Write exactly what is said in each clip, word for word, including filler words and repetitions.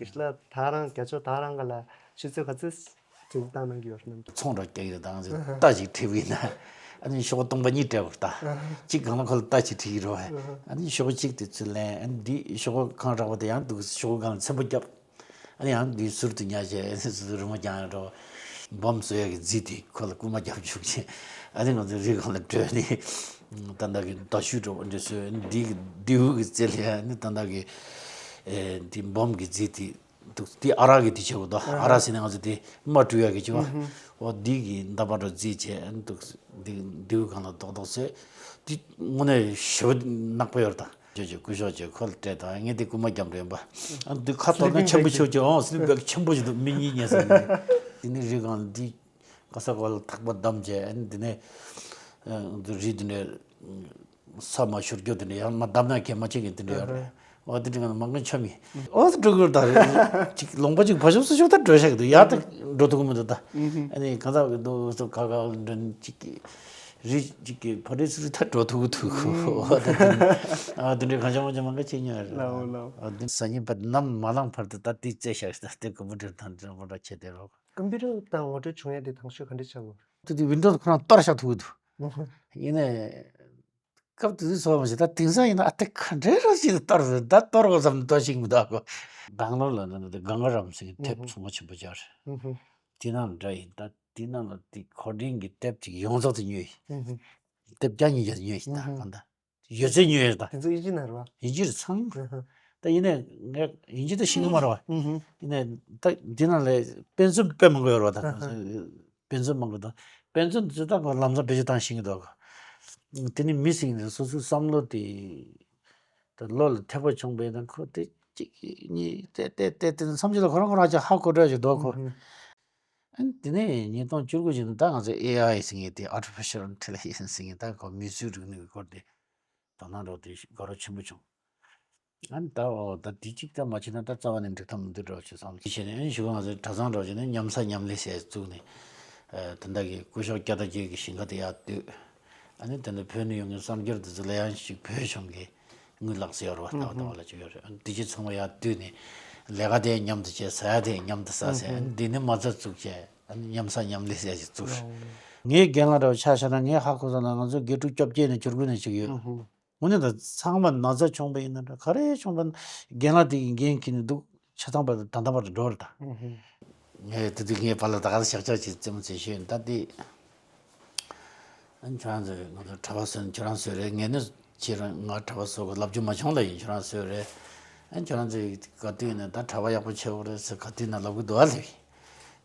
དེ་ལ་ད་རང་རྒྱ་ཕྱོགས་ད་རང་ག་ལ་ཆུ་ཚོད་ག་ཚོད་དྲན་གསོ་བཏང་གནང་གི་ཡོད་རེད་ནམ། ཚོང་ར་རྒྱག་གི་རེད། ད་ང་ཚོས་རྟ་ཞིག་ཁྲིད་པ་ཡིན་ན་ཨ་ནི་ཤོག་སྟོང་པ་གཉིས་སྤྲད་དགོས་རེད། ད་གཅིག་སྒང་ལ་ཁོ་ལ་རྟ་ཞིག་ཁྲིད་ཀྱི་རེད་བ། ཨ་ནི་ཤོག་གཅིག་དེ་ཚུར་ལེན། ཨ་ནི་འདི་ཤོག་གང་རག་པ་དེ་ཡང་འདུག་ཤོག་སྒང་ལ་ཚེམ་པོ་བརྒྱབ། ཨ་ནི་ཡང་འདི་ཟུར་དུ་ཉར་བྱས། ཨ་ནི་ཟུར་དུ་རི་མོ་རྒྱག་ཡག་འགྲོ། འབུམ་བཟོ་ཡག་གི་རྫས་དེ་ཁོ་ལ་སྐུལ་མ་བརྒྱབ་བཅུག་བྱས། ཨ་ནི་ང་ཚོ་རི་སྒང་ལ་བྲོས་ནས་ད་ལྟ་གི་མདའ་གཞུ་འདྲ་པོ་འདྲ་བཟོས། ཨ་ནི་འདི་གི་མདེའུ་གི་རྩེ་ལ་ཨ་ནི་ད་ལྟ་གི་ཨེ་འདི་འབུམ་གི་རྫས་དེ་འདུག་དེ་ཨ་རག་གི་དེ་བྱེད་དགོས་འདུག་ཨ་རག་ཟེར་ན་ང་ཚོ་དེ་རྨ་བཀྲུ་ཡག་གི་བྱེད་པ། འོ་འདི་གི་མདའ་པ་འདྲ་བོ་རྩེས་བྱས། ཨ་ནི་འདུག་འདི་མདེའུ་སྒང་ལ་རྡོག་རྡོག་བཟོས། དེ་དངོས་གནས་ཞེ་པོ་ནག་པོ་ཡོད་རེད། ད་ཅོ་ཅོ་སྐུ་ཞབས་ཀྱིས་ཁོ་ལ་སྤྲད་དང་། ངས་དེ་རྐུན་མ་བརྒྱབ་འདྲ་ཡིན་པ། ཨ་འདི་ཁ་གཏོར་ན་ཆེན་པོ་ཆེ་ཆེ། འོང་སི་ལིབ་བེག་ཆེན་པོ་ཞིག་འདུག་མི་གཉིས་ཉལ་ས་ཡིན། དེ་ནི་རི་སྒང་འདི་ག་ས་ག་ལ་ཐག་པ་བསྡམས་བྱས། ཨ་ནི་དེ་ནས་ཨ་འདི་རི་དེ་འདྲ་ས་མ་ཤོར་རྒྱུ་དེ་འདྲ་ཡང་མ་བསྡམས་ན་གལ་མ་ཆེ་གི་དེ་འདྲ་ཡོད་རེད། འོ་དེ་འདྲ་ང་མང་གི་འཆམ་ཡིན། འོ་དེ་འགྲོ་གི་རེད། ད་ཅིག་ལུང་པ་ཅིག་ཕར་ཞོག་ཚུར་ཞོག་ད་འགྲོ་ཤག་འདུག་ཡར་ད་འགྲོ་ཐུབ་གི་མི་འདུག་ད་ཨ་ནི་གང་ཟག་གི་འདུག་སོ་ག་ག་འགྲོ་ཅིག་གི་རི་གཅིག་གི་ཕ་རི་སི་རི་ཐག་འགྲོ་ཐུབ་ཐུབ། ཨ་དེ་འདྲའི་གང་བྱུང་མང་བྱུང་མང་ག་བྱེད་མྱོང་རེད། ལའོ་ལའོ། ཨ་དེ་སང་ཉིན་པ་ནམ་མ་ལངས་བར་དུ་ད་དེ་རྩེ་བཞག་ད་དེ་ཀམ་པུ་ཊར་དང་འདྲ་པོ་འདྲ་བྱས་བསྡད་རོགས། ཀམ་པུ་ཊར་དང་ངོ་སྤྲོད་བྱུང་ཡ་དེ་དང་ཤོས་ག་འདྲ་ཆགས་ཡོད། དེ་དེ་ཝིན་ཌོ་ཁོ་རང་གཏོར་བཞག་ཐུབ་ཀྱི་འདུག་ཡིན་ནའི་སྐབས་དེ་དུས་ཚོར་བ་ཞིག་ད་དེང་སང་ཡིན་ན་ཨ་དེ་ག་འདྲའི་ར་ཞིག་ཏུ་གཏོར་ཟེར། ད་གཏོར་དགོས་བསམ་གཏོར་ཞིག་མི་འདུག་གོ། དང་ལོ་ལ་ནི་དེ་གངྒཱ་རམ་ཟེར་མཁན་དེབ་ཚོང་པ་ཆེན་པོ་ཅིག་ཡོད་རེད། དེ་ནང་འདྲ་ཡིན། ད་དེ་ནང་ལ་དེ་གོ་ཌིང་གི་དེབ་ཅིག་ཡོངས་རྫོགས་དེ་ཉོས་ཡིན། དེབ་བརྒྱ་ཉིས་བརྒྱ་དེ་ཉོས་ཡིན། ད་གང་ལྟར་ཡོད་ཚད་ཉོས་ཡོད། ད་དེ་ཚོ་དབྱིན་ཇི་ནང་རེད་བ། དབྱིན་ཇི་རེད་ཚང་། ད་ཡིན་ནའི་ངས་དབྱིན་ཇི་ད་ཤེས་ཀྱི་མ་རེད་བ། ཡིན་ནའི་ད་དེ་ནང་ལ་དཔེ་མཚོན་དཔེ་མང་པོ་ཡོད་རེད་བ། ད་དཔེ་མཚོན་མང་པོ་དང་། དཔེ་མཚོན་དེ་ད་ལམ་སང་བེད་སྤྱོད་བཏང་ཤེས་ཀྱི་འདུག་དེ་ནི་མི་ཟེར་མཁན་དེ་སོ་སོའི་བསམ་བློ་དེ་ད་བློ་ལ་ཐེག་པ་བྱུང་བས་ན་ཁོ་དེ་གཅིག་གཉིས་བལྟས་བལྟས་བལྟས་བལྟས་ནས་མཚམས་ཅིག་ལ་ཁོ་རང་ཁོ་རང་ཅིག་ཧ་གོ་འགྲོ་ཞིག་འདུག་གོ། ཨ་ནི་དེ་ནས་ཉིས་སྟོང་བཅུ་དགུ་ཞིག་ནས་ད་ང་ཚོ་ཨེ་ཨའི་ཟེར་མཁན་དེ། ཨར་ཊི་ཕི་ཤལ་ཨིན་ཊེ་ལི་ཇེན་སི་ཟེར་མཁན། ད་ཁོ་མིང་ཚིག་རིག་གནས་ཀྱི་སྐོར་དེ་དོ་སྣང་འགྲོ་དེ་དགའ་རབ་ཆེན་པོ་བྱུང་། ཨ་ནི་ད་འོ་ད་དེ་གཅིག་ད་མ་བྱས་ན་ད་རྩ་བ་ནས་འགྲིག་ཐབས་མི་འདུག་འགྲོ་ཞེས་བསམ་གྱི་བྱས་ནས། ཨ་ནི་གཞུག་ང་ཚོའི་གྲྭ་ཚང་འགྲོ་བྱས་ནས་མཉམ་ཟ་མཉམ་ལས་ཟེར་བཙུགས་ནས། ཨ་དེ་འདྲ་གི་སྐུ་ཞབས་སྐྱ་བདག་རྒྱལ་གྱི་ཞིང་ཁ་དེ་ཡར་བསྡུས། ཨ་ནི་དེ་འདྲ་བོད་ནས་ཡོང་མཁན་གསར་འབྱོར་དེ་ཚོ་ལ་ཡང་ཞིག་བོད་གཞུང་གི་དངུལ་ལག་ཟེར་ཡོད་རེད་བ། ལྟ་བ་ལྟ་བ་ལ་ཅིག་ཡོད་རེད། ཨ་ནི་དེ་ཅིག་ཚང་མ་ཡར་བསྡུས་ནས་ལས་ཀ་དེ་མཉམ་དུ་བྱས། ཟ་ཡ་དེ་མཉམ་དུ་ཟ་ཟེར། ཨ་ནི་འདི་ནས་མ་རྩ་བཙུགས་བྱས། ཨ་ནི་མཉམ་ཟ་མཉམ་ལས་ཟེར་ཡ་ཞིག་བཙུགས་རེད། ངའི་རྒན་ལགས་འདྲ་བོ་ཆ་བཞག་ན་ངས་ཧ་གོ་སོང་ན་ང་ཚོ་དགེ་ཕྲུག་བཅོ་བརྒྱད་ནས་བཅུ་དགུ་ནས་ཅིག་ཡོད། དངོས་གནས་ད་ཚང་མ་ན་ཚ་བྱུང་བ་ཡིན་ན་འདྲ་ག་རེ་བྱུང་བ་ན་རྒན་ལགས་དེ་ཡིས་འགན་འཁྱེར་ནས་འདུག་ཆ་ཚང་པ་ད་ལྟ་བར་དུ་འགྲོ་རེད་ད། ངས་དེ་དུས་ངའི་པཱ་ལགས་ད་ག་ས་ཤག་ཆག་ཅིག་རྩེད་མོ་རྩེ་ཤེས་ཡོད། ད་དེ་ཨ་ནི་ཁྱོད་རང་ཚོས་ང་ཚོ་གྲྭ་པ་བཟོས་ན་ཁྱོད་རང་བཟོས་རེད། ངས་ནི་ཁྱེད་རང་ང་གྲྭ་པ་བཟོ་དགོས་ལབ་རྒྱུ་མ་བྱུང་ལབ་ཡིན། ཁྱོད་རང་བཟོས་རེད། ཨ་ནི་ཁྱོད་རང་ཚོས་ག་དུས་ཡིན་ན་ད་གྲྭ་པ་ཡག་པོ་བྱེད་དགོས་རེད་ཟེར་ག་དུས་ན་ལབ་གི་འདུག་ཨ་ལེ།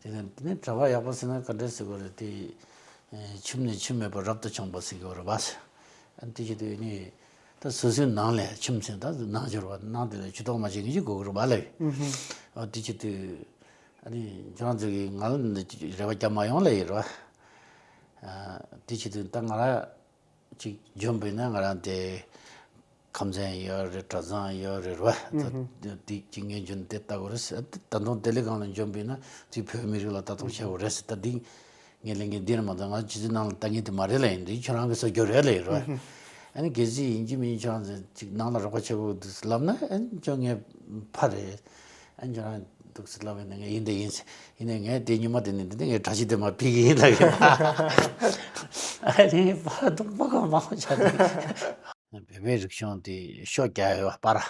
དེ་ནས་དེ་ནས་གྲྭ་པ་ཡག་པོ་ཟེར་ན་ག་འདྲས་ཟེར་དགོས་རེད་དེ། ཁྱིམ་ནས་ཁྱིམ་མེད་པར་རབ་ཏུ་བྱུང་བ་ཟེར་གྱི་ཡོད་རེད་པ། ཨ་ནི་དེ་བྱེད་དུས་ནི་ད་སོ་སོའི་ནང་ལས་ཁྱིམ་ཟེར་ད་ནང་སྦྱོར་བ་ནང་དེ་ལ་ཇུས་གཏོགས་མ་བྱེད་མཁན་ཞིག་དགོས་ཀྱི་རེད་པ་ལབ་ཡོད། ཨ་དེ་བྱེད་དུས་ཨ་ནི་ཁྱེད་རང་ཚོ་གིས་ང་ལ་འདི་རེ་བ་རྒྱབ་མ་ཡོང་ལབ་ཡོད་རེད་པ། ཨ་དེ་བྱེད་དུས་ད་ང་རང་ཅིག་འཇོན་པོ་ཡིན་ན་ང་རང་དེ་ཁམས་ཚན་ཡོད་རེད། གྲྭ་ཚང་ཡོད་རེད་པ། ད་དེ་ཅིག་ངས་འཇོན་དེ་ལྟ་དགོས་རེད་ཟེར། ད་དུང་ལྡི་ལི་སྒང་ལ་འཇོན་པོ་ཡིན་ན་དེ་བོད་མི་རིགས་ལ་ལྟ་རྟོག་བྱེད་དགོས་རེད་ཟེར། ད་འདི་ངས་ལས་འགན་འདི་རེད་མ་གཏོགས་ང་ཕྱི་ཚུལ་ནང་ལ་ལྟ་མཁན་དེ་མ་རེད་ལབ་ཡིན། འདི་ཁྱོད་རང་གིས་བཟོ་རྒྱུ་རེད་ལབ་ཡིན་རེད་པ། ཨ་ནི་གལ་སྲིད་ཡིན་གཅིག་མིན་གཅིག་ཁྱོད་རང་ཚོ་ཅིག་ནང་ལ་རོགས་པ་བྱེད་དགོས་འདུག་ལབ་ན། ཨ་ནི་ཁྱོད་ངས་ཕར་རེད། ཨ་ནི་ཁྱོད་རང་འདུག་སེ་ལབ་ཡིན་ན་ངས་ཡིན་དང་ཡིན་ཟེར། ཡིན་ནའི་ངས་དེ་ཉི་མ་དེ་ནས་འདི་ནས་ངས་གྲྭ་ཆས་དེ་མར་ཕུད་ཀྱི་ཡིན་ལབ་ཡིན། ཨ་ནི་ཕར་འདུག་པ་ག་མང་པོ་ཆགས་འདུག་བོད་པའི་རིག་གཞུང་དེ་ཤོ་རྒྱག་ཡོད་པ་ར།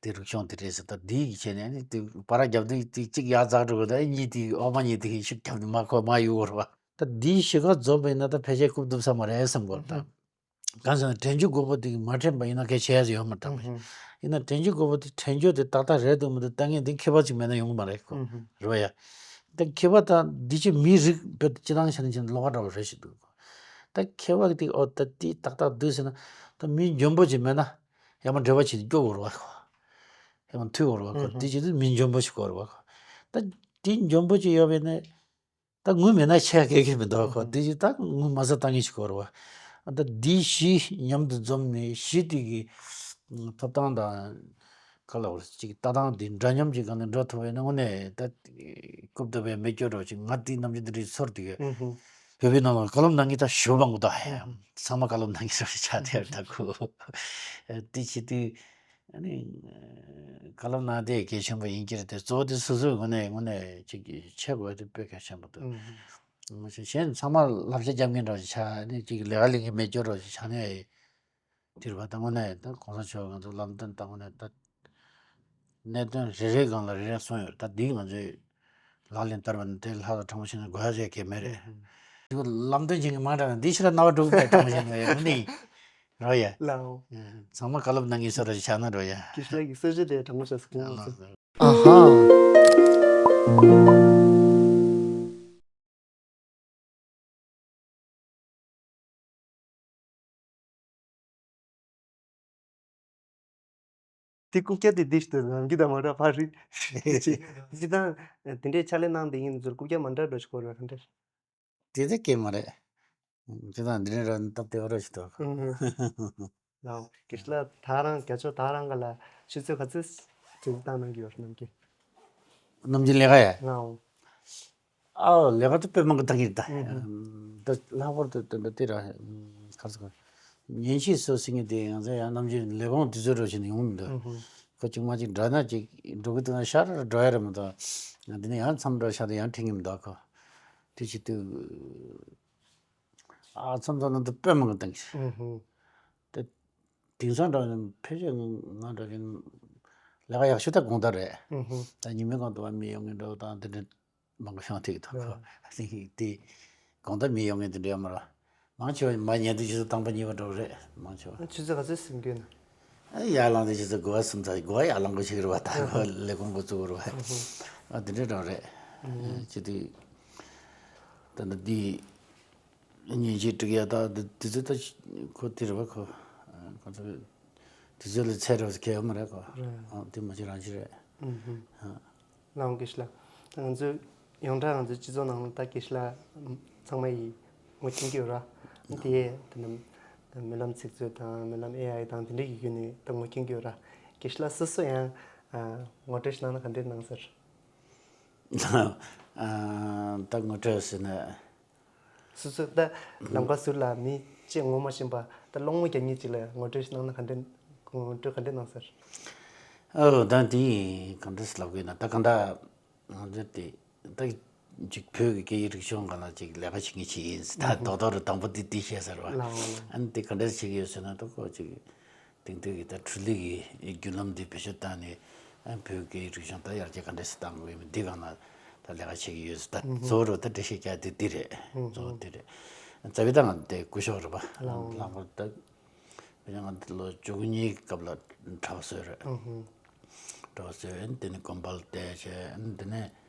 དེ་རིག་གཞུང་དེ་རེད་ཟེར། ད་འདི་ཡི་ཆེད་ནས་ཨ་ནི་དེ་པར་རྒྱབ་དུས་དེ་གཅིག་ཡར་འཛེགས་འགྲོ་གི། ད་གཉིས་དེ་འོག་མ་གཉིས་དེ་ཤུགས་རྒྱབ་ནས་མར་ཁོ་མར་གཡུག་དགོས་རེད་པ། ད་འདིའི་གཞིས་ཀ་འཛོམས་པ་ཡིན་ན་ད་ཕལ་ཆེར་རྐུབ་རྡུབ་ས་མ་རེད་བསམ་གྱི་ཡོད་རེད་ད། གང་ཟེར་ན་དྲན་རྒྱུ་དགོས་པ་དེ་མ་དྲན་པ་ཡིན་ན་གལ་ཆེ་ཡ་ཡོད་མ་རེད་ད། ཡིན་ན་དྲན་རྒྱུ་དགོས་པ་དེ་དྲན་རྒྱུ་དེ་ཏག་ཏག་རེད་འདུག་མི་འདུག་ལྟ་མཁན་དེ་མཁས་པ་ཅིག་མེད་ན་ཡོང་གི་མ་རེད་ཁོ། རེད་པ་ཡ། ད་མཁས་པ་དང་འདི་ཕྱི་མིའི་རིགས་བོད་སྤྱི་བཏང་ཆ་ནས་བྱས་ན་ལོགས་ཀ་འདྲ་བོ་རེད་ཞིག་འདུག་གོ། ད་མཁས་པ་དེ་ཨོ་ད་དེ་ཏག་ཏག་འདུག་ཟེར་ན་ད་མི་འཇོན་པོ་ཅིག་མེད་ན་ཡར་མར་འབྲེལ་བ་བྱེད་དུས་སྐྱོ་དགོས་རེད་པ་ཁོ། ཡར་མར་མཐུད་དགོས་རེད་པ་ཁོ། དེ་བྱེད་དུས་མི་འཇོན་པོ་ཞིག་དགོས་རེད་པ་ཁོ། ད་དེ་འཇོན་པོ་ཅིག་ཡོད་པ་ཡིན་ན། ད་དངུལ་མེད་ན་ཆེ་གེ་གེ་མི་འདུག་གོ། དེ་ཅི་ད་དངུལ་མ་ཟ་ལྟ་ངེས་ཤིག་གོ་ར་བ། ད་འདི་བཞི་མཉམ་དུ་འཛོམས་ནས་གཞི་དེ་གི་ཐོབ་ཐང་དང་ག་ལ་བར་ཅིག་ལྟ་སྟངས་དེ་འདྲ་མཉམ་གྱི་སྒང་ནས་འགྲོ་ཐུབ་པ་ཡིན་ན་དངོས་གནས་ད་རྐུབ་རྡོལ་བའི་མེ་སྐྱོ་འདྲ་ཅིག་ང་དེའི་རྣམ་འགྱུར་འདི་འདྲའི་ཚོར་དེ་གི་བོད་པའི་ནང་ལ་བཀའ་སློབ་གནང་གི་ད་ཞུ་བ་མང་པོ་ད་ཧེ་ཚང་མ་བཀའ་སློབ་གནང་གི་ར་ཆ་དེ་ད་གོ། དེ་བྱེད་དུས། ཨ་ནི་བཀའ་སློབ་གནང་དེ་གལ་ཆེན་པོ་ཡིན་གྱི་རེད་དེ། གཙོ་བོ་དེ་སོ་སོའི་ངོས་ནས་ངོས་ནས་ཅིག་བྱེད་དགོས་དེ་དཔེ་གལ་ཆེན་པོ་འདུག་ཨུ་ཧུ། ང་ཚོ་གཞན་ཚང་མ་བསླབ་བྱ་རྒྱབ་མཁན་འདྲ་བོ་ཆགས། ཨ་ནི་ཅིག་ལས་ཀ་ལས་མཁན་མེད་སྐྱོ་འདྲ་བོ་ཆགས་ནས། དེ་རེད་པ། ད་དངོས་གནས་ད་གོང་ས་མཆོག་ང་ཚོ་ལམ་སྟོན་ད་དངོས་གནས་ད་གནད་དོན་རེ་རེའི་སྒང་ལ་རེ་རེ་གསུངས་ཡོད། ད་འདི་ང་ཚོས་ལག་ལེན་བསྟར་བ་ནི་དེ་ལྷག་ཏུ་དྲང་པོ་བཤད་ན་དགོས་ཡ་ཟེར་གི་མེད་རེད། ཨུ་ཧུ། འདི་ལམ་སྟོན་བྱེད་མཁན་མང་དྲགས་ན་འདི་ཕྱིར་ར་རྣ་བ་འགྲོ་གི་མེད། དྲང་པོ་བཤད་ན་ཡ་ནི་རོ་ཡ། ལའོ། ཚང་མ་བཀའ་སློབ་གནང་མཁན་སོ་ར་ཞིག་ཆགས་ན་རོ་ཡ། དགེ་བཤེས་ལགས་ཀྱི་གསར་བརྗེ་དེ་དྲང་པོ་བཤད་སོང་ང་ཚོ། ཨ་ཧ། དེ་རྐུབ་བཀྱག་དེ་བདེ་ཞིག་འདུག་ནམ་རྒྱུན་དང་མ་འདྲ་བ་རེད། ཅི་ཅི་ད་དེ་འདྲའི་ཕྱག་ལས་གནང་བསྡད་མཁན་ཚོར་རྐུབ་བཀྱག་མ་འདྲ་འདྲ་ཞིག་དགོས་རེད་པ། ག་འདྲ། དེ་ད་སྐད་མ་རེད། དེ་དང་འདི་འདྲའི་ར་སྟབས་བདེ་བ་ར་ཞིག་འདུག་ཨུ་ཧུ། ལའོ། དགེ་བཤེས་ལགས་ད་རང་རྒྱ་མཚོ་ད་རང་ག་ལ་ཆུ་ཚོད་ག་ཚོད་ཟིན་བཏང་གནང་གི་ཡོད་རེད་ནམ་རྒྱུན། ནམ་རྒྱུན་ལས་ཀ་ཡ། ལའོ། ཨའོ། ལས་ཀ་དེ་དཔེ་མང་གི་བཏང་གི་རེད་ད། ཨུ་ཧུ། ད་ལྷག་པར་དུ་དེ་འདྲ་དེ་ར་ག་རེ་ཟེར། ཉིན་ཤས་སུ་ཟིན་གི་དེ་ཡང་ཟེར་ཡང་ནམ་རྒྱུན་ལས་ཁུངས་དུས་ཚོད་འགྲོ་བཞིན་ཡོང་མི་འདུག་ཨུ་ཧུ། ཁོ་གཅིག་མ་གཅིག་འགྲོ་ན་གཅིག་འགྲོ་གི་འདུག་ན་ཤར་འགྲོ་ཡ་རེད་མ་གཏོགས། ཡང་འདི་ནས་ཡང་མཚམས་འགྲོ་ཤར་དུ་ཡང་འཕྲད་ངེས་མི་འདུག་ཁོ། དེ་བྱེད་དུས། ཨ་མཚམས་མཚམས་ནང་དུ་དཔེ་མང་གི་བཏང་གི། ཨུ་ཧུ། དེ་དེང་སང་འདྲ་བ་ཕལ་ཆེར་ང་འདྲ་གི་ལས་ཀ་ཡག་ཤོས་ད་དགོང་དག་རེད། ཨུ་ཧུ། ད་ཉི་མའི་སྒང་དུ་བ་མི་ཡོང་མཁན་འདྲ་བ་དང་དེ་འདྲ་མང་པོ་བྱུང་ཐིག་ཐོག་ཨ་ཁོ་དེ་དགོང་དག་མི་ཡོང་མཁན་དེ་འདྲ་ཡོད་མ་རེད། མང་ཆེ་བ་མ་ཉལ་དུས་ཆུ་ཚོད་དང་པོ་གཉིས་པ་འདྲ་བ་རེད། མང་ཆེ་བ། ཆུ་ཚོད་ག་ཚོད་ཟིན་གྱི་ཡོད་ན། ཨ་ཡར་ལངས་དུས་ཆུ་ཚོད་དགུ་པ་གསུམ་ཙམ། དགུ་པ་ཡར་ལངས་དགོས་ཤིག་རེད་བ། ད་ཁོ་ལས་ཁུངས་འགོ་བཙུགས་རེད་བ། ཨ་དེ་འདྲ་འདྲ་རེད། ཨ་ཅི་དེ་ད་ནི་འདི་ཉིན་ཤས་འགྲིག་ཡ་ད་དུས་ཚོད་ད་ཁོ་དེ་རེད་བ། ཁོ་ཁོ་ཚོ་དུས་ཚོད་ལ་ཚད་རེད་བ་ཟེར་གལ་ཡོད་མ་རེད་ཁོ། རེད། ཨ་དེ་མ་བྱེད་རང་བྱེད་རེད། ཨུ་ཧུ། ཨ། ལའོ་དགེ་བཤེས་ལགས། ད་ང་ཚོས་ཡོངས་གྲགས་ང་ཚོའི་སྤྱི་ཚོགས་ནང་ལ་ད་དགེ་བཤེས་ལགས་ཚང་མ་ཡིས་ངོ་མཁྱེན་གྱི་ཡོད་ར། དེ་ཡས་དེ་ནི་སྨོན་ལམ་ཚིག་མཛོད་དང་སྨོན་ལམ་ཨེ་ཨའི་དང་དེ་འདྲ་གི་བརྒྱུད་ནས་ད་ངོ་མཁྱེན་གྱི་ཡོད་ར། དགེ་བཤེས་ལགས་སོ་སོ་ཡང་ཨ་ངོ་སྤྲོད་ཞིག་གནང་ན་ག་འདྲས་གནང་ཟེར། ཨ་ད་ངོ་སྤྲོད་ཟེར་ན། སོ་སོ་ད་ལམ་ཁ་ཟུར་ལ་མི་ཅིག་ངོ་མ་ཤེས་པ་ད་སློང་མོ་རྒྱག་མཁན་ཅིག་ལ་ངོ་སྤྲོད་ཞིག་གནང་ན་ག་འདྲས། ངོ་སྤྲོད་ག་འདྲས་གནང་ཟེར། ཨོ་ད་དེ་ག་འདྲས་ལབ་དགོས་ན། ད་གང་ལྟར་ང་ཚོ་དེ་ད་ཅིག་བོད་ཀྱི་སྐད་ཡིག་རིག་གཞུང་སྒང་ལ་ཅིག་ལས་ཀ་བྱེད་མཁན་ཅིག་ཡིན་ཟེར། ད་རྡོག་རྡོག་རུ་དང་པོ་དེ་དེ་བཤད་ཟེར་བ། ལའོ་ལའོ། ཨ་ནི་དེ་ག་འདྲས་བྱེད་ཀྱི་ཡོད་ཟེར་ན། ད་ཁོ་ཅིག་དེང་དུས་ཀྱི་ད་འཕྲུལ་ལས་ཀྱི་བརྒྱུད་ལམ་འདི་བེད་སྤྱོད་བཏང་ནས་ཨ་བོད་ཀྱི་རིག་གཞུང་ད་ཡར་རྒྱས་ག་འདྲས་སེ་བཏང་དགོས་ཡིན་མིན་འདི་སྒང་ལ་ད་ལས་ཀ་བྱེད་ཀྱི་ཡོད་ཟེར། ད་ཨུ་ཧུ། གཙོ་བོ་རུ་ད་འགྲེལ་བཤད་རྒྱག་དེ་འདི་རེད། ཨུ་ཧུ། གཙོ་བོ་འདི་རེད། རྩ་བའི་ད་ང་དེ་སྐུ་ཞབས་རེད་པ། ལའོ། ལྷག་པར་ད་བྱས་ན་ང་འདི་ལོ་བཅུ་གཉིས་སྐབས་ལ་གྲྭ་པ་བཟོས་རེད། ཨུ་ཧུ། གྲྭ་པ་བཟོས། ཨ་ནི་དེ་ནས་དགོན་པ་ལ་བསྡད་བྱས། ཨ་ནི་དེ་ནས་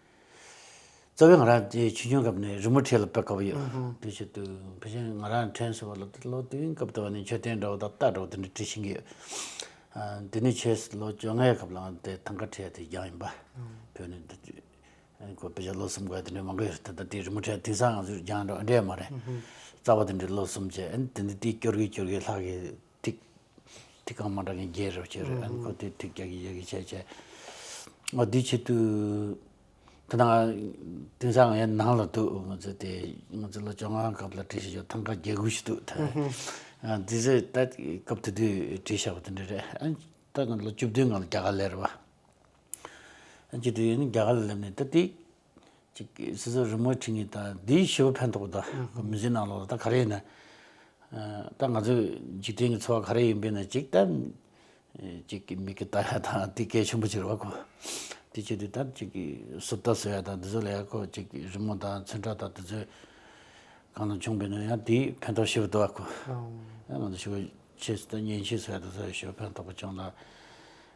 རྩ་བའི་ང་རང་དེ་ཆུང་ཆུང་སྐབས་ནས་རི་མོ་འཁྲིད་ལ་དཔེ་དགའ་པོ་ཡོད། ཨུ་ཧུ། དེ་བྱེད་དུས་ཕལ་ཆེར་ང་རང་ཕྲན་ཟེར་བ་ལ་ལོ་དེའི་སྐབས་དུ་བ་ནས་མཆོད་རྟེན་འདྲ་བོ་དང་རྟ་འདྲ་བོ་དེ་འདྲ་འཁྲིད་ཤེས་ཀྱི་ཡོད། ཨ་དེ་ནས་ཆེས་ལོ་བཅོ་ལྔའི་སྐབས་ལ་ང་དེ་ཐང་ག་འཁྲིད་ཡ་དེ་སྦྱངས་ཡིན་པ། ཨུ། བོད་ནས་འདི་ཨ་ཁོ་དཔེ་ཆ་ལོ་གསུམ་དགོས་དེ་འདྲ་མང་པོ་ཡོད། ད་ལྟ་དེ་རི་མོ་འཁྲིད་དེང་སང་ང་ཚོས་སྦྱངས་འགྲོ་འདྲ་མ་རེད། ཨུ་ཧུ། རྩ་བ་དེ་འདྲའི་ལོ་གསུམ་བྱས། ཨ་ནི་དེ་འདྲ་དེ་སྐྱོར་གི་སྐྱོར་གི་ལྷག་གི་ཐིག་ཐིག་རྐང་མ་འདྲ་མཁན་བརྒྱད་རེ་བྱས་རེད། ཨ་ནི་ཁོ་དེ་ཐིག་རྒྱག་གི་རྒྱག་གི་བྱས་བྱས། ཨ་འདི་བྱེད་དུས་ད་ནང་དེང་སང་ཡང་ནང་ལ་འདུག་ང་ཚོ་དེ་ང་ཚོ་ལོ་བཅོ་ལྔ་སྐབས་ལ་བྲིས་བཞག་ཡོད། ཐང་ག་བརྒྱད་དགུ་ཞིག་འདུག་ད། ཨ་འདི་ཚོ་ད་སྐབས་དེ་དུས་བྲིས་བཞག་པ་དེ་འདྲ་རེད། ཨ་ད་ང་ལོ་བཅུ་བདུན་སྔོན་ལ་རྒྱ་གར་སླེབས་རེད་པ། ཨ་ཅི་དུས་ཡིན་རྒྱ་གར་ལ་སླེབས་ནས་ད་དེ། ཅིག་སོ་སོ་རི་མོ་བྲིས་ནས་ད་འདིའི་ཞེ་པོ་ཕན་ཐོགས་ད། ཁོ་མི་ཚེ་ནང་ལོགས་ད་ག་རེ་ཡིན་ན། ད་ང་ཚོའི་འཇིག་རྟེན་གྱི་འཚོ་བ་ག་རེ་ཡིན་པས་ན་ཅིག་ད། ཅིག་མིག་གིས་ལྟ་ཡ་དང་དེ་གལ་ཆེན་པོ་ཅིག་རེད་པ་ཁོ། དེ་བྱེད་དུས་ད་ཅིག་སུབ་རྟ་བཟོ་ཡ་དང་དེ་ཚོ་ལ་ཡ་ཁོ་ཅིག་རི་མོ་དང་ཚོན་ཁྲ་དང་དེ་ཚོ་གང་ལ་བྱུང་བས་ན་ཡང་དེ་ཕན་ཐོགས་ཞེ་པོ་འདུག་པ་ཁོ། ཨ་ང་ཚོ་ཞེ་པོ་ཆེ་ད་མཉེན་ཆས་བཟོ་ཡ་དེ་ཚོ་ཞེ་པོ་ཕན་ཐོགས་པོ་བྱུང་ལ།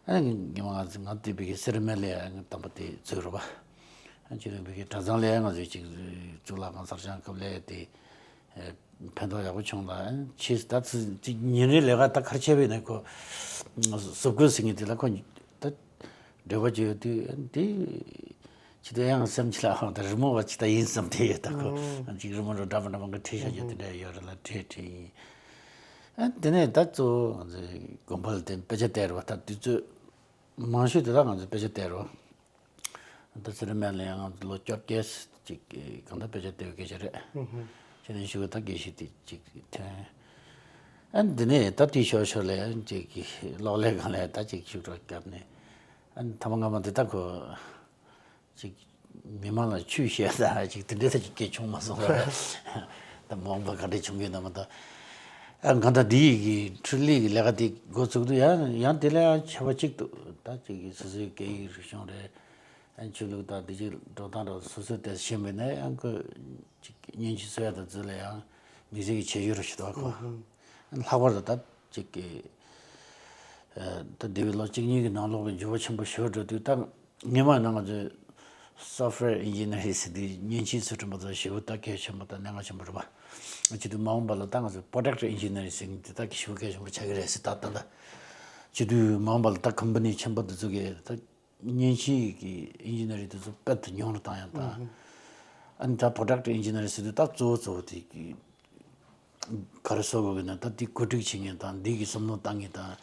ཨ་ངས་མ་ང་ང་དེ་བི་གི་སེར་སྨད་ལ་ཡ་དང་པོ་དེ་བཟོས་རེད་པ། ཨ་ཅི་རེད་བི་གི་གྲྭ་ཚང་ལ་ཡ་ང་ཚོས་ཅིག་གཙུག་ལག་ཁང་གསར་བཞེངས་སྐབས་ལ་ཡ་དེ་ཕན་ཐོགས་ཡག་པོ་བྱུང་ལ། ཨ་ཆེས་ད་ཚི་ཅིག་ཉིན་རེའི་ལས་ཀ་ད་ག་རེ་བྱས་པས་ན་ཁོ་གཟུགས་པོ་ཟེར་མཁན་དེ་ལ་ཁོ་ད་འབྲེལ་བ་བྱས་ཡོད་དུས་ཨ་འདི་ཅི་ད་ཡང་སེམས་ཅི་ལ་ཨང་ད་རི་མོ་བ་ཅི་ད་ཡིན་བསམ་དེ་ཡོད། ད་ཁོ་ཨ་ཅིག་རི་མོ་འདྲ་འདྲ་མི་འདྲ་མང་གི་བྲིས་བཞག་རྒྱུ་དེ་འདྲ་ཡོད་རེད་ལ་བྲིས་བྲིས་ཡིན། ཨ་དེ་ནས་ད་གཙོ་བོ་ང་ཚོའི་དགོན་པ་ལ་དེ་དཔེ་ཆ་བལྟས་རེད་པ། ད་དུས་ཚོད་མང་ཤོས་དེ་དག་ང་ཚོས་དཔེ་ཆ་བལྟས་རེད་པ། ད་ཚེ་རིང་སྨན་ལ་ཡང་ང་ཚོ་ལོ་བཅོ་བརྒྱད་ཅིག་གང་ལྟར་དཔེ་ཆ་བལྟས་པའི་སྐད་ཆ་རེད། ཨུ་ཧུ། ཁྱེད་ནས་ཞུ་བ་ད་དགེ་བཤེས་དེ་ཅིག་ཐོན། ཨ་འདི་ནས་ད་དེའི་ཤོག་ཤོག་ལས་ཅིག་གི་གློག་ཀླད་སྒང་ལས་ད་ཅིག་ཤུགས་དྲག་བརྒྱབ་ནས། ཨ་ཐ་མ་སྔ་མ་འདི་ད་ཁོ་ཅིག་མི་མང་ལ་ཆོས་བཤད་ད་ཅིག་དེ་འདྲའི་ད་ཅིག་སྐད་བྱུང་མ་སོང་ར། ད་མ་འོངས་པ་ག་འདྲ་བྱུང་གི་ཡོད་ན་མ་ད། ཨ་གང་ལྟར་འདི་ཡི་གི་འཕྲུལ་ལས་ཀྱི་ལས་ཀ་དེ་འགོ་ཚུགས་དུས་ཡང་ཡང་དེ་ལས་ཡང་ཁྱད་པར་ཅིག་འདུག་ད་ཅིག་གི་སོ་སོའི་སྐད་ཡིག་རིག་གཞུང་རེད། ཨ་ཆོས་ལུགས་དང་འདི་ཅིག་འགྲོ་སྟངས་ར་སོ་སོའི་དེ་ཤེས་པས་ན་ཡང་ཁོ་ཅིག་མཉེན་ཆས་བཟོ་ཡ་དང་འཛུལ་ལ་ཡང་མི་ཚེ་གི་ཁྱད་ཆོས་ར་ཞིག་འདུག་ཁོ། ལྷག་པར་དུ་ད་ཅིག་གི་ད་འདས་པའི་ལོ་གཅིག་གཉིས་ཀྱི་ནང་ལོགས་ཀྱི་འགྱུར་བ་ཆེན་པོ་ཞིག་འགྲོ་དུས་ད་སྔོན་མ་ནང་ང་ཚོས་software engineering ཟེར་དུས་མཉེན་ཆས་ཚུལ་ཁྲིམས་པ་ཚོ་ཞེ་པོ་ད་གལ་ཆེན་པོ་དང་གནད་འགག་ཆེན་པོ་རེད་པ། བྱེད་དུས་མ་འོངས་པ་ལ་ད་ང་ཚོས་product engineering ཟེར་མཁན་དེ་ད་ཞེ་པོ་གལ་ཆེན་པོ་ཆགས་ཀྱི་རེད་ཟེར་ད་ད་ད། བྱེད་དུས་མ་འོངས་པ་ལ་ད་company ཆེན་པོ་འདི་ཚོ་གིས་ད་མཉེན་ཆས་ཀྱི་engineering དེ་ཚོ་དཔེ་དེ་ཉུང་རུ་བཏང་ཡང་ད། ཨ་ནི་ད་product engineering ཟེར་དུས་ད་གཙོ་བོ་གཙོ་བོ་དེ་གི་ག་རེ་བཟོ་དགོས་ཀྱི་ན་ད་དེ་བཀོད་སྒྲིག་བྱེད་མཁན་དང་འདི་གི་བསམ་བློ་བཏང་མཁན་དང་།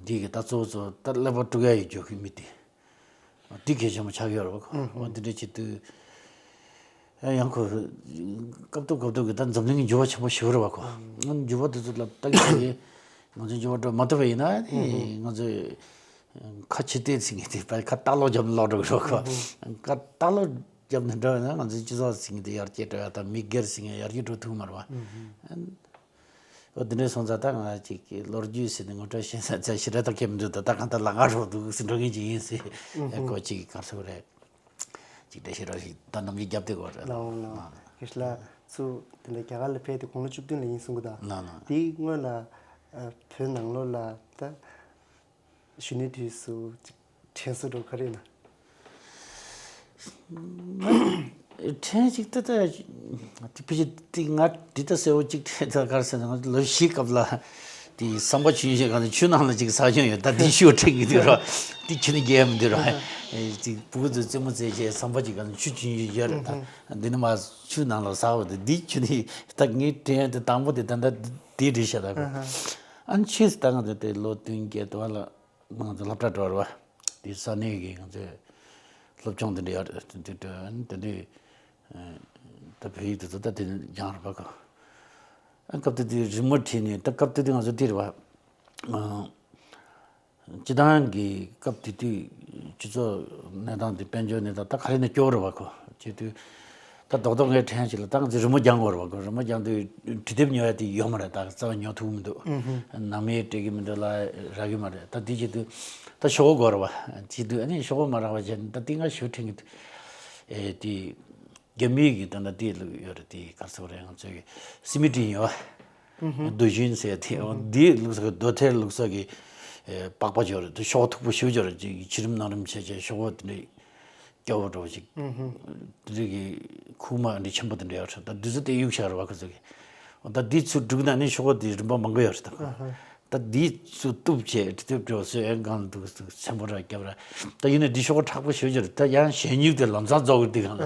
འདི་གི་ད་གཙོ་བོ་གཙོ་བོ་ད་ཀླད་པ་དཀྲུག་ཡ་ཡི་འཇོག་གི་མི་དེ། འདི་གལ་ཆེན་པོ་ཆགས་ཡོད་རེད་བ། འོ་འདི་འདྲ་བྱེད་དུས། ཡང་ཁོ་སྐབས་ཐོག་སྐབས་ཐོག་གི་ད་འཛམ་གླིང་གི་འགྱུར་བ་ཆེན་པོ་ཞིག་རེད་བ་ཁོ། འགྱུར་བ་དེ་ཚོ་ལ་ལྟ་གི་ང་ཚོ་འགྱུར་བ་འགྲོ་མ་ཐུབ་པ་ཡིན་ན་ནི་ང་ཚོས་ཁ་ཕྱི་བལྟས་ཟེར་མཁན་དེ་ཕར་ཁ་ལྟག་ལོག་བརྒྱབ་ནས་ལོག་འགྲོ་གི་རེད་ཁོ། ཁ་ལྟག་ལོག་བརྒྱབ་ནས་འགྲོ་བ་ན་ང་ཚོའི་སྤྱི་ཚོགས་ཟེར་མཁན་དེ་ཡར་རྒྱས་འགྲོ་ཡ་དང་མི་སྒེར་ཟེར་མཁན་ཡར་རྒྱས་འགྲོ་ཐུབ་མ་རེད་བ། འོ་དེ་འདྲ་སོང་ཙང་ད་ང་ཅིག་ལོ་རྒྱུས་ཟེར་ནས་ངོ་སྤྲོད་བྱེད་ས་ཚད་ཞེ་དྲག་ད་གལ་མི་འདུག་ད་ད་གང་ལྟར་ལམ་ཁ་རོགས་འདུག་ཟེར་འགྲོ་མཁན་ཅིག་ཡིན་ཟེར། ཨེ་ཁོ་ཅིག་ག་རེ་ཟེར་དགོས་རེད། ཅིག་འགྲེལ་བཤད་རོགས་ཞིག་ད་ནམ་རྒྱུན་རྒྱབ་བསྡད་ཡོད་རེད་ད། ལའོ་ལའོ། ཨ། དགེ་བཤེས་ལགས་ཚུར་དེ་འདྲ་རྒྱ་གར་ལ་ཕེབས་ཏེ་དགུང་ལོ་བཅུ་བདུན་ལ་ཡིན་གསུང་གི་ད། ལའོ་ལའོ། དེའི་སྔོན་ལ་ཨ་བོད་ནང་ལོགས་ལ་ད་གཞོན་ནུའི་དུས་སུ་ཅིག་དྲན་གསོ་འདྲ་བོ་ག་རེ་ཡོད་ན། དྲན་ཅིག་ད་ད་དེ་ཕལ་ཆེར་དེ་ང་འདི་ལྟ་གསལ་བོ་ཅིག་དྲན་ད་ག་རེ་ཟེར་ན་ང་ཚོ་ལོ་བཞིའི་སྐབས་ལ། དེ་ཟམ་པ་ཆུང་ཆུང་ཞིག་ག་ཚོད་ཆུ་ནང་ལ་ཅིག་ཟག་བྱུང་ཡོད། ད་དེ་ཤུགས་དྲན་གྱི་འདུག་ར། དེ་ཆུ་ནི་རྒྱས་མི་འདུག་ར། ཨེ་ཅིག་ཕྲུ་གུ་ཚོ་རྩེད་མོ་རྩེ་བྱས་ཟམ་པ་ཅིག་ག་ཚོད་ཆུ་ཆུང་ཆུང་ཡོད་རེད་ད། འདི་ནི་མ་ཆུ་ནང་ལ་ཟག་པ་དེ་འདི་ཆུ་ནི་ད་ངས་དྲན་དེ་དང་པོ་དེ་ད་ད་དེ་རེད་ཤག་ད་གོ། ཨ་ནི་ཕྱིས་སུ་ད་ང་ཚོ་དེ་ལོ་བདུན་བརྒྱད་དུ་བ་ལ་ང་ཚོ་སློབ་གྲྭ་འགྲོ་བ་རེད་བ། དེ་ས་གནས་ཀྱི་ང་ཚོའི་སློབ་སྦྱོང་དེ་འདྲ་ཡོད་རེད་དེ་དེ་དེ་འདྲའི་ད་བོད་ཡིག་དེ་ཚོ་ད་དེ་སྦྱངས་རེད་བ་གོ། ཨ་སྐབས་དེ་དུས་རི་མོ་ཁྲིད་ནས་ད་སྐབས་དེ་དུས་ང་ཚོ་དེ་རེད་བ། སྤྱི་བཏང་གི་སྐབས་དེ་དུས་སྤྱི་ཚོགས་གནས་སྟངས་དེ་དཔལ་འབྱོར་གནས་སྟངས་ད་ག་རེ་ནས་སྐྱོ་བོ་རེད་བ་གོ། བྱེད་དུས་ད་རྡོག་རྡོག་ངའི་དྲན་ཅིག་ལ་ད་ང་ཚོ་རི་མོ་སྦྱང་དགོས་རེད་བ་གོ། རི་མོ་སྦྱང་དུས་འབྲི་དེབ་ཉོ་ཡ་དེ་ཡོད་མ་རེད། ད་རྩ་བ་ཉོ་ཐུབ་མི་འདུག་ནང་མི་སྤྲད་ཀྱི་མི་འདུག་ལ་རག་གི་མ་རེད། ད་དེ་བྱེད་དུས་ད་ཤོག་གོ་དགོས་རེད་བ། བྱེད་དུས་ཨ་ནི་ཤོག་གོ་མ་རག་པ་བྱས་ནས་ད་དེ་ང་ཞུ་དྲན་གྱི་འདུག་ཨེ་དེ། རྒྱ་མིའི་གི་ད་ལྟ་དེ་ལུགས་ཡོད་རེད། དེ་ག་རེ་ཟེར་དགོས་རེད། ང་ཚོའི་གི་སི་མི་ཏི་ཡོད་བ། རྡོ་ཞུན་ཟེར་དེ་འོ་དེ་ལུགས་ས་གི་རྡོ་ཐེར་ལུགས་ས་གི་ཨེ་པགས་པ་ཡོད་རེད། དེ་ཤོག་མཐུག་པོ་ཞེ་པོ་ཅིག་ཡོད་རེད། ཅིག་ཕྱི་རིམ་ནང་རིམ་བྱས་བྱས་ཤོག་དེ་འདྲ་སྐྱ་བོ་འདྲ་བོ་ཅིག་དེ་འདྲ་གི་ཁུག་མ་འདྲ་ཆེན་པོ་དེ་འདྲ་ཡོད་རེད། ད་དེ་ཚོ་དེ་གཡུག་བཞག་རེད་བ་ཁོ་ཚོ་གི། འོ་ད་དེ་ཚུར་བསྒྲིགས་ན་ནི་ཤོག་དེ་རིམ་པ་མང་པོ་ཡོད་རེད་ད། ད་འདི་ཚུར་གཏུབ་བྱས་འབྲི་དེབ་འབྲི་བ་སོས་ཨེ་གང་འདུག་འདུག་ཚན་པོ་ར་རྒྱབ་ར། ད་ཡིན་ན་འདི་ཤོག་ཁྲག་པོ་ཞེ་པོ་ཅིག་རེད། ད་ཡང་གཞན་ཉིད་དེ་ལམ་སང་རྫོགས་ཀྱི་འདུག་གང་ལ།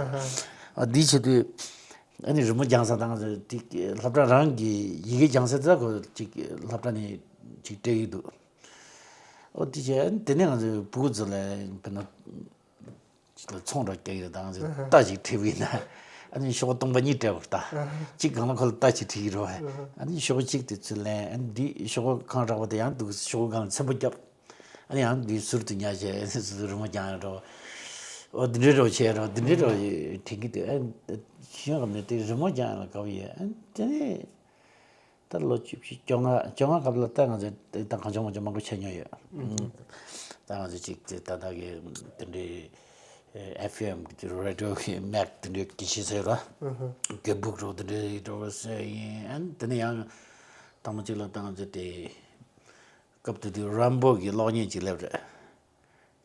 ཨ་འདི་བྱེད་དུས་ཨ་ནི་རི་མོ་སྦྱང་ས་དང་དེ་སློབ་གྲྭ་རང་གི་ཡི་གེ་སྦྱང་ས་དེ་ཁོ་ཅིག་སློབ་གྲྭ་ནས་ཅིག་སྤྲད་ཀྱི་འདུག་འོ་དེ་བྱས་དེ་ནས་ང་ཚོའི་ཕྲུ་གུ་ཚོ་ལ་དཔེར་ན། ཅིག་ལ་ཚོང་འདྲ་རྒྱག་གི་རེད། ད་ང་ཚོས་རྟ་ཞིག་ཁྲིད་པ་ཡིན་ན་ཨ་ནི་ཤོག་སྟོང་པ་གཉིས་སྤྲད་པར་ད་གཅིག་སྒང་ལ་ཁོ་ལ་རྟ་ཞིག་ཁྲིད་ཀྱི་རེད་བ། ཨ་ནི་ཤོག་གཅིག་དེ་ཚུར་ལེན། ཨ་ནི་འདི་ཤོག་གང་རག་པ་དེ་ཡང་འདུག་ཤོག་སྒང་ལ་ཚེམ་པ་བརྒྱབ། ཨ་ནི་ཡང་འདི་ཟུར་དུ་ཉར་བྱས་ཨ་ནི་ཟུར་དུ་རི་མོ་རྒྱག་ཡ་འགྲོ། འོ་འདི་འདྲའི་འགྲོ་བྱས་རོགས་འདི་འདྲའི་འགྲོ་དྲན་གྱི་འདུག་ཨ་ནི་ཤིང་གམ་ནས་དེ་རི་མོ་རྒྱག་ཡ་ལ་དགའ་བོ་ཡོད། ཨ་ནི་དེ་ནས། ད་ལོ་བཅུ་བཞི་བཅོ་ལྔ་བཅོ་ལྔ་སྐབས་ལ་ད་ང་ཚོ་ད་གང་བྱུང་མང་བྱུང་མང་པོ་བྱས་མྱོང་ཡོད། ད་ང་ཚོ་ཅིག་དེ་ད་ལྟ་གི་དེ་འདྲའི་ཨེ་ཧྥི་ཨེམ་གི་རེ་ཌི་ཡོ་གི་མེག་དེ་འདྲའི་གི་ཤེས་ཚོད་ར་གི་སྦུག་རོ་དེ་འདྲའི་འགྲོ་བ་སེ་ཡིན། ཨན་དེ་ནས་ཡང་དང་པོ་ཅིག་ལ་ད་ང་ཚོ་དེ་སྐབས་དེ་དུས་རམ་བོ་གི་གློག་བརྙན་ཅིག་སླེབས་རེད།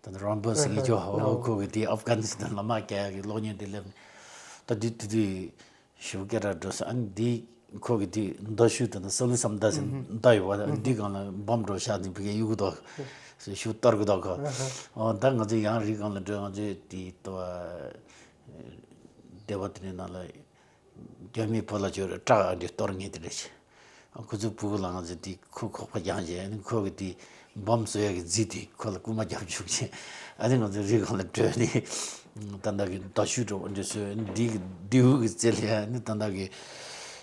ད་ནི་རོན་བོ་སི་ངེས་ཅོ་ཧོ་ཁོ་གི་དེ་ཨབ་གྷ་ནི་སི་ཐན་ལ་དམག་རྒྱག་ཡག་གི་གློག་བརྙན་དེ་སླེབས་ནས། ད་དེ་དེ་དུས་ཞེ་པོ་སྐད་གྲགས་འགྲོ་སོང་། ཨ་ནི་དེ་ཁོ་གི་དེ་མདའ་གཞུ་དེ་ནི་སོ་ལུ་སམ་མདའ་ཟེར་མདའ་ཡོད་པ། ཨ་ནི་དེ་སྒང་ལ་བོམ་འདྲ་བཞག་ནས་ཕ་གིར་གཡུག་གི་འདུག་ཞེ་པོ་གཏོར་གི་འདུག་གོ། འོ་ད་ང་ཚོ་ཡང་རི་སྒང་ལ་འགྲོ། ང་ཚོས་དེ་ལྟ་བ་སྡེ་བ་དེ་འདྲའི་ནང་ལ། རྒྱ་མིའི་བུ་ལ་ཅོ་རེ་སྐྲག་ཨ་འདྲེ་གཏོར་ངེས་དེ་རེད། ཁོ་ཚོའི་ཕྲུ་གུ་ལ་ང་ཚོས་དེ་ཁོ་ཁོག་པ་རྒྱང་བྱས་ནི་ཁོ་གི་དེ་བོམ་བཟོ་ཡག་གི་རྫས་དེ་ཁོ་ལ་རྐུ་མ་རྒྱབ་བཅུག་བྱས། ཨ་ནི་ང་ཚོ་རི་སྒང་ལ་བྲོས་ནས་ད་ལྟ་གི་མདའ་གཞུ་འདྲ་བོ་འདྲ་བཟོས། ཨ་ནི་དེ་གི་མདེའུ་གི་རྩེ་ལ་ཨ་ནི་ད་ལྟ་གི་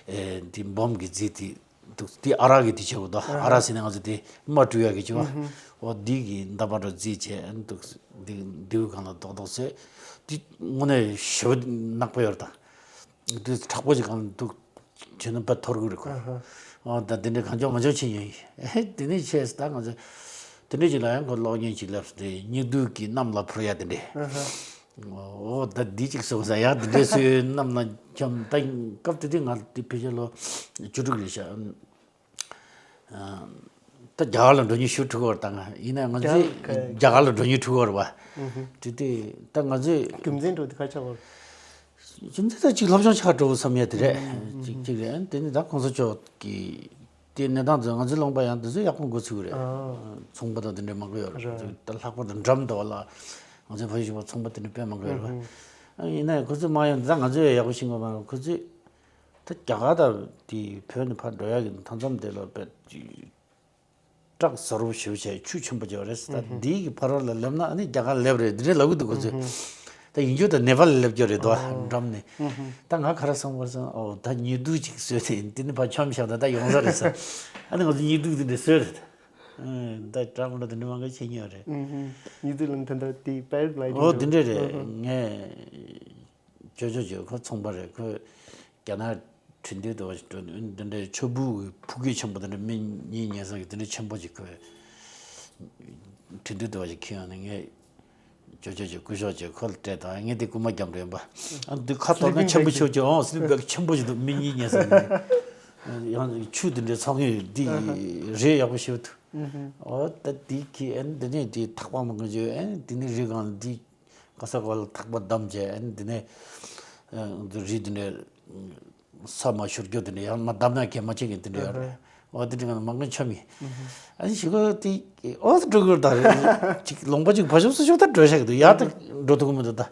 ཨེ་དེ་བོམ་གི་རྫས་དེ་ འདུག་དེ་ཨ་རག་གི་དེ་བྱེད་དགོས་དོ། ཨ་རག་ཟེར་ནས་ང་ཚོ་དེ་མ་བཀྲུ་ཡག་གི་བྱེད་བ། འོ་འདི་གི་འདབ་མ་འདྲ་བརྫིས་བྱས་འདུག་དེ་དེའུ་གང་ལ་རྡོག་རྡོག་བཟོས། དེ་དངོས་གནས་ཞེ་པོ་ནག་པོ་ཡོད་རེད་ད། དེ་མཁྲེགས་པོ་ཅིག་གང་ལ་འདུག་བྱས་ན་དཔེ་འཐོར་གི་རེད་ཁོ། འོ་ད་དེ་འདྲའི་གང་ལྕོགས་མང་ལྕོགས་བྱེད་ཉན་ཡིན། ཨེ་དེ་ནས་བྱས་ད་ང་ཚོ་དེ་འདྲའི་ཅིག་ལ་ཡང་ཁོ་གློག་བརྙན་ཅིག་སླེབས་སོང་། དེ་སྙིགས་དུས་ཀྱི་གནམ་ལ་འཕུར་ཡ་དེ་འདྲས། འོ་ད་འདི་ཅིག་སོང་ས་ཡག་འདི་འདྲས་སུའི་གནམ་ལ་འཁྱམས། ད་སྐབས་དེ་དུས་ང་དེ་ཕལ་ཆེར་ལོ་བཅུ་དྲུག་རེད་ཤག་ད་རྒྱ་གར་ལ་འགྲོ་མྱོང་ཞེ་པོ་འཁྲུག་གི་ཡོད་རེད་ད་ང་། ཡིན་ན་ང་ཚོས་རྒྱ་གར་ལ་འགྲོ་མྱོང་འཁྲུག་གི་ཡོད་རེད་བ། དེ་དུས་ད་ང་ཚོས་རྒྱུ་མཚན་འགྲོ་དེ་ག་ཆགས་པ་རེད། རྒྱུ་མཚན་ད་ཅིག་སློབ་སྦྱོང་ཆགས་འགྲོ་བསམ་ཡ་དེ་རེད། ཅིག་ཅིག་རེད། དེ་ནི་ད་གོང་ས་མཆོག་གི་དེའི་གནས་སྟངས་དེ་ང་ཚོའི་ལུང་པ་ཡང་དེ་ཚོ་ཡག་པོ་འགོ་ཚུགས་རེད། ཚོང་པ་དང་དེ་འདྲ་མང་པོ་ཡོད་རེད། ད་ལྷག་པར་དུ་འགྲམ་དུ་བ་ལ་ང་ཚོའི་ཕ་ཡུལ་གཞིས་པ་ཚོང་པ་དེ་འདྲ་དཔེ་མང་པོ་ཡོད་རེད། ཡིན་ན་ཁོ་ཚོས་མ་ཡོང་ད་ང་ཚོས་ཡག་པོ་ཤེས་དགོས་མ་རེད། ཁོ་ཚོས་ད་རྒྱ་གར་དང་དེ་བོད་ནས་ཕར་འགྲོ་ཡག་གི་མཐའ་མཚམས་དེ་ལ་དཔེ་བྲག་གཟར་པོ་ཞེ་པོ་བྱས་ཆུ་ཆེན་པོ་ཅིག་ཡོད་རེད། ད་འདི་གི་ཕ་རོལ་ལ་སླེབས་ན་ཨ་ནི་རྒྱ་གར་སླེབས་རེད། འདི་འདྲས་ལབ་གི་འདུག་ཁོ་ཚོས། ད་ཡིན་རྒྱུ་ད་ནེ་པཱལ་ལ་སླེབས་རྒྱུ་རེད་དོ། འགྲམ་ནས། ད་ང་ག་རེ་བསམ་པར་སོང་། ཨོ་ད་ཉི་གདུགས་ཅིག་བཟོས་ཏེ་འདི་ནས་ཕར་འཁྱམས་བཞག་ད་ད་ཡོང་ས་རེད་ཟེར། ཨ་ནི་ང་ཚོ་ཉི་གདུགས་འདི་འདྲ་བཟོས་རེད། ད་འདྲ་མི་འདྲ་འདི་འདྲ་མང་ག་བྱེད་མྱོང་རེད། ཉི་གདུགས་ལ་ད་ད་དེ་པེ་ར་གི་ལའི་ཌིང་འོ་འདི་འདྲ་རེད། ངས་ཅོ་ཅོ་ཅོ་ཁོ་ཚོང་པ་རེད། ཁོ་རྒྱ་ནག་ཁྲིན་ཏུའུ་དུ་བ་ཞིག་འགྲོ་ནས་འདི་འདྲའི་ཆུ་བུ་གི་ཕུག་གི་ཆེན་པོ་དེ་འདྲ་མི་གཉིས་ཉལ་ས་གི་དེ་འདྲ་ཆེན་པོ་ཅིག་གི་ཁྲིན་ཏུའུ་དུ་བ་ཞིག་ཁྱེར་ཡོང་ནས་ངས་ཅོ་ཅོ་ཅོ་སྐུ་ཞབས་ཅིག་ཁོ་ལ་སྤྲད་དང་། ངས་དེ་རྐུན་མ་བརྒྱབ་འགྲོ་ཡིན་པ། ཨ་འདི་ཁ་གཏོར་ན་ཆེན་པོ་ཆེ་ཆེ་ཨང་སི་ལིང་བེག་ཆེན་པོ་ཞིག་འདུག་མི་གཉིས་ཉལ་ས་གི་ཡང་ཆུ་དེ་འདྲའི་ཚོགས་ངེས་འདི་རེད། ཡག་པོ་ཞེ་པོ་འདུག་འོ་ད་དེ་གི་ཨ་ནི་དེ་ནས་དེ་ཐག་པ་མང་གི་བྱས། ཨ་ནི་དེ་ནས་རི་སྒང་འདི་ག་ས་ག་ལ་ཐག་པ་བསྡམས་བྱས། ཨ་ནི་དེ་ནས་ཨ་འདི་རི་དེ་འདྲའི་ས་མ་ཤོར་རྒྱུ་དེ་འདྲ་ཡང་མ་བསྡམས་ན་གས་མ་བྱེད་མཁན་དེ་འདྲ་ཡོད་རེད། འོ་དེ་འདྲ་ང་མང་གི་འཁྱམས་ཡིན། ཨ་ནི་ཞིག་ག་དེ་འོ་དེ་འགྲོ་གི་རེད་ད། ཅིག་ལུང་པ་ཅིག་ཕར་ཞོག་ཚུར་ཞོག་ད་འགྲོ་ཤག་གི་འདུག་ཡར་ད་འགྲོ་ཐུབ་ཀྱི་མི་འདུག་ད།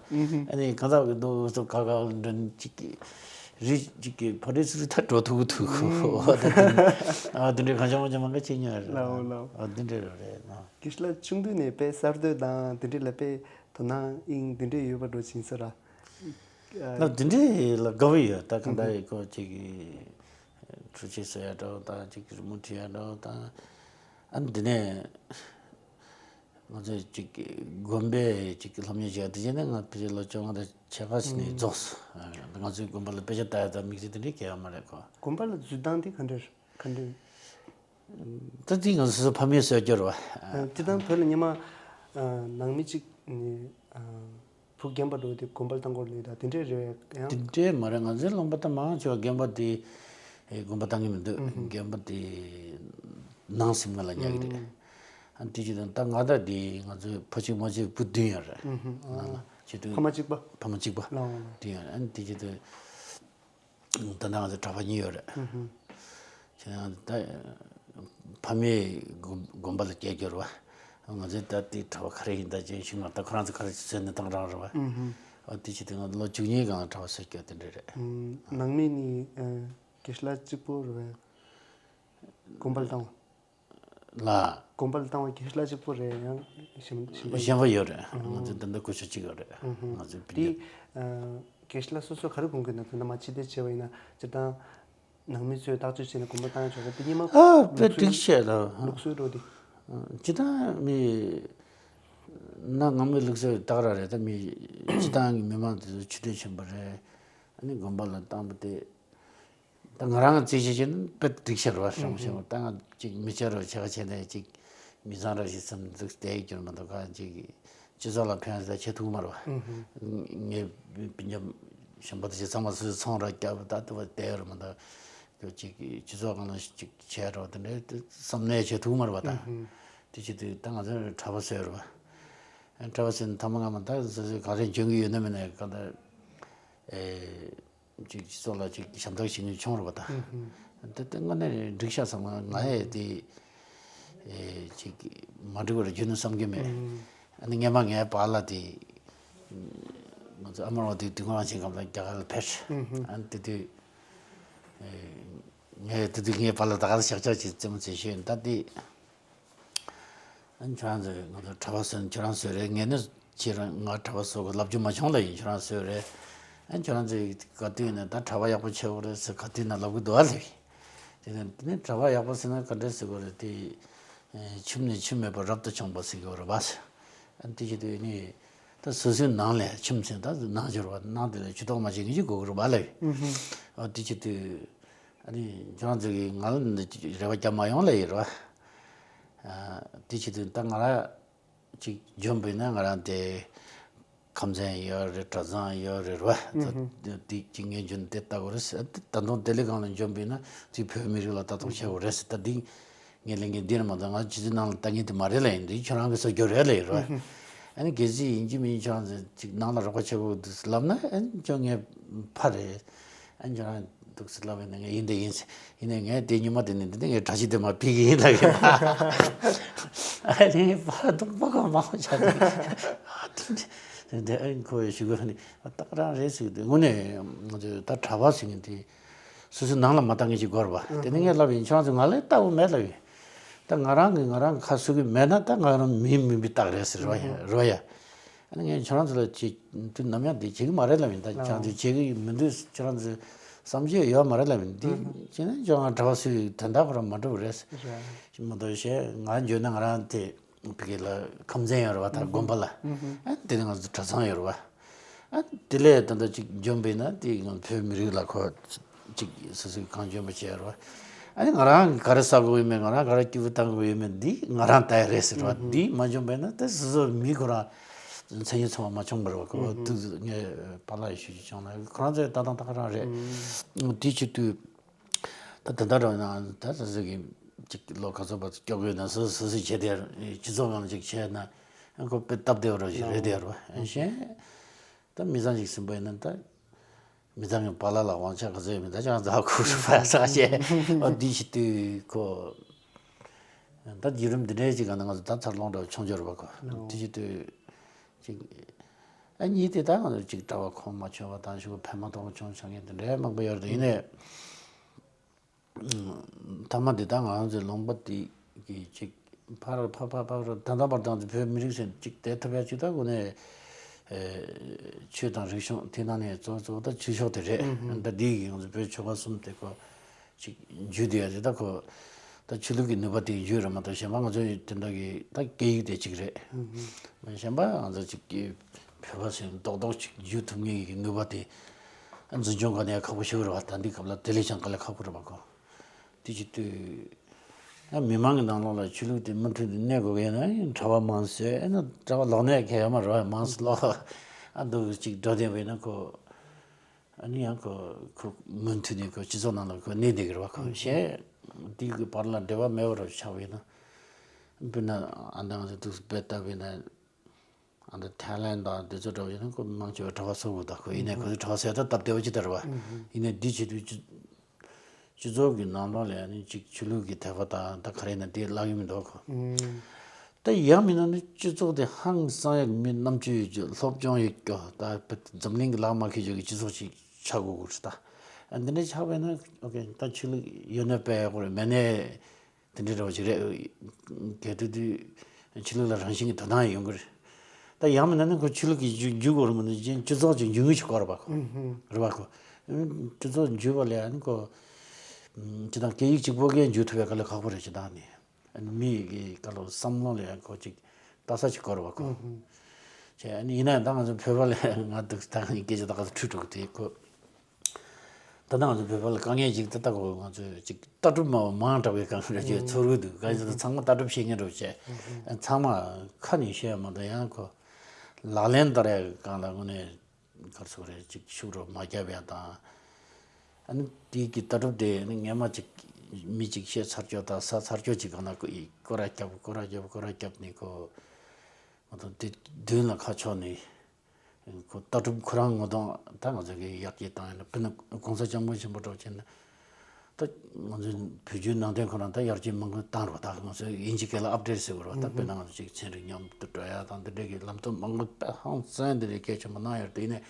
ཨ་ནི་གང་ཟག་གི་འདུག་སོ་ག་ག་ལ་འགྲོ་ཅིག་གི་རི་ཅིག་གི་ཕ་རི་སི་རི་ད་འགྲོ་ཐུབ་ཀྱི་འདུག་འོ་ད་དེ་འདྲ་ཨ་དེ་འདྲ་གང་ཅང་མང་ཅང་མང་གི་བྱེད་མྱོང་རེད། ལའོ་ལའོ། ཨ་དེ་འདྲ་རེད་རེད་ན། དགེ་ལགས་ཆུང་དུས་ནས་དཔེ་གསར་གཏོད་དང་དེ་འདྲ་ལ་དཔེ་དོ་སྣང་དབྱིངས་དེ་འདྲ་ཡོད་པ་འགྲོ་ཕྱིན་ས་ར། ལ་དེ་འདྲའི་ལ་དགའ་བོ་ཡོད། ད་གང་ལྟར་ཡིན་ཁོ་ཅིག་གི་འཕྲུལ་ཆས་བཟོ་ཡ་འདྲ་བོ་དང་ཅིག་གི་རི་མོ་བྲིས་ཡ་འདྲ་བོ་དང་། ཨ་ནི་དེ་ནས་ང་ཚོས་ཅིག་གི་དགོན་པའི་ཅིག་གི་སློབ་གཉེར་བྱས་ཡ་དེ་བྱས་ནས་ང་ཕལ་ཆེར་ལོ་བཅོ་ལྔ་དང་ཕྱེད་ཀ་ཞིག་ནས་རྫོགས་སོང་། ང་ཚོའི་དགོན་པ་ལ་དཔེ་ཆ་ལྟ་ཡ་དང་དམིགས་བསལ་དེ་འདྲའི་གལ་ཡོད་མ་རེད་ཁོ། དགོན་པ་ལ་འཛུལ་སྟངས་དེ་ག་འདྲ་ག་འདྲ། ད་དེ་ང་ཚོ་སོ་སོ་ཕ་མས་གསོལ་རྒྱུ་རེད་བ། སྤྱིར་བཏང་བོད་ལ་སྔོན་མ་ནང་མི་གཅིག་ནས་བུ་རྒན་པ་འགྲོ་དེ་དགོན་པ་ལ་བཏང་དགོས་ལབ་ད་དེ་འདྲས་རེད་ཡང་། དེ་འདྲས་མ་རེད། ང་ཚོའི་ལུང་པ་ད་མང་ཆེ་བ་རྒན་པ་དེ་དགོན་པ་བཏང་གི་མི་འདུག་རྒན་པ་དེ་ནང་སེམས་ཁ་ལ་ཉར་གི་རེད། ཨ་དེ་ཅི་དང་ད་ང་ད་དེ་ང་ཚོའི་ཕོ་གཅིག་མོ་གཅིག་བུ་བདུན་ཡོད་རེད། ནང་ལ་ཆེ་དུས་ཕ་མ་གཅིག་པ། ཕ་མ་གཅིག་པ་ལའོ་ལའོ། བདུན་ཡོད་རེད། ཨ་དེ་ཅི་དུས། ད་ལྟ་ང་ཚོ་གྲྭ་པ་གཉིས་ཡོད་རེད། ཁྱེད་རང་ད་ཕ་མས་དགོན་དགོན་པ་ལ་སྐྱེལ་རྒྱུ་རེད་བ། ང་ཚོས་ད་དེ་གྲྭ་པ་ག་རེ་ཡིན་ད་ཅེས་ཤིག་མ་ད་ཁོ་རང་ཚོ་ག་རེ་བཟོས་ནས་བཏང་རང་རེད་བ། ཨ་དེ་ཕྱིར་དེ་ང་ལོ་བཅུ་གཉིས་སྒང་ལ་གྲྭ་པ་བཟོས་རྒྱུ་དེ་འདྲ་རེད། ནང་མི་ནི་དགེ་ལགས་གཅིག་པོ་རེད་བ། དགོན་པ་ལ་བཏང་བ། ལ། དགོན་པ་ལ་བཏང་བ་དགེ་ལགས་གཅིག་པོ་རེད་ཡང་གཞན་གཞན་པ་ཡོད། གཞན་པ་ཡོད་རེད། ང་ཚོ་འདི་འདྲ་སྐུ་ཞབས་གཅིག་ཡོད་རེད། ང་ཚོ་དེ་བི་ཉེ། དགེ་ལགས་སོ་སོ་ག་རེ་དགོངས་ཀྱི་ན་ད་ནང་མ་ཕྱི་བལྟས་བྱས་པ་ཡིན་ན་སྤྱིར་བཏང་ནང་མི་ཚོས་བརྟག་དཔྱད་བྱས་ནས་དགོན་པ་བཏང་ཆོག་གི་དེ་སྔོན་མ་ཨ་དཔེ་ལུགས་སྲོལ་འགྲིག་ཤག་ལ། ལུགས་སྲོལ་འགྲོ་དེ། སྤྱིར་བཏང་མི་གནའ་སྔ་མོའི་ལུགས་སྲོལ་དག་ར་རེད། ད་མི་སྤྱིར་བཏང་གི་མི་མང་དེ་ཚོ་ཆོས་དད་ཆེན་པོ་རེད། ཨ་ནི་དགོན་པ་ལ་བཏང་པ་དེ། ད་ང་རང་གི་རྩིས་གཞི་བྱས་ན་དཔེ་འགྲིག་ཤག་རེད་བ། ཧྲང་ཤག་ད་ང་ཅིག་མི་སྐྱ་རོ་ཆེ་ཁ་ཆེ་ནས་ཅིག་མི་ཚང་ར་ཞིག་སེམས་འཛུགས་བསྡད་ཡོད་རྒྱུ་མ་གཏོགས་གང་ཅིག་སྤྱི་ཚོགས་ལ་ཕན་ས་བྱེད་ཐུབ་མ་རེད་བ། ངས་སྤུན་ཀྱག་གཞན་པ་དེ་ཚོ་ཚང་མ་སོ་སོའི་ཚོང་ར་རྒྱབ་ད་ལྟ་བ་བསྡད་ཡོད་རེད་མ་གཏོགས་ཅིག་སྤྱི་ཚོགས་སྒང་ལ་ཅིག་བྱས་རོགས་དེ་འདྲའི་བསམ་ནས་བྱེད་ཐུབ་མ་རེད་བ་ད། དེ་བྱེད་དུས་ད་ང་ཚོ་གྲྭ་པ་བཟོས་རེད་བ། གྲྭ་པ་བཟོས་ནས་ཐ་མ་སྔ་མ་ད་སོ་སོའི་ག་རེ་འཇོན་གྱི་ཡོད་ན་མེད་ན་ག་ད། ཅིག་སྤྱི་ཚོགས་ལ་ཅིག་ཞབས་འདེགས་ཞུ་མཁན་བྱུང་རེད་པ་ད། དེ་དེ་དངོས་གནས་འགྲིག་ཤག་བསམ། ང་ཡང་དེ་ཅིག་མ་འགྲིག་པ་རེད་རྒྱུན་ནས་བསམ་གྱི་མེད། ཨ་ནི་སྔོན་མ་ངའི་པཱ་ལགས་དེ་ང་ཚོ་ཨ་མར་བ་དེ་དུས་འཁོར་རང་བཞིན་སྒང་ལ་རྒྱ་གར་ལ་ཕེབས། ཨ་ནི་དེ་དུས་ངས་དེ་དུས་ངའི་པཱ་ལགས་ད་ག་ལ་ཞག་ཆག་ཅིག་རྩེད་མོ་རྩེ་ཤེས་ཡོད་ད་དེ། ཨ་ནི་ཁྱོད་རང་ཚོས་ང་ཚོ་གྲྭ་པ་བཟོས་ན་ཁྱོད་རང་བཟོས་རེད། ངས་ནི་ཁྱེད་རང་ང་གྲྭ་པ་བཟོ་དགོས་ལབ་རྒྱུ་མ་བྱུང་ལབ་ཡིན། ཁྱོད་རང་བཟོས་རེད། ཨ་ནི་ཁྱོད་རང་ཚོས་ག་དུས་ཡིན་ན་ད་གྲྭ་པ་ཡག་པོ་ཆགས་པ་རེད་ཟེར་ག་དུས་ཡིན་ན་ལབ་གི་འདུག་ཨ་ལེ། དེ་ནས་དེ་ནས་གྲྭ་པ་ཡག་པོ་ཟེར་ན་ག་འདྲ་ཟེར་དགོས་རེད་དེ། ཁྱིམ་ནས་ཁྱིམ་མེད་པར་རབ་ཏུ་བྱུང་བ་ཟེར་དགོས་རེད་པ། དེ་བྱེད་དུས་ནི་ད་སོ་སོའི་ནང་ལས་ཁྱིམ་ཟེར་ད་ནང་སྦྱོར་བ་ནང་དེ་ལས་ཇུས་གཏོགས་མ་བྱེད་མཁན་ཅིག་དགོས་ཀྱི་རེད་པ་ལབ་ཡོད། ཨོ་དེ་བྱེད་དུས་ཨ་ནི་ཁྱེད་རང་ཚོ་གིས་ང་ལ་འདི་རེ་བ་རྒྱབ་མ་ཡོང་ལབ་ཡོད་རེད་པ། དེ་བྱེད་དུས་ད་ང་རང་ཅིག་འཇོན་པ་ཡིན་ན་ང་རང་དེ་ཁམས་ཚན་ཡོད་རེད། གྲྭ་ཚང་ཡོད་རེད་ར། དེ་ཅིག་ངས་འཇོན་དེ་ལྟ་བུ་རེད། ད་དུང་དེ་ལས་གང་ལ་འཇོན་པ་ཡིན་ན་དེ་བོད་མི་རིགས་ལ་ལྟ་རྟོག་བྱེད་དགོས་རེད་ཟེར། ད་འདི་ངས་ལས་འགན་འདི་རེད་མ་གཏོགས་ང་ཕྱི་ཚུལ་ནང་ལ་ལྟ་མཁན་དེ་མ་རེད་ལབ་ཡིན། འདི་ཁྱོད་རང་གི་བཟོ་རྒྱུ་རེད་ལབ་ཡིན་ར། ཨ་ནི་གལ་སྲིད་ཡིན་གཅིག་མིན་གཅིག་ཁྱོད་རང་ཚོ་ཅིག་ནང་ལ་རོགས་པ་བྱེད་དགོས་འདུག་ལབ་ན་ཨ་ནི་ཁྱོད་ངས་ཕར་རེད། ཨ་ནི་ཁྱོད་རང་འདུག་སེ་ལབ་ཡིན་ན་ངས་ཡིན་དེ་ཡིན་ཟེར། ཡིན་ནའི་ངས་དེ་ཉི་མ་དེ་ནས་འདི་ནས་ངས་གྲྭ་ཆས་དེ་མར་ཕུད་ཀྱི་ཡིན་ལབ་ཡིན། ཨ་ནི་ཕར་འདུག་པ་ག་མང་ཆ་ནས་དེ་ཨ་ནི་ཁོ་ཡི་ཞུ་གི་ནི་ཏག་རང་རེད་ཟེར་གི་འདུག་དངོས་གནས་ང་ཚོས་ད་གྲྭ་པ་ཟེར་མཁན་དེ་སོ་སོའི་ནང་ལ་མ་བཏང་མཁན་ཅིག་དགོས་རེད་པ། དེ་ནས་ངས་ལབ་ཡིན། ཁྱོད་རང་ཚོ་ང་ལ་ལྟ་བུ་མེད་ལབ་ཡིན། ད་ང་རང་གིས་ང་རང་གི་ཁ་གསོ་གི་མེད་ན་ད་ང་རང་མི་མིན་པའི་རྟགས་རེད་ཟེར་རོ་ཡ་རོ་ཡ། ཨ་ནི་ངས་ཁྱོད་རང་ཚོ་ལ་ཅིག་དུས་ནམ་ཡང་འདི་བྱེད་ཀྱི་མ་རེད་ལབ་ཡིན། ད་ཁྱོད་ཚོས་བྱེད་ཀྱི་མི་འདུག་ཁྱོད་རང་ཚོའི་བསམ་ཤེས་ཡོད་མ་རེད་ལབ་ཡིན། འདི་བྱས་ན་ཁྱོད་རང་གྲྭ་པ་ཚོའི་དོན་དག་ཁོ་རང་མ་འགྲུབ་རེད། མ་གཏོགས་གཞན་ང་འཇོན་ན་ང་རང་དེ་ཕ་གི་ལ་ཁམས་ཚན་ཡོད་རེད་པ། ད་དགོན་པ་ལ་ཨ་དེ་ནས་ང་ཚོ་གྲྭ་ཚང་ཡོད་རེད་པ། ཨ་དེ་ལས་ད་ལྟ་ཅིག་འཇོན་པ་ཡིན་ན་དེ་ང་བོད་མི་རིགས་ལ་ཁོ་ཅིག་སོ་སོའི་གང་འཇོན་པ་བྱས་རེད་པ། ཨ་ནི་ང་རང་ག་རེ་ཟ་དགོས་ཡོད་མེད། ང་རང་ག་རེ་སྐྱིད་པོ་བཏང་དགོས་ཡོད་མེད་འདི་ང་རང་ལྟ་ཡ་རེད་ཟེར་བ། འདི་མ་འཇོན་པ་ཡིན་ན་དེ་སོ་སོ་མི་ཁོ་རང་མཚན་ཉིད་ཚང་མ་མ་བྱུང་བ་རེད་པ། ཁོ་དུས་ངས་པཱ་ལགས་ཡི་ཞུ་རྒྱུ་བྱུང་ན་ཁོ་རང་ཚོའི་ལྟ་སྟངས་ད་ག་རང་རེད། དེ་བྱེད་དུས་ད་དེ་འདྲ་རང་ན་ད་སོ་སོ་གི་ཅིག་ལོ་ག་ཚོད་བར་སྐྱོ་དགོས་ན་སོ་སོ་སོ་བྱས་ཏེ་སྤྱི་ཚོགས་ནང་ཅིག་བྱས་ན་ཁོ་དཔེ་སྟབས་བདེ་བ་རེད་རེད་དེ་རེད་པ། གཞན་ད་མི་ཚང་ཅིག་ཟིན་པ་ཡིན་ན་ད། མི་ཚང་གི་པཱ་ལགས་ལ་དབང་ཆ་ག་ཚོད་ཡོད་མེད་ད་ཅང་ཛ་ཁུ་རུ་པ་ས་ཆེ། ཨོ་འདི་ཞིག་དུས་ཁོ། ད་བརྒྱུད་རིམ་འདི་འདྲའི་ཅིག་ག་ན་ང་ཚོ་ད་འཚར་ལོངས་འདྲ་བ་བྱུང་འབྱོར་བ་ཁོ། འདི་ཞིག་དུས་ཅིག་ཨ་གཉིས་དེ་ད་ང་ཚོ་ཅིག་གྲྭ་པ་ཁོང་མ་བྱུང་བ་དང་ཞུ་བ་ཕན་མ་ཐོགས་བྱུང་ཆགས་མཁན་དེ་འདྲའི་མང་པོ་ཡོད་རེད། ཡིན་ནའི། མཐའ་མ་འདི་དག་ང་རང་ཚོའི་ལུང་པ་འདི་གི་ཅིག་ཕར་ཕར་ཕར་ཕར་ད་ལྟ་བར་དང་ཚོ་བོད་མི་རིགས་ཟེར་ཅིག་བསྡད་ཐུབ་ཡ་ཅིག་ད་དངོས་གནས་ཆོས་དང་རིག་གཞུང་དེ་ནང་ནས་གཙོ་བོ་གཙོ་བོ་ད་ཆོས་ཕྱོགས་དེ་རེད། ད་འདི་གི་ང་ཚོ་བོད་ཆོལ་ཁ་གསུམ་དེ་ཁོ་ཅིག་འཇུས་བསྡད་ཡ་དེ་ད་ཁོ་ད་ཆོས་ལུགས་ཀྱི་ནུས་པ་དེ་འཇུས་རེད་མ་གཏོགས་གཞན་པ་ང་ཚོའི་དེ་འདྲ་གི་ད་སྐད་ཡིག་དེ་གཅིག་རེད། གཞན་པ་ང་ཚོ་ཅིག་གི་བོད་པ་ཟེར་རྡོག་རྡོག་ཅིག་འཇུས་ཐུབ་མཁན་གྱི་ནུས་པ་དེ་འཛིན་སྐྱོང་ག་ནས་ཁག་པོ་ཞིག་རེད་བ། ད་འདི་སྐབས་ལ་དེ་ལས་ཀྱང་དཀའ་ལས་ཁག་པོ་རེད་བ་ཁོ། དེ་བྱེད་དུས། ཡང་མི་མང་གི་ནང་ལོགས་ལ་ཆོས་ལུགས་དེ་མུ་མཐུད་དུ་གནས་དགོས་ཀྱི་ཡིན་ན་གྲྭ་པ་མང་ཟེར་ཨེ་ན་གྲྭ་པ་ལོག་ནས་གལ་ཡོད་མ་རེད་བ། མང་ཟེར་ལོག་ཨ་འདུག་ཅིག་འགྲོ་བསྡད་པ་ཡིན་ན་ཁོ། ཨ་ནི་ཡང་ཁོ་ཁོ་མུ་མཐུད་ནས་ཁོ་སྤྱི་ཚོགས་ནང་ལ་ཁོ་གནས་བསྡད་ཀྱི་རེད་བ་ཁོ། གཞན་དེ་གི་བར་ལ་འབྲེལ་བ་མེད་པ་རུ་ཆགས་པ་ཡིན་ན། དཔེར་ན་ཨ་འདང་དེ་འདུག་སྦས་ལྟ་བུ་ཡིན་ན། ཨ་འདི་ཐའི་ལན་དང་དེ་ཚོ་འདྲ་བོ་ཡིན་ན་ཁོ་མང་ཆེ་བ་གྲྭ་པ་ཚོ་གོ། ད་ཁོ་ཡིན་ནའི་ཁོ་ཚོ་གྲྭ་པ་ཟེར་ད་སྟབས་བདེ་བ་ཅིག་ད་རེད་བ། ཡིན་ནའི་འདི་བྱེད་དུས་སྤྱི་སྤྱི་ཚོགས་ཀྱི་ནང་ལོགས་ལ་ཡང་ནི་ཅིག་ཆོས་ལུགས་ཀྱི་དད་པ་དང་ད་ག་རེ་ཡིན་ན་དེ་བརླག་གི་མི་འདུག་གོ། ད་ཡང་མིན་ན་ནི་སྤྱི་ཚོགས་དེ་ཧང་སང་ཡག་མི་རྣམ་དཔྱོད་ཡོད་རྒྱུ་སློབ་སྦྱོང་ཡོད་རྒྱུ་ད་བོད་འཛམ་གླིང་གི་ལག་མ་ཁེལ་རྒྱུ་གི་སྤྱི་ཚོགས་ཅིག་ཆགས་དགོས་ཀྱི་རེད་ད། ཨ་འདི་འདྲ་ཆགས་པས་ན་ཨོ་ཁེ་ད་ཆོས་ལུགས་ཡོད་ན་དཔེ་ཡག་པོ་རེད། མེད་ནའི། དེ་འདྲའི་འདྲ་བ་ཞིག་རེད། གལ་ཏེ་དུས་ཆོས་ལུགས་ལ་རང་བཞིན་གྱི་དོ་སྣང་ཡོང་གི་རེད། ད་ཡང་མིན་ན་ནི་ཁོ་ཆོས་ལུགས་ཀྱི་རྒྱུ་རྒྱུ་གོ་རུ་མི་འདུག་ཅན་སྤྱི་ཚོགས་ཀྱི་རྒྱུ་དངོས་ཤིག་གོ་རེད་པ་ཁོ། རེད་པ་ཁོ། སྤྱི་ཚོགས་འཇུས་པ་ལས་ཨ་ནི་ཁོ། སྤྱི་དང་སྐད་ཡིག་གཅིག་པོ་གས་འཇུ་ཐུབ་པའི་དཀའ་ལས་ཁག་པོ་རེད་སྤྱི་བཏང་ནི། ཨ་ནི་མི་ཡི་གི་བཀའ་སློབ་བསམ་བློ་ལ་ཡང་ཁོ་ཅིག་ལྟ་ས་ཅིག་གོ་རེད་པ་ཁོ། བྱས་ཨ་ནི་ཡིན་ན་ཡང་ད་ང་ཚོ་བོད་པ་ལ་ང་འདུག་ད་ངའི་སྐད་ཆ་ད་ག་ཚོད་འཁྲུལ་འགྲོ་གི་དེ་ཁོ། ད་ལྟ་ང་ཚོ་བོད་པ་ལ་དཀའ་ངལ་ཅིག་ད་ལྟ་གོ་ང་ཚོས་ཅིག་ལྟ་གྲུབ་མ་མང་དྲགས་པའི་སྒང་རེ་ཅིག་ཚོར་གི་འདུག་ག་ཚོད་ཚང་མ་ལྟ་གྲུབ་ཤེས་མཁན་འདྲ་བོ་བྱས། ཚང་མ་ཁ་ནས་བཤད་མ་གཏོགས་ཡང་ཁོ་ལག་ལེན་བསྟར་ཡག་སྒང་ལ་དངོས་གནས་ག་རེ་ཟེར་དགོས་རེད། ཅིག་ཤུགས་རོ་མ་བརྒྱབ་ཡག་དང་། ཨ་ནི་དེའི་གི་ལྟ་གྲུབ་དེ་ནི་སྔན་མ་ཅིག་མི་ཅིག་བཤད་ཚར་ཀྱོག་དང་ཟ་ཚར་ཀྱོག་ཅིག་སྒང་ལ་ཁོ་ཡི་སྐོར་ར་བརྒྱབ་སྐོར་ར་བརྒྱབ་སྐོར་ར་བརྒྱབ་ནས་ཁོ་མ་གཏོགས་དེ་མདུན་ལ་ཁ་ཕྱོགས་ནས། ཁོ་ལྟ་གྲུབ་ཁོ་རང་ངོ་གདོང་ད་ང་ཚོ་གི་ཡར་རྒྱས་བཏང་ཡིན་ན་དཔེར་ན་གོང་ས་སྐྱབས་མགོན་ཆེན་པོ་འདྲ་བོ་བྱས་ན་ད་ང་ཚོའི་བོད་བརྒྱུད་ནང་བསྟན་ཁོ་རང་ད་ཡར་རྒྱས་མང་པོ་བཏང་རོགས། ད་ང་ཚོའི་དབྱིན་ཇི་སྐད་ལ་ཨབ་ཌེཊ་ཟེར་དགོས་རེད་བ། ད་དཔེར་ན་ང་ཚོ་ཅིག་ཚན་རིག་མཉམ་དུ་འགྲོ་ཡ་དང་འདི་འདྲ་གི་ལམ་སྟོན་མང་པོ་དཔེ་ཧང་སང་འདི་འདྲའི་གལ་ཆེན་པོ་གནང་ཡོད་རེད། དེ་ནས་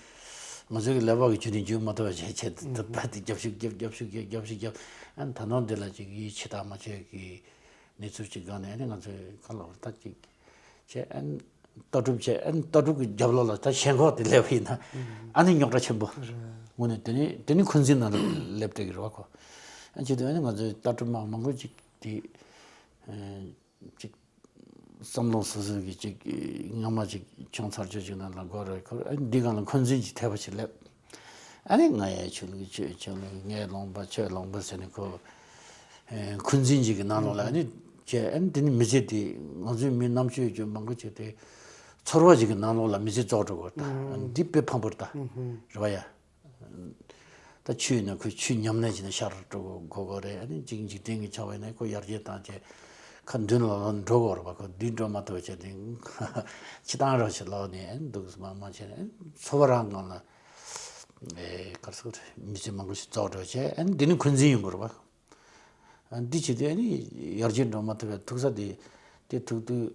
ང་ཚོའི་གི་ཀླད་པ་གི་ཇུས་ནས་འཇུག་མ་ཐུབ་པ་བྱས་བྱས་ད་ད་དེ་རྒྱབ་ཤུགས་རྒྱབ་རྒྱབ་ཤུགས་རྒྱབ་རྒྱབ་ཤུགས་རྒྱབ། ཨ་ནི་ད་ནང་འདི་ལ་ཅིག་ཡིད་ཆེས་དང་མ་ཆེས་གི་གནས་ཚུལ་ཅིག་སྒང་ནས་ཨ་ནི་ང་ཚོའི་ག་ལ་བར་ད་ཅིག་བྱས་ཨ་ནི། ལྟ་གྲུབ་བྱས་ཨ་ནི་ལྟ་གྲུབ་ཀྱི་རྒྱབ་ལོགས་ལ་ད་ཞེན་ཁོག་དེ་སླེབས་པ་ཡིན་ན་ཨ་ནི་རྙོག་དྲ་ཆེན་པོ། དངོས་གནས་དེ་ནི་དེ་ནི་འཁོན་འཛིན་ནང་ལ་སླེབས་བསྡད་ཀྱི་རེད་བ་ཁོ། ཨ་བྱེད་དུས་ཨ་ནི་ང་ཚོའི་ལྟ་གྲུབ་མ་མང་པོ་ཅིག་དེ་ཅིག་བསམ་བློ་སོ་སོ་གི་ཅིག་སྔ་མ་ཅིག་བྱུང་ཚར་ཆོག་ཅིག་ནང་ལ་འགོ་རེད་ཁོ་ཨ་ནི་འདི་སྒང་ལ་འཁོན་འཛིན་གྱི་ཐེབས་པ་ཞིག་སླེབས། ཨ་ནི་ང་ཡ་ཆོས་ལུགས་ཁྱོད་ཆོས་ལུགས་ངའི་ལུང་པ་ཁྱོད་ལུང་པ་ཟེར་ནས་ཁོ་འཁོན་འཛིན་གྱི་ནང་ལོགས་ལ་ཨ་ནི་བྱས་ཨ་ནི་དེ་ནི་མི་ཚེ་དེ་ང་ཚོའི་མི་རྣམ་དཔྱོད་ཀྱི་མང་པོ་ཅིག་དེ་ཚོར་བ་ཅིག་གི་ནང་ལོགས་ལ་མི་ཚེ་རྫོགས་འགྲོ་དགོས་ད་འདི་དཔེ་ཕངས་པོ་རེད་ད་རེད་བ་ཡ། ད་ཆུ་ཡིན་ན་ཁོས་ཆུ་ཉམས་ལེན་བྱས་ནས་ཤར་འགྲོ་དགོས་དགོས་རེད། ཨ་ནི་གཅིག་འཇིག་རྟེན་གྱི་ཆགས་པ་ཡིན་ན་ཁོ་ཡར་རྒྱས་བཏང་བྱས་ཁ་མདུན་ལ་ལོག་འགྲོ་དགོས་རེད་པ། ཁོ་མདུན་འགྲོ་མ་ཐུབ་བྱས་ཏེ་ཕྱི་ཐང་རང་ཞིག་ལོག་ནས་ཨ་ནི་འདུག་མ་མ་བྱས་ནས་འཚོ་བ་རང་སྒང་ལ་ཨེ་གར་སོགས་མི་ཚེ་མང་པོ་ཞིག་རྫོགས་འགྲོ་བྱས་ཨ་ནི་འདི་ནི་འཁོན་འཛིན་ཡོང་དགོས་རེད་པ། ཨ་འདི་བྱས་ཏེ་ཨ་ནི་ཡར་རྒྱས་འགྲོ་མ་ཐུབ་པའི་ཐུག་ས་དེ་དེ་ཐུག་དུས་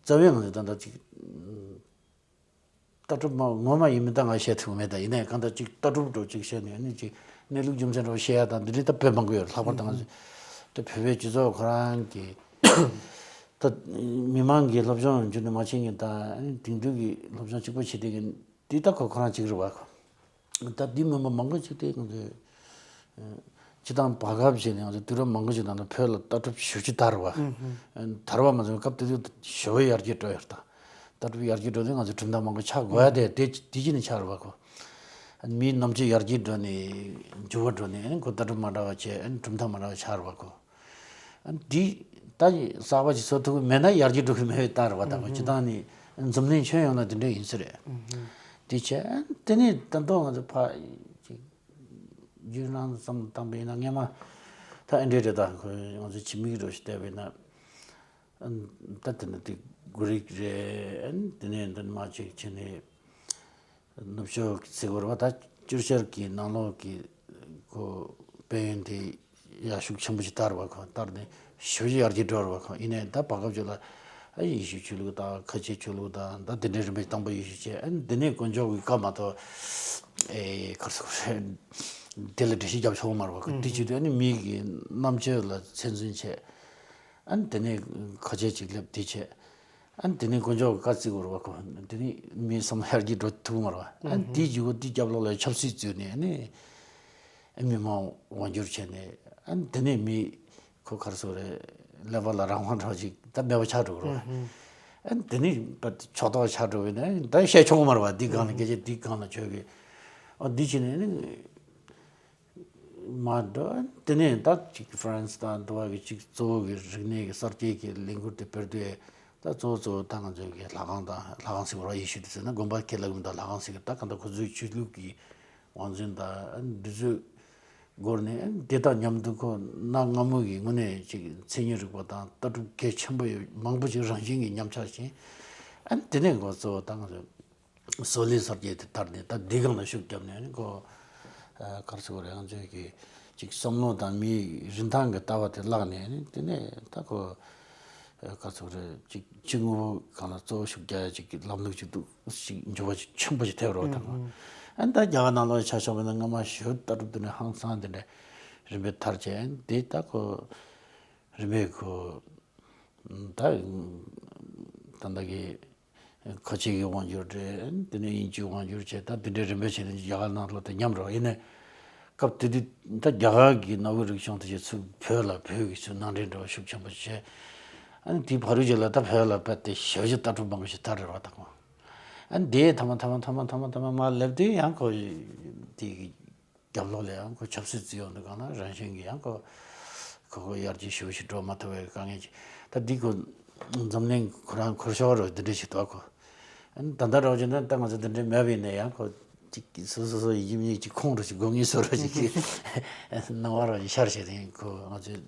རྩ་བའི་ངང་ནས་ད་ལྟ་ཅིག་ལྟ་གྲུབ་མ་ངོ་མ་ཡིན་མིན་ད་ང་བཤད་ཐུབ་མེད་ད། ཡིན་ནའི་གང་ལྟར་ཅིག་ལྟ་གྲུབ་འདྲ་ཅིག་བཤད་ནས་ནི་ཅིག་གནས་ལུགས་རྒྱུ་མཚན་འདྲ་བཤད་ཡ་དང་འདི་འདྲའི་ད་དཔེ་མང་པོ་ཡོད། ལྷག་པར་དུ་ང་ཚོ་ད་བོད་པའི་སྤྱི་ཚོགས་ཁོ་རང་གི་ད་མི་མང་གི་སློབ་སྦྱོང་འཇུ་ནས་མ་ཕྱིན་གི་ད་དེང་དུས་ཀྱི་སློབ་སྦྱོང་གཅིག་པ་བྱེད་དེ་གི་འདི་ད་ཁོ་ཁོ་རང་གཅིག་རེད་བ་ཁོ། ད་འདི་མིན་པ་མང་པོ་ཅིག་དེ་ང་ཚོས་སྤྱི་བཏང་བར་སྐབས་བྱས་ནས་ང་ཚོ་དུས་རབས་མང་པོ་ཞིག་ནང་ལ་བོད་ལ་ལྟ་གྲུབ་ཞེ་པོ་ཅིག་དར་བ། དར་བ་མ་ཟད་སྐབས་དེ་དུས་ཞེ་པོ་ཡར་རྒྱས་འགྲོ་ཡོད་ད། ལྟ་གྲུབ་ཡར་རྒྱས་འགྲོ་དུས་ང་ཚོ་གྲུབ་མཐའ་མང་པོ་ཆགས་དགོས་ཡ་དེ་དེ་དེ་གཅིག་ནས་ཆགས་རེད་བ་ཁོ། མིའི་རྣམ་དཔྱོད་ཡར་རྒྱས་འགྲོ་ནས་འགྱུར་བ་འགྲོ་ནས་ཁོ་ལྟ་གྲུབ་མ་འདྲ་བ་བྱས་གྲུབ་མཐའ་མ་འདྲ་བ་ཆགས་རེད་བ་ཁོ། འདི་ད་གསར་པ་ཅིག་བཟོ་ཐུབ་ཀྱི་མེད་ན་ཡར་རྒྱས་འགྲོ་གི་མེད་པའི་རྟགས་རེད་བ། ད་ཁོ་སྤྱི་བཏང་ནས་འཛམ་གླིང་ཁྱོན་ཡོངས་ལ་དེ་འདྲ་ཡིན་ས་རེད། དེ་བྱས་དེ་ནས་ད་དུང་ང་ཚོ་ཕ་ཅིག་རྒྱུད་རང་བསམ་བློ་བཏང་པ་ཡིན་ན་སྔས་མ་ད་ཨེ་འདྲས་རེད། ད་ཁོ་ང་ཚོ་ཕྱི་མིག་འགྲོ་ཞིག་བལྟས་པ་ཡིན་ན་ད་དེ་ནས་དེ་གུ་རིག་རེད། དེ་ནས་འདི་མ་ཅིག་བྱས་ནས། ནུབ་ཕྱོགས་ཀྱི་ཚིག་བར་བ་ད་སྤྱིར་ཤར་གྱི་ནང་ལོགས་ཀྱི་ཁོ་དཔལ་ཡོན་དེ་ཡར་ཤུགས་ཆེན་པོ་ཞིག་དར་བ་ཁོ་དར་ནས་ཞེ་པོ་ཅིག་ཡར་རྒྱས་འགྲོ་བ་ཁོ་ཡིན་ནའི་ད་བར་སྐབས་ཅིག་ལ་ཨ་ཡེ་ཤུ་ཆོས་ལུགས་དང་ཁ་ཆེ་ཆོས་ལུགས་དང་ད་དེ་འདྲའི་རིམ་པས་དང་པོ་ཡེ་ཤུ་བྱས་ཨ་འདི་ནས་དཀོན་མཆོག་གི་བཀའ་མ་གཏོགས་ཨེ་གར་སོགས་རེད། དེ་ལ་འགྲེལ་བཤད་རྒྱབ་ཆོག་མ་རེད་བ་ཁོ་དེ་བྱེད་དུས་ཨ་ནི་མི་གི་རྣམ་དཔྱོད་ལ་ཚད་འཛིན་བྱས། ཨ་ནི་དེ་ནས་ཁ་ཆེ་ཅིག་སླེབས་དེ་བྱས། ཨ་ནི་དེ་ནས་དཀོན་མཆོག་གི་བཀའ་བརྩི་དགོས་རེད་བ་ཁོ། དེ་ནས་མིའི་བསམ་བློ་ཡར་རྒྱས་འགྲོ་ཐུབ་མ་རེད་བ། ཨ་ནི་དེའི་རྗེས་ཁོ་དེའི་རྒྱབ་ལོགས་ལ་ཆབ་སྲིད་བཙུགས་ནས་ཨ་ནི་མི་མང་དབང་བསྒྱུར་བྱས་ནས་ཨ་ནི་དེ་ནས་མི་ཁོ་གར་སོགས་རེད་ཀླད་པ་ལ་རང་དབང་འདྲ་ཅིག་ད་མེད་པ་ཆགས་འགྲོ་གི་རེད་བ། ཨ་ནི་དེ་ནས་ཕྱོགས་གཏོགས་ཆགས་འགྲོ་བས་ན་ད་བཤད་ཆོག་གི་མ་རེད་བ། འདི་སྒང་ལ་སྐད་ཆ་འདི་སྒང་ལ་ཁྱོད་ཀྱིས་ཨ་འདི་བྱས་ནས་ཨ་ནི། མ་འགྲོ། དེ་ནས་ད་ཅིག་ཧྥ་རན་སི་དང་འདི་བ་གི་ཅིག་གཙོ་བོ་གི་རིག་གནས་ཀྱི་གསར་བརྗེ་གི་ལས་འགུལ་དེ་སྤེལ་དུས་ད་གཙོ་བོ་གཙོ་བོ་ད་ང་ཚོའི་གི་ལྷ་ཁང་དང་ལྷ་ཁང་ཟེར་བ་ར་ཡེ་ཤུ་དེ་ཟེར་ན་དགོན་པ་ཁས་ལེན་དང་ལྷ་ཁང་ཟེར་གི་ད་གང་ལྟར་ཁོ་ཚོའི་ཆོས་ལུགས་ཀྱི་དབང་འཛིན་དང་འདི་ཚོའི་སྒོ་ནས་དེ་དང་མཉམ་དུ་ཁོ་གནའ་སྔ་མོ་གི་དངོས་གནས་ཅིག་མཚན་ཉིད་རིག་པ་དང་ལྟ་གྲུབ་གལ་ཆེན་པོ་ཡོད་མང་པོ་ཅིག་རང་བཞིན་གྱིས་ཉམས་ཆག་ཕྱིན། དེ་ནས་འགོ་གཙོ་བོ་ད་ང་ཚོ། བཟོ་ལས་གསར་བརྗེ་དེ་དར་ནས་ད་འདི་སྒང་ལ་ཤུགས་བརྒྱབ་ནས་ནི་ཁོ་ག་རེ་ཟེར་དགོས་རེད། ང་ཚོའི་གི་ཅིག་བསམ་བློ་དང་མིའི་རིན་ཐང་གི་ལྟ་བ་དེ་བརླག་ནས་ནི་དེ་ནས་ད་ཁོ་ག་རེ་ཟེར་དགོས་རེད། ཅིག་ཅིག་དངོས་པོ་སྒང་ལ་གཙོ་བོ་ཤུགས་རྒྱག་ཡ་ཅིག་གི་ལམ་ལུགས་ཅིག་འདུག་ཅིག་འགྱུར་བ་ཅིག་ཆེན་པོ་ཞིག་ཐེབས་རོགས་དང་། ཨ་ནི་ད་རྒྱ་གར་ནང་ལོགས་ཆ་བཞག་པ་ན་སྔ་མ་ཞོལ་ལྟ་གྲུབ་དེ་ནས་ཧང་སང་དེ་འདྲ་རིམ་པས་དར་བྱས་དེ་ད་ཁོ་རིམ་པས་ཁོ། ད་ད་ལྟ་གི་ཁ་ཆེ་གི་དབང་སྒྱུར་རེད། དེ་ནས་དབྱིན་ཇིའི་དབང་སྒྱུར་བྱས། ད་དེ་འདྲའི་རིམ་པས་བྱས་ནས་རྒྱ་གར་ནང་ལོགས་དེ་ཉམས་རོགས་ཡིན་ནའི་སྐབས་དེ་དུས་ད་རྒྱ་གར་གྱི་གནའ་བོའི་རིག་གཞུང་དེ་ཚོ་བོད་ལ་བོད་ཀྱི་ཚུར་ནང་འདྲེན་འགྲོ་བ་ཤུགས་ཆེན་པོ་བྱས། ཨ་ནི་དེའི་བར་དུ་རྗེས་ལ་ད་བོད་ལ་རྦད་དེ་ཞེ་པོ་ཅིག་ལྟ་གྲུབ་མང་པོ་ཞིག་དར་རེད་བ་ད་ཁོང་། ཨ་ནི་དེ་ཐ་མ་ཐ་མ་ཐ་མ་ཐ་མ་ཐ་མ་མར་སླེབས་དུས་ཡང་ཁོ་དེ་གི་རྒྱབ་ལོགས་ལ་ཡང་ཁོ་ཆབ་སྲིད་བརྩི་ཡོང་དུས་གང་ན་རང་བཞིན་གྱིས་ཡང་ཁོ་ཁོ་ཁོ་ཡར་རྒྱས་ཞེ་པོ་ཞིག་འགྲོ་མ་ཐུབ་པའི་དཀའ་ངལ་ཅིག་ད་འདི་ཁོ་འཛམ་གླིང་ཁོ་རང་འཁོར་ཤོག་རོ་འདི་འདྲ་ཞིག་འདུག་ཁོ། ཨ་ནི་ད་ལྟ་རོགས་ཀྱི་ནི་ད་ང་ཚོ་འདི་འདྲའི་མེད་པ་ཡིན་ན་ཡང་ཁོ་ཅིག་སོ་སོ་སོ་ཡིན་གཅིག་མིན་གཅིག་ཁོང་རོ་ཞིག་དགོས་ངེས་བཟོ་རོ་ཞིག་གི་སྣང་བ་རོ་ཞིག་ཤར་བྱས་ཏེ་ཁོ་ང་ཚོས་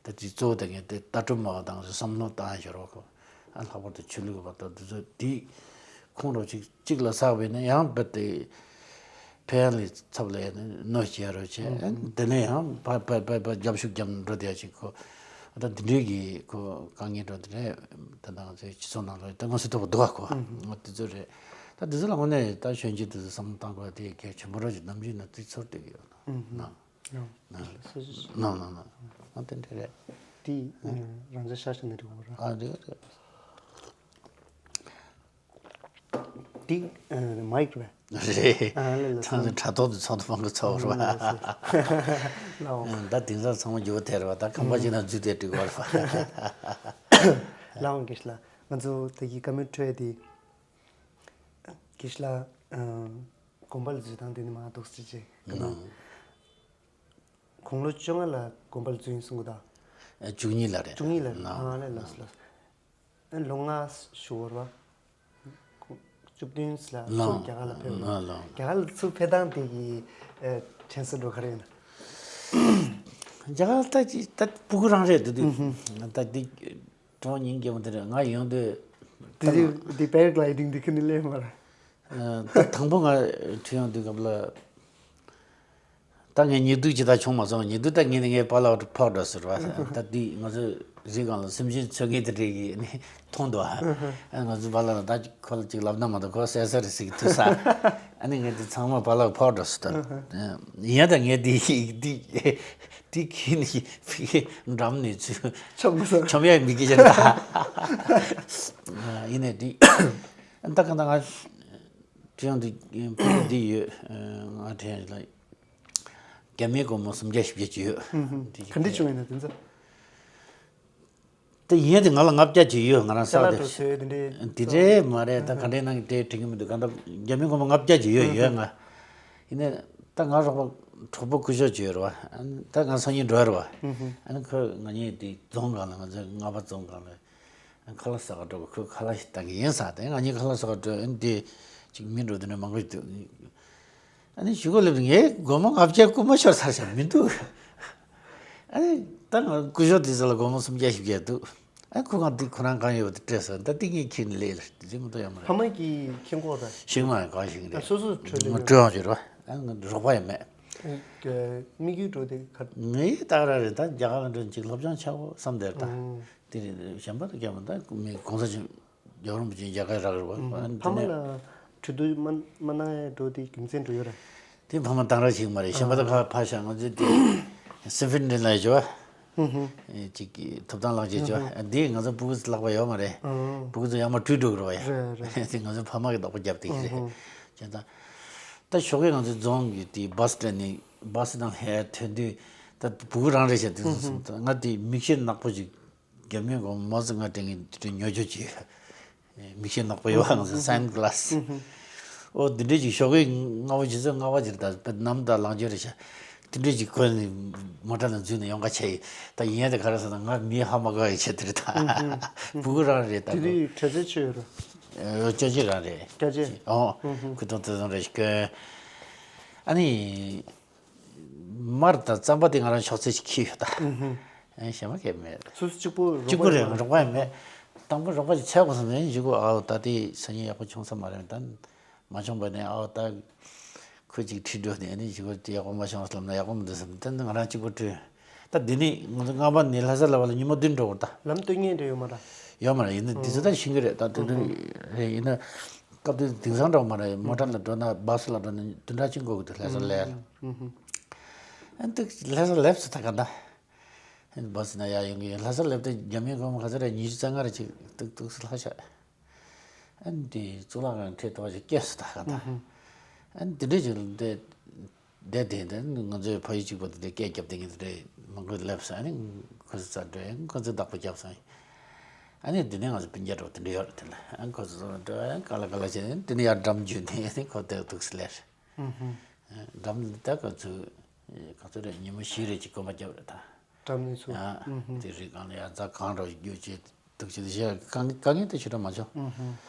ད་དུས་གཙོ་བོ་ད་ངས་དེ་ལྟ་གྲུབ་མ་བ་དང་བསམ་བློ་བཏང་ཞོར་བ་ཁོ། ཨ་ལྷག་པར་དུ་ཆོས་ལུགས་པ་དང་འདི་ཚོ་འདི་ཁོང་རོ་གཅིག་གཅིག་ལ་བསགས་པས་ན་ཡང་རྦད་དེ་ཕན་ཡོན་ལ་ཚབ་ལ་ཡང་གནོད་བྱེད་རོ་བྱས། ཨ་དེ་ནས་ཡང་ཕ་ཕ་ཕ་ཕ་རྒྱབ་ཤུགས་རྒྱབ་འགྲོ་བསྡད་ཅིག་ཁོ་ད་འདི་འདྲའི་གི་ཁོ་དཀའ་ངལ་འགྲོ་འདི་རེད། ད་ང་ཚོའི་སྤྱི་ཚོགས་ནང་ལ་ད་ང་ཚོ་ཐོག་འདུག་ག་ཁོ་འདི་ཚོ་རེད། ད་འདི་ཚོ་ལ་དངོས་གནས་ད་གཞོན་སྐྱེས་འདི་ཚོ་བསམ་བློ་བཏང་དགོས་དེ་གལ་ཆེན་པོ་རོ་ཅིག་ནམ་རྒྱུན་ན་དུས་ཚོད་དེ་གི་ཡོད་ན། ཡང་། ནོ་ནོ་ནོ། ཨ་དེ་འདྲ་རེད། དེ་རང་ཚོའི་ཤ་ཤ་ནི་རིག་པ་ར། ཨ་རེད་རེད། དེ་མའིག་རེད། རེད། ཨ་ལེ་ལེ། ཚང་མ་དྲ་ཐོག་ཏུ་ཚོགས་འདུ་མང་པོ་ཚོགས་རེད་པ། ལའོ། ད་དེང་སང་ཚང་མ་འགྱུར་བ་ཐེབས་རེད་པ། ད་ཁང་པ་ཞིག་ནང་འཛུལ་ཏེ་འགྲིག་གི་རེད་པ། ལའོ་དགེ་བཤེས་ལགས། ང་ཚོ་ད་གི་བཀའ་མོལ་འཕྲོད་དེ། དགེ་བཤེས་ལགས། དགོན་པ་ལ་འཛུལ་སྟངས་དེ་ནི་མ་གཏོགས་ཅི་བྱེད་གི་ན། དགུང་ལོ་བཅོ་ལྔ་ལ་དགོན་པ་ལ་འཛུལ་ཡིན་གསུང་གི་ད། བཅུ་གཉིས་ལ་རེད། བཅུ་གཉིས་ལ་རེད། ཨ་ལེ་ལགས་སོ་ལགས་སོ། ལོ་ལྔ་ཞུ་བར་བ། བཅུ་བདུན་ལ་ཚུར་རྒྱ་གར་ལ་ཕེབས་རེད། རྒྱ་གར་ལ་ཚུར་ཕེབས་སྟངས་དེ་གི་དྲན་གསོ་འགྲོ་ག་རེ་ཡིན། རྒྱ་གར་ད་ཅི་ད་སྤུ་གུ་རང་རེད་འདུག་འདུག་ད་དེ་གྲོགས་ཉིན་རྒྱལ་པོ་དེ་རེད། ང་ཡོང་དུས་དེ་དེ་དེ་པེ་ར་གི་ལའི་ཌིང་དེ་ཁ་ནས་སླེབས་མ་རེད། ད་དང་པོ་ང་ཁྲིད་ཡོང་དུས་སྐབས་ལ། ད་ངས་ཉི་གདུགས་ཇི་ལྟར་བྱུང་མ་སོང་། ཉི་གདུགས་ད་ངས་ནི་ངའི་པཱ་ལགས་ཕོག་འགྲོ་ཟེར་བ། ད་འདི་ང་ཚོ་རི་སྒང་ལ་སེམས་ཅན་འཚོལ་མཁན་དེ་འདྲས་ཀྱིས་ནི་མཐོང་འདུག་ཨ། ང་ཚོ་པཱ་ལགས་ལ་ད་ཁོ་ལ་ཅིག་ལབ་ན་མ་གཏོགས་ཁོ་གསལ་གསལ་རེད་ཟེར་གྱི་འདུག་ས། ཨ་ནི་ངས་འདི་ཚང་མ་པཱ་ལགས་ཕོག་འགྲོ་ཟེར་ད། ཡིན་ད་ངས་འདི་འདི་འདི་ཁྱེད་ནི་འགྲམ་ནས་ཚུར་ཆོམ་གི་སོང་། ཆོམ་ཡག་མི་དགེ་ཅན་ད། ཡིན་ནས་འདི་ད་ག་ད་ང་དྲན་འདི་འདི་ཡོད། ང་དྲན་ལ། རྒྱ་མིའི་སྒོར་མོ་སུམ་བརྒྱ་བཞི་བརྒྱ་ཅིག་ཡོད། ཧུམ་ཧུམ། དེ་ག་འདྲ་བྱུང་ཡོད་ན་དེ་ཚོ། དེ་ཡིན་དེ་ང་ལ་ལྔ་བརྒྱ་ཅིག་ཡོད། ང་རང་ཅ་ལག་བསགས་འགྲོ་ཏེ། སོས་དེ་འདྲའི་དེ་འདྲའི་མ་རེད། ད་ག་འདྲའི་ནང་གི་དེ་དྲན་གྱི་མི་འདུག་ག་ད་རྒྱ་མིའི་སྒོར་མོ་ལྔ་བརྒྱ་ཅིག་ཡོད་ཡོད་ང་། ཡིན་ནའི་ད་ང་རོགས་པ་གྲོགས་པོ་སྐུ་ཞབས་ཅིག་ཡོད་རེད་པ། ད་ང་སང་ཉིན་འགྲོ་ཡ་རེད་པ། ཨ་ནི་ཁོས་ང་གཉིས་དེ་རྫོང་སྒང་ལ་ང་ཚོའི་རྔ་པ་རྫོང་སྒང་ལ། ཁ་ལག་ཟ་ག་འགྲོ་གི། ཁོས་ཁ་ལག་ཞིག་བཏང་གི་ཡིན་ས། དེ་ང་གཉིས་ཁ་ལག་ཟ་ག་འགྲོ། ཨ་ནི་དེ་ཅིག་མི་འགྲོ་དེ་འདྲ་མང་པོ་ཞིག་འདུག་ཨ་ནི་གཞུག་གུ་སླེབས་ངའི་སྒོར་མོ་ལྔ་བརྒྱ་རྐུ་མ་ཤོར་ཚར་ཤག་མི་འདུག་ཨ་ནི་ད་ང་སྐུ་ཞབས་དེ་ཚོ་ལ་སྒོར་མོ་སུམ་བརྒྱ་བཞི་བརྒྱ་འདུག་ཨ་ཁོ་གང་དེ་ཁོ་རང་གང་ཡོད་པ་དེ་སྤྲད་སོང་། ད་དེ་ངས་ཁྱེར་ནས་སླེབས་ལ་དེ་ཅི་མི་འདུག་ཡོད་མ་རེད། ཕ་མ་གིས་མཁྱེན་གོ་ར། ཤེས་མ་གང་ཤེས་རེད། སོ་སོ་འཕྲོད་ལས་ཡོད། སྤྲོད་ཡོང་ཅིག་རོགས། ཨ་ང་རོགས་པ་ཡང་མེད། དམིགས་ཡུལ་འགྲོ་དེ་ག་ངའི་ཏག་ར་རེད། ད་རྒྱ་གར་ལ་འགྲོ་ཅིག་སློབ་སྦྱོང་ཆགས་གོ་བསམ་དེར་ད། དེ་རེད། གཞན་པ་དང་རྒྱབ་མ་ད་མི་གོང་ས་ཆེན་རྒྱལ་བ་རིན་པོ་ཆེ་རྒྱ་གར་རག་རེད་པ། ཨ་ནི་ཕ་མ་ལ་གྲོས་བསྡུར་མ་མ་གནང་ཡ་འགྲོ་དེ་རྒྱུ་མཚན་འགྲོ་ཡོད་རེད། དེ་ཕ་མ་གཏང་རག་ཞིག་མ་རེད། གཞན་པ་ད་ཁ་ཕར་བཞག་ང་ཚོས་དེ་སི་ཕིན་ཌིན་ལ་ཡོད་པ། ཅིག་གི་ཐོབ་ཐང་ལག་འཁྱེར་ཅོ་འདི་ང་ཚོ་ཕྲུ་གུ་ཚོ་ལག་པ་ཡོད་མ་རེད། ཕྲུ་གུ་ཚོ་ཡར་མར་བྲོས་འགྲོ་གི་རེད་པ། ཡ་རེད་རེད། དེ་ང་ཚོ་ཕ་མ་གི་རྡོག་པ་རྒྱབ་དེ་རེད། བྱས་ཙང་ད་ཞོགས་ཀས་ང་ཚོ་རྫོང་གི་དེ་བཱ་སི་སྤྲད་ནས་བཱ་སི་ནང་ལ་ཐོན་དུས་ད་ཕྲུ་གུ་རང་རེད་བྱས། དེ་ཚོ་སོང་ཙང་ང་དེ་མིག་ཤེལ་ནག་པོ་ཅིག་རྒྱབ་མའི་སྒོར་མོ་ཙི་ང་དྲན་གི་དེ་ཉོ་ཆོག་ཅིག་མིག་ཤེལ་ནག་པོ་ཡོད་པ། ང་ཚོ་སན་གི་ལ་སི། ཨོ་དེ་འདྲས་ཅིག་ཞོགས་ཀས་སྔ་པོ་ཇི་ཙམ་སྔ་པོ་ཅིག་རེད། ད་དཔེ་ནམ་ཟླ་ལངས་རྒྱུ་རེད་ཤག་དེ་འདྲས་ཅིག་གོན་ནས་མོ་ཊ་ནང་འཛུལ་ནས་ཡོང་ག་ཆ་ཡི། ད་ཡིན་ཡ་དེ་ག་རེ་ཟེར་ན་ང་མི་ཧ་མ་གོ་ཡི་ཆེད་དེ་རེད་ད། ཕྲུ་གུ་རང་རེད་ད། དེ་དུས་གྲྭ་ཆས་ཆོད་ཡོད་རེད། ཨོ་སྐྱོ་ཅི་རང་རེད། སྐྱོ་ཅི། ཨོ་ཁུ་ཏོང་ཏོ་ཏོང་རེ་ཞིག་གོན། ཨ་ནི། མར་དང་རྩམ་པ་དེ་ང་རང་ཤོག་ཚད་ཅིག་ཁྱེར་ཡོད་ད། ཨེ་གཞན་པ་གས་མེད། སོ་སོ་གཅིག་པོ་གཅིག་པོ་རེད། རོགས་པ་ཡང་མེད། དང་པོ་རོགས་པ་ཅིག་འཚོལ་དགོས་བསམ་ནས་གཞུག་གུ་ཨའོ་ད་དེ་སང་ཉིན་ཡག་པོ་བྱུང་ས་མ་རེད། ད་མ་བྱུང་བ་ནས་ཨའོ་ད་ཁོས་ཅིག་ཁྲིད་འགྲོ་ནས་ཨ་ནི་གཞུག་གུ་དེ་ཡག་པོ་མ་བྱུང་ལབ་ན་ཡག་པོ་མི་འདུག་བསམ་ནས་ད་ང་རང་གཅིག་པོ་བྲོས། ད་འདི་ནས་ང་ཚོ་རྔ་པ་ནས་ལྷ་ས་ལ་བ་ལ་ཉི་མ་བདུན་འགྲོ་དགོས་ད། ལམ་སྟོན་མཁན་འདྲ་ཡོད་མ་རེད། ཡོད་མ་རེད། ཡིན་ན་འདི་ཚོ་ད་ཤེས་ཀྱི་རེད། ད་དེ་འདྲ་རེད། ཡིན་ན་སྐབས་དེ་དེང་སང་འདྲ་བ་མ་རེད། མོ་ཊ་ལ་འགྲོ་ན་བཱ་སི་ལ་འགྲོ་ན་བདུན་ཕྲག་གཅིག་འགོར་གི་འདུག་ལྷ་ས་ལ། ཨ་ནི་ལྷ་ས་སླེབས་སོང་ད་ག་ད། བཱ་སི་ནང་ཡར་ཡོང་གི་ཡིན། ལྷ་ས་སླེབས་དུས་རྒྱ་མིའི་སྒོར་མོ་ག་ཚོད་རེད། ཉི་ཤུ་རྩ་ལྔ་རེ་ཅིག་ཏུག་ཏུག་སེ་ལྷག་ཤག་ཨ་ནི་དེ་གཙུག་ལག་ཁང་ཁྲིད་ཐོག་ཅིག་སྐྱེལ་སོང་ད་ག་ད། ཨ་ནི་དེ་འདྲས་ཅིག་ལ་བསྡད་བསྡད་དེ་ད་ང་ཚོའི་ཕ་ཡུལ་གཅིག་པ་དེ་འདྲས་སྐད་རྒྱབ་བསྡད་མཁན་དེ་འདྲས་མང་པོ་སླེབས་སོང་། ཨ་ནི་ཁོ་ཚོ་རྩར་འགྲོ་ཡ་ཁོ་ཚོས་བདག་པོ་བརྒྱབ་སོང་། ཨ་ནི་དེ་ནས་ང་ཚོ་སྤུན་ཀྱག་འདྲ་བོ་དེ་འདྲས་ཡོད་རེད། དེ་ལ་ཨ་ཁོ་ཚོ་འགྲོ་ཡ་ག་ལ་ག་ལ་བྱས་ནས་དེ་ནས་ཡར་འགྲམ་བརྒྱུད་ནས་ཨ་ནི་ཁོ་དེ་འདུག་སེ་སླེབས་རེད། འགྲམ་ད་ག་ཚོད་ག་ཚོད་རེད། ཉིན་མོ་བཞི་རེ་ཅིག་གོམ་པ་བརྒྱབ་རེད་ད། འགྲམ་ནས་ཚུར། ཨ་དེ་རི་སྒང་ལ་ཡ་རྫ་གང་འདྲ་བོ་ཞིག་རྒྱུག་བྱས་འདུག་བྱས་དེ་བྱས་དཀའ་དཀའ་ངལ་དེ་ཞེ་དྲག་མ་བྱུང་།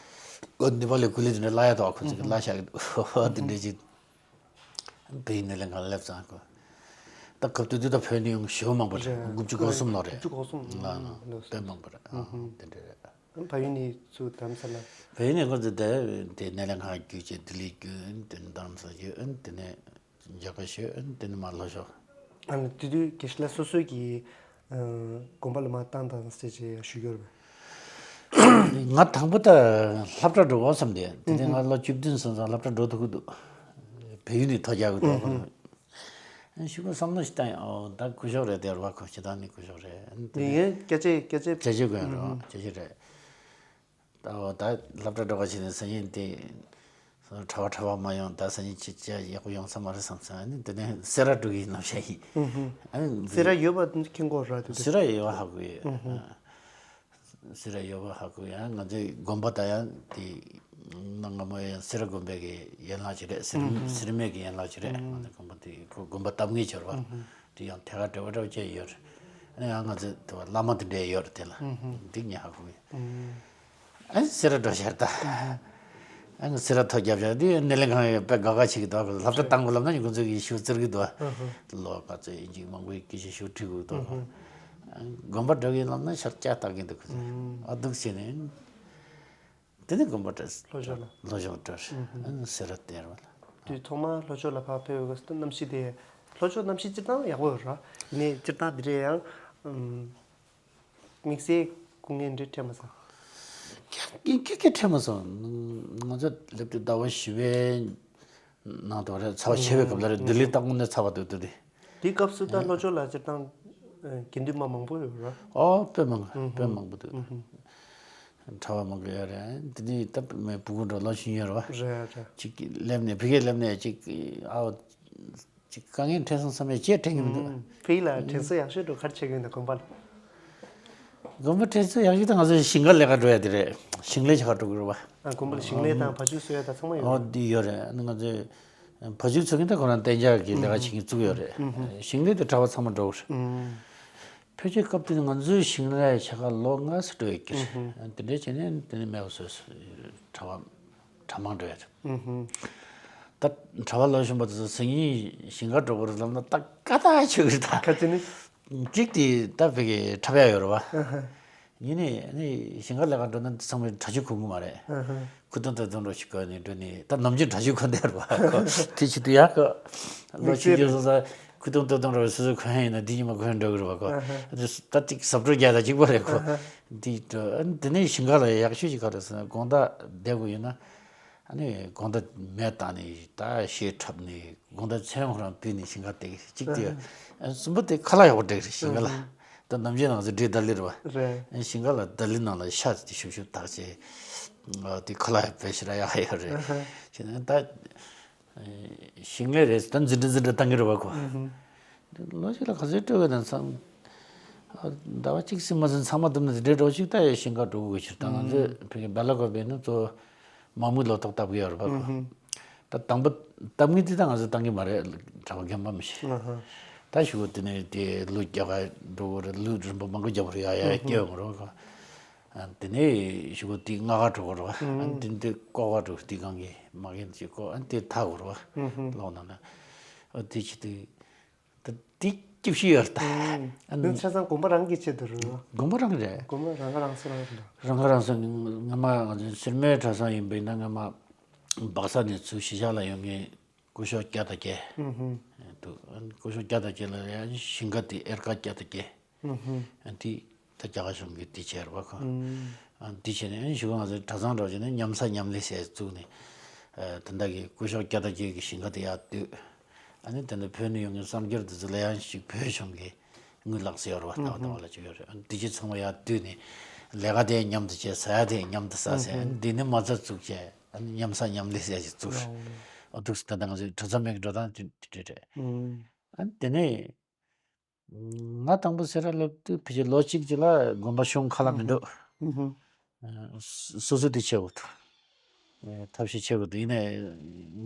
ཨོ་ནེ་པ་ལའི་གུ་ལི་དེ་འདྲ་གླ་ཡ་ཐོག་ཁོ་ཚོ་གི་གླ་བཞག་གི་འདུག་དེ་འདྲས་ཅིག་བལ་ཡུལ་ནས་ལེན་ག་ལ་སླེབས་ཙང་ཁོ། ད་སྐབས་དེ་དུས་ད་བལ་ཡུལ་ནས་ཡོང་མཁན་ཞེ་པོ་མང་པོ་རེད། རེད། དགུ་བཅུ་གོ་གསུམ་ལོ་རེད། དགུ་བཅུ་གོ་གསུམ་ལ་ལ་དཔེ་མང་པོ་རེད། ཨ་དེ་འདྲ་རེད། ཨ་བལ་ཡུལ་ནས་ཚུར་རྡ་རམ་ས་ལ། བལ་ཡུལ་ནས་ཁོ་ཚོ་དེ་དེ་སྣེ་ལེན་ག་རྒྱུགས་བྱས་ལྡི་ལི་རྒྱུགས། ཨ་དེ་ནས་རྡ་རམ་ས་ལ་རྒྱུགས། ཨ་དེ་ནས་མཇལ་ཁ་ཞུས། ཨ་དེ་ནས་མར་ལྷོ་ཕྱོགས། ཨ་ནི་དེ་དུས་དགེ་བཤེས་ལགས་སོ་སོའི་གི་ཨ་དགོན་པ་ལ་མར་བཏང་དང་ཟེར་བྱས་ཞུ་རྒྱུ་རེད་པས། ང་དང་པོ་ད་སློབ་གྲྭ་འགྲོ་དགོས་བསམ་སྟེ། དེ་ནས་ང་ལོ་བཅུ་བདུན་སོང་ཙང་སློབ་གྲྭ་འགྲོ་ཐུབ་ཀྱི་འདུག་བལ་ཡུལ་ནས་ཐོ་རྒྱག་གི་འདུག་ཨ་ཞུ་བ་བསམ་བློ་ཞིག་བཏང་ཡང་། ཨོ་ད་སྐུ་ཞབས་རེད་དེ་རེད་པ། ཁོ་སྤྱིར་བཏང་ནས་སྐུ་ཞབས་རེད། ཨ་ནི་དེ་ནས་ཡིན་སྐད་ཆ་སྐད་ཆ། སྐད་ཆ་གོ་ཡང་རེད། སྐད་ཆ་རེད། ད་འོ་ད་སློབ་གྲྭ་འགྲོ་བ་བྱས་ནས་སང་ཉིན་དེ་ གྲྭ་པ་གྲྭ་པ་མ་ཡོང་ད་སང་ཉིན་ཅི་བྱ་ཡག་པོ་ཡོང་ས་མ་རེད་བསམ་སོང་། ཨ་ནི་དེ་ནས་སེ་ར་འགྲོ་གི་ཡིན་ནམ་བཤད་ཡིན། ཨ་ནི་སེ་ར་ཡོད་པ་མཁྱེན་གོ་ར་དེ། སེ་ར་ཡོད་པ་ཧ་གོ་ཡོད། སེ་ར་ཡོད་པ་ཧ་གོ་ཡང་ང་ཚོའི་དགོན་པ་ད་ཡང་དེ་ནང་སྔ་མོ་ཡང་སེ་ར་དགོན་པའི་གི་ཡན་ལག་ཅིག་རེད། སེ་ར་སེ་ར་སྨད་ཀྱི་ཡན་ལག་ཅིག་རེད། ང་ཚོའི་དགོན་པ་དེ་ཁོ་དགོན་པ་བཏབ་མཁན་ཅིག་ཡོད་རེད་པ། དེ་ཡང་ཐད་ཀར་འབྲེལ་བ་འདྲ་བོ་ཅིག་ཡོད་རེད། ཨ་ནི་ཡང་ང་ཚོའི་དེ་བ་བླ་མ་དེ་འདྲ་ཡོད་རེད། དེ་ལ་འདི་ངས་ཧ་གོ་གི། ཨ་ནི་སེ་ར་འགྲོ་ཤར་ད། ཨ་ནི་སེ་ར་ཐོ་རྒྱབ་ཤར་དེ་སྣེ་ལེན་ཁང་ཡོད་པའི་དགའ་དགའ་བྱེད་ཀྱི་འདུག་སློབ་གྲྭ་བཏང་དགོས་ལབ་ན་ཁོང་ཚོ་གིས་ཞུ་བཙིར་གྱི་འདུག་ལོ་ག་ཚོད་ཡིན་གཅིག་མང་པོ་ཡིན་སྐད་ཆ་ཞུ་ཁྲིད་དགོས་འདུག་དགོན་པ་འགྲོ་གི་ལབ་ན་ཤར་བཅའ་བཏང་གི་འདུག་ཁོང་ཚོ་ཨ་འདུག་བྱས་ནས། དེ་ནས་དགོན་པ་འགྲོ། ལྷོ་ཕྱོགས་ལ། ལྷོ་ཕྱོགས་འགྲོ། ཨ་ནི་སེ་ར་བསྟན་ར་བ་ལ། དུས་ཐོག་མར་ལྷོ་ཕྱོགས་ལ་ཕར་ཕེབས་ཡོད་སྐབས་སུ་གནམ་གཤིས་དེ། ལྷོ་ཕྱོགས་གནམ་གཤིས་སྤྱིར་བཏང་ཡག་པོ་ཡོད་ར། ཡིན་ནའི་སྤྱིར་བཏང་འདི་འདྲའི་ཡང་། ཨམ། དམིགས་བསལ་སྐུ་ངལ་འདྲ་འཕྲད་མ་སོང་། ཀྱེ་ཀྱེ་ཀྱེ་འཕྲད་མ་སོང་། ང་ཚོ་སླེབས་དུས་ཟླ་བ་བཞི་པའི་ནང་དུ་རེད། ཚ་བ་ཆེ་བའི་སྐབས་ལ་རེད། ལྡི་ལི་ལྟ་སྐོང་ནས་ཚ་བ་འདུག་འདུག་དེ། དེའི་སྐབས་སུ་ད་ལྷོ་ཕྱོགས་ལ་སྤྱིར་བཏང་དགེ་འདུན་པ་མང་པོ་ཡོད་ར། ཨོ་དཔེ་མང་དཔེ་མང་པོ་འདུག་གྲྭ་པ་མང་པོ་ཡོད་རེད། དེ་ནས་ད་མའི་བུ་གུ་འགྲོ་ལོ་ཆུང་ཡོད་རེད་བ། རེད་རེད། ཅིག་སླེབས་ནས་ཕ་གིར་སླེབས་ནས་ཅིག་ཨའོ། ཅིག་དཀའ་ངལ་འཕྲད་སོང་བསམ་ཡས་ཅིག་དྲན་གྱི་མི་འདུག་ཕ་གི་ལ་དྲན་གསོ་ཡག་ཤོས་འགྲོ་ག་རེ་བྱེད་ཀྱི་ཡོད་ན་དགོན་པ་ལ། དགོན་པ་དྲན་གསོ་ཡག་ཤོས་ད་ང་ཚོ་ཞིང་ཁ་ལས་ཀ་འགྲོ་ཡ་དེ་རེད། ཞིང་ལས་བྱེད་ག་འགྲོ་གི་རེད་བ། ཨ་དགོན་པ་ལ་ཞིང་ལས་དང་བ་ཕྱུགས་གསོ་ཡ་དང་ཚང་མ་ཡོད་ཨོ་རེད། འདི་ཡོད་རེད། ང་ཚོས་བ་ཕྱུགས་འཚོ་མཁན་ད་ཁོ་རང་གཏན་འཇགས་ཀྱི་ལས་ཀ་བྱེད་མཁན་བཙུགས་ཡོད་རེད། ཞིང་ལས་དེ་གྲྭ་པ་ཚང་མ་འགྲོ་གི་རེད། ཕལ་ཆེར་སྐབས་དེ་ནི་ང་ཚོའི་ཞིང་ལས་བྱེད་ག་ལོ་ལྔ་ཙམ་འགྲོ་ཡོད་ཀྱི་རེད། དེ་འདྲ་བྱས་ནས་དེ་ནས་མེད་པ་བཟོས་སོང་། གྲྭ་པ་གྲྭ་མང་འགྲོ་ཡ་རེད། ད་གྲྭ་པ་ལོ་གཞོན་པ་དེ་ཚོ་སང་ཉིན་ཞིང་ཁར་འགྲོ་དགོས་རེད་ལབ་ན་ད་དཀའ་ཐག་ཆོད་ཀྱི་རེད་ད། ག་ཚོད་ནི། གཅིག་དེ་ད་བོད་ཀྱི་འཁྲབ་ཡ་ཡོད་རེད་བ། ཡིན་ནའི་ནི་ཞིང་ཁ་ལས་ཀ་འགྲོ་ན་ཚང་མས་གྲྭ་ཆས་གོན་གི་མ་རེད། ཁུ་ཏོང་ཏོ་ཏོ་འགྲོ་ཞིག་གོན་ནས་འགྲོ་ནས་ད་ནམ་རྒྱུན་གྲྭ་ཆས་གོན་བསྡད་རེད་བ། དེ་བྱེད་དུས་ཡག་གི། ལོ་ཆུང་ཆུང་སོང་ཙང་ཁུ་ཏོང་ཏོ་ཏོ་འགྲོ་བའི་སོ་སོ་གོན་ཡིན་ན་འདི་ཉི་མ་གོན་འགྲོ་གི་རེད་བ་ཁོ། ད་ཅིག་ཟབ་སྤྲོས་རྒྱག་ད་གཅིག་པ་རེད་ཁོ། འདི་འགྲོ་དེ་ནས་ཞིང་ཁ་ལ་ཡག་ཤོས་ཅིག་ག་རེ་ཟེར་ན་དགོང་དག་བསྡད་དགོས་ཡོད་ན། ཨ་ནི་དགོང་དག་མེ་བཏང་ནས་ད་གཞས་འཁྲབ་ནས་དགོང་དག་མཚན་ཧོ་རང་ཕུད་ནས་ཞིང་ཁ་བསྡད་གཅིག་དེ། གསུམ་པ་དེ་ཁ་ལག་ཡག་པོ་སྤྲད་ཀྱི་རེད་ཞིང་ཁ་ལ། ད་ནམ་རྒྱུན་ང་ཚོ་འབྲས་ལྡ་ལི་རེད་བ། ཞིང་ཁ་ལ་ལྡ་ལི་ནང་ལ་ཤ་དེ་ཤུབ་ཤུབ་བཏགས་བྱས། དེ་ཁ་ལག་ཡག་པོ་ཞེ་དྲག་ཡག་ཡོད་རེད། བྱས་ན་ད་ཞིང་ལས་རེད་ད་འཛིན་གྲྭ་འཛིན་གྲྭ་བཏང་གི་རེད་བ་ཁོ། ལོ་གཅིག་ལ་ག་ཚོད་སྤྲོད་དགོས་དང་ཚང་། ཟླ་བ་གཅིག་ཙམ་མ་ཟིན་ཚང་མ་བསྡོམས་ན་དེ་འདྲའི་འགྲོ་ཞིག་ད་ཡ་ཞིང་ཁ་འགྲོ་དགོས་ཀྱི་ཕྱིར་ད་ང་ཚོས་ཕ་གི་སྦེ་ལ་ཀོ་བེ་ནི་གཙོ་བོ་མ་རྨོས་ལོ་ཏོག་བཏབ་གི་ཡོད་རེད་པ་ཁོ། ད་དང་པོ་བཏབ་ངེས་དེ་ད་ང་ཚོས་བཏང་གི་མ་རེད། གྲྭ་པ་རྒན་པ་མི་ཤེས། ད་ཞུ་གོ་དེ་ནས་དེ་ལུད་རྒྱག་ག་འགྲོ་གི་རེད། ལུད་རིན་པ་མང་པོ་རྒྱག་པ་རེད་ཡ་ཡ་སྐྱེ་ཡོང་རེད་ཁོ། དེ་ནས་ཞུ་གོ་དེ་རྔ་ག་འགྲོ་གི་རེད་བ། དེ་འདི་ཀོ་ག་འགྲོ་དེ་གང་གི་མ་གན་ཅིག་ཀོ་དེ་ཐག་གི་རེད་བ། ལོག་ན་ན་དེ་ཆེད་དུ། ད་དེ་སྐྱིད་ཤོས་ཡོད་ད། ཨ་ནི་ཆ་ཚང་དགོན་པ་རང་གི་ཆེད་དུ་རེད། དགོན་པ་རང་རེད། དགོན་པ་རང་ཁ་རང་གསོ་རང་རེད། རང་ཁ་རང་གསོ་ནི་སྔ་མ་ང་ཚོའི་སེར་མོའི་གྲྭ་ཚང་ཡིན་པས་ན་སྔ་མ་སྦག་ས་ནས་ཚུར་གཞིས་ཆགས་ལ་ཡོང་མཁན་སྐུ་ཞབས་སྐྱ་དང་སྐྱེ་འདུག་སྐུ་ཞབས་སྐྱ་དང་སྐྱེ་ལ་ཡང་ཞིང་ཁ་དེ་གཡེར་ཁ་སྐྱ་དང་སྐྱེ། ཨ་འདི་ད་རྒྱ་གར་གཞུང་གིས་འདི་བྱས་རེད་བ་ཁོ། ཨ་འདི་བྱས་ནས་ཨ་ནི་གཞུག་ང་ཚོའི་གྲྭ་ཚང་འདྲ་བྱས་ནས་མཉམ་ཟ་མཉམ་ལས་ཟེར་བཙུགས་ནས། ཨ་དེ་འདྲ་གི་སྐུ་ཞབས་སྐྱ་དང་སྐྱེ་གི་ཞིང་ཁ་དེ་ཡར་བསྡུས། ཨ་ནི་དེ་འདྲ་བོད་ནས་ཡོང་མཁན་གསར་འགྱུར་དེ་ཚོ་ལ་ཡང་ཞིག་བོད་གཞུང་གིས་དངུལ་ལག་ཟེར་ཡོད་རེད་བ། ལྟ་བ་ལྟ་བ་ལ་ཅིག་ཡོད་རེད། ཨ་ནི་དེ་ཅི་ཚང་མ་ཡར་བསྡུས་ནས་ལས་ཀ་དེ་མཉམ་དུ་བྱས། ཟ་ཡ་དེ་མཉམ་དུ་ཟ་ཟེར། ཨ་ནི་འདི་ནས་མ་རྩ་བཙུགས་བྱས་ཨ་ནི་མཉམ་ཟ་མཉམ་ལས་ཟེར་ཡ་ཅིག་བཙུགས་རེད། ཨ་འདུག་སེ་ད་ལྟ་ང་ཚོའི་གྲྭ་ཚང་མེད་གི་འགྲོ་སྟངས་དེ་འདྲ་རེད། ཨ་ནི་དེ་ནས། ང་དང་པོ་སེ་ར་སླེབས་དུས་ཕལ་ཆེར་ལོ་གཅིག་ཅིག་ལ་དགོན་པ་གཞུང་ཁ་ལག་མི་འདུག་ཨུ་ཧུ། སོ་སོ་དེ་བྱེད་དགོས་འདུག་ཐབས་ཤེས་བྱེད་དགོས་འདུག་ཡིན་ནའི་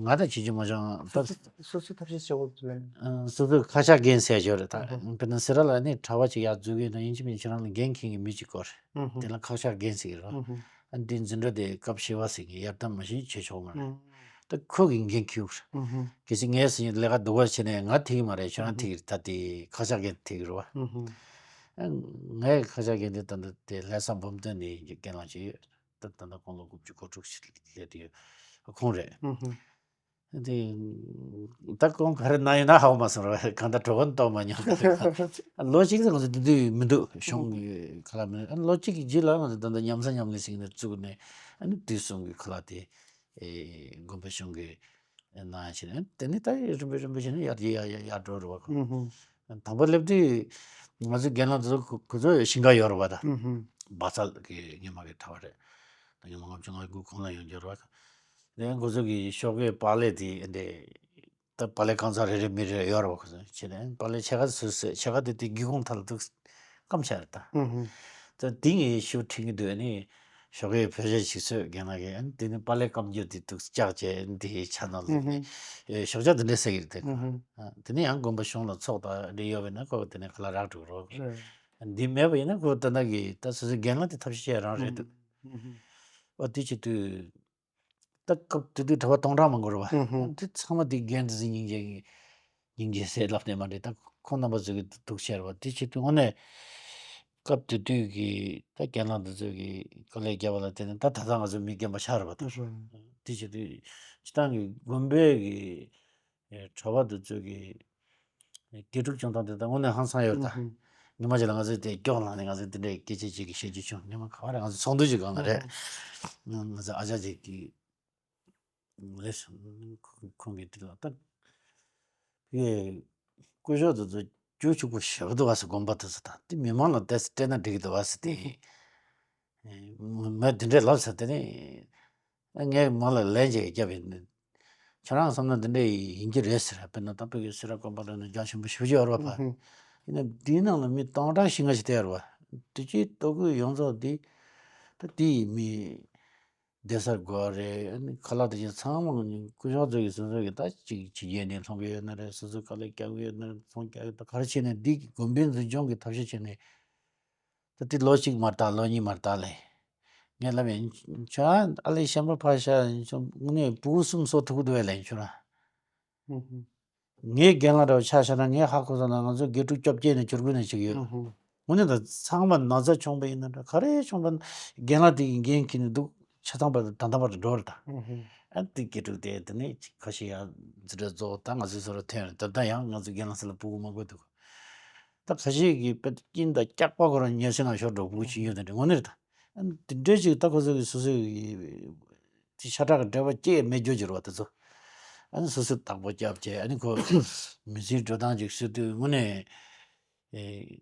ང་དང་བྱེད་རྒྱུ་མ་བྱུང་། སོ་སོ་སོ་སོས་ཐབས་ཤེས་བྱེད་དགོས་འདུག་ལན། སོ་སོ་ཁ་ཤགས་རྒན་ཟེར་ཡ་ཅིག་ཡོད་རེད་ད། ཨུ་ཧུ། དཔེར་ན་སེ་ར་ལ་ནི་གྲྭ་པ་ཅིག་ཡར་འཛུལ་གི་ཡོད་ན་ཡིན་གཅིག་མིན་གཅིག་ཁྱེད་རང་ལ་འགན་འཁྱེར་མཁན་མི་གཅིག་དགོས་རེད། ཨུ་ཧུ། དེ་ལ་ཁ་ཤགས་རྒན་ཟེར་གི་རེད། ཨུ་ཧུ། ཨ་འདི་འཛིན་གྲྭ་དེ་སྐབས་བཞི་པ་ཟེར་གི་ཡར་ལྟ་མ་ཤེས་བྱེད་ཆོག་མ་རེད། ཨུ། ད་ཁོ་གི་འགན་འཁྱེར་དགོས་རེད། ཨུ་ཧུ། གལ་སྲིད་ངས་ཟེར་ལས་ཀ་སྡུག་པ་བྱས་ནས་ང་ཐིག་གི་མ་རེད། ཁྱོད་རང་ཐིག་གི་རེད། ད་དེ་ཁ་ཤགས་རྒན་ཐིག་གི་རེད་བ། ཨུ་ཧུ། ཨ་ངའི་ཁ་ཤགས་རྒན་དེ་ད་ལྟ་དེ་ལྷ་ས་འབུམ་སྟོན་ནས་རྒན་ལགས་ཅིག་ཡོད། ད་ད་ལྟ་དགུང་ལོ་དགུ་བཅུ་གོ་དྲུག་ཅིག་སླེབས་དུས་ཁོང་རེད། ཨུ་ཧུ། དེ་ད་ཁོང་ག་རེ་གནང་ཡོད་ན་ཧ་གོ་མ་སོང་ར། གང་ལྟར་གྲོད་ཁོག་ལྟོགས་མ་མྱོང་། ལོ་གཅིག་ཙམ་ང་ཚོ་འདི་དུས་མི་འདུག་གཞུང་གི་ཁ་ལག་མི་འདུག་ཨ་ལོ་གཅིག་གི་རྗེས་ལ་ང་ཚོ་ད་ལྟ་ཉམས་ས་ཉམས་ལེན་ཟེར་གྱི་ནས་བཙུགས་ནས་ཨ་ནི་དུས་གསུམ་གྱི་ཁ་ལག་དེ་ཨེ་དགོན་པ་གཞུང་གི་གནང་བྱས་ནས་དེ་ནས་ད་རིམ་པས་རིམ་པས་བྱས་ནས་ཡར་ཡར་ཡར་ཡར་འགྲོ་རེད་བ་ཁོ། ཨུ་ཧུ། དང་པོ་སླེབས་དུས་ང་ཚོའི་རྒན་ལགས་ཚོ་ཁོ་ཁོ་ཚོ་ཞིང་ཁ་ཡོད་རེད་བ་ད། ཨུ་ཧུ། སྦག་ས་གི་སྔོན་མ་གི་གྲྭ་པ་རེད། ད་སྔོན་མ་ལྔ་བཅུ་ང་དགུ་གོང་ལ་ཡོང་རྒྱུ་རེད་བ། ལན་ཁོ་ཚོ་གི་ཞོགས་ཀའི་པགས་ལེབ་དེ་འདྲས། ད་པགས་ལེབ་རྐང་ཚང་རེ་རེ་མི་རེ་ཡོད་རེད་བ། ཁོ་ཚོ་བྱས་ནས་པགས་ལེབ་ཕྱེད་ཀ་ཟོས་ཟེར། ཕྱེད་ཀ་དེ་དེ་སྒེའུ་ཁུང་ཐད་ལ་འདུག་སྐམ་ཆགས་རེད་ད། ཧུམ་ཧུམ། ད་དེ་ངས་ཤུགས་འཕྲད་ཀྱི་འདུག་ཨ་ནི་ཞོགས་ཀའི་བོད་ཇ་ཞིག་ཟོས། རྒན་ལགས་ཀྱིས་ཨ་ནི་དེ་ནི་པགས་ལེབ་སྐམ་རྒྱུ་དེ་འདུག་བཅག་བྱས་འདི་ཆ་ནང་ལ་ཧུམ་ཧུམ། ཨེ་ཞོགས་ཇ་དེ་འདྲས་ཟ་གི་རེད་དེ། ཧུམ་ཧུམ། ཨ་དེ་ནི་ཡང་དགོན་པ་གཞུང་ལ་ཚོགས་དང་འདྲ་ཡོད་པས་ན་ཁོ་དེ་ནས་ཁ་ལག་རག་འགྲོ་གི་རེད། རེད། འདི་མེད་པ་ཡིན་ན་ཁོ་ད་ལྟ་གི་ད་སོ་སོའི་རྒན་ལགས་དེ་ཐབས་ཤེས་བྱས་རང་རེད་འདུག་ཧུམ་ཧུམ། ཨ་དེ་བྱེད་དུས། ད་སྐབས་དེ་དུས་གྲྭ་པ་སྟོང་ཕྲག་མང་པོ་རེད་བ། ཧུམ་ཧུམ། དེ་ཚང་མ་དེ་རྒན་དེ་ཚོ་སྙིང་རྗེ་གི་སྙིང་རྗེ་ཟེར་ལབ་ནས་མ་འདྲེ། ད་ཁོང་རྣམ་པ་ཚོ་གི་སྡུག་ཤར་བ་དེ་བྱེད་དུས་དངོས་གནས་སྐབས་དེ་དུས་ཀྱི་ད་རྒན་ལགས་འདི་ཚོ་གི་དཀའ་ལས་བརྒྱབ་པ་ལ་བརྟེན་ནས་ད་ད་ལྟ་ང་ཚོ་མི་རྒན་པ་ཆགས་རེད་བ། ད་ཧུམ་ཧུམ། དེ་བྱེད་དུས་སྤྱི་བཏང་གི་དགོན་པའི་གི་ཨེ་གྲྭ་པ་འདི་ཚོ་གི་དགེ་ཕྲུག་སྐྱོང་སྟངས་དེ་ད་དངོས་གནས་ཧང་སང་ཡོད་ད། ཨུ་ཧུ། ཉི་མ་ཅིག་ལ་ང་ཚོས་དེ་སྐྱོག་ལངས་ནས་ང་ཚོས་དེ་འདྲའི་སྐད་ཆ་ཅིག་གི་བཤད་རྒྱུ་བྱུང་། ཉི་མ་ག་བ་རེད། ང་ཚོ་ཚོགས་འདུ་ཅིག་སྒང་ལ་རེད། ཨུ་ཧུ། ང་ཚོ་ཨ་ཅག་ཅིག་གིས་ལས་ཁོང་གིས་དེ་ལ་ད་ཡེ་སྐུ་ཞབས་དེ་ཚོ་རྒྱུ་ཕྱུག་པོ་ཞེ་པོ་འདུག་བ་ཟེར། དགོན་པ་དེ་ཚོ་ད་དེ་མི་མང་ལ་ཏོག་ཙམ་སྤྲད་ན་འགྲིག་གི་འདུག་བ་ཟེར་ཏེ། མོས་དེ་འདྲས་ལབ་ཟེར། དེ་ནས་ངས་མོ་ལ་ལན་ཅིག་བརྒྱབ་ཡིན། ཁྱེད་རང་བསམ་ན་འདི་འདྲས་ཡིན་གྱི་རེད་ཟེར། དཔེར་ན་ད་བོད་ཀྱི་སེ་ར་དགོན་པ་ལ་ནི་རྒྱ་ཆེན་པོ་ཞེ་པོ་ཅིག་ཡོད་རེད་བ། ཕ། ཡིན་ན་འདིའི་ནང་ལ་མི་སྟོང་ཕྲག་བཞི་ལྔ་ཞིག་བསྡད་ཡོད་རེད་བ། དེ་ཅིག་ལྟོ་གོས་ཡོངས་རྫོགས་འདི་ད་དེ་ཡི་མི་བསྡད་སར་དགོས་རེད། ཨ་ནི་ཁ་ལག་དེ་ཅིག་ཚང་མ་སྐུ་ཞབས་ཚོ་གི་སོ་སོ་གི་ད་ཅིག་ཕྱི་རྒྱལ་ནས་སློང་གི་ཡོད་ན་རེད། སོ་སོ་དཀའ་ལས་རྒྱག་གི་ཡོད་ན་རེད། ཚོང་རྒྱག་གི་ད་ག་རེ་བྱས་ནས་འདི་གི་དགོན་པའི་འཛིན་སྐྱོང་གི་ཐབས་ཤེས་བྱས་ནས། ད་དེ་ལོ་གཅིག་མ་ལྟ་ལོ་གཉིས་མ་ལྟ་ལས། ངས་ལབ་ཡིན། ཁྱོད་ཨ་ལས་གཞན་པ་ཕར་བཞག་དངོས་གནས་ཕྲུ་གུ་གསུམ་གསོ་ཐུབ་ཀྱི་འདུག་བས་ལན་ཁྱོད་རང་། ཧུམ་ཧུམ། ངའི་རྒན་ལགས་འདྲ་བོ་ཆ་བཞག་ན་ངས་ཧ་གོ་སོང་ན་ང་ཚོ་དགེ་ཕྲུག་བཅོ་བརྒྱད་ནས་བཅུ་དགུ་ནས་ཅིག་ཡོད། ཧུམ་ཧུམ། དངོས་གནས་ད་ཚང་མ་ན་ཚ་བྱུང་བ་ཡིན་ན་འདྲ་ག་རེ་བྱུང་བ་ན་རྒན་ལགས་དེ་ཡི་འགན་འཁྱེར་ནས་འདུག་ཆ་ཚང་པ་ད་ལྟ་བར་དུ་འགྲོ་རེད་ད། ཧུམ་ཧུམ། ཨ་དེ་དགེ་ཕྲུག་དེ་དེ་ནས་ཁ་ཤས་ཡང་འཛིན་གྲྭ་རྫོགས་ད་ང་ཚོའི་བཟོ་འདྲ་ཐོན་རེད། ད་ལྟ་ཡང་ང་ཚོའི་རྒན་ལགས་ཚོ་ལ་ཕྲུ་གུ་མང་པོ་འདུག་ད་ཁ་ཤས་ཀྱིས་དཔེ་སྐྱིད་མདའ་སྐྱག་པ་ཁོ་རང་ཉལ་ས་ནང་ཤོར་འགྲོ་ཕྲུ་གུ་ཆུང་ཆུང་དེ་འདྲ་དངོས་གནས་རེད་ད། ཨ་ནི་དེ་འདྲའི་ཅིག་ད་ཁོ་ཚོ་གི་སོ་སོའི་གི་དེ་ཤ་ཁྲག་གི་འབྲེལ་བ་སྐྱེས་མེད་རྒྱུ་གྱུར་བ་དེ་ཚོ། ཨ་ནི་སོ་སོའི་བདག་པོ་སྐྱབས་བྱས། ཨ་ནི་ཁོ་མི་ཚེའི་འགྲོ་སྟངས་ཅིག་ཟེར་དུས་དངོས་གནས་ཨེ།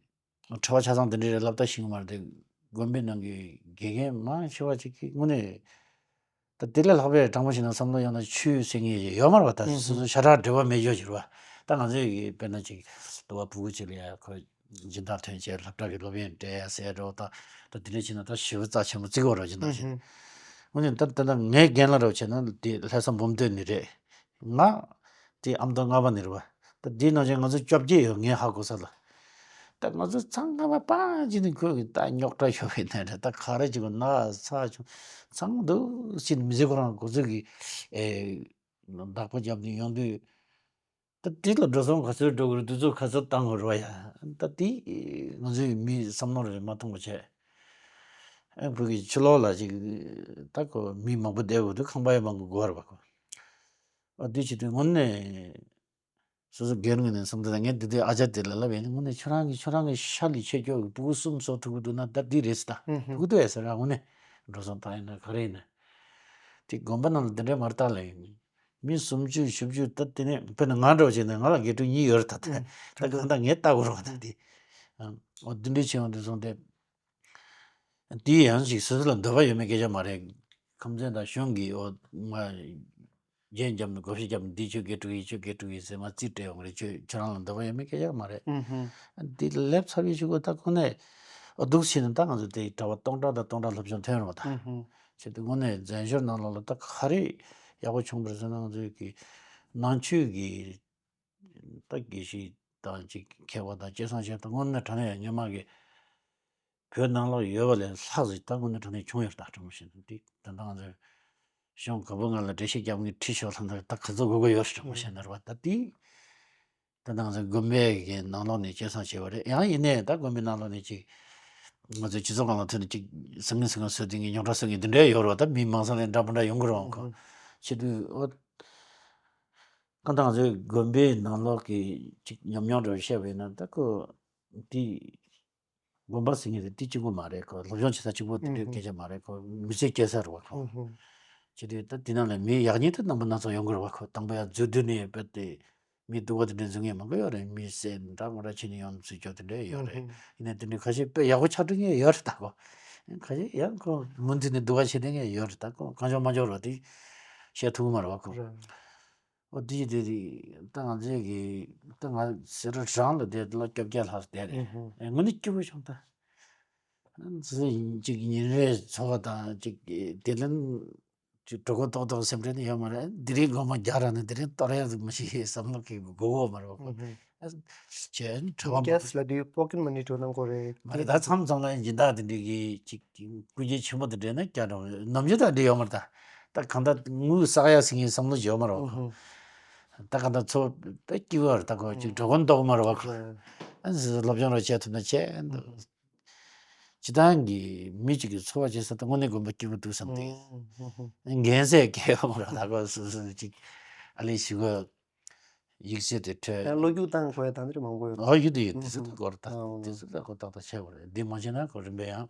གྲྭ་པ་ཆ་ཚང་དེ་འདྲའི་ལབ་ལྟ་ཤེས་ཀྱི་མ་རེད་དེ། དགོན་པའི་ནང་གི་དགེ་རྒན་མང་ཆེ་བ་ཅིག་གིས་དངོས་གནས་ད་དེ་ལས་ལྷག་པའི་དྲང་པོ་བཤད་ན་བསམ་བློ་ཡོང་ན་ཆོས་ཟེར་མཁན་ཡོད་མ་རེད་པ། ད་ཨུ་སོ་སོ་ཧུམ། ཤ་ཁྲག་འབྲེལ་བ་མེད་རྒྱུ་གྱུར་བ། ད་ང་ཚོས་ཀྱི་དཔེར་ན་ཅིག་ལྟོ་བ་ཕྲུ་གུ་ཅིག་ལ་ཡ་ཁོ་སྦྱིན་བདག་ཐོན་བྱས་སློབ་གྲྭ་གི་སློབ་ཡོན་སྤྲད་ཡ་ཟེར་འགྲོ། ད་ད་དེ་འདྲ་བྱས་ན་ད་ཞེ་པོ་རྩ་ཆེན་པོ་བརྩི་གི་ཡོད་རེད། སྦྱིན་བདག་བྱས། ཨུ་ཧུམ། འོན་ཀྱང་ད་ད་ལྟ་ངའི་རྒན་ལགས་འདྲ་བོ་བྱས་ན་དེ་ལྷག་བསམ་འབུམ་སྟོན་ནི་རེད། ང་དེ་ཨ་མདོ་རྔ་པ་ནས་རེད་བ། ད་དེའི་ནང་བཞིན་ང་ཚོ་བཅོ་བརྒྱད་ཡོད། ངས་ཧ་གོ་ས་ལ། ད་ང་ཚོ་ཚང་མ་པང་ཅིག་ནས་ཁོས་གི་ད་རྙོག་དྲ་ཤོར་བའི་ནང་རེད། ད་ག་རེ་ཅིག་གོ་ན་ཚ་ཆུང་ཚང་འདུག་ཅིག་མི་ཚེ་ཁོ་རང་འགོ་ཚུགས་གི་ཨེ་བདག་པོ་རྒྱབ་ནས་ཡོང་དུས། ད་དེ་ལ་འགྲོ་སོང་ག་ཚོད་འགྲོ་གི་རེད། དུས་ཚོད་ག་ཚོད་བཏང་དགོས་རེད་བ་ཡ། ད་དེ་ང་ཚོའི་མིའི་བསམ་བློ་རེ་མ་ཐོངས་པ་བྱས། ཨེ་བོད་ཀྱི་ཕྱི་ལོགས་ལ་ཅིག་ད་ཁོ་མི་མང་པོ་བསྡད་དགོས་དུས་ཁང་པ་ཡང་མང་པོ་དགོས་རེད་བ་ཁོ། ཨ་དེ་བྱེད་དུས་དངོས་གནས་སོ་སོ་སྒེར་ངོས་ནས་བསམ་ཚུལ་ད་ངས་འདི་དུས་ཨ་ཅག་དེ་ལ་ལབ་ཡིན། དངོས་གནས་ཁྱོད་རང་གིས་ཁྱོད་རང་གི་ཤ་ལས་ཆེ་ཁྱོད་ཀྱི་ཕྲུ་གུ་གསུམ་གསོ་ཐུབ་ཀྱི་འདུག་ན་ད་འདི་རེད་ཟེར། ད་ཨུ་ཧུ། ཐུབ་ཀྱི་འདུག་ཨེ་ཟེར། ཨ་དངོས་གནས་འགྲོ་སོང་བཏང་ཡིན་ན་ག་རེ་ཡིན་ན། དེ་དགོན་པ་ནང་ལ་འདི་འདྲའི་མར་བཏང་ལ་ཡིན། མི་སུམ་ཅུ་བཞི་བཅུ་ད་དེ་ནས་དཔེར་ན་ང་འདྲ་བོ་བྱས་ན་ང་ལ་དགེ་ཕྲུག་གཉིས་ཡོད་རེད་ད། ད་ཨུ། གང་ལྟར་ངས་ལྟ་དགོས་རེད་བ་ད་དེ། ཨ་འོ་འདི་འདྲའི་བྱས་ཡོང་དུས་སོང་སྟེ། དེའི་ཡང་ཞིག་སོ་སོ་ལ་འདོད་པ་ཡོད་མེད་སྐད་ཆ་མ་རེད། ཁམས་ཚན་དང་གཞུང་གིས་འོ་མ་རྒྱན་བརྒྱབ་ནས་བགོ་བཤའ་བརྒྱབ་ནས་འདི་ཁྱོད་དགེ་ཕྲུག་ཡིན། ཁྱོད་དགེ་ཕྲུག་ཡིན་ཟེར་མ་རྩིས་སྤྲད་ཡོང་གི་རེད། ཁྱོད་ཁྱོད་རང་ལ་འདོད་པ་ཡོད་མེད་སྐད་ཆ་མ་རེད། ཨུ་ཧུ། འདི་སླེབས་ཚར་བའི་གཞུག་གུ་ད་ཁོ་ནས་འོ་འདུག་བྱས་ནས་ད་ང་ཚོ་དེ་གྲྭ་པ་སྟོང་ཕྲག་དང་སྟོང་ཕྲག་སློབ་སྦྱོང་ཐོན་རེད་བ་ད། ཨུ་ཧུ། བྱས་དུས་དངོས་གནས་རྫོང་སྦྱོང་ནང་ལོགས་ལ་ད་ག་རེ་ཡག་པོ་བྱུང་བ་རེད་ཟེར་ན། ང་ཚོའི་གི་ནང་ཆོས་ཀྱི་ད་དགེ་བཤེས་དང་ཅིག་མཁས་པ་དང་སྐལ་བཟང་ཆེ་དང་དངོས་གནས་དྲང་གནས་སྔོན་མ་གི་བོད་ནང་ལོགས་ཡོད་པ་ལས་ལྷག་ཟིག་ད་དངོས་གནས་དྲང་གནས་བྱུང་ཡོད་ད། དྲང་པོ་བཤད་ན་དེ་ད་ལྟ་ང་ཚོས་གཞུང་ག་བུ་ང་ལ་འགྲེལ་བཤད་རྒྱབ་ངས་ཁྲིད་ཤོག་ལབ་ན་ད་ག་ཚོད་དགོས་དགོས་ཡོད་རེད། དྲང་པོ་བཤད་ན་རེད་བ། ད་དེ་ད་ལྟ་ང་ཚོའི་དགོན་པའི་གི་ནང་ལོགས་ནས་སྐལ་བཟང་ཆེ་བ་རེད། ཡང་ཡིན་ནའི་ད་དགོན་པའི་ནང་ལོགས་ནས་ཅིག་ང་ཚོའི་སྤྱི་ཚོགས་སྒང་ལ་ཐོན་ནས་ཅིག་ཟང་ངེ་ཟིང་ངེ་བཟོས་དེ་ངས་རྙོག་དྲ་བཟོ་ངེས་འདི་འདྲའི་ཡོད་རེད་བ། ད་མི་མང་ས་ནས་འདྲ་མི་འདྲ་ཡོང་གི་རེད་བ་ཁོ། བྱེད་དུས་ཨོ། གང་ལྟར་ང་ཚོའི་དགོན་པའི་ནང་ལོགས་ཀྱི་ཅིག་ཉམས་མྱོང་འདྲ་བཤད་པ་ཡིན་ན་ད་ཁོ་དེ་དགོན་པ་ཟེར་མཁན་དེ་དེ་གཅིག་པུ་མ་རེད། ཁོ་སློབ་སྦྱོང་བྱེད་ས་གཅིག་པུ་དེ་འདྲའི་ཨུ་ཧུ། སྐད་ཆ་མ་རེད། ཁོ་མི་ཚེ་སྐྱེལ་ས་རེད་བ་ཁོ། ཨུ་ཧུ། བྱེད་དུས་ད་དེ་ནང་ལ་མི་ཡག་ཉེས་དེ་རྣམ་པ་སྣ་ཚོགས་ཡོང་གི་རེད་བ་ཁོ། དང་པོ་ཡང་འཛུལ་དུས་ནས་དཔེ་དེ་མི་སྡུག་པ་དེ་འདྲའི་འཛུལ་མཁན་མང་པོ་ཡོད་རེད། མི་བསད་འདྲ་མི་འདྲ་བྱས་ནས་ཡོང་འཛུལ་ཀྱོག་དེ་འདྲ་ཡོད་རེད། ཨུ་ཧུ། ཡིན་ནའི་དེ་འདྲའི་ཁ་ཤས་དཔེ་ཡག་པོ་ཆགས་འགྲོ་མཁན་ཡོད་རེད་ད་ཁོ། ཁ་ཤས་ཡང་ཁོ་མུ་མཐུད་ནས་སྡུག་པ་བྱེད་བསྡད་མཁན་ཡོད་རེད་ད་ཁོ། གང་བྱུང་མ་བྱུང་རེད་དེ། བཤད་ཐུབ་ཀྱི་མ་རེད་བ་ཁོ། རེད། ཨོ་དེ་ཡི་དེ་དེ་ད་ང་ཚོའི་གི་ད་ང་སེ་ར་བྲག་ལ་བསྡད་ལོ་བཅོ་བརྒྱད་ལྷག་བསྡད་རེད། ཨུ་ཧུ། ཨེ་དངོས་གནས་སྐྱིད་པོ་བྱུང་ད། ཨ་ཙི་ཅིག་ཉིན་རེའི་འཚོ་བ་དང་ཅིག་དེ་ལན་ཅིག་གྲོད་ཁོག་ཏོག་ཏོག་སེམས་ཁྲལ་ནི་ཡོད་མ་རེད། དེ་རིང་དགོང་མོ་རྒྱག་ར་ནི་དེ་རིང་གཏོར་ཡ་ཟིག་མི་ཤེས་བསམ་བློ་གི་དགོས་གོ་མ་རེད་བ་ཁོ། ཨུ་ཧུ། ཨ་བྱས་ཁྲོ་བ་མ་གེ་སི་ལ་དུས་པོ་ཀེཊ་མ་ནི་འགྲོ་གནང་དགོས་རེད། མ་རེད། ད་མཚམས་མཚམས་ལ་སྦྱིན་བདག་དེ་འདྲའི་གི་ཅིག་སྐུ་ངལ་ཆེན་པོ་དེ་འདྲ་ན་བསྐྱལ་འགྲོ་ནམ་རྒྱུན་ད་འདྲ་ཡོད་མ་རེད་ད། ད་གང་ལྟར་དངུལ་བསགས་ཡ་ཟིན་ཡིན་བསམ་བློ་ཡོད་མ་རེད་བ་ཁོ། ཨུ་ཧུ། ད་གང་ལྟར་འཚོ་ད་སྐྱིད་པོ་རེད་ད་ཁོ་ཅིག་གྲོད་ཁོག་ལྟོགས་མ་རེད་བ་ཁོ། ཨ་ནི་སློབ་སྦྱོང་རོགས་བྱེད་ཐུབ་ན་བྱས། ཨུ་ཧུ། སྤྱི་བཏང་གི་མི་གཅིག་གི་འཚོ་བ་བྱེད་ས་དེ་དངོས་གནས་དགོན་པ་སྐྱིད་པོ་འདུག་བསམ་སྟེ། ཨུ་ཧུ། འགན་སེ་སྐྱེལ་ཡོང་ར་ད་གོ་སོ་སོ་ཅིག་ཨ་ལས་ཞུ་གོ། ཡིག་ཆ་དེ་ཡང་བློ་འཁྱུག་བཏང་དགོས་ཡ་ད་འདི་མང་པོ་ཡོད། ཨོ་ཡོད་དེ་ཡོད་དེ་ཚོ་ད་གོ་ར་ད་ཨོ་དེ་ཚོ་ད་གོ་ཏག་ཏག་བྱས་པ་རེད། འདི་མ་བྱས་ན་གོ་རིམ་པས་ཡང་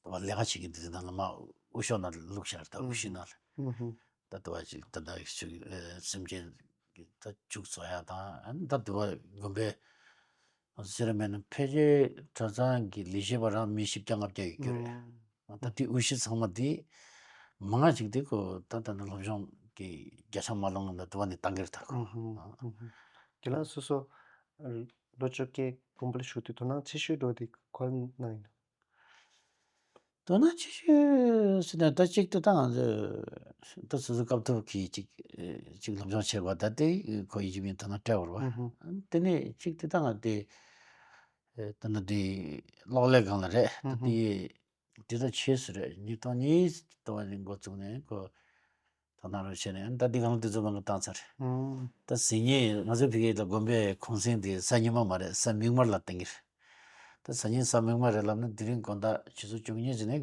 ད་བ་ལས་ཀ་བྱེད་མཁན་དེ་ཚོ་ནང་ལ་མ་དབུ་ཤོག་ནང་ལ་བླུགས་བཞག་རེད། ད་དབུ་ཤོག་ནང་ལ་ཨུ་ཧུ། ད་དུ་བ་ཅིག་ད་ད་ཞུ་སེམས་ཅན་གྱི་ད་ཅུག་བཟོ་ཡ་དང་ཨ་ནི་ད་དུ་བ་དགོན་པའི་ཟེར་མེད་ན་ཕལ་ཆེར་གྲྭ་ཚང་གི་ལས་བྱེད་པ་རང་མི་བཞི་བརྒྱ་ལྔ་བརྒྱ་ཡོད་ཀྱི་རེད། ད་དེ་དབུ་ཤོག་ཚང་མ་དེ་མང་ང་ཅིག་དེ་ཁོ་ད་ད་ནི་སློབ་སྦྱོང་གི་བརྒྱ་ཆ་མ་ལོངས་ན་དུ་བ་ནས་བཏང་གི་རེད་ད་ཁོ། ཨུ་ཧུ། ཨུ་ཧུ། ཁྱེད་རང་སོ་སོ་ལོ་བཅོ་བརྒྱད་དགོན་པ་ལ་བཞུགས་དུས་དོ་སྣང་ཆེ་ཤོས་འགྲོ་དེ་ག་རེ་གནང་ཡིན་ནམ། དོ་སྣང་ཆེ་ཤོས་ཟེར་ན་ད་གཅིག་ཏུ་ད་ང་ཚོ་ད་སོ་སོ་སྐབས་ཐོབ་ཀྱིས་གཅིག་གཅིག་སློབ་སྦྱོང་བྱེད་པ་ད་དེ་ཁོ་ཡིན་གཅིག་མིན་དོ་སྣང་སྤྲད་པ་རེད་བ། ཨུ་ཧུ། དེ་ནས་གཅིག་ཏུ་ད་ང་དེ་ད་ནི་དེ་གློག་ཀླད་སྒང་ལ་རེད་ད། ཨུ་ཧུ། དེ་དེ་ད་ཆེས་སུ་རེད། ཉིས་སྟོང་གཉིས་ལོ་ནས་འགོ་བཙུགས་ནས་ཁོ་དོ་སྣང་རོགས་བྱས་ནས་ད་འདི་སྒང་ལ་དུས་ཚོད་མང་པོ་བཏང་ཚར། ཨུ། ད་ཟིན་ཉིན་ང་ཚོའི་ཕ་གི་ལ་དགོན་པའི་གུང་སེང་དེ་གཟའ་ཉི་མ་མ་རེད། གཟའ་མིག་དམར་ལ་གཏོང་གི་རེད། ད་གཟའ་ཉིན་གཟའ་མིག་དམར་རེད་ལབ་ན་དེ་རིང་དགོང་དག་ཆུ་ཚོད་བཅུ་གཉིས་ཟིན་ནས་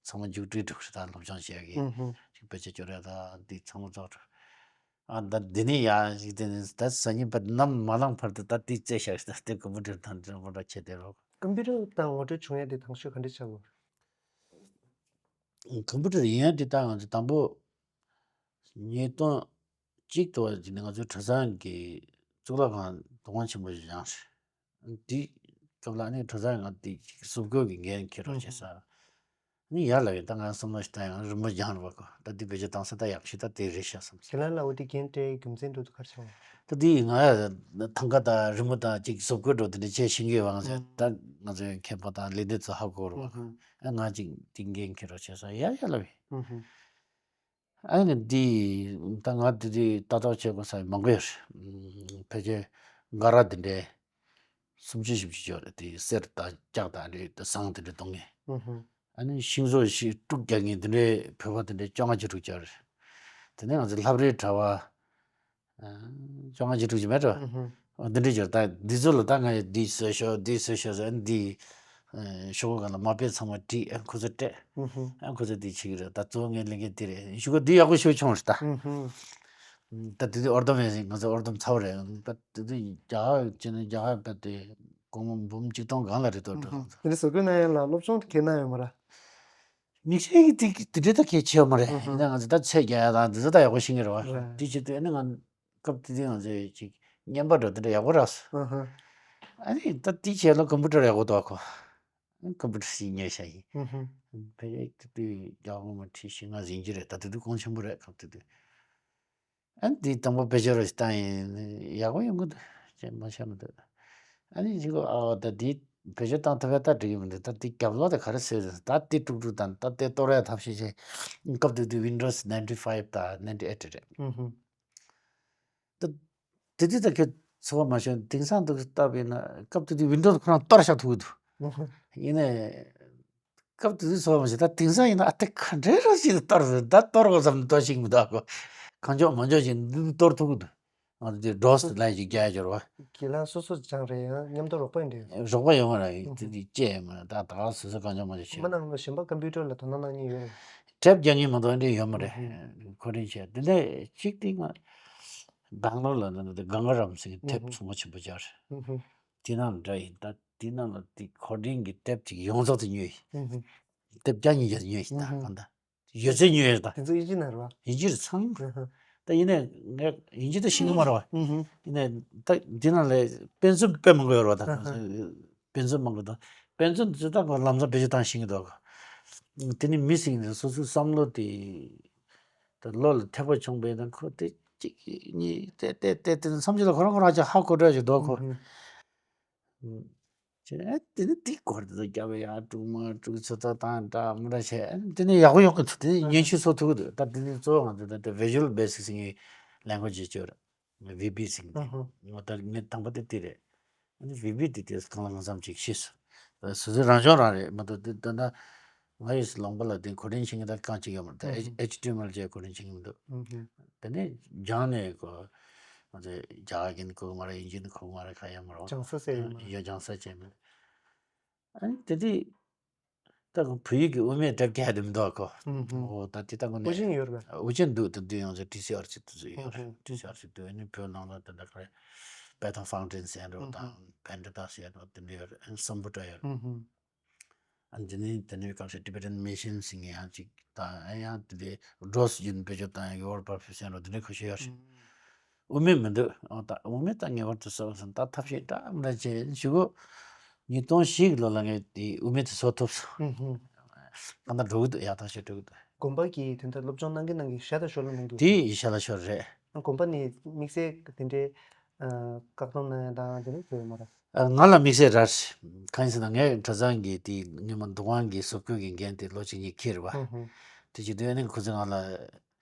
ཚང་མ་མཇུག་སྒྲིལ་འགྲོ་གི་རེད། ད་སློབ་སྦྱོང་བྱེད་ཡ་གི་ཨུ་ཧུ། ཅིག་དཔེ་ཆ་སྐྱོར་ཡ་ད་འདི་ཚང་མ་རྫོགས་འགྲོ། ཨ་ད་འདི་ནས་ཡ་ཞིག་དེ་ནས་ད་གཟའ་ཉིན་པ་ནམ་མ་ལངས་བར་དུ་ད་འདི་རྩེ་བཞག་ད་དེ་ཀམ་པུ་ཊར་དང་འདྲ་པོ་འདྲ་བྱས་དེ་རོགས། ཀམ་པུ་ཊར་དང་ངོ་སྤྲོད་བྱུང་ཡ་དེ་དང་ཤོས་ག་འདྲ་ཆགས་ཡོད། ཀམ་པུ་ཊར་ཡིན་ཡ་དེ་ད་ང་ཚོ་དང་པོ་ཉིས་སྟོང་གཅིག་ཏུ་བ་ཅིག་ནས་ང་ཚོའི་གྲྭ་ཚང་གི་གཙུག་ལག་ཁང་དུ་དབང་ཆེན་པོ་ཞིག་བཞེངས་རེད། དེ་སྐབས་ལ་ནི་གྲྭ་ཚང་ང་དེ་གཟུགས་པོ་གི་འགན་འཁྱེར་རོགས་བྱས་ས། ནི་ཡར་ལ་ཡོད་ད་ང་བསམ་བློ་ཞིག་བཏང་ཡང་རི་མོ་སྦྱངས་རེད་བ་ཁོ། ད་དེ་བེད་སྤྱོད་བཏང་ས་ད་ཡག་ཤོས་ད་དེ་རེད་ཤག་བསམ་སོང་། ཁྱེད་རང་ལ་འོ་དེ་འགན་སྤྲད་རྒྱུ་མཚན་འདྲ་དུ་ག་རེ་བྱུང་། ད་དེ་ང་ཐང་ག་དང་རི་མོ་དང་ཅིག་གཟུགས་པོ་འགྲོ་དེ་འདྲ་བྱས་ཤེས་ཀྱི་ཡོད་བ། ང་ཚོས་ད་ང་ཚོའི་མཁས་པ་དང་ལས་སྣེ་ཚོ་ཧ་གོ་རེད་བ། ཨ་ང་ཅིག་དེ་འགན་འཁྱེར་རོགས་བྱས་ས་ཡ་ཡ་ལ་བས། ཨ་ནི་འདི་ད་ང་འདི་འདི་ལྟ་རྟོག་བྱེད་དགོས་ས་མང་པོ་ཡོད་རེད། ཕལ་ཆེར་འགའ་ར་འདི་འདྲའི་སུམ་ཅུ་བཞི་བཅུ་ཡོད་རེད། དེ་གསེར་དང་ལྕགས་དང་འདྲའི་ཟངས་དེ་འདྲའི་གཏོང་མཁན། ཨ་ནི་ཤིང་བཟོ་ཞིག་དཀྲུག་རྒྱག་མཁན་འདི་འདྲའི་བོད་པ་འདི་འདྲའི་བཅོ་ལྔ་བཅུ་དྲུག་ཡོད་རེད། དེ་ནས་ང་ཚོ་ལྷ་བྲིས་གྲྭ་བ་བཅོ་ལྔ་བཅུ་དྲུག་ཅིག་མེད་འགྲོ། འདི་འདྲ་བྱས་ད་འདི་ཚོ་ལ་ད་ང་འདི་བཟོས་ཤོག་འདི་བཟོས་ཤོག་ཟེར་འདི་ཤོག་གུ་སྒང་ལ་མ་དཔེ་ཚང་མ་བྲིས་ཨ་ཁོ་ཚོ་སྤྲད། ཨ་ཁོ་ཚོ་འདི་བྱེད་ཀྱི་རེད། ད་གཙོ་བོ་ངའི་ལས་འགན་འདི་རེད། ཤོག་གུ་འདི་ཡག་པོ་ཞེ་པོ་བྱུང་རེད་ད། ད་དེ་དུས་ཨོར་ཌར་མེད་ཟིན་ང་ཚོ་ཨོར་ཌར་ཚ་བོ་རེད། ད་དེ་དུས་རྒྱ་གར་བྱས་ན་རྒྱ་གར་པད་དེ་སྒོར་མོ་འབུམ་གཅིག་སྟོང་སྒང་ལ་རེད་དོ་འགྲོ། དེ་འདྲ་བཟོ་དགོས་ན་ཡང་ལ་སློབ་སྦྱོང་དེ་གས་གནང་ཡོད་མ་རེད། དམིགས་བསལ་གྱི་དེ་དེ་འདྲའི་ད་གལ་ཆེ་བ་མ་རེད། ཡིན་ན་ང་ཚོ་ད་ཚད་རྒྱག་ཡ་དང་འདི་ཚོ་ད་ཡག་པོ་ཤེས་ཀྱི་རེད་བ། རེད། དེ་བྱེད་དུས་ཨ་ནི་ང་སྐབས་དེ་དུས་ང་ཚོས་ཅིག་བརྙན་པ་འདྲ་དེ་འདྲ་ཡག་པོ་རག་སོང་། ཨ་ནི་ད་དེ་བྱས་ལ་ཀམ་པུ་ཊར་ཡག་པོ་འདུག་གོ། ཀམ་པུ་ཊར་ཞིག་ཉོས་བཞག་ཡིན། ཕལ་ཆེར་དེ་དུས་རྒྱ་དབང་མ་ཁྲི་བཞི་ལྔ་ཟིན་གྱི་རེད། ད་དེ་དུས་གོང་ཆེན་པོ་རེད་སྐབས་དེ་དུས། ཨ་ནི་དེ་དང་པོ་བེད་སྤྱོད་རོགས་ཞིག་བཏང་ཡིན། ཡག་པོ་ཡོང་གི་འདུག་ཅེས་མ་བཤད་མི་འདུག་ཨ་ནི་ཅིག་ཨ་ད་དེ་བེད་སྤྱོད་བཏང་ཐུབ་ཡ་ད་འགྲིག་གི་མི་འདུག་ད་དེ་རྒྱབ་ལོག་དེ་ག་རེ་ཟེར་ཟེར་ད་དེ་དཀྲུག་དཀྲུག་དང་ད་དེ་གཏོར་ཡ་ཐབས་ཤེས་བྱས། སྐབས་དེ་དུས་Windows ninety five དང་ninety eight རེད། ད་དེ་དུས་ད་ཁྱེད་ཚོར་བ་མ་བྱུང་། དེང་སང་དུ་བལྟས་པ་ཡིན་ན་སྐབས་དེ་དུས་Windows ཁོ་རང་གཏོར་བཞག་ཐུབ་ཀྱི་འདུག་ཡིན་ནའི། སྐབས་དེ་དུས་ཚོར་བ་མ་བྱུང་། ད་དེང་སང་ཡིན་ན་ཨ་ཏི་ག་འདྲའི་ར་ཞིག་གཏོར་ཟེར་ད་གཏོར་དགོས་བསམ་ནས་གཏོར་ཤེས་ཀྱི་མི་འདུག་ཨ་ཁོ། གང་མགྱོགས་མང་མགྱོགས་ཀྱིས་འདི་གཏོར་ཐུབ་ཀྱི་འདུག་ང་ཚོ་དེ་DOS ལན་ཞིག་རྒྱག་ཡ་འབྱོར་བ། ཁྱེད་རང་སོ་སོ་སྦྱངས་རེད། ཡང་མཉམ་དུ་རོགས་པ་ཡིན་འདྲ། རོགས་པ་ཡོད་མ་རེད། དེ་དུས་བཅས་ཡོད་མ་རེད། ད་ད་ག་སོ་སོ་གང་མགྱོགས་མང་མགྱོགས་བྱས། མི་ནང་ལ་གཞན་པ་ཀམ་པུ་ཊར་ལ་དོ་སྣང་གནང་མཁན་ཡོད་རེད། དེབ་རྒྱག་མཁན་མ་གཏོགས་འདྲ་ཡོད་མ་རེད། ཁོ་རང་བྱས་དེ་ནས་གཅིག་དེ་ང་སྦེང་ལོར་ལ་ན་དེ་གངྒཱ་རམ་ཟེར་མཁན་དེབ་ཚོང་པ་ཆེན་པོ་ཅིག་ཡོད་རེད། དེ་ནང་ལ་འདྲ་ཡིན། ད་དེ་ནང་ལ་དེ་ཁོ་རང་གི་དེབ་ཅིག་ཡོངས་རྫོགས་དེ་ཉོས་ཡིན། དེབ་བརྒྱ་ཉིས་བརྒྱ་ཉོས་ཡིན་ད་གང་ལྟར། ཡོད་ཚད་ཉོས་ཡོད་ད། དེ་ཚོ་དབྱིན་ཇི་ནང་རེད་བ། དབྱིན་ཇི་རེད་ཚང་། ཨ་ཧ། ད་ཡིན་ནའི་ངས་དབྱིན་ཇི་ད་ཤེས་ཀྱི་མ་རེད་བ། ཨུ་ཧུ། ཡིན་ནའི་ད་འདི་ནང་ལ་དཔེ་མཚོན་དཔེ་མང་པོ་ཡོད་རེད་བ་ད། ཨ་ཧ། དཔེ་མཚོན་མང་པོ་དང་དཔེ་མཚོན་དེ་ད་ལམ་སང་བེད་སྤྱོད་བཏང་ཤེས་ཀྱི་འདུག་དེ་ནི་མི་ཟིག་ནས་སོ་སོའི་བསམ་བློ་དེ་ད་ བློ་ལ་ཐེ་བ་བྱུང་བས་ན་ཁོ་དེ་གཅིག་གཉིས་བལྟས་བལྟས་བལྟས་བལྟས་ནས་མཚམས་ཅིག་ལ་ཁོ་རང་ཁོ་རང་ཅིག་ཧ་གོ་འདྲ་ཞིག་འདུག་ཁོ། ཨུ་ཧུ། ཨུ། བྱས་ནས་དེ་ནི་དེའི་སྐོར་དེ་ཚོ་རྒྱབ་པའི་ཡ་དཀྲུག་མ་དཀྲུག་ཚོད་ལྟ་དང་འདྲ་མི་འདྲ་བྱས། དེ་ནི་ཡག་པོ་ཡོང་གི་འདུག་དེ་ནི་ཨུ་ཉན་ཧུ་ཤེས་ཐུབ་ཀྱི་འདུག་ད་དེ་ནི་གཙོ་བོ་ང་ཚོ་ད་ལྟ་Visual Basic ཟེར་མཁན་language ཡོད་རེད། བི་བི་ཟེར་མཁན་དེ། ཨུ་ཧུ། ངོ་ད་ངས་དང་པོ་དེ་དེ་རེད། ཨ་ནི་བི་བི་དེ་དེ་གང་ལ་གང་འཚམ་ཅིག་ཤེས་སོང་། སོ་སོའི་རང་སྦྱོང་རང་རེད་མ་གཏོགས་དེ་ད་ལྟ་ང་ཡི་ལུང་པ་ལ་དེ་གོ་སྒྲིག་བྱེད་མཁན་ད་རྐང་གཅིག་ཡོད་མ་རེད། ད་ཨུ་ཧུ། ཨེཆ་ཊི་ཨེམ་ཨེལ་ཅིག་གོ་སྒྲིག་བྱེད་མཁན་མི་འདུག་ཨུ་ཧུ། དེ་ནས་སྦྱངས་ནས་གོ། ང་ཚོས་རྒྱ་གར་གྱི་ནི་གོ་གི་མ་རེད། དབྱིན་ཇི་ནི་གོ་གི་མ་རེད། ག་ཡང་མ་རེད། སྦྱང་ས་ཟེར་ཡོད་མ་རེད། ཡོད། སྦྱང་ས་བྱས་མེད། ཨ་ནི་དེ་དུས་ད་གོ་བོད་ཡིག་གི་དབུ་མེད་དེབ་སྐྱེལ་དེ་མི་འདུག་གོ། ཨུ་ཧུ། འོ་ད་དེ་ད་གོ་ནས་དབུ་ཅན་ཡོད་རེད་པས། དབུ་ཅན་འདུག་དེ་དུས་ཡང་ཚེ་ཊི་སི་ཨར་སི་དེ་ཚོ་ཡོད་རེད། ཨུ་ཧུ། ཊི་སི་ཨར་སི་དུས་ཨ་ནི་བོད་ནང་ལ་དེ་འདྲ་ག་རེ་པེ་ཐང་ཕའུན་ཌེ་ཤན་ཟེར་འགྲོ་དང་། ཨུ་ཧུ། བྷན་ཌ་ཏ་ཟེར་འགྲོ་དེ་འདྲ་ཡོད་རེད། ཨ་ནི་སམ་བྷོ་ཊ་ཡོད་རེད། ཨུ་ཧུ། ཨ་ནི་དེ་ནས་དེ་ནས་ག་རེ་Tibetan Mission ཟེར་མཁན་ཡང་ཅིག་དང་། ཨ་ཡང་དེ་འདྲའི་ཌོས་ཡུན་བེད་སྤྱོད་བཏང་ཡག་གི་ཝར་ཌ་པར་ཕེག་ཤན་འགྲོ་དེ་འདྲའི་ཁ་ཤས་ཡོད་རེད། ཨུ་ཧུ། དབུ་མེད་མི་འདུག་ཨོ་ད་དབུ་མེད་ད་ངེས་པར་དུ་གསོག་ཟིན་ད་ཐབས་ཤེས་འདྲ་མི་འདྲ་བྱས་ཞུ་གོ། ཉིས་སྟོང་བཞི་གི་ལོ་ལ་ངས་དེ་དབུ་མེད་དེ་བཟོ་ཐུབ་སོང་། ཧུམ་ཧུམ། གང་ལྟར་འགྲོ་གི་འདུག་ཡག་ཐག་ཆོད་འགྲོ་གི་འདུག་དགོན་པ་གི་དོན་དག་སློབ་སྦྱོང་གནང་གི་གནང་གི་ཤ་ད་ཤོར་ལ་གནང་གི། དེ་ཡི་ཤ་ལ་ཤོར་རེད། དགོན་པ་ནས་དམིགས་བསལ་དེ་འདྲའི་བཀག་སྡོམ་གནང་ཡ་དང་དེ་འདྲ་བཟོས་ཡོད་མ་རེད། ང་ལ་དམིགས་བསལ་རེད། གང་ཡིན་ཟེར་ན་ངས་གྲྭ་ཚང་གི་དེ་སྔོན་མ་འདུ་ཁང་གི་བཟོ་བཀོད་ཀྱི་འགན་དེ་ལོ་གཅིག་གཉིས་འཁྱེར་བ། ཧུམ་ཧུམ། དེ་བྱེད་དུས་ཨ་ནི་ཁོ་ཚོས་ང་ལ།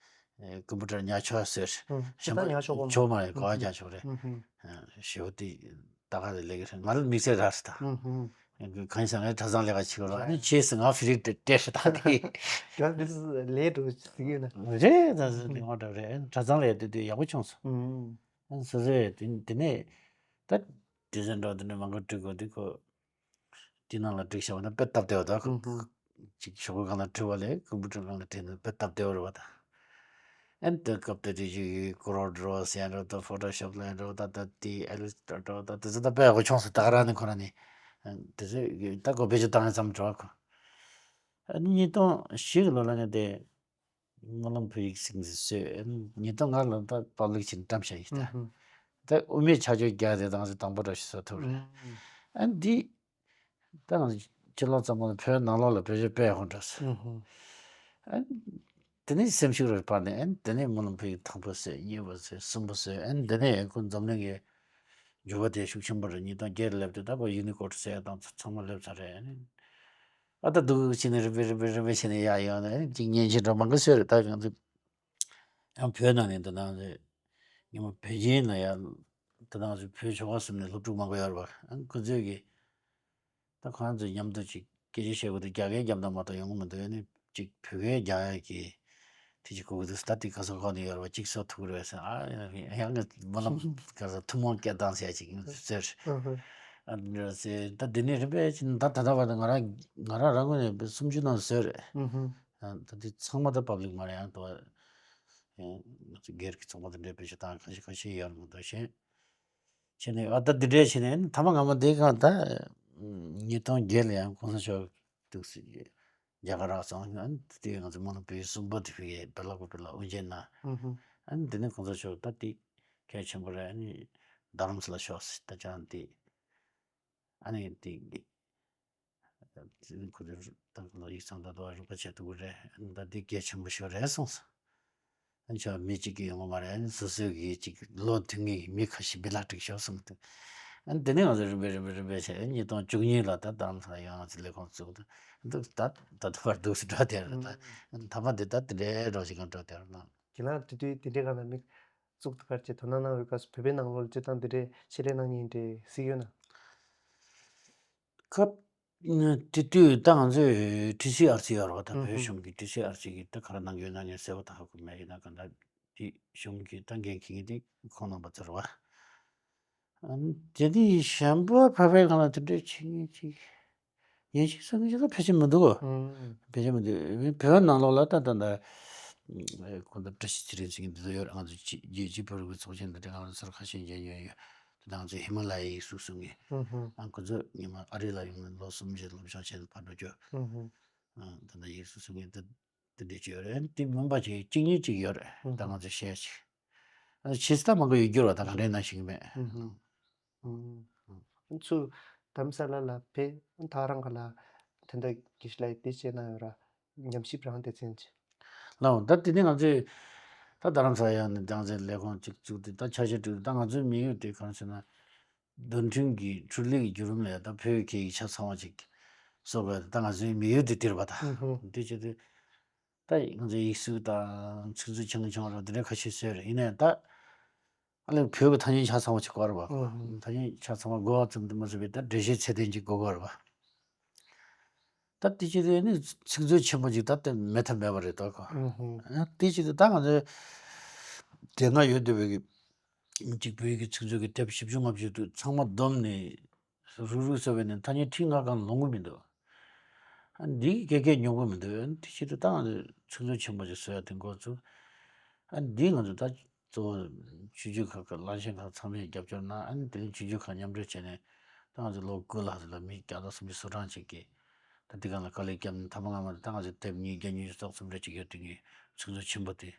ཀམ་པུ་ཊར་ཉར་ཆོག་ཟེར། ཨུ། ཤམ་ད་ཉར་ཆོག་གོ་མ། ཆོག་མ་རེད། གོ་བ་རྒྱག་ཆོག་རེད། ཨུ་ཧུ། ཞེ་པོ་དེ་ད་ག་རེ་ལས་ཀ་རེད། ང་ལ་དམིགས་བསལ་རག་རེད་ད། ཨུ་ཧུ། གང་ཡིན་ཟེར་ངས་གྲྭ་ཚང་ལས་ཀ་བྱེད་དགོས་རེད། ཨ་ནི་བྱས་ཟིན་ང་ཧྥི་རི་དེ་སྤྲད་ཤག་ད་དེ། ད་འདི་ལས་འགྲོ་ཟིག་ཡོད་ན། རེད་ད་ཟེར་དེ་ངོ་འདྲ་རེད། གྲྭ་ཚང་ལས་དེ་དུས་ཡག་པོ་བྱུང་སོང་། ཨུ། ཨ་ནི་སོ་སོས་དེ་དེ་ནས་ད་དེ་ཟེར་འགྲོ་དེ་ནས་མང་པོ་སྤྲད་དགོས་དེ་ཁོ། དེ་ནང་ལ་བསྒྲིགས་བཞག་པ་ན་དཔེ་སྟབས་བདེ་བ་དང་། ཨུ་ཧུ། ཅིག་ཞོགས་པ་སྒང་ལ་བྲིས་པ་ལས་ཀམ་པུ་ཊར་སྒང་ལ་བྲིས་ན་དཔེ་སྟབས་བདེ་བ་རེད་པ་ད། ཨ་ནི་དེ་སྐབས་དེ་དུས་ཀྱི་ཀོ་རལ་ཌྲོ་ཟེར་ཡ་འདྲ་བོ་དང་ཕོ་ཊོ་ཤོབ་ལབ་ཡ་འདྲ་བོ་དང་ད་དེ་ཨི་ལ་སི་ཊྲེ་ཊར་འདྲ་བོ་དང་དེ་ཚོ་ད་དཔེ་ཡག་པོ་བྱུང་སོང་། ད་ག་རང་ནས་ཁོ་རང་ནས་དེ་ཚོ་ད་གོ་བེད་སྤྱོད་བཏང་ཡ་ཙམ་འགྲོ་གོ། ཨ་ནི་ཉིས་སྟོང་བཞི་གི་ལོ་ལ་ངས་དེ། སྨོན་ལམ་བོད་ཡིག་ཟེར་མཁན་ཞིག་བཟོས། ཉིས་སྟོང་ལྔ་ལོ་ད་པབ་ལིག་ཕྱིན་བཀྲམ་བཞག་ཡིན་ད། ཨུ་ཧུ། ད་དབུ་མེད་ཆ་འཇོག་རྒྱག་དེ་དང་དང་པོ་འདྲ་ཞིག་བཟོ་ཐུབ་རེད། ཨུ་ཧུ། ཨ་འདི་ད་ང་ཕྱི་ལོགས་ཙམ་པ་ལ་བོད་ནང་ལོགས་ལ་བེད་སྤྱོད་སྤེལ་ཡག་འདྲ་སོང་། ཨུ་ཧུ། ཨ་དེ་ནས་སེམས་ཤུགས་རེ་སྤར་ནས། ཨ་དེ་ནས་སྨོན་ལམ་བོད་ཡིག་དང་པོ་བཟོས། གཉིས་པ་བཟོས། གསུམ་པ་བཟོས། ཨ་དེ་ནས་ཁོ་འཛམ་གླིང་གི་འགྱུར་བ་དེ་ཤུགས་ཆེན་པོ་རེད། ཉིས་སྟོང་བརྒྱད་སླེབས་དུས་ད་ཁོ་ཡུ་ནི་ཀོཌ་ཟེར་ཡ་དང་ཚང་མ་སླེབས་ཚར་རེད། ཨ་ནི། ཨ་ད་འདུག་བྱས་ནས་རིམ་པས་རིམ་པས་རིམ་པས་བྱས་ནས་ཡར་ཡོང་ནས་ཅིག་མཉེན་ཆས་འདྲ་མང་པོ་བཟོས་རེད། ད་ང་ཚོ་ཡང་བོད་ནང་ནས་འདི་ནང་ཚོ་ཉི་མ་བོད་ཆེན་ལ་ཡང་འདི་ནང་ཚོ་བོད་ཆོལ་ཁ་གསུམ་ནས་སློབ་ཕྲུག་མང་པོ་ཡོད་རེད་པ། ཨ་ཁོ་ཚོས་ཀྱིས་ད་ཁོ་རང་ཚོ་མཉམ་དུ་ཅིག་སྐད་ཆ་བཤད་དགོས་དུས་རྒྱ་སྐད་རྒྱབ་ན་མ་གཏོགས་ཡོང་གི་མི་འདུག་ཨ་ནི་ཅིག་བོད་སྐད་རྒྱག་ཡ་གི་དེ་ཅིག་གོ་གི་འདུག་ད་དེ་ག་ས་གོ་ནས་ཡོད་རེད་པ། ཅིག་བཟོ་ཐུབ་ཀྱི་རེད་ཟེར། ཨ་ཡང་གི་སྨོན་ལམ་ག་ས་ཐུན་མོང་སྐད་གདངས་ཟེར་ཡ་ཅིག་ཡོད་ཟེར། ཨ་ཟེར་ད་འདི་ནས་རིམ་པས་ཅིག་ད་ད་ལྟ་བར་དུ་ང་རང་ང་རང་རང་ངོས་ནས་སུམ་ཅུ་ནང་བཟོས་རེད། ཨ་ད་འདི་ཚང་མ་ད་པབ་ལིག་མ་རེད། ཡང་དུ་ང་ཚོ་སྒེར་གྱི་ཚོགས་པ་དེ་འདྲའི་བེད་སྤྱོད་བཏང་ཁ་ཤས་ཁ་ཤས་ཡོད་མི་འདུག་ཞེས་བྱས་ནས། ཨ་ད་འདི་འདྲས་བྱས་ནས་ཐ་མ་སྔ་མ་འདི་གང་ད་ཉིས་སྟོང་བརྒྱད་ལ་ཡང་གོང་ས་མཆོག་འདུག་སེ་རྒྱ་གར་རག་སོང་། ཨ་ནི་དེ་ང་ཚོ་སྨོན་ལམ་བོད་ཡིག་གསུམ་པ་དེ་ཕ་གིའི་བེ་ལ་ཀོ་བེ་ལ་དབུ་འབྱེད་གནང་། ཨ་ནི་དེ་ནས་གོང་ས་མཆོག་ད་དེ་གལ་ཆེན་པོ་རེད། ཨ་ནི་རྡ་རམ་ས་ལ་ཤོག་ཟེར་ད་ཅང་དེ། ཨ་ནི་དེ་ཁོ་ཚོས་ད་ལོ་ཡིག་ཚང་ད་དུ་རོགས་པ་བྱེད་ཐུབ་ཀྱི་རེད། ཨ་ནི་ད་དེ་གལ་ཆེན་པོ་ཤོག་རེད་གསུངས་སོང་། ཨ་ནི་ཆོག་མི་གཅིག་གིས་ཡོང་གི་མ་རེད། ཨ་ནི་སོ་སོའི་གི་གཅིག་ལོ་དུས་ངེས་མི་ཁ་ཤས་བི་ལ་སྒྲིག་ཤོག་གསུངས་འདུག་ཨ་ནི་དེ་ནས་ང་ཚོ་རིམ་པས་རིམ་པས་རིམ་པས་བྱས། ཉིས་སྟོང་བཅུ་གཉིས་ལ་ད་རྡ་རམ་ས་ལ་ཡོང་ང་ཚོ་ལས་ཁུངས་བཙུགས་འདུག་འདུག་ད་ད་ལྟ་བར་འདུག་སེ་འགྲོ་བསྡད་རེད། ད་ཨ་ནི་ཐ་མ་འདི་ད་དེ་འདྲའི་རོགས་ཞིག་གང་འགྲོ་བསྡད་རེད་ན། ཁྱེད་རང་དེ་དུས་དེ་འདྲའི་སྒང་ལ་མི་བཙུགས་འདུག་ག་ཅེས་དོ་སྣང་གནང་བའི་སྐབས་སུ་བོད་པའི་ནང་ལོགས་ལ་སྤྱིར་བཏང་དེ་འདྲའི་ཆེད་ལས་གནང་མཁན་དེ་གཟིགས་ཡོད་ན། སྐབས་དེ་དུས་ད་ང་ཚོས་ཊི་སི་ཨར་སི་ཡོད་རེད་པ། ད་ཨུ་བོད་ཧུམ་གཞུང་གི་ཊི་སི་ཨར་སི་གི་ད་ག་རེ་གནང་གི་ཡོད་ན་ངས་གསལ་པོ་ད་ཧ་གོ་མེད། ཡིན་ན་གང་ལྟར་དེ་གཞུང་གི་ད་འགན་འཁྱེར་མཁན་དེ་ཁོང་རྣམ་པ་ཚོ་རེད་པ། ཨ་དེ་དུས་གཞན་པ་བོད་པའི་སྒང་ལ་དེ་འདྲའི་བྱེད་མཁན་ཅིག་ཡིན་གཅིག་བསམ་གཅིག་ད་ཕལ་ཆེར་མི་འདུག་གོ། ཨུ་ཕལ་ཆེར་མི་འདུག་བོད་ནང་ལོགས་ལ་ད་ད་ད་ཁོང་ཚོ་བཀྲ་ཤིས་ཚེ་རིང་ཟེར་མཁན་འདི་ཚོ་ཡོད་རེད། ང་ཚོ་རྒྱལ་སྤྱིའི་བོད་རིག་པའི་ཚོགས་ཆེན་འདི་འདྲ་ང་ཚོ་སར་ཁ་ཤས་མཇལ་མྱོང་ཡོད། དེ་ང་ཚོས་ཧི་མ་ལ་ཡའི་ཡིག་གཟུགས་སྲུང་མཁན། ཨུ་ཧུ། ཨ་ཁོ་ཚོ་ཉི་མ་ཨ་རི་ལ་ཡོང་ནས་ལོ་གསུམ་བཞི་སློབ་སྦྱོང་བྱས་ནས་ཕར་འགྲོ་རྒྱུ། ཨུ་ཧུ། ཨ་ད་ལྟ་ཡིག་གཟུགས་སྲུང་མཁན་དེ་དེ་འདྲ་ཅིག་ཡོད་རེད། དེ་མིན་པ་ཅིག་གཅིག་གཉིས་ཅིག་ཡོད་རེད། ཨུ་ཧུ། ད་ང་ཚོས་བཤད་ཅིག་ཨ་ཆེ་ས་མང་པོ་ཡོད་རྒྱུ་རེད་པ། ད་ག་འདྲའི་ནང་ཞིག་མེད། ཨུ་ཧུ། ཨུ་ཧུ། ཚུར་དྷ་རམ་ས་ལ་ལ་ཕེབས་ད་རང་ག་ལ་དེ་འདྲ་དགེ་བཤེས་ལགས་དེ་བྱས་ན་ཡོད་ར། ཉམས་ཞིབ་རང་སྡེ་ཚན་ཅིག་ལའོ། ད་དེ་ནི་ང་ཚོས་ ད་རྡ་རམ་ས་ལ་ཡང་ནས་རྒྱང་སྲིང་ལས་ཁུངས་གཅིག་བཙུགས་ཏེ་ད་ཆ་ཤས་བསྒྲིགས། ད་ང་ཚོའི་དམིགས་ཡུལ་དེ་གང་ཟེར་ན། རྡུལ་ཕྲན་གྱི་འཕྲུལ་ལས་ཀྱི་བརྒྱུད་རིམ་ལ་ད་བོད་ཀྱི་ཆ་ཚང་བ་ཅིག་བཟོ་དགོས། ད་ང་ཚོའི་དམིགས་ཡུལ་དེ་དེ་རེད་པ། ད་ཨུ་ཧུ། དེ་བྱེད་དུས་ད་ང་ཚོའི་ཡིག་གཟུགས་དང་ཚིག་མཛོད་ཆུང་ཆུང་ར་དེ་འདྲ་ཁ་ཤས་བཟོས་རེད། ཡིན་ནའི་ད་ཨ་ལས་བོད་ཀྱི་ཐ་སྙད་ཆ་ཚང་བ་ཅིག་དགོས་རེད་པ། ཨུ་ཧུ། ཐ་སྙད་ཆ་ཚང་བ་དགོས་པ་ཙམ་དུ་མ་ཟད་པའི་ད་འགྲེལ་བཤད་ཚད་ལྡན་ཅིག་དགོས་དགོས་རེད་པ། ད་དེ་བྱེད་དུས་ནི་ཚིག་མཛོད་ཆེན་པོ་ཅིག་ད་དེ་མེད་ཐབས་མེད་པ་རེད་དོ་ཁོ། ཨུ་ཧུ། ཨ་དེ་བྱེད་དུས་ད་ང་ཚོའི་དེ་སྔ་ཡོད་བསྡད་པའི་གི་གཅིག་བོད་ཡིག་གི་ཚིག་མཛོད་ཀྱི་དེབ་བཞི་བཅུ་ལྔ་བཅུ་དུ་ཚང་མ་བསྡོམས་ནས་རུག་རུག་བཟོས་པས་ནི་ཐ་སྙད་ཁྲི་ལྔ་སྒང་ལོངས་གི་མི་འདུག། ཨ་འདི་གི་སྐད་སྐད་ཉོ་གི་མི་འདུག། ཨ་དེ་བྱེད་དུས་ད་ང་ཚོས་ཚིག་མཛོད་ཆེན་པོ་ཅིག་བཟོ་ཡ་དེ་འགོ་བཙུགས། ཨ་འདི་ང་ཚོ་ད་གཙོ་བོ་ཆོས་བརྒྱུད་ཁག་གི་བླ་ཆེན་ཁག་ཚང་མས་རྒྱབ་སྐྱོར་གནང་། ཨ་ནི་དེ་ནས་ཆོས་བརྒྱུད་ཁག་མཉམ་འབྲེལ་བྱས་ནས་ད་ང་ཚོ་ལོ་དགུ་ལྷག་ཙམ་ལ་མི་བརྒྱ་དང་སུམ་ཅུ་སོ་གྲངས་ཅིག་གིས་ད་འདི་སྒང་ལ་དཀའ་ལས་བརྒྱབ་ནས་ཐ་མ་སྔ་མ་ད་ང་ཚོ་དེབ་ཉིས་བརྒྱ་ཉི་ཤུ་རྩ་གསུམ་རེ་ཅིག་ཡོད་དེ་ངས་ཚིག་མཛོད་ཆེན་པོ་དེ་ད་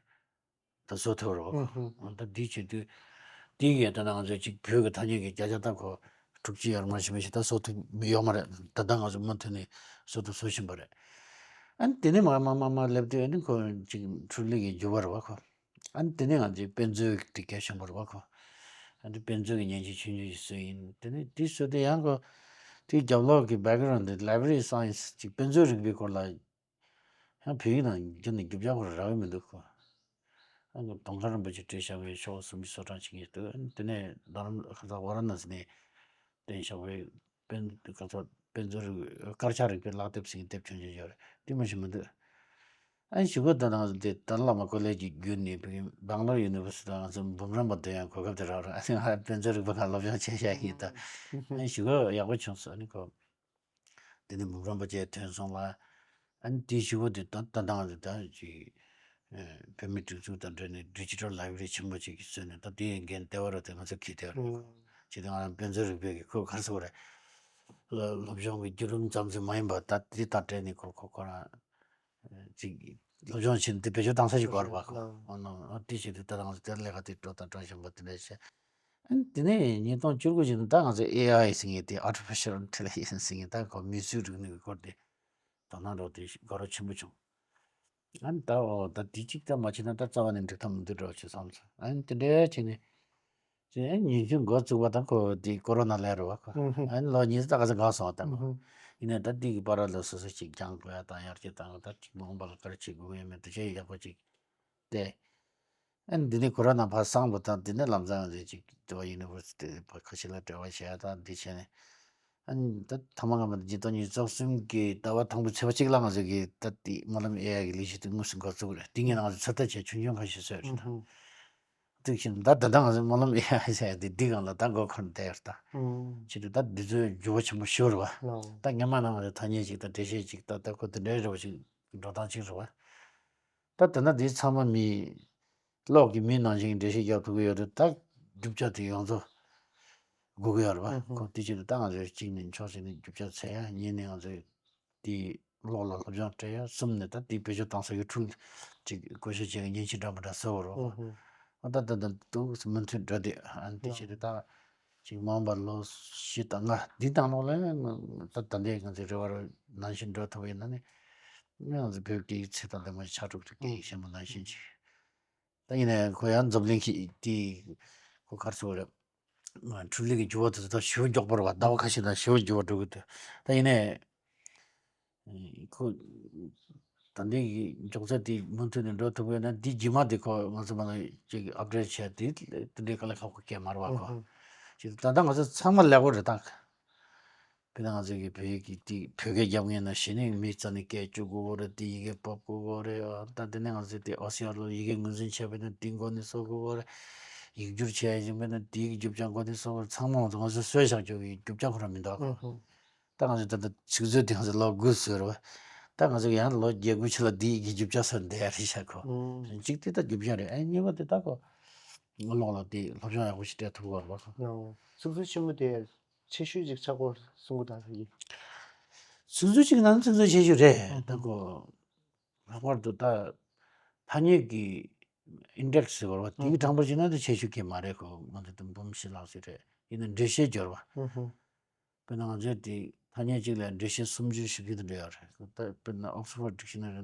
བཟོ་ཐུབ་རོགས། ཨུ་ཧུ། ད་འདི་བྱེད་དུས་དེ་གས་ད་ང་ཚོ་ཅིག་བོད་ཀྱི་ཐ་སྙད་ཀྱི་བརྒྱ་ཆ་ད་གོ་དྲུག་ཅུ་ཡར་མར་ཞིག་མི་ཞིག་ད་བཟོ་ཐུབ་མི་ཡོད་མ་རེད། ད་ལྟ་ང་ཚོ་མུ་མཐུད་ནས་བཟོ་དང་བཟོ་བཞིན་པ་རེད། ཨ་ནི་དེ་ནས་མར་མར་མར་མར་སླེབས་དུས་ཨ་ནི་ཁོ་ཅིག་འཕྲུལ་ལས་ཀྱི་འགྱུར་བ་རེད་བ་ཁོ། ཨ་ནི་དེ་ནས་ང་ཚོའི་དཔེ་མཛོད་དེ་གལ་ཆེན་པོ་རེད་བ་ཁོ། ཨ་ནི་དཔེ་མཛོད་ཀྱི་མཉེན་ཆས་ཆུང་ཆུང་ཞིག་བཟོས་ཡིན། དེ་ནས་དེ་བཟོས་དུས་ཡང་ཁོ་དེའི་རྒྱབ་ལོགས་ཀྱི་background དེ་library science ཅིག་དཔེ་མཛོད་རིག་པའི་སྐོར་ལ་ཡང་བོད་ཡིག་ནང་བསྒྱུར་ནས་རྒྱུ་ཆ་ཁོ་རག་གི་མི་འདུག་ཁོ། ཨ་ནི་དུང་དཀར་རིན་པོ་ཆེས་བྲིས་བཞག་པའི་ཤོག་སུམ་ཅུ་སོ་གྲངས་ཅིག་ཡོད་འདུག། ཨ་ནི་དེ་ནས་རྡ་རམ་ཁ་ས་ཝ་ར་ཎ་སི་ནས་བཏོན་བཞག་པའི་དཔེ་ཁ་ས་དཔེ་མཛོད་རིག་དཀར་ཆག་རིག་པའི་ཀློག་དེབ་ཟེར་མཁན་དེབ་ཆུང་ཆུང་ཡོད་རེད། དེ་མ་གཞི་མི་འདུག། ཨ་ནི་གཞུག་གུ་ད་ང་ཚོ་དེ་ཏཱ་ལའི་བླ་མ་ཀོ་ལེ་ཇི་བརྒྱུད་ནས་བེང་ལོར་ཡུ་ནི་ཝར་སི་ཊི་ང་ཚོ་འབུམ་རམས་པ་འདོན་ཡག་གོ་སྐབས་དེ་རག་རེད། ཨ་ནི་ང་དཔེ་མཛོད་རིག་པ་ཁག་སློབ་སྦྱོང་བྱས་བཞག་ཡིན་ད། ཨ་ནི་གཞུག་གུ་ཡག་པོ་བྱུང་སོང་། ཨ་ནི་ཁོ། དེ་ནས་འབུམ་རམས་པ་བཅས་ཐོན་སོང་ལ། ཨ་ནི་དེའི་གཞུག་གུ་དེ་ད་ད་ལྟ་ང་ཚོ་ད་ཅིག་ཨ་བོད་མིའི་སྒྲིག་འཛུགས་དང་འབྲེལ་ནས་digital library ཆེན་པོ་ཅིག་བཟོས་ནས་ད་དེའི་འགན་ལྟེ་བ་རུ་དེ་ང་ཚོ་འཁྱེར་བསྡད་ཡོད་རེད། ཨུམ། ཅིག་ད་ང་རང་དཔེ་མཛོད་རིག་པའི་གི་ཁོ་ག་རེ་ཟེར་དགོས་རེད། སློབ་སྦྱོང་གི་བརྒྱུད་རིམ་ཙམ་ཞིག་མ་ཡིན་པར་ད་དེ་དང་འབྲེལ་ནས་ཁོ་ཁོ་ཁོ་རང་ཅིག་སློབ་སྦྱོང་བྱེད་ན་དེ་བེད་སྤྱོད་བཏང་ས་ཞིག་དགོས་རེད་པ་ཁོ། ཨོ་ནོ་ཨ་དེ་བྱེད་དུས་ད་ང་ཚོ་དེར་ལས་ཀ་དེ་འགྲོ་དང་འགྲོ་བཞིན་པ་དེ་འདྲ་བྱས། ཨ་ནི་དེ་ནས་ཉིས་སྟོང་བཅུ་དགུ་བཞིན་ད་ང་ཚོ་ཨེ་ཨའི་ཟེར་མཁན་དེ་artificial intelligence ཟེར་མཁན་ད་ཁོ་མིས་བཟོས་རིག་ནུས་ཀྱི་སྐོར་དེ་དོ་སྣང་འགྲོ་དེ་དགའ་རབ་ཆེན་པོ་བྱུང་། ཨ་ནི་ད་འོ་ད་དེ་གཅིག་ད་མ་བྱས་ན་ད་རྩ་བ་ནས་འགྲིག་ཐབས་མི་འདུག་འགྲོ་བྱས་བསམ་སོང་། ཨ་ནི་དེ་འདྲ་བྱས་ནས་དེ་ཨ་ནི་ཉིན་གཅིག་འགོ་བཙུགས་པ་ད་ཁོ་དེ་ཀོ་རོ་ན་སླེབས་རེད་བ་ཁོ། ཨ་ནི་ལོ་གཉིས་ད་ག་ཚོད་འགོར་སོང་བ་ད་ཁོ། ཡིན་ནའི་ད་དེ་གི་བར་ལ་སོ་སོ་གཅིག་སྦྱང་དགོས་ཡ་དང་ཡར་རྒྱས་བཏང་ཡ་ད་གཅིག་མ་འོངས་པ་ལ་ག་རེ་བྱེད་དགོས་ཡོད་མེད་དེ་ཆེས་ཡག་པོ་གཅིག་དེ། ཨ་ནི་འདི་ནས་ཁོ་རང་ནང་ཕར་སངས་པ་དང་འདི་ནས་ལམ་སང་རེ་ཅིག་དེ་བ་ཡུ་ནི་ཝར་སི་ཊི་ཕར་ཁ་ཤས་ལ་འབྲེལ་བ་བྱས་ཡ་དང་འདི་བྱས་ནས། ཨ་ནི་ད་ཐ་མ་སྔ་མ་དེ་ཉིས་སྟོང་ཉི་ཤུ་རྩ་གསུམ་གི་ཟླ་བ་དང་པོའི་ཚེས་པ་གཅིག་ལ་ང་ཚོ་གི་ད་དེ་སྨོན་ལམ་ཨེ་ཨའི་གི་ལས་གཞི་དེ་དངོས་སུ་འགོ་བཙུགས་རེད། དེ་ངས་ང་ཚོ་ཚོད་ལྟ་བྱས་ཆུང་ཆུང་ཁ་ཤས་བཟོས་རེད་ད། ཨུ་ཧུ། དེ་བཞིན་ད་ད་ལྟ་ང་ཚོ་སྨོན་ལམ་ཨེ་ཨའི་ཟེར་ཡ་དེ་འདི་སྒང་ལ་ད་མགོ་འཁོར་བསྡད་ཡོད་ད། ཨུ། བྱེད་དུས་ད་འདི་ཚོའི་འགྱུར་བ་ཆེན་པོ་ཞིག་རེད་བ། ཨོ། ད་སྔོན་མ་ནང་ང་ཚོ་ཐ་སྙད་ཅིག་དང་འགྲེལ་བཤད་ཅིག་ད་ད་ཁོ་དེ་འདྲའི་རེ་བ་ཅིག་འགྲོ་སྟངས་ཅིག་རེད་བ། ད་དེ་ན་དེ་ཚང་མ་མི་གློག་གི་མི་ནང་བཞིན་འགྲེལ་བཤད་རྒྱབ་ཐུབ་ཀྱི་ཡོད་རེད། ད་རྒྱུ་ཆ་དེ་ཡོངས་རྫོགས་དགོས་ཀྱི་ཡོད་རེད་བ། ཨུ་ཧུ། ཁོ་དེ་བྱེད་དུས་ད་ང་ཚོས་གཅིག་ནས་ཕྱོགས་གཅིག་ནས་རྒྱུ་ཆ་འཚོལ་ཡ། གཉིས་ནས་ང་ཚོས་དེ་གློག་ལ་སློབ་སྦྱོང་སྤྲད་ཡ། གསུམ་ནས་ད་དེ་བེད་སྤྱོད་གཏོང་ས་ཀྱི་འཕྲུལ་ཅིག་བཀོལ་སྤྱོད་བྱེད་ཡ་མཉེན་ཆས་འདྲ་མི་འདྲ་བཟོ་དགོས་རེད་བ། ཨུ་ཧུ། ཨ་ད་ད་ད་འདུག་མུ་མཐུད་འགྲོ་དུས་ཨ་འདི་བྱེད་དུས་ད། ཅིག་མ་འོངས་པར་ལོ་བཞི་དང་ལྔ་འདི་དང་ལོག་ལ་ད་ད་ལྟའི་ང་ཚོའི་རེ་བ་ནང་བཞིན་འགྲོ་ཐུབ་པ་ཡིན་ན་ནི། ང་ཚོ་བོད་སྐད་ཡིག་ཚད་དང་ལྡན་པ་ཕྱག་གྲུབ་ཀྱི་སྐད་ཡིག་ཆེན་མོ་ནང་བཞིན་ཅིག་ད་ཡིན་ནའི་ཁོ་ཡང་འཛམ་གླིང་གི་དེ་ཁོ་ག་རེ་ཟེར་དགོས་རེད། འཕྲུལ་ལས་ཀྱི་འགྱུར་བ་དེ་ཚོ་ད་ཞེ་པོ་མགྱོགས་པོ་རེད་བ། ཟླ་བ་ཁ་ཤས་ནང་ཞེ་པོ་འགྱུར་བ་འགྲོ་གི་འདུག་ད་ཡིན་ནའི། ཁོ། ད་ལྟའི་གི་མགྱོགས་ཚད་དེ་མུ་མཐུད་ནས་འགྲོ་ཐུབ་ཡོད་ན་འདི་རྗེས་མ་དེ་ཁོ་ང་ཚོ་མ་ལ་ཅིག་ཨབ་ཌེཊ་བྱས་དེ་དེ་འདྲའི་དཀའ་ལས་ཁག་པོ་སྐྱེལ་མ་རེད་བ་ཁོ། ཨུ་ཧུ། ཅིག་ད་ལྟ་ང་ཚོ་ཚང་མ་ལེགས་པོ་རེད་ད། དཔེར་ན་ང་ཚོ་གི་བོད་ཡིག་གི་དེ་བོད་སྐད་རྒྱབ་མཁན་ན་གཞི་ནས་མིའི་རྩ་ནས་སྐད་བཅུག་དགོས་ཀྱི་རེད། དེ་ཡི་གེ་ཕབ་དགོས་ཀྱི་རེད། ད་དེ་ནས་ང་ཚོས་དེ་ཨོ་སི་ཨར་ལ་ཡི་གེ་ངོས་འཛིན་བྱས་པ་ཡིན་ན་དེ་མགོ་ནས་བཟོ་དགོས་ཀྱི་རེད། ཡིག་སྒྱུར་བྱས་ཡིན་པ་ཡིན་ན་དེའི་རྒྱུ་ཆ་མགོ་ནས་བཟོ་དགོས་རེད། ཚང་མ་ང་ཚོ་ང་ཚོས་བཟོས་བཞག་ཆོག་གི་རྒྱུ་ཆ་ཁོ་རང་མི་འདུག་ཨ་ཁོ། ཨུ་ཧུ། ད་ང་ཚོས་ད་ལྟ་ཚིག་མཛོད་དེ་ང་ཚོས་ལོ་དགུ་བཟོས་རེད་བ། ད་ང་ཚོ་ཡང་ལོ་བརྒྱད་དགུ་ཕྱི་ལ་འདི་ཡི་གི་རྒྱུ་ཆ་སོར་འདི་ཡ་རེད་ཤག་ཁོ། ཨུ། གཅིག་དེ་ད་རྒྱུ་ཆ་རེད། ཨ་གཉིས་པ་དེ་ད་ཁོ། ཀློག་ལ་དེ་སློབ་སྦྱོང་ཡག་པོ་ཞིག་སྤྲད་ཐུབ་དགོས་རེད་བ་ཁོ། ཨོ། ཚིག་མཛོད་ཆེན་མོ་དེ་ཆེ་ཤོས་ཅིག་ཆགས་སྐོར་གསུང་གི་ད་ཡིན། ཚིག་མཛོད་ཅིག་ནང་ཚིག་མཛོད་ཆེ་ཤོས་རེད། ཨུ་ཧུ། ད་ཁོ། ལྷག་པར་དུ་ད་ཐ་སྙད་ཀྱི་ཨིན་ཌེག་སི་ཟེར་བ་རེད་བ། དེའི་གྲངས་འབོར་བྱས་ན་ད་ཆེ་ཤོས་ཀྱི་མ་རེད་ཁོ། ང་ཚོ་དུམ་བུ་བཞི་ལྷག་ཙམ་རེད། ཡིན་ན་འགྲེལ་བཤད་སྦྱོར་བ། ཨུ་ཧུ། དཔེར་ན་ང་ཚོའི་དེ་ཐ་སྙད་གཅིག་ལ་འགྲེལ་བཤད་སུམ་ཅུ་ཞིག་གི་དེ་འདྲ་ཡོད་རེད། ད་དཔེར་ན་ཨོག་སི་ཕོར་ཌིག་ཤི་ན་རི་ན་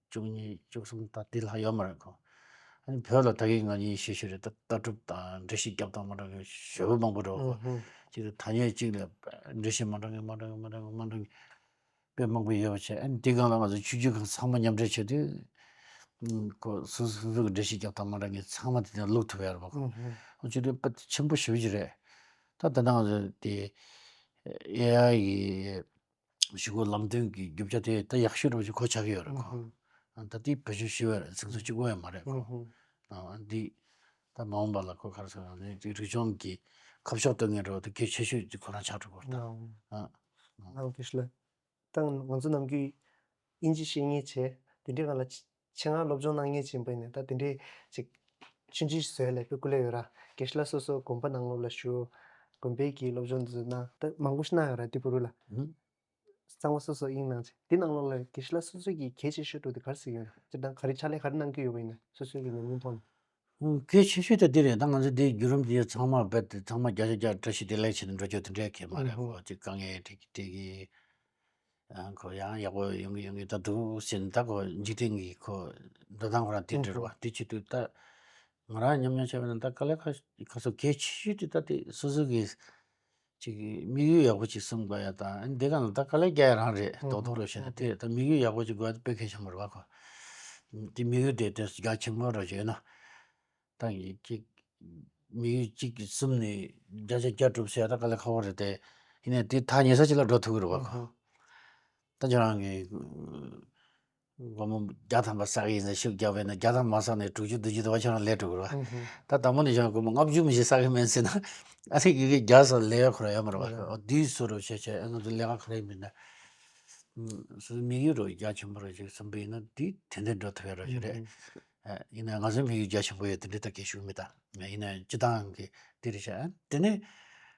བཅུ་གཉིས་བཅུ་གསུམ་ད་དེ་ལྷག་ཡོད་མ་རེད་ཁོ། ཨ་ནི་བོད་ལ་ད་གིན་ང་གཉིས་ཤེས་ཤེས་རེད། ད་ལྟ་གྲུབ་དང་འགྲེལ་བཤད་རྒྱབ་སྟངས་མ་འདྲ་མཁན་ཞེ་པོ་མང་པོ་འདུག་གོ། ཨུ་ཧུ། གཅིག་ཐ་སྙད་གཅིག་ལ་འགྲེལ་བཤད་མ་འདྲ་མཁན་མ་འདྲ་མཁན་མ་འདྲ་མཁན་མ་འདྲ་མཁན་དཔེ་མང་པོ་ཡོད་པ་བྱས། ཨ་ནི་དེ་སྒང་ལ་ང་ཚོ་ཆོས་བརྒྱུད་ཁག་ཚང་མ་མཉམ་འབྲེལ་བྱས་དུས། ཨུམ། ཁོ་སོ་སོ་སོ་སོ་གི་འགྲེལ་བཤད་རྒྱབ་སྟངས་མ་འདྲ་མཁན་ཚང་མ་དེ་ནས་བླུག་ཐུབ་ཡ་རེད་པ་ཁོ། ཨུ་ཧུ། ཨ་ཆོས་དུས་དཔེ་ཆེན་པོ་ཞེ་པོ་ཅིག་རེད། ད་ད་ནང་ང་ཚོ་དེ་ཨེ་ཨའི་གི་གཞུག་གུ་ལམ་སྟོན་གྱི་རྒྱུ་ཆ་དེ་ད་ཡག་ཤོས་འདྲ་བོ་ཅིག་གོ་ཆགས་ཀྱི་ཡོད་རེད་ཁོ། ཨུ་ཧུ། ཨ་ད་དེ་བེད་སྤྱོད་ཞུས་པ་རེད། ཚིག་མཛོད་གཅིག་པོ་ཡང་མ་རེད་ཁོ། ཨུ་ཧུ། ཨ་འདི་ད་མ་འོངས་པ་ལ་ཁོ་ག་རེ་ཟེར་ན་དེ་རིག་གཞུང་གི་ཁ་ཕྱོགས་སྟོན་མཁན་འདྲ་བོ་དེ་གལ་ཆེ་ཤོས་ཅིག་ཁོ་རང་ཆགས་འགྲོ་གི་རེད་ད། ཨ་ཨ། ཨ་ལགས་སོ། ད་ང་ཚོ་ནམ་རྒྱུན་དབྱིན་ཇི་ཤེས་མཁན་བྱས། དེ་འདྲའི་སྒང་ལ་ཆེད་མངགས་སློབ་སྦྱོང་གནང་མཁན་ཅིག་ཡིན་པ་ཡིན་ན། ད་དེ་འདྲའི་ཅིག་ཆུང་ཆུང་བཟོས་ལ་དཔེ་སྐུ་ལས་ཡོད་ར། དགེ་བཤེས་ལགས་སོ་སོ་དགོན་པ་ནང་ལོགས་ལ་བཞུགས། དགོན་པའི་གི་སློབ་སྦྱོང་འཛུལ་གནང་ད་མང་པོ་ཞིག་གནང་ཡོད་ར་དེ་བར་དུ་ལ། ཨུ། གཙང་མ་སོ་སོ་དབྱིངས་གནང་ཚེ་དེ་ནང་ལོགས་ལ་དགེ་བཤེས་ལགས་སོ་སོ་གི་གལ་ཆེ་ཤོས་འདྲ་བོ་དེ་ག་རེ་ཟེར་ཡོད་ན། སྤྱིར་བཏང་ག་རེ་ཕྱག་ལས་ག་རེ་གནང་གི་ཡོད་པ་ཡིན་ན་སོ་སོའི་གི་ཉམས་མྱོང་ཐོག་ནས། ཨུ། གལ་ཆེ་ཤོས་དེ་འདི་རེད། ད་ང་ཚོ་འདི་བརྒྱུད་རིམ་འདི་ཚང་མ་རྦད་དེ་ཚང་མ་བརྒྱ་ཆ་བརྒྱ་བཀྲ་ཤིས་བདེ་ལེགས་བྱས་ནས་འགྲོ་རྒྱུ་དེ་འདྲའི་གལ་མ་རེད། ཨུ་ཧུ། ཁོ་ཅིག་དཀའ་ངལ་འཕྲད་ཀྱི་འཕྲད་ཀྱི། ཨ་ཁོ་ཡང་ཡག་པོ་ཡོང་གི་ཡོང་གི་ད་འདུག་ཟེར་ནས། ད་ཁོ་འཇིག་རྟེན་གྱི་ཁོ་འགྲོ་སྟངས་ཁོ་རང་དེ་འདྲ་རེད་བ། ཨུ་ཧུ། དེ་བྱེད་དུས་ད་ང་རང་ཉམས་མྱོང་བྱས་པ་ན་ད་དཀའ་ལས་ཁག་ཁག་སོ་གལ་ཆེ་ཤོས་དེ་ད་དེ་སོ་སོ་གི་ཅིག་དམིགས་ཡུལ་ཡག་པོ་ཅིག་བསམ་དགོས་ཡ་དང་། ཨ་ནི་དེ་ག་ལ་ད་དཀའ་ལས་རྒྱག་ཡ་རང་རེད། ཨུ་ཧུ། རྡོག་རྡོག་རེད་བཤད་ན། ཨུ་ཧུ། དེ་ད་དམིགས་ཡུལ་ཡག་པོ་ཅིག་དགོས་ཡ་དེ་དཔེ་གལ་ཆེན་པོ་རེད་བ་ཁོ། དེ་དམིགས་ཡུལ་དེ་དེ་རྒྱ་ཆེན་པོ་རེད་བྱས་ན། ད་ཡིན་གཅིག་དམིགས་ཡུལ་གཅིག་གིས་གསུམ་ནས་བརྒྱ་ཆ་བརྒྱ་སྒྲུབ་ཟེར་ཡ་ད་དཀའ་ལས་ཁག་པོ་རེད་དེ། ཡིན་ནའི་དེ་ཐག་ཉེ་ས་ཅིག་ལ་འགྲོ་ཐུབ་ཀྱི་རེད་བ་ཁོ། ཨུ་ཧུ། ད་ཁྱོད་རང་གིས་སྒོར་མོ་བརྒྱ་ཐམ་པ་བསགས་ཡིན་ཟེར་ཤུགས་རྒྱབ་པས་ན། བརྒྱ་ཐམ་པ་མ་བསགས་ནས་དྲུག་ཅུ་བདུན་ཅུ་དེ་བ་ཁྱོད་རང་ལས་འགྲོ་གི་རེད་བ། ཨུ་ཧུ། ད་དང་པོ་ནས་ཁྱོད་རང་སྒོར་མོ་ལྔ་བཅུ་མི་ཞིག་བསགས་ཀྱི་མིན་ཟེར་ན། ཨ་ནི་ཡི་གེ་རྒྱག་ས་ལས་ཡ་ཁོ་རང་ཡོད་མ་རེད་བ། ཨུ་ཧུ། འོ་དེའི་བཟོ་འདྲ་བྱས་བྱས་ང་ཚོ་ལས་ཀ་ག་རེ་ཡིན་མིན་ན། སོ་སོའི་དམིགས་ཡུལ་རོ་རྒྱ་ཆེན་པོ་རོ་ཞིག་བསམ་པ་ཡིན་ན་དེ་ཏན་ཏན་འགྲོ་ཐུབ་ཡ་རོ་ཞིག་རེད། ཨུ་ཧུ། ཨ་ཡིན་ན་ང་ཚོའི་དམིགས་ཡུལ་རྒྱ་ཆེན་པོ་ཡོད་དེ་འདྲ་ད་གལ་ཤུགས་མེད་ད། ཡིན་ན་སྤྱི་བཏང་གི་དེ་རེད་ཤག་དེ་ནས་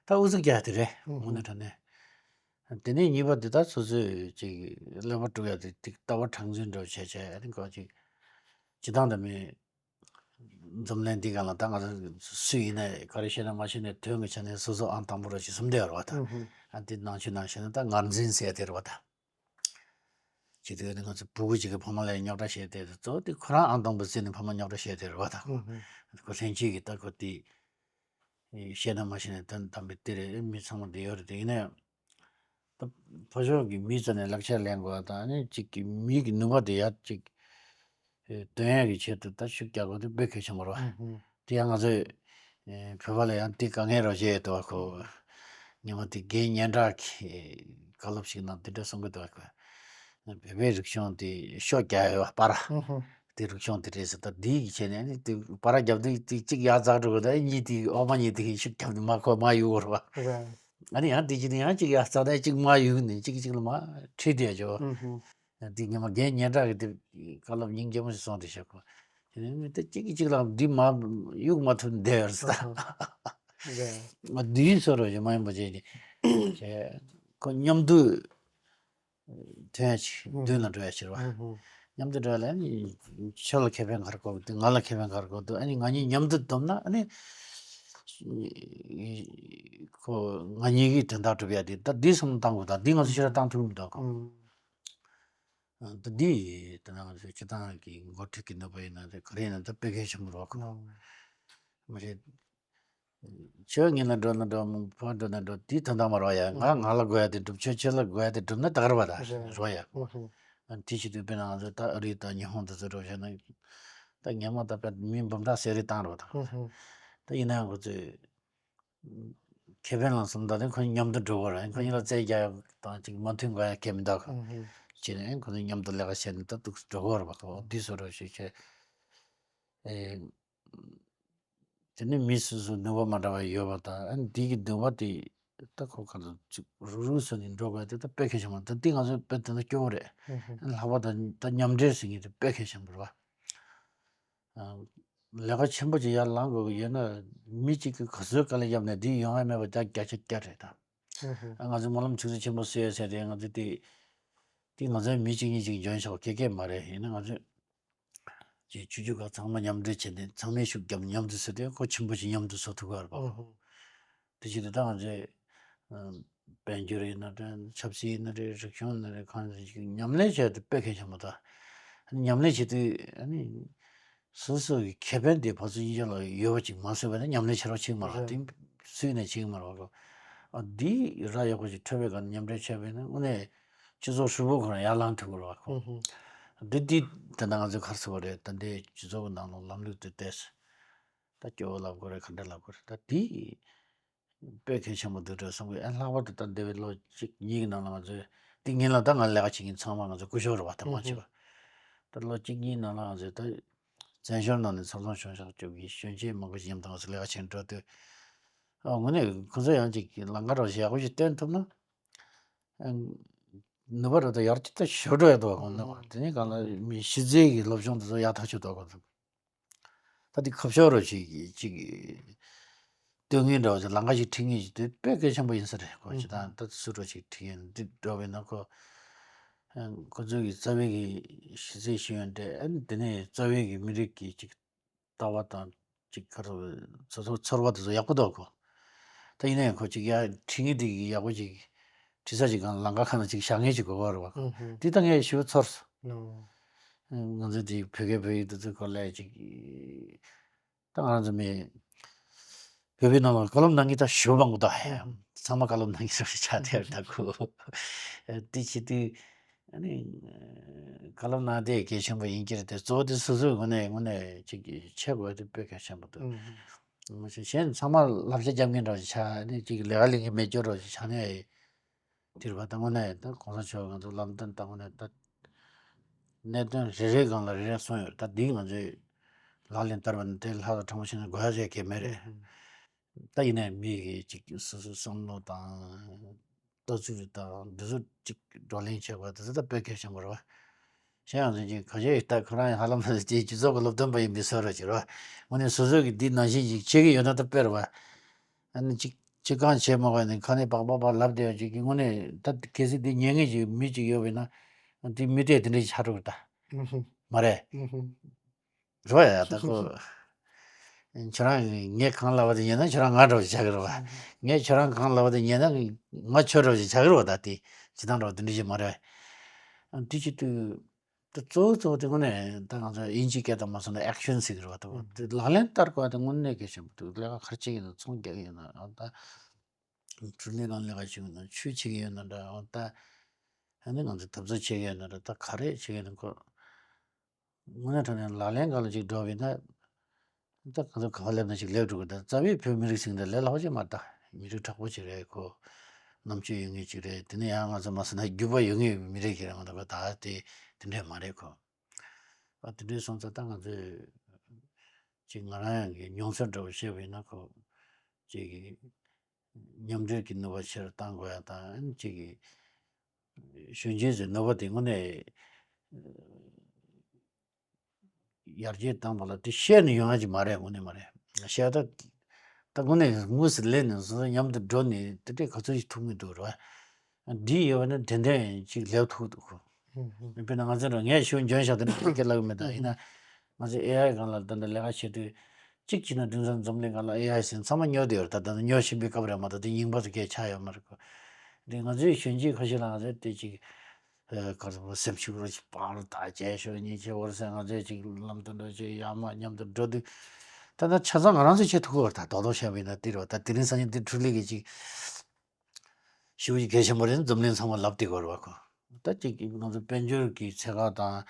ད་ཨུ་ཚུགས་རྒྱག་དེ་རེད། ཨུ་ཧུ། དངོས་གནས་དྲང་གནས། དེ་ནས་གཉིས་པ་དེ་ད་སོ་སོས་ཅིག་ཀླད་པ་དཀྲུག་ཡ་དེ་ཏིག་ལྟ་བ་གྲངས་འཛིན་འདྲ་བྱས་བྱས། ཨ་ནི་ཁོ་ཅིག་སྤྱི་བཏང་དུ་མི་འཛམ་གླིང་འདི་སྒང་ལ་ད་ང་ཚོ་སུ་ཡིན་ནའི་ག་རེ་བཤད་ན་མ་བཤད་ནའི་དོན་གྱི་ཆ་ནས་སོ་སོ་ཨང་དང་པོ་རོ་ཞིག་བསམ་བསྡད་ཡོད་རེད་བ་ད། ཨུ་ཧུ། ཨ་འདི་ནང་ཆོས་ནང་བཤད་ན་ད་ངར་འཛིན་ཟེར་དེ་རེད་བ་ད། ཅི་སྟེ་ང་ཚོ་ཕྲུ་གུ་ཅིག་གི་ཕ་མ་ལ་རྙོག་དྲ་བཤད་དེ་གཙོ་བོ་དེ་ཁོ་རང་ཨང་དང་པོ་བརྩིས་ནས་ཕ་མ་རྙོག་དྲ་བཤད་དེ་རེད་བ་ད། ཨུ་ཧུ། ཁོ་ལྷན་སྐྱེས་ཀྱི་ད་ཁོ་དེ་བཤད་ན་མ་བཤད་ན་དོན་དམ་པའི་དེ་རེད། མི་ཚང་མ་དེ་ཡོད་རེད་དེ། ཡིན་ན་ཡང་ད་ཕ་ཕྱོགས་ཀྱི་མི་རྩ་ནས་ལག་ཆ་ལེན་དགོས་པ་དང་། ཨ་ནི་གཅིག་གི་མི་གི་ནུས་པ་དེ་ཡར་གཅིག་ཨེ་འདོན་ཡག་གི་ཆེད་དུ་ད་ཤུགས་རྒྱག་དགོས་དེ་དཔེ་གལ་ཆེན་པོ་རེད་བ། ཨུ་ཧུ། དེ་ཡང་ང་ཚོས་ཨེ་བོད་པ་ལ་ཡང་དེ་དཀའ་ངལ་རོ་བྱས་ཡོད་དོ་བ་ཁོ། ཉི་མ་དེ་རྒན་སྙན་གྲགས་ཀྱིས་བཀའ་སློབ་ཞིག་གནང་དེ་འདྲ་གསུང་གི་འདུག་བ་ཁོ། བོད་པའི་རིག་གཞུང་དེ་ཤོ་རྒྱག་ཡོད་བ་པར། ཨུ་ཧུ། དེ་རིག་གཞུང་དེ་རེད་ཟེར། ད་དེ་ཡི་ཆེད་ནས་ཨ་ནི་དེ་པར་རྒྱབ་དུས་དེ་གཅིག་ཡར་འཛེགས་འགྲོ་གི། ད་གཉིས་དེ་ཨོ་མ་གཉིས་དེ་ཤུགས་རྒྱབ་ནས་མར་ཁོ་མར་གཡུག་གོ་རེད་བ། རེད། ཨ་ནི་ཡང་དེ་གཅིག་ནས་ཡང་གཅིག་ཡར་འཛེགས་ནས་གཅིག་མར་གཡུག་ནས་གཅིག་གཅིག་ལ་མར་ཁྲིད་བསྡད་ཡོད། ཨུ་ཧུ། འདི་ཉི་མ་རྒན་སྙན་གྲགས་ཀྱིས་དེ་བཀའ་སློབ་སྙིང་རྗེ་མོ་ཞིག་གསུངས་ཏེ་བཞག་གོ། དེ་ནས་མི་དེ་གཅིག་གིས་གཅིག་ལ་འདི་མ་གཡུག་མ་ཐུབ་བསྡད་ཡོད་ཟེར། ཨ་ཧ། རེད། ང་འདིའི་སོ་རོ་ཞིག་མ་ཡིན་པ་བྱས་ནས་བྱས། ཁོ་མཉམ་དུ་ཐོན་ཡ་ཅིག་མདུན་ལ་འགྲོ་ཡ་ཕྱིར་བ། ཨུ་ཧུ། མཉམ་དུ་འགྲོ་ཡ་ལ་ནི་ཁྱོད་ལ་ཁེ་ཕན་ག་རེ་དགོས་འདུག་ང་ལ་ཁེ་ཕན་ག་རེ་དགོས་འདུག་ཨ་ནི་ང་གཉིས་མཉམ་དུ་བསྡོམས་ན་ཨ་ནི་ཁོ་ང་གཉིས་ཀྱིས་དོན་དག་སྒྲུབ་ཡ་དེ། ད་འདི་བསམ་བློ་བཏང་དགོས། ད་འདི་ང་ཚོ་ཕྱིར་བཏང་ཐུབ་མི་འདུག་གོ། ཨུ། ད་འདི་ད་ང་ཚོའི་སྤྱི་བཏང་གི་འགོ་ཁྲིད་ཀྱི་ནུས་པ་ཡིན་ན་རེད། ག་རེ་ཡིན་ན་ད་དཔེ་གལ་ཆེན་པོ་རེད་བ་ཁོ། ཨོ། མ་གཞི་ཁྱོད་ངེད་ལ་འགྲོ་ན་འགྲོ་མོ་ཕར་འགྲོ་ན་འགྲོ་དེའི་དོན་དག་མ་རེད་བ་ཡ། ང་ང་ལ་དགོས་ཡ་དེ་སྒྲུབ། ཁྱོད་ཁྱོད་ལ་དགོས་ཡ་དེ་སྒྲུབ་ན་ད་ག་རེད་བ། ད་རེད། རེད་བ་ཡ། ཨོ་ཧོ། ཨ་དེ་བྱེད་དུས་དཔེར་ན་ང་ཚོ་ད་ཨ་རི་དང་ཉི་ཧོང་དེ་ཚོ་འགྲོ་བྱས་ན་ད་ངེད་མ་ད་དཔེ་མི་འབུམ་ཕྲག་ཟེར་རེ་བཏང་རེད་བ་ད། ཨོ་ཧོ། ད་ཡིན་ན་ཡང་ཁོ་ཚོས་ཁེ་ཕན་ལ་བསམ་ད་དེ་ཁོ་མཉམ་དུ་འགྲོ་དགོས་རེད། ཁོ་གཉིས་ལ་རྩེད་རྒྱག་དང་ཅིག་མ་མཐུན་དགོས་ཡ་གལ་མི་འདུག་ག། ཨོ་ཧོ། བྱས་ནས་ཁོ་ཚོ་མཉམ་དུ་ལས་ཀ་བྱས་ནས་ད་འདུག་འགྲོ་དགོས་རེད་བ། ཁོ་འདི་བཟོ་འདྲ་ཞིག་བྱས། ཨེ། དེ་ནས་མི་སོ་སོ་ནུས་པ་མ་འདྲ་བ་ཡོད་པ་དང་། ཨ་ནི་དེ་གི་ནུས་པ་དེ་ད་ཁོ་ག་ཚོད་ཅིག་རུག་རུག་བཟོས་ནས་འགྲོ་དགོས་དེ་ད་དཔེ་གལ་ཆེན་པོ། ད་འདི་ང་ཚོ་དཔེ་དེ་འདྲ་སྐྱོ་བོ་རེད། ཨ་ནི་ལྷག་པར་དུ་ད་མཉམ་འབྲེལ་ཟེར་མཁན་དེ་དཔེ་གལ་ཆེན་པོ་རེད་བ། ཨ་ལས་ཀ་ཆེན་པོ་ཅིག་ཡར་ལངས་དགོས་ཀྱི་ཡོད་ན་མི་གཅིག་གིས་ག་ཚོད་དཀའ་ལས་བརྒྱབ་ནས་དེ་ཡོང་ཡ་མེད་པ་ད་བརྒྱ་ཆ་བརྒྱ་རེད་ད། ཨ་ང་ཚོ་སྨོན་ལམ་ཆུ་ཚོད་ཆེན་པོ་བཟོས་ཡོད་ཟེར་དེ་ང་ཚོ་དེ་དེ་ང་ཚོའི་མི་གཅིག་གཉིས་ཅིག་འཇོན་ཆོག་གེ་གེ་མ་རེད། ཡིན་ན་ང་ཚོས་ཀྱི་ཆོས་བརྒྱུད་ཁག་ཚང་མ་མཉམ་འབྲེལ་བྱས་ནས་ཚང་མས་ཤུགས་བརྒྱབ་མཉམ་དུ་བཟོས་ཏེ་ཁོ་ཆེན་པོ་ཞིག་མཉམ་དུ་བཟོ་ཐུབ་ཀྱི་རེད་པ། ཨོ་ཧོ། དེ་བཞིན་དུ་ད་ང་ཚོས་ཨ་དཔལ་འབྱོར་ཡིན་ན་རེད། ཆབ་སྲིད་ཡིན་ན་རེད། རིག་གཞུང་ཡིན་ན་རེད། གང་ཞིག་མཉམ་ལས་བྱས་ཏེ་དཔེ་གལ་ཆེན་པོ་ད། མཉམ་ལས་བྱེད་དུས་ཨ་ནི་ སོ་སོ་གི་ཁེ་ཕན་དེ་ཕར་ཚུར་གཉིས་ཆ་ལ་ཡོད་པ་ཅིག་མ་བཟོས་པ་ན་ཉམས་ལེན་བྱེད་རོགས་བྱེད་ཀྱི་མ་རེད། རེད། དེ་སུས་ནས་བྱེད་ཀྱི་མ་རེད་བ་གོ། ཨ་འདི་ར་ཡག་པོ་ཅིག་འཕྲོད་པའི་སྒང་ནས་མཉམ་འབྲེལ་བྱས་པས་ན་དངོས་གནས་སྤྱི་ཚོགས་ཧྲིལ་པོ་ཁོ་རང་ཡར་ལངས་ཐུབ་ཀྱི་རེད་བ་གོ། ཨུ་ཧུ། འདི་འདི་ད་ལྟ་ང་ཚོས་ག་རེ་ཟེར་དགོས་རེད། ད་འདི་སྤྱི་ཚོགས་ཀྱི་ནང་ལ་ལམ་ལུགས་དེ་བལྟས། ད་སྐྱོ་བོ་ལབ་དགོས་རེད། ག་འདྲ་ལབ་དགོས་རེད། ད་དེ་དཔེ་གལ་ཆེན་པོ་འདུག་འགྲོ་བསམ་གི། ཨ་ལྷག་པར་དུ་ད་འདས་པའི་ལོ་གཅིག་གཉིས་ཀྱི་ནང་ལ་ང་ཚོས་དེ་ཉིན་ལ་ད་ང་ལས་ཀ་བྱེད་མཁན་ཚང་མ་ང་ཚོ་སྐུ་ཞབས་རེད་བ། ད་མ་བྱེད་པ། ད་ལོ་གཅིག་གཉིས་ནང་ལ་ང་ཚོས་ད་བཙན་བྱོལ་ནང་ནས་ཚོགས་ཚོང་ཆུང་ཤག་ཅིག་གི་གཞོན་སྐྱེས་མང་པོ་ཞིག་མཉམ་དུ་ང་ཚོ་ལས་ཀ་བྱེད་འགྲོ་དུས། ཨ་དངོས་གནས་ཁོ་ཚོ་ཡང་ཅིག་ལམ་ཁ་རོགས་ཡག་པོ་ཞིག་སྟོན་ཐུབ་ན། ཨ་ནུས་པ་རེད་ད་ཡར་ཅིག་ད་ཞོ་འགྲོ་ཡག་འདུག་གོ། ནུས་པ་དེ་ནས་གང་ལ་མི་གཞི་རྩའི་གི་སློབ་སྦྱོང་དེ་ཚོ་ཡག་ཐག་ཆོད་འདུག་གོ། ད་དེ་ཁ་ཕྱོགས་རོ་ཞིག་ཅིག་སྟོན་ངེས་འདྲ་བ་ཅིག་ལམ་ཁ་ཞིག་ཁྲིད་ངེས་ཅིག་དེ་དཔེ་གལ་ཆེན་པོ་ཡིན་ས་རེད་གོ། ཅི་ད་ད་སུ་འགྲོ་ཞིག་ཁྲིད་ངེས་འདི་འགྲོ་བས་ན་ཁོ། ཁོ་ཚོའི་གི་རྩ་བའི་གི་གཞི་རྩའི་ཤེས་ཡོན་དེ། ཨ་ནི་དེ་ནས་རྩ་བའི་གི་མི་རིགས་ཀྱི་ཅིག་ལྟ་བ་དང་ཅིག་ག་རེ་ཚོ་ཚོ་ཚོར་བ་དེ་ཚོ་ཡག་པོ་འདུག་གོ། ད་ཡིན་ནའི་ཁོ་ཅིག་ཡ་ཁྲིད་ངེས་དེ་གི་ཡག་པོ་ཅིག་ཁྲིད་ས་ཅིག་གང་ལམ་ཁ་ཁ་ན་ཅིག་བཞག་ངེས་ཅིག་དགོས་གོ་རེད་བ། ཨུ་ཧུ། དེ་ད་ངས་ཞེ་པོ་ཚོར་སོང་། ནོ། ང་ཚོ་དེ་བོད་སྐད་བོད་ཡིག་དེ་ཚོའི་སྐོར་ལ་ཅིག་ད་ང་རང་ཚོ་མི་བོད་པའི་ནང་ལ་བཀའ་སློབ་གནང་མཁན་ད་ཞེ་པོ་མང་པོ་འདུག་ཧེ། ཨུ་ཧུ། ཚང་མ་བཀའ་སློབ་གནང་མཁན་ཞེ་པོ་ཆགས་བསྡད་ཡོད་ད་ཁོ། དེ་བྱེད་དུས། ཨ་ནི། བཀའ་སློབ་གནང་དེ་གལ་ཆེན་པོ་ཡིན་གྱི་རེད་དེ། གཙོ་བོ་དེ་སོ་སོའི་ངོས་ནས་ངོས་ནས་ཅིག་བྱེད་དགོས་དེ་དཔེ་གལ་ཆེན་པོ་འདུག་ཨུ་ཧུ། ངོ་ཤེས་གཞན་ཚང་མ་བསླབ་བྱ་རྒྱབ་མཁན་འདྲ་བ་ཞིག་ཆགས། ཨ་ནི་ཅིག་ལས་ཀ་ལས་མཁན་མེད་སྐྱོ་འདྲ་བ་ཞིག་ཆགས་ནས་དེ་རེད་བ། ད་དངོས་གནས་ད་གོང་ས་མཆོག་ང་ཚོ་ལམ་སྟོན་ད་དངོས་གནས་ད་གནད་དོན་རེ་རེའི་སྒང་ལ་རེ་རེ་གསུངས་ཡོད། ད་འདི་ང་ཚོས་ལག་ལེན་བསྟར་བ་ནི་དེ་ལྷག་ཏུ་དྲང་པོ་བྱས་ན་དགོས་ཡ་ཞིག་གལ་མེད་རེད། ཨུ་ཧུ། ད་ཡིན་ནའི་མི་གི་ཅིག་སོ་སོའི་བསམ་བློ་དང་། ལྟ་ཚུལ་དང་འདི་ཚོ་ཅིག་བགྲོ་གླེང་བྱེད་པ་དེ་ཚོ་ད་དཔེ་གལ་ཆེན་པོ་རེད་བ། གཞན་ཡང་ཅིག་གང་ཅི་ད་ཁོ་རང་ཧ་ལམ་ཅིག་སྤྱི་ཚོགས་ཀྱི་སློབ་སྟོན་པ་ཡིན་པའི་བཟོ་འདྲ་ཅིག་རེད་བ། དངོས་གནས་སོ་སོ་གི་འདི་ནང་བཞིན་ཅིག་བྱེད་ཀྱི་ཡོད་ན་ད་དཔེ་རེད་བ། ཨ་ནི་ཅིག་ཅིག་གང་བྱེད་མ་དགོས་ནས་ཁ་ནས་པག་པག་པག་ལབ་བསྡད་ཡོད་ཅིག་གི་དངོས་གནས་ད་གལ་སྲིད་འདི་ཉན་མཁན་ཅིག་མི་ཅིག་ཡོད་པ་ཡིན་ན། འདི་མི་གྲལ་དེ་འདྲ་ཞིག་ཆགས་འགྲོ་གི་ད། ཨུ་ཧུ། མ་རེད། ཨུ་ཧུ། རོ་ཡ་ད་ཁོ། ཁྱོད་རང་ངས་གང་ལབ་པ་དེ་ཉན་ན་ཁྱོད་རང་ང་འདྲ་བོ་ཆགས་ཀྱི་རེད་བ། ངས་ཁྱོད་རང་གང་ལབ་པ་དེ་ཉན་ན་ང་ཁྱོད་འདྲ་བོ་ཆགས་ཀྱི་རེད་བ། ད་དེ་སྤྱིར་བཏང་འདྲ་བོ་དེ་འདྲ་ཞིག་མ་རེད། དེ་བྱེད་དུས། ད་གཙོ་བོ་གཙོ་བོ་དེ་དངོས་གནས་ད་ང་ཚོ་དབྱིན་ཇིའི་སྐད་དང་མ་སོང་ན་ཨེག་ཤན་ཟེར་གྱི་རེད་བ། ད་དེ་ལག་ལེན་བསྟར་དགོས་པ་དེ་དངོས་གནས་གལ་ཆེན་པོ་འདུག་ལས་ཀ་ག་རེ་བྱེད་ཀྱི་ཡིན་ན། ཚོང་རྒྱག་གི་ཡིན་ན་འོ་ད། འཕྲུལ་ལས་ནང་ལས་ཀ་བྱེད་ཀྱི་ཡིན་ན། ཆོས་བྱེད་ཀྱི་ཡིན་ན་འདྲ་འོ་ད། ཨ་ནི་ང་ཚོ་འཐབ་རྩོད་བྱེད་ཀྱི་ཡིན་ན་འདྲ། ད་ག་རེ་བྱེད་ཀྱི་ཡིན་ན་ཁོ། དངོས་གནས་དྲང་གནས་ལག་ལེན་སྒང་ལ་ཅིག་འགྲོ་བ་ཡིན་ན། ད་གང་ཚོད་ག་པར་སླེབས་ན་ཅིག་སླེབས་འགྲོ་གི། ད་རྩ་བའི་བོད་མི་རིགས་ཟེར་མཁན་དེ་ལས་སླ་པོ་ཅིག་མ་རེད། ད་མི་རིགས་དྲག་པོ་ཅིག་རེད་ཁོ། རྣམ་དཔྱོད་ཡོད་མཁན་ཅིག་རེད། དེ་ནས་ཡང་ང་ཚོ་མ་སོང་ན་རྒྱུད་པ་ཡོད་མཁན་མི་རིགས་ཤིག་རེད་མ་གཏོགས་ད་དེ་དེ་འདྲས་མ་རེད་ཁོ། ཨ་དེ་འདྲས་སོང་ཙང་ད་ང་ཚོས་ཅིག་ང་རང་ཡང་གི་མྱོང་ཚོར་འདྲ་བོ་བཤད་པ་ཡིན་ན་ཁོ། ཅིག་གི་མཉམ་འབྲེལ་གྱི་ནུས་པ་ཆེ་རུ་གཏང་དགོས་ཡ་དང་། ཅིག་གི་གཞོན་སྐྱེས་ཚོའི་ནུས་པ་དེ་དངོས་གནས་ཡར་རྒྱས་བཏང་བ་ལ་དེ་བཤད་ནས་ཡོང་ཡ་ཅིག་མ་རེད། དངོས་གནས་མ་རེད། བཤད་ད་ད་དངོས་གནས་དངོས་སུ་སླེབས་ནས་སོ་སོ་མཉམ་དུ་འགྲོ་ནས་དེ་འདྲས་ག་ཚོད་ཅིག་ཐུབ་མི་འདུག་རེད་བ། འདི་ཡོད་པ་ན་དེ་འདྲས་ཅིག་སླེབས་ཐུབ་འདུག་ཁོ། ཧུམ་ཧུམ། དཔེར་ན་ང་ཚོ་རང་ངས་ཞུ་འཇོན་ཤག་དེ་འདྲ་སྐད་ལབ་གི་མེད། ད་ཡིན་ན་ང་ཚོ་ཨེ་ཨའི་སྒང་ལ་ད་ལྟ་ལས་ཀ་བྱེད་དུས། གཅིག་བྱས་ན་དེང་སང་འཛམ་གླིང་སྒང་ལ་ཨེ་ཨའི་ཟེར་ཚང་མ་ཉོ་བསྡད་ཡོད་རེད། ད་ད་ཉོ་བཞིན་པའི་སྐབས་རེད་མ་གཏོགས་དེ་རྙིང་པ་དེ་གས་ཆགས་ཡོད་མ་རེད་ཁོ། དེ་ང་ཚོའི་གཞོན་སྐྱེས་ཁ་ཤས་ལ་ང་ཚོས་དེ་ཅིག་ཨ་ག་རེ་ཟེར་སེམས་ཤུགས་རོ་ཞིག་སྤར། ད་བྱས་ཤོག་གཉིས་བྱས་འོར་ཟེར་ང་ཚོས་ཅིག་ལམ་སྟོན་འགྲོ་ཅིག་ཡར་མར་མཉམ་དུ་འགྲོ་དུས། ད་ད་ཆ་ཚང་ང་རང་ཚོས་བྱེད་ཐུབ་ཀྱི་ཡོད་རེད། ད་རྡོག་རྡོག་བཤད་པ་ཡིན་ན་དེ་རེད་བ། ད་དེ་རིང་སང་ཉིན་དེ་འཕྲུལ་ལས་ཀྱི་ཅིག་ཞེ་པོ་ཅིག་གལ་ཆེན་པོ་རེད། འཛམ་གླིང་ཚང་མ་ལབ་བསྡད་ཀྱི་ཡོད་རེད་བ་ཁོ། ད་ཅིག་ང་ཚོ་དཔལ་འབྱོར་གྱི་ཚད་བཀག་དང་།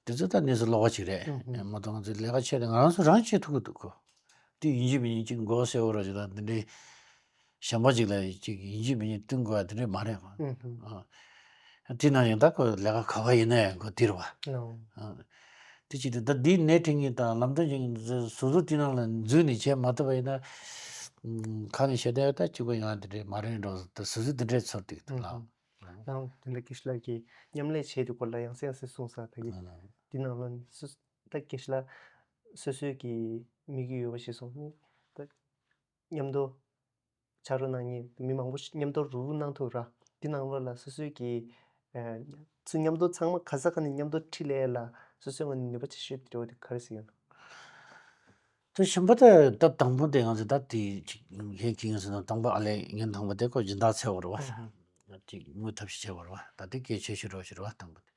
དེ་ཚོ་ད་གནས་ཚུལ་ལོགས་ཀ་ཅིག་རེད། ཨུ་ཧུམ། མ་གཏོགས་ང་ཚོའི་ལས་ཀ་བྱས་ཏེ་ང་རང་ཚོ་རང་བྱེད་ཐུབ་ཀྱི་འདུག་ཁོ། དེ་ཡིན་གཅིག་མིན་གཅིག་ཅིག་མགོ་སེར་པོ་ར་ཅིག་དང་དེ་འདྲའི་གཞན་པ་ཅིག་ལ་ཅིག་ཡིན་གཅིག་མིན་གཅིག་བསྟུན་དགོས་པ་དེ་འདྲ་མ་རེད་ཁོ། ཨུ་ཧུམ། ཨ། དེ་ནང་བཞིན་ད་ཁོ་ལས་ཀ་ག་པར་ཡིན་ན་ཡང་ཁོ་དེ་རེད་བ། ཨོ། ཨ། དེ་བྱེད་དུས་ད་འདིའི་སྣེ་ཁྲིད་མཁན་དང་ལམ་སྟོན་བྱེད་མཁན་ཚོས་སོ་སོ་དེ་ནང་ལ་འཛུལ་ནས་བྱེད་མ་ཐུབ་པ་ཡིན་ན། ཨུམ། ཁ་ནས་བཤད་བསྡད་ཡོད། ད་གཅིག་པ་ཡང་དེ་འདྲས་མ་རེད་འགྲོ། ད་སོ་སོ་དེ་འདྲས་ཚོར་འདུག་ད་ལགས། ཨུམ། ནང་དེ་འདྲ་སྐད་ཆ་ལབ་ཀྱི་མཉམ་ལས་བྱེད་དུས་སྐོར་ལ་ཡང་སེ་ཡང་སེ་གསུངས་ས་ད་གི། ཨ་ལགས། དེ་ནང་ལ་སོ་ད་སྐད་ཆ་ལ་སོ་སོའི་གི་དམིགས་ཡུལ་ཡོད་པ་ཞིག་སོང་ནི་ད། མཉམ་དུ་ཆ་རོགས་གནང་མཁན་མི་མང་པོ་ཞིག་མཉམ་དུ་རུག་རུག་གནང་ཐུབ་ར། འདི་ནང་ལོགས་ལ་སོ་སོའི་གི་ཨ་ཚུར་མཉམ་དུ་ཚང་མ་ག་ས་ག་ནས་མཉམ་དུ་འཁྲིད་ལས་ལ་སོ་སོའི་ངོས་ནས་ནུས་པ་ཆེ་ཤོས་དེ་འདྲ་བོ་དེ་ག་རེ་ཟེར་ཡོད་ན། དེ་གཞན་པ་ད་ད་དང་པོ་དེ་ང་ཚོ་ད་དེ་ཅིག་ཧེ་ཁྱི་ངན་ཟེར་ན་དང་པོ་ཨ་ལས་ངན་དང་པོ་དེ་ཁོ་སྦྱིན་བདག་འཚོལ་བ་རེད་བ། ཨ་ཧ། ཅིག་དངུལ་ཐབས་ཤེས་བྱས་པ་རེད་བ། ད་དེ་གལ་ཆེ་ཤོས་རེད་བ་ཞེས་རེད་བ་དང་པོ་དེ།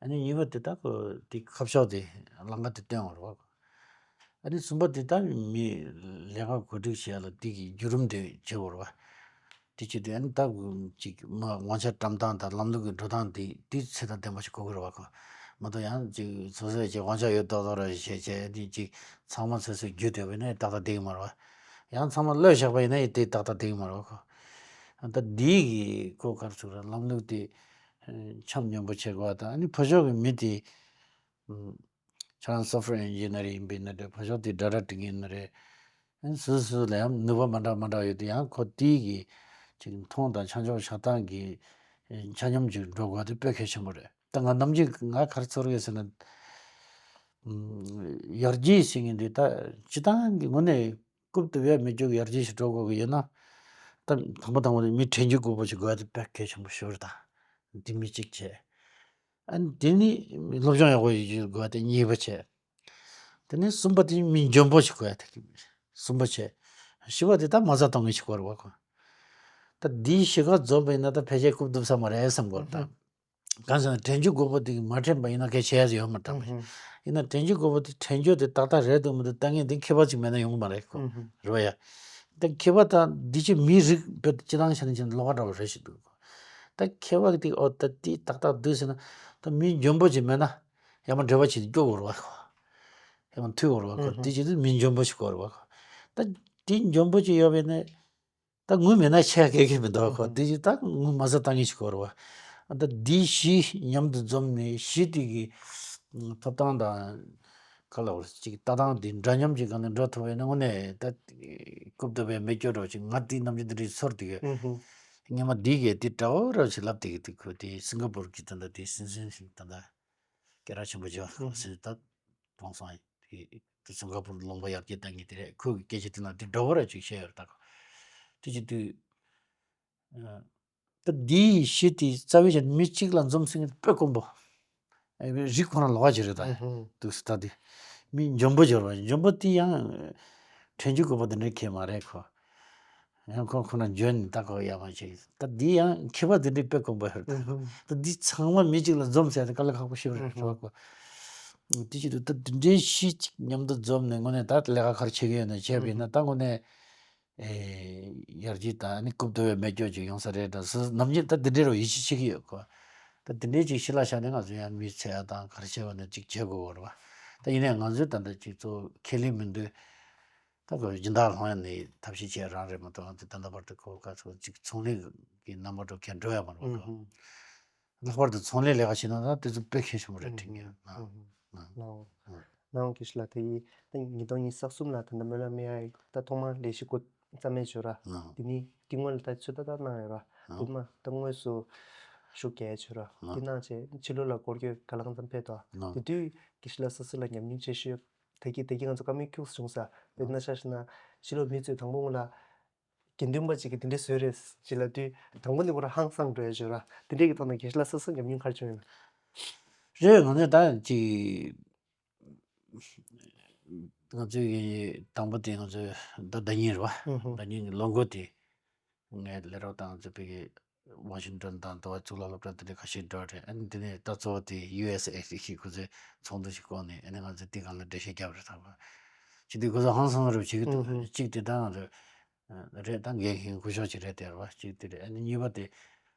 ཨ་ནི་གཉིས་པ་དེ་ད་ཁོ་དེ་ཁ་ཕྱོགས་དེ་ལམ་ཁ་དེ་སྟོན་བ་རེད་བ། ཨ་ནི་གསུམ་པ་དེ་ད་མི་ལས་ཀ་གོ་སྒྲིག་བྱེད་ཡ་ལ་དེ་གི་བརྒྱུད་རིམ་དེ་བྱེད་དགོས་རེད་བ། དེ་བྱེད་དུས་ཨ་ནི་ད་ཅིག་མ་དབང་ཆ་བཀྲམ་སྟངས་དང་ལམ་ལུགས་ཀྱི་འགྲོ་སྟངས་དེ་དེ་ཚད་དང་ལྡན་པ་ཞིག་དགོས་ཀྱི་རེད་བ་ཁོ། མ་གཏོགས་ཡང་ཅིག་སོ་སོའི་ཅིག་དབང་ཆ་ཡོད་མདོག་མདོག་ར་བྱས་བྱས་དེ་ཅིག་ཚང་མ་སོ་སོའི་རྒྱུད་དེ་བས་ན་ཏག་ཏག་བསྡད་ཀྱི་མ་རེད་བ། ཡང་ཚང་མ་བློས་བཞག་པ་ཡིན་ན་དེ་ཏག་ཏག་བསྡད་ཀྱི་མ་རེད་བ་ཁོ། ད་འདི་གི་ཁོ་ག་རེ་ཟེར་ར་ལམ་ལུགས་དེ་འཆམ་སྙོམས་པོ་བྱེད་དགོས་བ་དང་ཨ་ནི་ཕར་ཕྱོགས་ཀྱི་མི་དེ། ཁྱེད་རང་software engineer་ཡིན་པའི་ན་འདྲ་ཕར་ཕྱོགས་དེ་སྒྲ་སྒྲ་འབྲི་མཁན་ཡིན་ན་རེད། སོ་སོ་ལ་ཡང་ནུས་པ་མ་འདྲ་མ་འདྲ་ཡོད་དུས་ཡང་ཁོ་དེའི་གི་ཅིག་མཐོང་དང་ཆ་འཇོག་བྱ་སྟངས་ཀྱི་ཆ་སྙོམས་ཅིག་འགྲོ་དགོས་དེ་དཔེ་གལ་ཆེན་པོ་རེད། ད་ང་ནམ་རྒྱུན་ང་ག་རེ་ཚོར་ཡོད་ཟེར་ན། ཡར་རྒྱས་ཟེར་མཁན་འདི་ད་སྤྱི་བཏང་གི་ངོས་ནས་རྐུབ་ཏུ་བས་མི་འཇུག་ཡར་རྒྱས་ཤིག་འགྲོ་དགོས་ཀྱི་ཡོད་ན། ད་དང་པོ་དང་པོ་ནས་མི་དྲན་རྒྱུ་དགོས་པོ་ཞིག་དགོས་དེ་དཔེ་གལ་ཆེན་པོ་ཞིག་རེད་ད། འདི་མི་གཅིག་བྱས། ཨ་ནི་དེ་ནི་སློབ་སྦྱོང་ཡག་པོ་ཡོད་དགོས་དེ་གཉིས་པ་བྱས། དེ་ནས་གསུམ་པ་དེ་མི་འཇོན་པོ་ཞིག་དགོས་ཡ་དེ་གསུམ་པ་བྱས། བཞི་པ་དེ་ད་མ་རྩ་གཏོང་མཁན་ཞིག་དགོས་རེད་བ་ཁོ། ད་འདིའི་བཞི་ཀ་འཛོམས་པ་ཡིན་ན་ད་ཕལ་ཆེར་རྐུབ་རྡུབ་ས་མ་རེད་བསམ་གོ་ད། གང་ཟེར་ན་དྲན་རྒྱུ་དགོས་པོ་དེ་མ་དྲན་པ་ཡིན་ན་གལ་ཆེ་ཡ་ཡོད་མ་རེད་ད། ཡིན་ན་དྲན་རྒྱུ་དགོས་པོ་དེ་དྲན་རྒྱུ་དེ་ཏག་ཏག་རེད་འདུག་མི་འདུག་ལྟ་མཁན་དེ་མཁས་པ་ཅིག་མེད་ན་ཡོང་གི་མ་རེད་ཁོ། རེད་བ་ཡ། ད་མཁས་པ་དང་འདི་ཅི་མིའི་རིགས་བོད་སྤྱི་བཏང་བྱས་ན་ཅི་ན་ལོགས་ཀ་འདྲ་བོ་རེད་ཞིག་འདུག་ཁོ། ད་མཁས་པ་དེ་ཨོ་ད་དེ་ཏག་ཏག་འདུག་ཟེར་ན་ད་མི་འཇོན་པོ་ཅིག་མེད་ན། ཡང་མ་འབྲེལ་བ་བྱེད་དུ་སྐྱོ་བོར་བ་ཁོ། ཡང་མ་མཐུ་བོར་བ་ཁོ་དེ་བྱེད་དུས་མི་འཇོན་པོ་ཞིག་བོར་བ་ཁོ། ད་དེ་འཇོན་པོ་ཅིག་ཡོད་པས་ནས་ད་ངུ་མེད་ན་ཆེ་གེ་གེ་མི་འདུག་ཁོ་དེ་བྱེད་ད་ངུ་མ་ཟ་ཏང་ངེ་ཞིག་བོར་བ། ད་འདི་བཞི་མཉམ་དུ་འཛོམས་ནས་བཞི་དེ་གི་ཐོབ་ཐང་དང་ག་ལ་བར་ཅིག་ལྟ་སྟངས་དེ་འདྲ་མཉམ་གྱི་སྒང་ནས་འགྲོ་ཐུབ་པས་ན་དངོས་གནས་ད་རྐུབ་རྡོལ་བའི་མེ་སྐྱོ་འདྲ་ཅིག་ང་དེའི་རྣམ་འགྱུར་འདི་འདྲའི་ཚོར་དེ་གི་སྔོན་མ་འདི་གས་དེ་འདྲ་བོ་ར་ཅིག་ལབ་དེ་གི་དེ་ཁོ་དེ་སིང་ག་པུར་གྱི་ད་ལྟ་དེ་སྲིད་འཛིན་ཞིག་ད་ལྟ། སྐད་གྲགས་ཆེན་པོ་བྱས་པ་ཟེར་ད་གྲོངས་སོང་། དེ་སིང་ག་པུར་ལུང་པ་ཡར་རྒྱས་གཏོང་མཁན་དེ་རེད། ཁོ་གི་སྐད་ཆ་དེ་ན་དེ་འདྲ་བོ་ར་ཅིག་བཤད་ཡོད་རེད་ད། དེ་བྱེད་དུས་ད་འདིའི་གཞི་དེ་རྩ་བའི་ཆ་ནས་མི་གཅིག་ལ་འཛོམས་ཟིན་དཔེ་དཀོན་པོ། རིགས་ཁོ་ན་ལོགས་ཀ་ཅིག་རེད་ད། འདུག་སེ་ད་དེ་མི་འཇོན་པོ་འབྱོར་བ་འཇོན་པོ་དེ་ཡང་དྲན་རྒྱུ་དགོས་པ་དེ་འདྲའི་ཁེལ་མ་རེད་ཁོ། ཡང་ཁོ་ཁོ་ན་འཇོན་ནི་ད་ཁོ་ཡ་མ་ཆེ་ད་འདི་ཡང་མཁས་པ་འདི་འདྲའི་དཔེ་དཀོན་པོ་ཧེར་ད་ད་འདི་ཚང་མ་མི་གཅིག་ལ་འཛོམས་ཟེར་ཏེ་དཀའ་ལས་ཁག་པོ་ཞིག་རེད་ཧྲ་བ་ཁོ། དེ་བྱེད་དུས་ད་འདི་འདྲའི་གཞི་གཅིག་མཉམ་དུ་འཛོམས་ནས་དངོས་གནས་ད་ལས་ཀ་ག་རེ་བྱེད་ཀྱི་ཡོད་ན་བྱས་པ་ཡིན་ན་ད་དངོས་གནས་ཡར་རྒྱས་དང་ནི་རྐུབ་རྡོལ་བའི་མེ་སྐྱོ་ཅིག་ཡོང་ས་རེད་ད་སུ་ནམ་རྒྱུན་ད་འདི་འདྲའི་རུ་ཡིད་ཆེས་བྱེད་ཀྱི་ཡོད་ཁོ། ད་འདི་འདྲའི་ཅིག་གཞི་ལ་བཞག་ནས་ང་ཚོ་ཡང་མི་ཚེ་ཡ་དང་ག་རེ་བྱེད་པ་ནས་ཅིག་བྱེད་དགོས་བར་བ། ད་ཡིན་ནའི་ང་ཚོའི་ད་ལྟ་ཅིག་གཙོ་བོ་ཁས་ལེན་མི་འདུག་ད་ཁོ་སྦྱིན་བདག་སློང་ཡ་ནི་ཐབས་ཤེས་བྱེད་རང་རེད་མ་གཏོགས་ང་ཚོ་ད་ལྟ་བར་དུ་ཁོ་ག་ཚོད་ཅིག་ཚོང་ལས་ཀྱི་རྣམ་པ་འགྲོ་མཁན་འགྲོ་ཡ་མ་རེད་ཁོ། ལྷག་པར་དུ་ཚོང་ལས་ལས་ཀ་བྱེད་ན་ད་དེ་ཚོ་དཔེ་གལ་ཆེན་པོ་རེད་དྲན་གྱི་ཡོད་ན། ནའོ་ནའོ་སྐྱིད་ལ་དེ་ཡིས་ད་ཉིས་སྟོང་ཉི་ཤུ་རྩ་གསུམ་ལ་ད་ལྟ་སྨོན་ལམ་མེ་ཨའི་ད་ཐོག་མར་ལས་གཞི་འགོ་བརྩམས་མེད་བྱོས་ར། དེ་ནི་དེ་སྔོན་ལ་ད་ཚོད་ལྟ་ད་གནང་ཡོད་ར། དེ་མ་ད་དངོས་སུ་ཤུགས་རྒྱག་བྱོས་ར། དེ་གནང་བྱས་ཕྱི་ལོགས་ལ་སྐོར་སྐྱོད་ག་ལ་གང་འཚམ་ཕེབས་དོ། དེ་དུས་སྐྱིད་ལ་ས་སི་ལ་ཉམས་མྱོང་ཆེ་ཤོས་ད་གི་ད་གི་ང་ཚོ་བཀའ་མོལ་ཁྱུག་སུ་བྱུང་ས་དཔེར་ན་ཆ་བཞག་ན་ཕྱི་ལོགས་མི་ཚོས་དང་པོ་སྔོན་ལ། དགེ་འདུན་པ་ཅིག་གིས་དེ་འདྲའི་བཟོས་རེད་ཅེས་ལབ་དུས་དང་པོ་ནས་ཁོ་རང་ཧང་སངས་འགྲོ་ཡ་བྱོས་ར། དེ་འདྲའི་གི་ཐོག་ནས་དགེ་བཤེས་ལགས་སོ་སོ་ཉམས་མྱོང་ག་རེ་བྱུང་ཡོད། རེད་ང་ཚོས་ད་ཅིག་ང་ཚོའི་གི་དང་པོ་དེ་ང་ཚོའི་ད་ཟླ་ཉིན་རེད་བ། ཟླ་ཉིན་གི་ལོ་འགོ་དེ་ངས་ལས་རོགས་དང་ང་ཚོའི་བོད་ཀྱི་ཝ་ཤིང་ཏོན་དང་དུ་བ་གཙུག་ལག་སློབ་གྲྭ་དེ་འདྲའི་ཁ་ཤས་འགྲོ་རེད། ཨ་ནི་དེ་ནས་ད་གཙོ་བོ་དེ་ཡུ་ཨེས་ཨེ་ཤི་ཁོ་ཚོས་ཚོགས་འདུ་ཞིག་བསྐོངས་ནས་ཨ་ནི་ང་ཚོས་དེ་སྒང་ལ་འགྲེལ་བཤད་བརྒྱབ་རེད་ད་བ། ཅིག་དེ་ཁོ་ཚོ་ཧང་སང་རེ་བྱེད་ཀྱི་འདུག་གཅིག་དེ་ད་ང་ཚོས། རེད་ད་འགན་འཁྱེར་སྐུ་ཞབས་ཅིག་རེད་དེ་རེད་བ་གཅིག་དེ་རེད། ཨ་ནི་གཉིས་པ་དེ་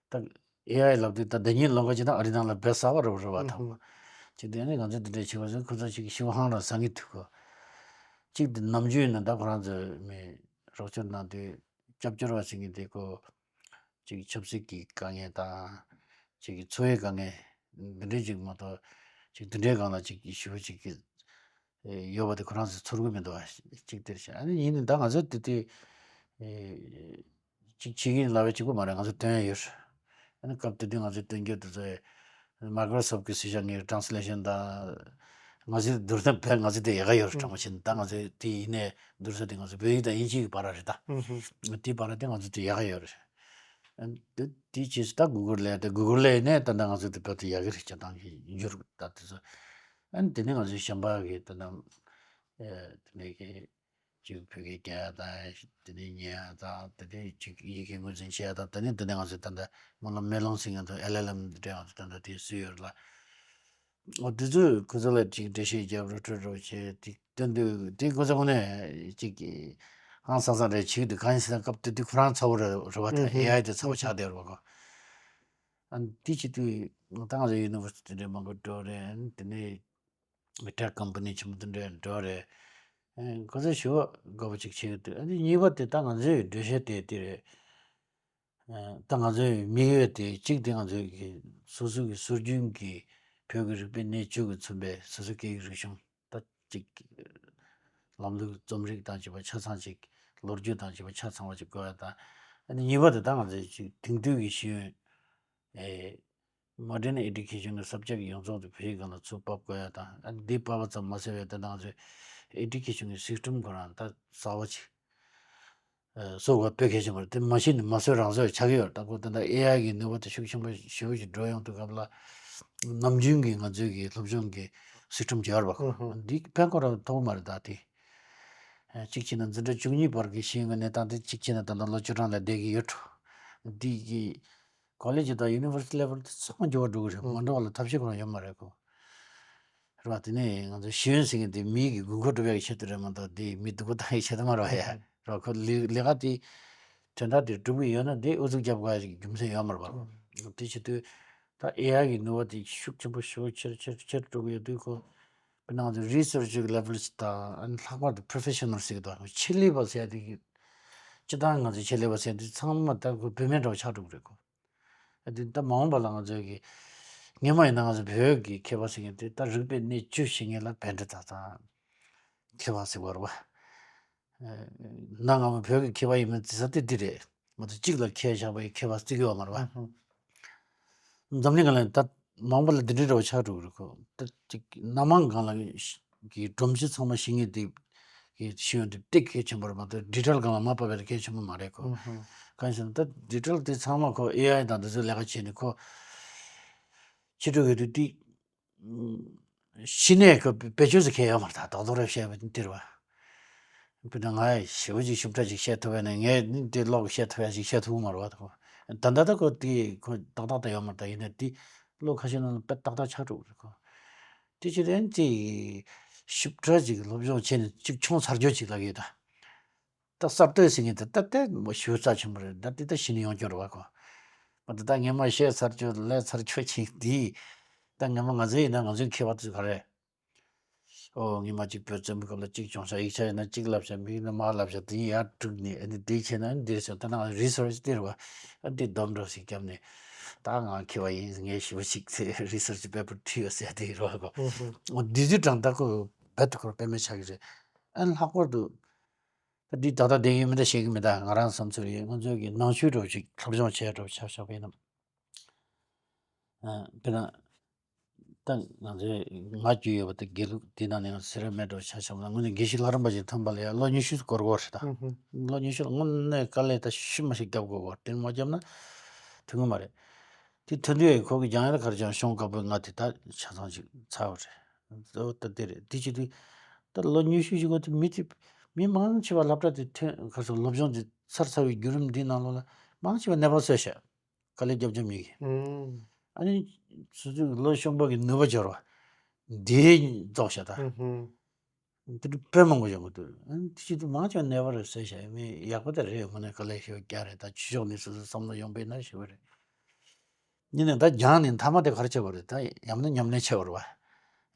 ད་ཨེ་ཨའི་ལབ་དུས་ད་ཟླ་ཉིན་ལོ་འགའ་ཅིག་ད་ཨ་རི་ནང་ལ་བེད་གསར་པ་རེད་རེད་བ་དང་བ། ཅིག་དེ་ནི་ང་ཚོ་དེ་འདྲའི་བྱེད་པ་ཚོ་ཁོ་ཚོ་ཅིག་ཤི་བ་ཧང་རང་ཟ་ངེས་ཐུག་གོ། གཅིག་དེ་ནམ་རྒྱུན་ཡིན་ན་ད་ཁོ་རང་ཚོ་མི་རོགས་སྐྱོར་གནང་དུས་སྐྱབས་བཅོལ་བ་ཟེར་མཁན་དེ་ཁོ་ཅིག་ཆབ་སྲིད་ཀྱི་དཀའ་ངལ་དང་ཅིག་འཚོ་བའི་དཀའ་ངལ་འདི་འདྲའི་ཅིག་མ་གཏོགས་ཅིག་དེ་འདྲའི་སྒང་ལ་ཅིག་ཞུ་བ་ཅིག་གི་ཡོད་པ་དེ་ཁོ་རང་ཚོས་ཚོར་གི་མི་འདུག་བ། གཅིག་དེར་བྱས་ཨ་ནི་ཡིན་ནི་ད་ང་ཚོ་དེ་དུས་གཅིག་བྱེད་ཀྱི་ཡིན་ལབ་པའི་གཅིག་པོ་མ་རེད། ང་ཚོ་སྟོན་ཡ་ཡོད། ཨ་ནི་སྐབས་དེ་དུས་ང་ཚོས་སྟོན་རྒྱུ་དེ་ཚོ་མའི་ཀྲོ་སོབ་ཀྱི་ཟེར་བྱ་ངའི་ཊྲན་སི་ལེ་ཤན་དང་ང་ཚོའི་བསྡུར་ན་བས་ང་ཚོ་དེ་ཡག་ག་ཡོད་རེད། དྲང་པོ་བྱས་ན་ད་ང་ཚོའི་དེ་ཡིན་ནའི་བསྡུར་ས་དེ་ང་ཚོ་བོད་ཡིག་དང་དབྱིན་ཇི་ཡི་བར་རེད་ད། དེའི་བར་དེ་ང་ཚོ་དེ་ཡག་ག་ཡོད་རེད། ཨ་ནི་དེ་དེའི་རྗེས་སུ་ད་གུ་གུལ་ལས་དེ་གུ་གུལ་ལས་ནས་ད་ལྟ་ང་ཚོ་དེ་བོད་དུ་ཡག་གི་རེད་སྤྱིར་བཏང་གི་འགྱུར་ད་དེ་ཚོ། ཨ་ནི་དེ་ནས་ང་ཚོའི་གཞན་པ་གི་དེ་ནས་ཨེ་དེ་ནས་གི་ཅིག་བོད་སྐད་རྒྱག་ཡ་དང་དེ་ནས་ཉན་ཡ་དང་དེ་ནས་ཅིག་ཡི་གེ་ངོས་འཛིན་བྱེད་ཡ་དང་དེ་ནས་དེ་ནས་ང་ཚོས་ད་ལྟ་སྨོན་ལམ་མེ་ལོང་ཟེར་མཁན་དང་ཨེལ་ཨེལ་ཨེམ་དེ་འདྲ་ང་ཚོ་ད་ལྟ་དེ་སུ་ཡོད་ལ། འོ་དེ་ཚོས་ཁོ་ཚོ་ལ་ཅིག་འགྲེལ་བཤད་རྒྱབ་རོགས་སྤྲོད་རོགས་བྱས་དེ་སྟོན་དུས་དེ་ཁོ་ཚོ་དངོས་གནས་ཅིག་ཧང་སང་སང་རེད། བྱེད་ཀྱི་འདུག་གང་ཡིན་ཟེར་ན་སྐབས་དེ་དུས་ཁོ་རང་ཚ་བོ་རེད་རེད་བ། ད་ཨེ་ཨའི་དེ་ཚ་བོ་ཆགས་བསྡད་རེད་བ་ཁོ། ཨ་དེ་བྱེད་དུས་ད་ང་ཚོ་ཡུ་ནི་ཝར་སི་ཊི་འདྲ་མང་པོ་འགྲོ་རེད། དེ་ནས་ཊེག་ཀམ་པ་ནི་ཆེན་པོ་དེ་འདྲ་འགྲོ་རེད། ཁོ་ཚོས་ཞུ་བ་དགོས་པ་ཅིག་བྱེད་ཀྱི་འདུག་ཨ་ནི་གཉིས་པ་དེ་ད་ང་ཚོའི་འགྲེལ་བཤད་དེ་དེ་རེད། ད་ང་ཚོའི་དམིགས་ཡུལ་དེ་གཅིག་དེ་ང་ཚོའི་གི་སོ་སོ་གི་སྲོལ་རྒྱུན་གྱི་བོད་ཀྱི་རིག་པའི་གནས་བཅུ་གི་མཚོན་པའི་སོ་སོ་སྐད་ཡིག་རིག་གཞུང་ད་གཅིག་ལམ་ལུགས་རྩོམ་རིག་དང་བཅས་པ་ཆ་ཚང་ཅིག་ལོ་རྒྱུས་དང་བཅས་པ་ཆ་ཚང་བ་ཅིག་དགོས་ཡ་དང་། ཨ་ནི་གཉིས་པ་དེ་ད་ང་ཚོའི་ཅིག་དེང་དུས་ཀྱི་ཤེས་ཡོན་ཨེ་མོ་ཌན་ཨེ་ཌུ་ཁེ་ཤན་གྱི་སབ་ཇེག་ཡོངས་རྫོགས་དེ་བོད་ཡིག་སྒང་ལ་ཚུར་ཕབ་དགོས་ཡ་དང་། ཨ་ནི་འདི་ཕབ་པ་ཙམ་མ་ཟད་པའི་དེ་ད་ང་ཚོའི་ཨེ་ཌུ་ཁེ་ཤན་གྱི་སིས་ཊམ་ཁོ་རང་ད་གསར་བ་ཅིག་བཟོ་དགོས་དཔེ་གལ་ཆེན་པོ་རེད། དེ་མ་གཞི་ནས་མ་བཟོས་རང་བཟོས་ཆགས་ཀྱི་ཡོད་རེད། ད་ཁོ་ད་ལྟ་ཨེ་ཨའི་གི་ནུས་པ་དེ་ཤུགས་ཆེན་པོ་ཞེ་པོ་ཞིག་འགྲོ་ཡོང་དུས་སྐབས་ལ་ནམ་རྒྱུན་གྱི་ང་ཚོའི་གི་སློབ་སྦྱོང་གི་སིས་ཊམ་ཅིག་ཡོད་རེད་པ། ཁོ་འདི་ཕན་ཁོ་རང་ཐོགས་མ་རེད། ད་དེ་གཅིག་བྱས་ན་འཛིན་གྲྭ་བཅུ་གཉིས་བར་གྱི་ཤེས་ཡོན་གྱི་གནས་སྟངས་དེ་གཅིག་བྱས་ན་ད་ལྟ་ལོ་བཅུ་གྲངས་ལ་བསྡད་ཀྱི་ཡོད་འགྲོ། འདི་གི་ཀོ་ལེཇ་དང་ཡུ་ནི་ཝར་སི་ཊི་ལེ་ཝལ་དེ་ཚང་མ་འགྱུར་བ་འགྲོ་གི་རེད། མ་འགྲོ་བ་ལ་ཐབས་ཤེས་ཁོ་རང་ཡོད་མ་རེད་ཁོ། རེད་བ། དེ་ནས་ང་ཚོ་ཤེས་ཡོན་ཟེར་མཁན་དེ་མི་གི་དགོས་མཁོ་སྒྲུབ་ཡག་གི་ཆེད་དུ་རེད་མ་གཏོགས་དེ་མི་སྡུག་པོ་བཏང་ཡག་ཆེད་དུ་མ་རེད་བ་ཡ། རེད་བ། ཁོ་ལས་ལས་ཀ་དེ་དོན་དག་དེ་སྒྲུབ་ཀྱི་ཡོད་ན་དེ་ཨུ་ཚུགས་རྒྱབ་དགོས་ཡག་རྒྱུ་མཚན་ཡོད་མ་རེད་བ། དེ་བྱེད་དུས་ད་ཨེ་ཨའི་གི་ནུས་པ་དེ་ཤུགས་ཆེན་པོ་ཞེ་པོ་ཆེར་ཆེར་ཆེར་འགྲོ་གི་ཡོད་དུས་ཁོ། དཔེར་ན་ང་ཚོ་རི་སར་ཆི་གི་ལེ་ཝལ་དང་ཨ་ནི་ལྷག་པར་དུ་པོ་རོ་ཕེ་ཤ་ནལ་ཟེར་གི་འདུག་ཆེད་ལས་པ་ཟེར་ཡག་དེ་གི་སྤྱིར་བཏང་ང་ཚོའི་ཆེད་ལས་པ་ཟེར་ཡག་དེ་ཚང་མ་ད་ཁོ་བུད་མེད་འདྲ་བོ་ཆགས་འགྲོ་གི་རེད་ཁོ། ཨ་དེ་ད་མ་འོངས་པ་ལ་ང་ཚོའི་གི་སྔོན་མ་ཡིན་ན་ང་ཚོ་བོད་ཀྱི་མཁས་པ་ཟེར་མཁན་དེ་ད་རིག་པའི་གནས་བཅུ་ཤེས་མཁན་ལ་པཎྜི་ཏ་དང་མཁས་པ་ཟེར་བ་རེད་བ། ཨ་གནའ་སྔ་མོ་བོད་ཀྱི་མཁས་པ་ཡིན་མིན་བརྩི་ས་དེ་འདི་རེད། མ་གཏོགས་གཅིག་ལ་མཁས་བཞག་པའི་མཁས་པ་བརྩི་གི་ཡོད་མ་རེད་བ། འཛམ་གླིང་ག་ལ་ད་མ་འོངས་པ་ལ་འདི་འདྲའི་འདྲ་བོ་ཆགས་འགྲོ་གི་རེད་ཁོ། ད་ཅིག་སྣ་མང་སྒང་ལ་གི་སྒྲོམ་གཞི་ཚང་མ་ཤེས་མཁན་དེ་གི་ཤེས་ཡོན་དེ་སྟེགས་གལ་ཆེན་པོ་རེད་མ་གཏོགས་ཌི་ཊེལ་སྒང་ལ་མ་ཕབ་པ་དེ་གལ་ཆེན་པོ་མ་རེད་ཁོ། གང་ཡིན་ཟེར་ན་ད་ཌི་ཊེལ་དེ་ཚང་མ་ཁོ་ཨེ་ཨའི་དང་དེ་ཚོའི་ལས་ཀ་བྱས་ནས་ཁོ་ཕྱི་དྲོ་གི་དུས་དེ་ཤི་ནས་ཁོ་བེད་སྤྱོད་ཟེར་མཁན་ཡོད་མ་རེད། ད་རྡོག་རྡོག་རེ་བཤད་པ་དེ་འདིར་བ། དཔེར་ན་ང་ཞེ་པོ་ཅིག་ཞིབ་ཕྲ་ཅིག་བཤད་ཐུབ་པ་ཡིན་ན་ངས་ནི་དེ་ཀློག་བཤད་ཐུབ་ཡ་ཅིག་བཤད་ཐུབ་ཀྱི་མ་རེད་བ། ད་ད་ལྟ་ཁོ་དེ་ཁོ་ཏག་ཏག་ད་ཡོད་མ་རེད། ད་ཡིན་ན་དེ་ལོ་ཁ་ཤས་ནང་ལ་དཔེ་ཏག་ཏག་ཆགས་འགྲོ་གི་རེད་ཁོ། དེ་ཕྱིར་ཨན་ཅིག་ཞིབ་ཕྲ་ཅིག་སློབ་སྦྱོང་བྱས་ནས་ཅིག་ཆུང་ཚར་རྒྱུ་ཅིག་ལབ་ཡོད་ད། ད་གསར་གཏོད་ཟེར་མཁན་དེ་ད་ལྟ་མོ་ཞེ་པོ་རྩ་ཆེན་པོ་རེད། ད་དེ་ད་གཞི་ནས་ཡོང་རྒྱུ་རེད་བ་ཁོ། མ་ད་ད་སྔན་མ་བཤད་ཚར་རྒྱུ་ལས་ཚར་ཆོད་ཅིག་དེ། ད་སྔན་མ་ང་ཚོ་ཡིན་ན་ང་ཚོའི་མཁས་པ་ཚོ་ག་རེ། ཨོ་སྔན་མ་གཅིག་བོད་བཙན་པོའི་སྐབས་ལ་གཅིག་བྱུང་ཤག་ཡིག་ཆ་ཡིན་ན་གཅིག་ལབ་ཤག་མི་ཡིན་ན་མ་ལབ་ཤག་དེ་ཡར་དཀྲུགས་ནས་ཨ་ནི་དེ་བྱས་ན་འདིར་ཤག་ད་ནང་རི་སར་ཆི་དེ་རེད་བ། ཨ་འདི་སྡོམ་འགྲོ་ཞིག་བརྒྱབ་ནས་ད་ང་མཁས་པ་ཡིན་ངས་ཞེ་པོ་ཞིག་ཚེ་རི་སར་ཆི་པེ་པར་བྲིས་ཡོད་ཟེར་དེ་རེད་བ་ཁོ། ཨོ་འདི་དུས་དྲང་ད་ཁོ་རྦད་དེ་ཁོར་དཔེ་མེད་ཆགས་ཀྱི་རེད། ཨ་ནི་ལྷག་པར་དུ། ད་འདི་ད་ལྟ་བསྡད་ཡོད་མི་འདྲ་བཤད་གི་མི་འདྲ་ང་རང་བསམ་ཚུལ་ཡིན། ང་ཚོའི་གི་ནང་ཆོས་འདྲ་བོ་ཅིག་སློབ་སྦྱོང་བྱས་འདྲ་བོ་ཆ་བཞག་པ་ཡིན་ན། ཨ་དཔེར་ན། ད་ང་ཚོའི་ང་རྒྱུས་ཡོད་པ་དེ་དགེ་ལུགས་དེ་ནང་ནས་ང་སེ་ར་སྨད་འདྲ་བོ་ཆ་བཞག་པ་ན་དངོས་གནས་དགེ་བཤེས་ལྷ་རམས་པ་ཅིག་ཐོན་པ་ལ་ཡ་ལོ་ཉི་ཤུ་སྐོར་དགོས་རེད་ད། ལོ་ཉི་ཤུ་ལ་དངོས་གནས་དཀའ་ལས་ད་ཤུལ་མ་ཞིག་རྒྱབ་དགོས་གོ། དེ་མ་བརྒྱབ་ན་ཐོན་གི་མ་རེད། དེ་ཐོན་དུས་ཡ་ཁོ་གི་སྦྱང་ཡ་ད་ག་རེ་སྦྱང་ཤོང་དཀའ་པོའི་ང་དེ་ད་ཆ་ཚང་ཅིག་ཚར་བ་རེད། གཙོ་བོ་ད་དེ་རེད། དེ་བྱེད་དུས་ད་ལོ་ཉི་ཤུ་ཞིག་གོ་དེ་མི་དེ་མི་མང་ཆེ་བ་སློབ་གྲྭ་དེ་ཐོན་ག་སོ་སློབ་སྦྱོང་དེ་ཚར་ཚར་བའི་བརྒྱུད་རིམ་འདིའི་ནང་ལོགས་ལ་མང་ཆེ་བ་ནད་པ་བཟོས་ཤག་དཀའ་ལས་རྒྱབ་རྒྱབ་མི་གི། ཨ་ནི་སོ་སོའི་ལོ་གཞོན་པ་གི་ནུས་པ་འབྱོར་བ་འདི་རྫོགས་ཤག་ད། དེ་འདྲ་དཔེ་མང་པོ་ཡོང་གི་འདུག་ཨ་ནི་དེ་བྱེད་དུས་མང་ཆེ་བ་ནད་པ་རེད་ཟེར་ཤག་ཡ་མི་ཡག་པོ་ད་རེད། དངོས་གནས་དཀའ་ལས་ཞེ་པོ་རྒྱག་རེད། ད་ཕྱི་ཕྱོགས་ནས་སོ་སོའི་བསམ་བློ་ཡོང་པས་ན་ཞེ་པོ་རེད། ཡིན་ནའི་ད་སྦྱངས་ནས་མཐའ་མ་དེ་ག་རེ་བྱེད་དགོས་རེད། ད་ཡང་ན་ཉམས་ལེན་བྱེད་དགོས་རེད་བ།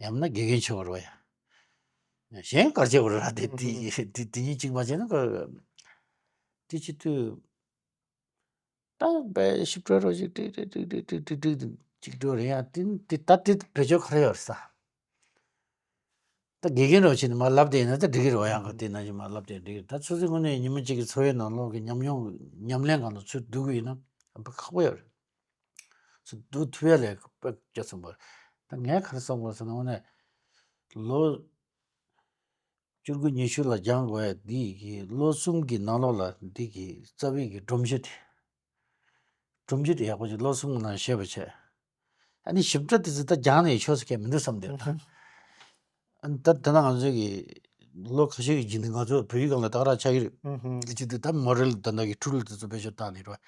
ཡང་ན་དགེ་རྒན་བྱེད་དགོས་རེད་བ་ཡ། གཞན་ག་རེ་བྱེད་དགོས་རེད་ར་དེ་དེ་དེ་དེ་གཉིས་གཅིག་མ་བྱས་ན་ག་དེ་བྱེད་དུས། ད་བས་ཞིབ་ཕྲ་རོ་ཞིག་ཀྲིག་ཀྲིག་ཀྲིག་ཀྲིག་ཀྲིག་ཀྲིག་ཅིག་འགྲོ་རེད་ཡ། དེ་དེ་ད་དེ་བེད་སྤྱོད་ག་རེ་ཡོད་རེད་ས། ད་དགེ་རྒན་རོ་བྱས་ནས་མ་ལབ་དེ་ཡིན་ན་ད་འགྲིག་གི་རེད་བ། ཡང་ག་དེ་ན་ཞིག་མ་ལབ་དེ་འགྲིག་གི་རེད། ད་ཚོད་ཚོད་དངོས་གནས་ཉིན་མོ་གཅིག་གི་འཚོ་བའི་ནང་ལོགས་ཀྱི་ཉམས་མྱོང་ཉམས་ལེན་སྒང་ལ་ཚུར་བསྡུ་གི་ཡིན་ན་ཨ་ཁག་པོ་ཡོད་རེད། ཚུར་བསྡུ་ཐུབ་ཡ་ལས་དཔེ་སྐྱོ་ཚུན་པོ་རེད། ད་ངས་ག་རེ་བསམ་དགོས་ཟེར་ན་དངོས་གནས་ལོ་བཅུ་དགུ་ཉི་ཤུ་ལ་སྦྱང་དགོས་ཡ་འདི་གི་ལོ་གསུམ་གི་ནང་ལོགས་ལ་འདི་གི་རྩ་བའི་གི་སྒྲོམ་གཞི་དེ། སྒྲོམ་གཞི་དེ་ཡག་པོ་ཅིག་ལོ་གསུམ་གི་ནང་ཤེས་པ་བྱས། ཨ་ནི་ཞིབ་ཕྲ་དེ་ཚོ་ད་སྦྱངས་ནས་ཆོག་ས་གས་མི་འདུག་བསམ་བསྡད། ཨ་ནི་ད་ད་ལྟ་ང་ཚོའི་གི་ལོ་ཁ་ཤས་ཀྱི་རྗེས་ནས་ང་ཚོ་བོད་ཡིག་སྒང་ལ་ད་ག་རང་ཆགས་ཀྱི་རེད། དེ་བྱེད་དུས་ད་མོ་ཌེལ་ད་ལྟ་གི་ཊུལ་དེ་ཚོ་བེད་སྤྱོད་བཏང་ནས་རེད་བ།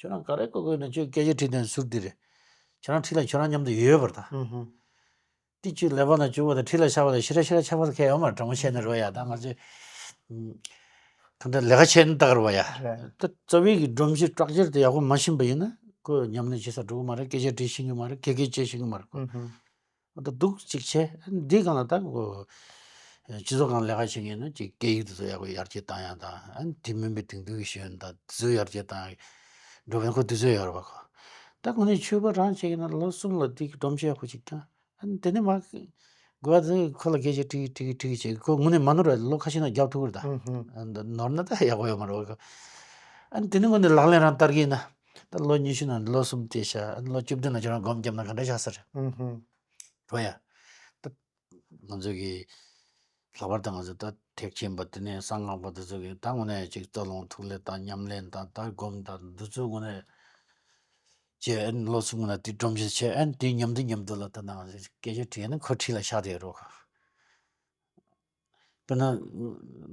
ཁྱོད་རང་ག་རེ་གོ་དགོས་ན་ཁྱོད་སྐད་ཆ་དྲིས་དོན་ཟུར་འདི་རེད། ཁྱོད་རང་འཁྲིས་ལ་ཁྱོད་རང་མཉམ་དུ་ཡོད་པར་ད། ཏི་ཅི་ལེ་བ་ན་བཅུག་པ་དང་ཁྲི་ལ་ཆགས་པ་དང་ཤི་ར་ཤི་ར་ཆགས་པ་དང་ཁྱད་ཡོད་མ་རེད། དྲང་པོ་བཤད་ན་རོ་ཡ། ད་ང་ཚོས་ཨུམ། གང་ལྟར་ལས་ཀ་བྱས་ན་ད་ག་རེད་བ་ཡ། རེད། ད་རྩ་བའི་གི་སྒྲོམ་གཞི་སྟྲག་ཅར་དེ་ཡག་པོ་མ་ཤེས་པ་ཡིན་ན་ཁོ་ཉམས་ལེན་བྱེད་ས་འགྲོ་གི་མ་རེད། སྐད་ཆ་དྲིས་ཤེས་གི་མ་རེད། ཁེ་ཁེ་བྱེད་ཤེས་གི་མ་རེད་ཁོ། ཨུ་ཧུ། ད་འདུག་ཅིག་བྱས། འདི་སྒང་ལ་ད་ཁོ་སྤྱི་ཚོགས་སྒང་ལས་ཀ་བྱེད་མཁན་ན་ཅིག་སྐད་ཡིག་དེ་ཚོ་ཡག་པོ་ཡར་རྒྱས་བཏང་ཡག་དང་། ཨ་ནི་དེ་མིན་པའི་དེང་དུས་ཀྱི་ཤེས་ཡོན་དང་དེ་ཚོ་ཡར་རྒྱས་བཏང་ཡག་འགྲོ་མཁན་ཁོ་དེ་ཚོ་ཡོད་རེད་བ་ཁོ། ད་དངོས་གནས་ཆོས་པ་རང་བྱེད་ཀྱི་ན་ལོ་གསུམ་ལ་འདི་གི་སྒྲོམ་གཞི་ཡག་པོ་ཅིག་བཏང་། ཨ་ནི་དེ་ནས་མ་དགོས་པ་དེ་ཁོ་ལ་སྐད་ཆ་དྲིས་དྲིས་དྲིས་བྱས། ཁོ་དངོས་གནས་མ་ནོར་བ་ལོ་ཁ་ཤས་ན་རྒྱབ་ཐུབ་ཀྱི་རེད་ད། ཨུ་ཧུ། ཨ་ནི་ནོར་ན་ད་ཡག་པོ་ཡོད་མ་རེད་བ་ཁོ། ཨ་ནི་དེ་ནས་དངོས་གནས་ལག་ལེན་རང་བསྟར་གྱི་ཡིན་ན་ད་ལོ་ཉི་ཤུ་ནང་ལོ་གསུམ་དེ་བྱ། ཨ་ནི་ལོ་བཅུ་བདུན་ལ་ཁྱེད་རང་སྒོམ་བརྒྱབ་ན་ག་འདྲ་ཆགས་ས་རེད། ཨུ་ཧུ། རོ་ཡ། ད་ང་ཚོ་གི་ལྷག་པར་དུ་ང་ཚོ་ད་ཐེག་ཆེན་པ་དེ་ནས་གསང་སྔགས་པ་དེ་ཚོ་གི་ད་དངོས་གནས་ཅིག་རྩ་རླུང་ཐུགས་ལས་དང་ཉམས་ལེན་དང་ད་སྒོམ་དང་འདི་ཚོ་དངོས་གནས་བྱས། ཨ་ནི་ལོ་གསུམ་ནང་དེ་སྒྲོམ་གཞི་བྱས། ཨ་ནི་དེ་མཉམ་དུ་མཉམ་དུ་ལ་ད་ནང་སྐད་ཆ་དྲིས་ན་ཁོ་ཁྲི་ལ་ཆགས་བསྡད་རོགས། དཔེར་ན་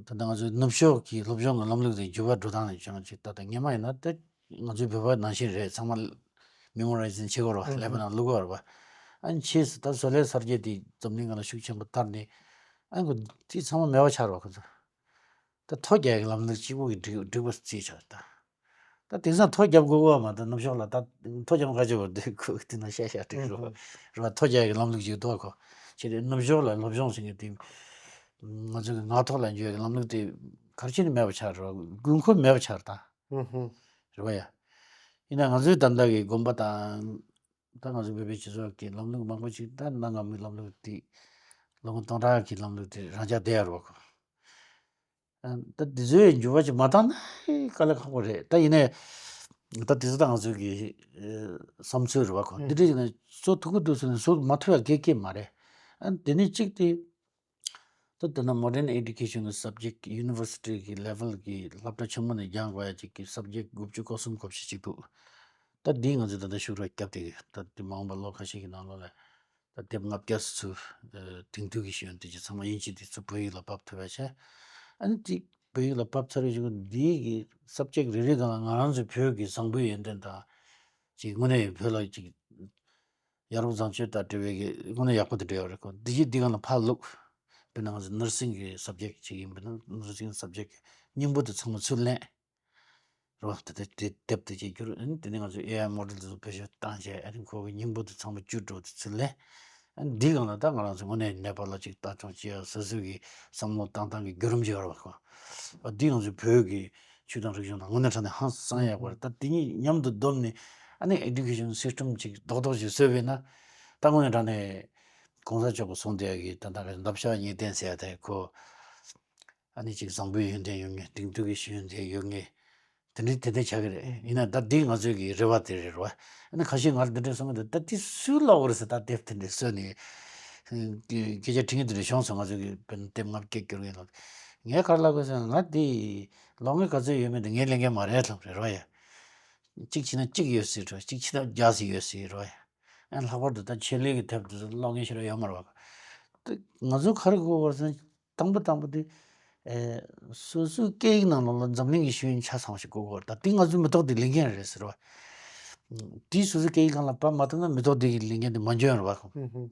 ད་ལྟ་ང་ཚོའི་ནུབ་ཕྱོགས་ཀྱི་སློབ་སྦྱོང་གི་ལམ་ལུགས་དེ་འགྱུར་བ་འགྲོ་སྟངས་ནས་ཀྱང་ཅིག་ད་ལྟ་སྔོན་མ་ཡིན་ན་ད་ང་ཚོའི་བོད་པ་ནང་བཞིན་རེད། ཚང་མ་མེ་མོ་རའི་ཛིང་བྱེད་དགོས་རེད་བ། ཀླད་པ་ནང་བླུག་དགོས་རེད་བ། ཨ་ནི་ཕྱིས་སུ་ད་བཟོ་ལས་གསར་བརྗེ་དེ་འཛམ་གླིང་སྒང་ལ་ཤུགས་ཆེན་པོ་དར་ནས། ཨ་ནི་ཁོ་དེ་ཚང་མ་མེད་པ་ཆགས་རེད་བ་ཁོ་ཚོ། ད་ཐོ་རྒྱག་ཡག་ལམ་ལུགས་གཅིག་པོ་གི་སྒྲིག་སྒྲིག་པ་བརྩིས་ཆགས་ད། ད་དེང་སང་ཐོ་རྒྱབ་དགོས་གོ་མ། ད་ནུབ་ཕྱོགས་ལ་ད་ཐོ་རྒྱབ་ག་ཅིག་བར་དུ་ཁོ་དེ་ན་ཤ་ཤ་སྒྲིག་རོ་རོ། ཐོ་རྒྱག་ཡག་ལམ་ལུགས་ཅིག་འདུག་གོ། ཅི་རེད། ནུབ་ཕྱོགས་ལ་སློབ་སྦྱོང་ཟེར་མཁན་དེ་ང་ཚོ་གི་ངག་ཐོག་ལ་འཇུ་ཡག་ལམ་ལུགས་དེ་ག་རེ་བྱས་ནས་མེད་པ་ཆགས་རེད་བ། དགོས་མཁོ་མེད་པ་ཆགས་ད། རེད་བ་ཡ། ཡིན་ན་ང་ཚོའི་ད་ལྟ་གི་དགོན་པ་དང་། ད་ང་ཚོ་བོད་པའི་སྤྱི་ཚོགས་ཀྱི་ལམ་ལུགས་མང་པོ་ཅིག་ད་གནའ་སྔ་མོའི་ལམ་ལུགས་དེ། ལོ་ངོ་སྟོང་ཕྲག་གི་ལམ་ལུགས་དེ་རང་འཇགས་བསྡད་ཡོད་རེད་བ་ཁོ། ཨ། ད་འདི་ཚོའི་འགྱུར་བ་ཅིག་མ་བཏང་ན་དཀའ་ལས་ཁག་པོ་རེད། ད་ཡིན་ནའི་ད་འདི་ཚོ་ད་ང་ཚོའི་གི་ཨེ་བསམ་ཚུལ་རེད་བ་ཁོ། ཨེ། འདི་འདྲ་ཅིག་ནས་བཟོ་ཐུབ་ཀྱི་འདུག་ཟེར་ནས་བཟོ་མ་ཐུབ་ཡག་གི་སྐད་མ་རེད། ཨ་དེ་ནས་གཅིག་དེ། ད་དེ་ན་modern education གི་subject university གི་level གི་སློབ་གྲྭ་ཆེན་མོ་ནས་སྦྱང་དགོས་ཡ་ཅིག་གི་subject དགུ་བཅུ་གོ་གསུམ་གོ་བཞི་ཅིག་འདུག། ད་འདི་ང་ཚོས་ད་ལྟ་ཤུགས་ར་བརྒྱབ་སྟེ་ད་འདི་མ་འོངས་པ་ལོ་ཁ་ཤས་ཀྱི་ནང་ལོགས་ལ་ད་དེབ་ལྔ་བརྒྱ་ཙམ་ཚུར་དེང་དུས་ཀྱི་ཤེས་ཡོན་དེ་ཅིག་ཚང་མ་དབྱིན་ཇི་དེ་ཚུར་བོད་ཡིག་ལ་ཕབ་ཐུབ་པ་བྱས། ཨ་ནི་དེ་བོད་ཡིག་ལ་ཕབ་ཚར་རེ་བཞིན་འདིའི་གི་subject རེ་རེ་སྒང་ལ་ང་རང་ཚོའི་བོད་ཀྱི་བཟང་པོའི་ཡོན་ཏན་དང་ཅིག་དངོས་གནས་བོད་ལ་ཅིག་ཡ་རབས་བཟང་སྤྱོད་དང་འབྲེལ་བའི་གི་དངོས་གནས་ཡག་པོ་དེ་འདྲ་ཡོད་རེད་ཁོ། འདི་ཡིས་འདི་སྒང་ལ་ཕར་བླུགས། དཔེར་ན་ང་ཚོ་nursing གི་subject ཅིག་ཡིན་པ་ན་nursing subject གི་སྙིང་པོ་དེ་ཚང་མ་ཚུར་ལེན། རེད་བ། དེ་དེ་དེ་དེབ་དེ་ཅིག་བསྒྱུར། ཨ་ནི་དེ་ནས་ང་ཚོ་ཨེ་ཨའི་model དེ་ཚོ་བེད་སྤྱོད་བཏང་བྱས། ཨ་ནི་ཁོ་གི་སྙིང་པོ་དེ་ཚང་མ་བསྒྱུར་འགྲོ་དེ་ཚུར་ལེན། ཨ་ནི་འདི་སྒང་ལ་ད་ང་རང་ཚོ་དངོས་གནས་ནད་པ་ལ་ཅིག་ལྟ་སྐྱོང་བྱེད་ཡ་སོ་སོ་གི་བསམ་བློ་བཏང་སྟངས་ཀྱི་བརྒྱུད་རིམ་ཅིག་ཡོད་རེད་བ་ཁོ། ཨ་འདི་ང་ཚོའི་བོད་ཀྱི་ཆོས་དང་རིག་གཞུང་དང་དངོས་གནས་དྲང་གནས་ཧང་སང་ཡག་པ་རེད། ད་དེ་གཉིས་མཉམ་དུ་བསྡོམས་ནས་ཨ་ནི་education system ཅིག་རྡོག་རྡོག་ཅིག་བཟོས་པས་ན། ད་དངོས་གནས་དྲང་གནས་གོང་ས་མཆོག་གི་གསུང་དེ་གི་ད་ལྟ་གི་འདབ་ཆགས་གཉིས་ལྡན་ཟེར་ཡ་དེ་ཁོ། ཨ་ནི་ཅིག་བཟང་པོའི་ཡོན་ཏན་ཡོད་ངེས། དེང་དུས་ཀྱི་ཤེས་ཡོན་དེ་ཡོད་ངེས། དེ་འདྲའི་དེ་འདྲ་ཆགས་ཀྱི་རེད། ཡིན་ན་ད་འདི་ང་ཚོའི་གི་རེ་བ་དེ་རེད་རོ། ཨ་ནི་ཁ་ཤས་ང་ལ་འདི་འདྲ་གསུང་གི་འདུག། ད་འདི་སུས་ཀློག་གི་རེད་ཟེར། ད་དེབ་དེ་འདྲ་བཟོས་ནས་སྐད་ཆ་དྲི་མཁན་དེ་འདྲ་བྱུང་སོང་། ང་ཚོའི་གི་དཔེར་ན་དེབ་ལྔ་བརྒྱ་བསྒྱུར་མཁན་ལ། ངས་ག་རེ་ལབ་དགོས་ཟེར་ན། ང་འདི་ཀློག་མཁན་ག་ཚོད་ཡོད་མེད་དེ་ངའི་ལས་འགན་མ་རེད་ལབ་རེད་རོ་ཡ། གཅིག་བྱས་ན་གཅིག་ཡོད་སྲིད་རོ། གཅིག་བྱས་ན་བརྒྱ་ཙམ་ཡོད་སྲིད་རོ་ཡ། ཨ་ནི་ལྷག་པར་དུ་ད་ཆེད་ལས་ཀྱི་དེབ་དེ་ཚོ་ཀློག་མཁན་ཞེ་དྲག་ཡོད་མ་རེད་བ། ད་ང་ཚོ་ག་རེ་དགོས་པ་རེད་ཟེར་ན། དང་པོ་དང་པོ་དེ། ཨེ། སོ་སོའི་སྐད་ཡིག་ནང་ལོགས་ལ་འཛམ་གླིང་གི་ཤེས་ཡོན་ཆ་ཚང་ཞིག་དགོས་ཀྱི་ཡོད་རེད། ད་དེ་ང་ཚོའི་མི་ཐོག་དེ་ལས་འགན་རེད་ཟེར་བ། དེ་སོ་སོའི་སྐད་ཡིག་སྒང་ལ་ཕར་མ་བཏང་ན་མི་ཐོག་དེ་གི་ལས་འགན་དེ་མ་འཇོན་རེད་བ་ཁོ། ཧུམ་ཧུམ།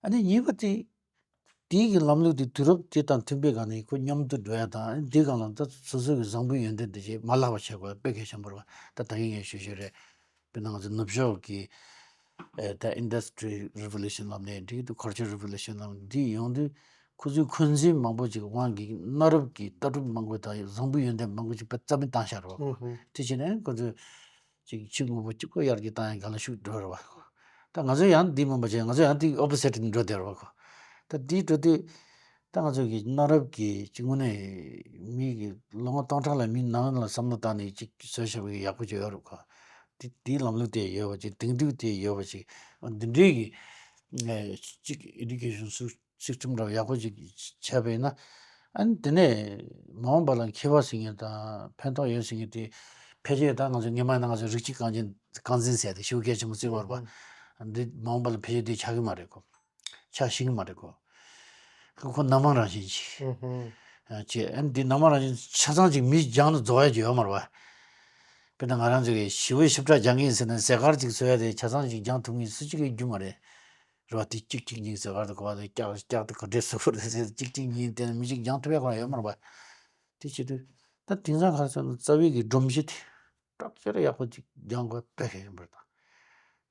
ཨ་ནི་གཉིས་པ་དེ། དེའི་གི་ལམ་ལུགས་དེ་དུས་རབས་དེ་དང་མཐུན་པའི་སྒང་ནས་ཁོ་མཉམ་དུ་འགྲོ་ཡ་དང་། དེའི་སྒང་ལ་ད་སོ་སོའི་གི་བཟང་པོའི་ཡོན་ཏན་དེ་ཅིག་མ་བརླག་པ་བྱེད་དགོས་པ་དཔེ་གལ་ཆེན་པོ་རེད་བ། ད་ད་གིན་ངས་ཞུས་ཞུས་རེད། དཔེར་ན་ང་ཚོ་ནུབ་ཕྱོགས་ཀྱི་ཨེ་ད་Industrial Revolution ལབ་ནས་འགྲིག་གི་འདུག། Cultural Revolution ལབ་ནས་འདི་ཡོང་དུས་ཁོ་ཚོའི་འཁོན་འཛིན་མང་པོ་ཅིག་དབང་གིས་གནའ་རབས་ཀྱི་ལྟ་གྲུབ་མང་པོ་དང་བཟང་པོའི་ཡོན་ཏན་མང་པོ་ཅིག་དཔེ་རྩ་མེད་བཏང་བཞག་རེད་བ། ཧུམ་ཧུམ། དེ་བྱས་ནས་ཁོ་ཚོས་ཅིག་ཕྱི་དངོས་པོ་གཅིག་པོ་ཡར་རྒྱས་བཏང་ཡག་སྒང་ལ་ཤུགས་འགྲོ་རེད་བ། ད་ང་ཚོ་ཡང་འདི་མིན་པ་བྱས། ང་ཚོ་ཡང་འདི་opposite ནས་འགྲོ་བསྡད་རེད་བ་ཁོ། ད་འདི་འགྲོ་དུས་ད་ང་ཚོ་གི་གནའ་རབས་ཀྱི་ཅིག་དངོས་གནས་མི་གི་ལོ་ངོ་སྟོང་ཕྲག་ལ་མི་ནང་ལ་བསམ་བློ་བཏང་ནས་ཅིག་བཟོས་བཞག་པའི་ཡག་པོ་ཅིག་ཡོད་རེད་ཁོ། དེ་དེའི་ལམ་ལུགས་དེ་ཡོད་པ་ཅིག། དེང་དུས་དེ་ཡོད་པ་ཅིག། འདི་འདྲའི་གི་ཅིག་education སུ་system འདྲ་བ་ཡག་པོ་ཅིག་བྱས་པ་ཡིན་ན། ཨ་ནི་དེ་ནས་མ་འོངས་པ་ལ་མཁས་པ་ཟེར་མཁན་དང་ཕན་ཐོགས་ཡོད་ཟེར་མཁན་དེ་ཕལ་ཆེར་ད་ང་ཚོ་སྔོན་མ་ནང་ང་ཚོ་རིགས་གཅིག་རྐང་འཛིན་རྐང་འཛིན་ཟེར་ཏེ་ཤུགས་གལ་ཆེན་པོ་བརྩི་བར་བ། འདི་མ་འོངས་པ་ལ་ཕལ་ཆེར་དེ་ཆགས་ཀྱི་མ་རེད་ཁོ། ཆགས་ཤེས་ཀྱི་མ་རེད་ཁོ། ཁོ་ཁོ་སྣ་མང་རང་བཞིན་ཅིག། ཨ་ཅེ་ཨ་ནི་འདི་སྣ་མང་རང་བཞིན་ཆ་ཚང་ཅིག་མི་སྦྱངས་ན་རྫོགས་ཡ་ཅིག་ཡོད་མ་རེད་བ། དཔེར་ན་ང་རང་ཚོ་གི་ཞི་བའི་ཞིབ་ཕྲ་སྦྱང་གི་ཡིན་ཟེར་ན་ཟས་དཀར་ཅིག་བཟོ་ཡ་དེ་ཆ་ཚང་ཅིག་སྦྱང་ཐུབ་ངེས་སུ་གཅིག་གི་རྒྱུ་མ་རེད། རེད་བ། དེ་གཅིག་གཅིག་གཉིས་ཟེར་བར་དུ་གོ་བ་དེ་སྐྱག་སྐྱག་དེ་ག་འདྲས་སུ་བར་དུ་ཟེར་གཅིག་གཅིག་གཉིས་དེ་ནས་མི་གཅིག་སྦྱང་ཐུབ་ཡ་གོ་ཡོད་མ་རེད་བ། དེ་བྱེད་དུས་ད་དེང་སང་ག་ཚོད་ན་རྩ་བའི་གི་སྒྲོམ་གཞི་དེ་སྐྲག་ཅེར་ཡག་པོ་ཅིག་སྦྱང་དགོས་དཔེ་ཁེ་ཡིན་པར་དང་།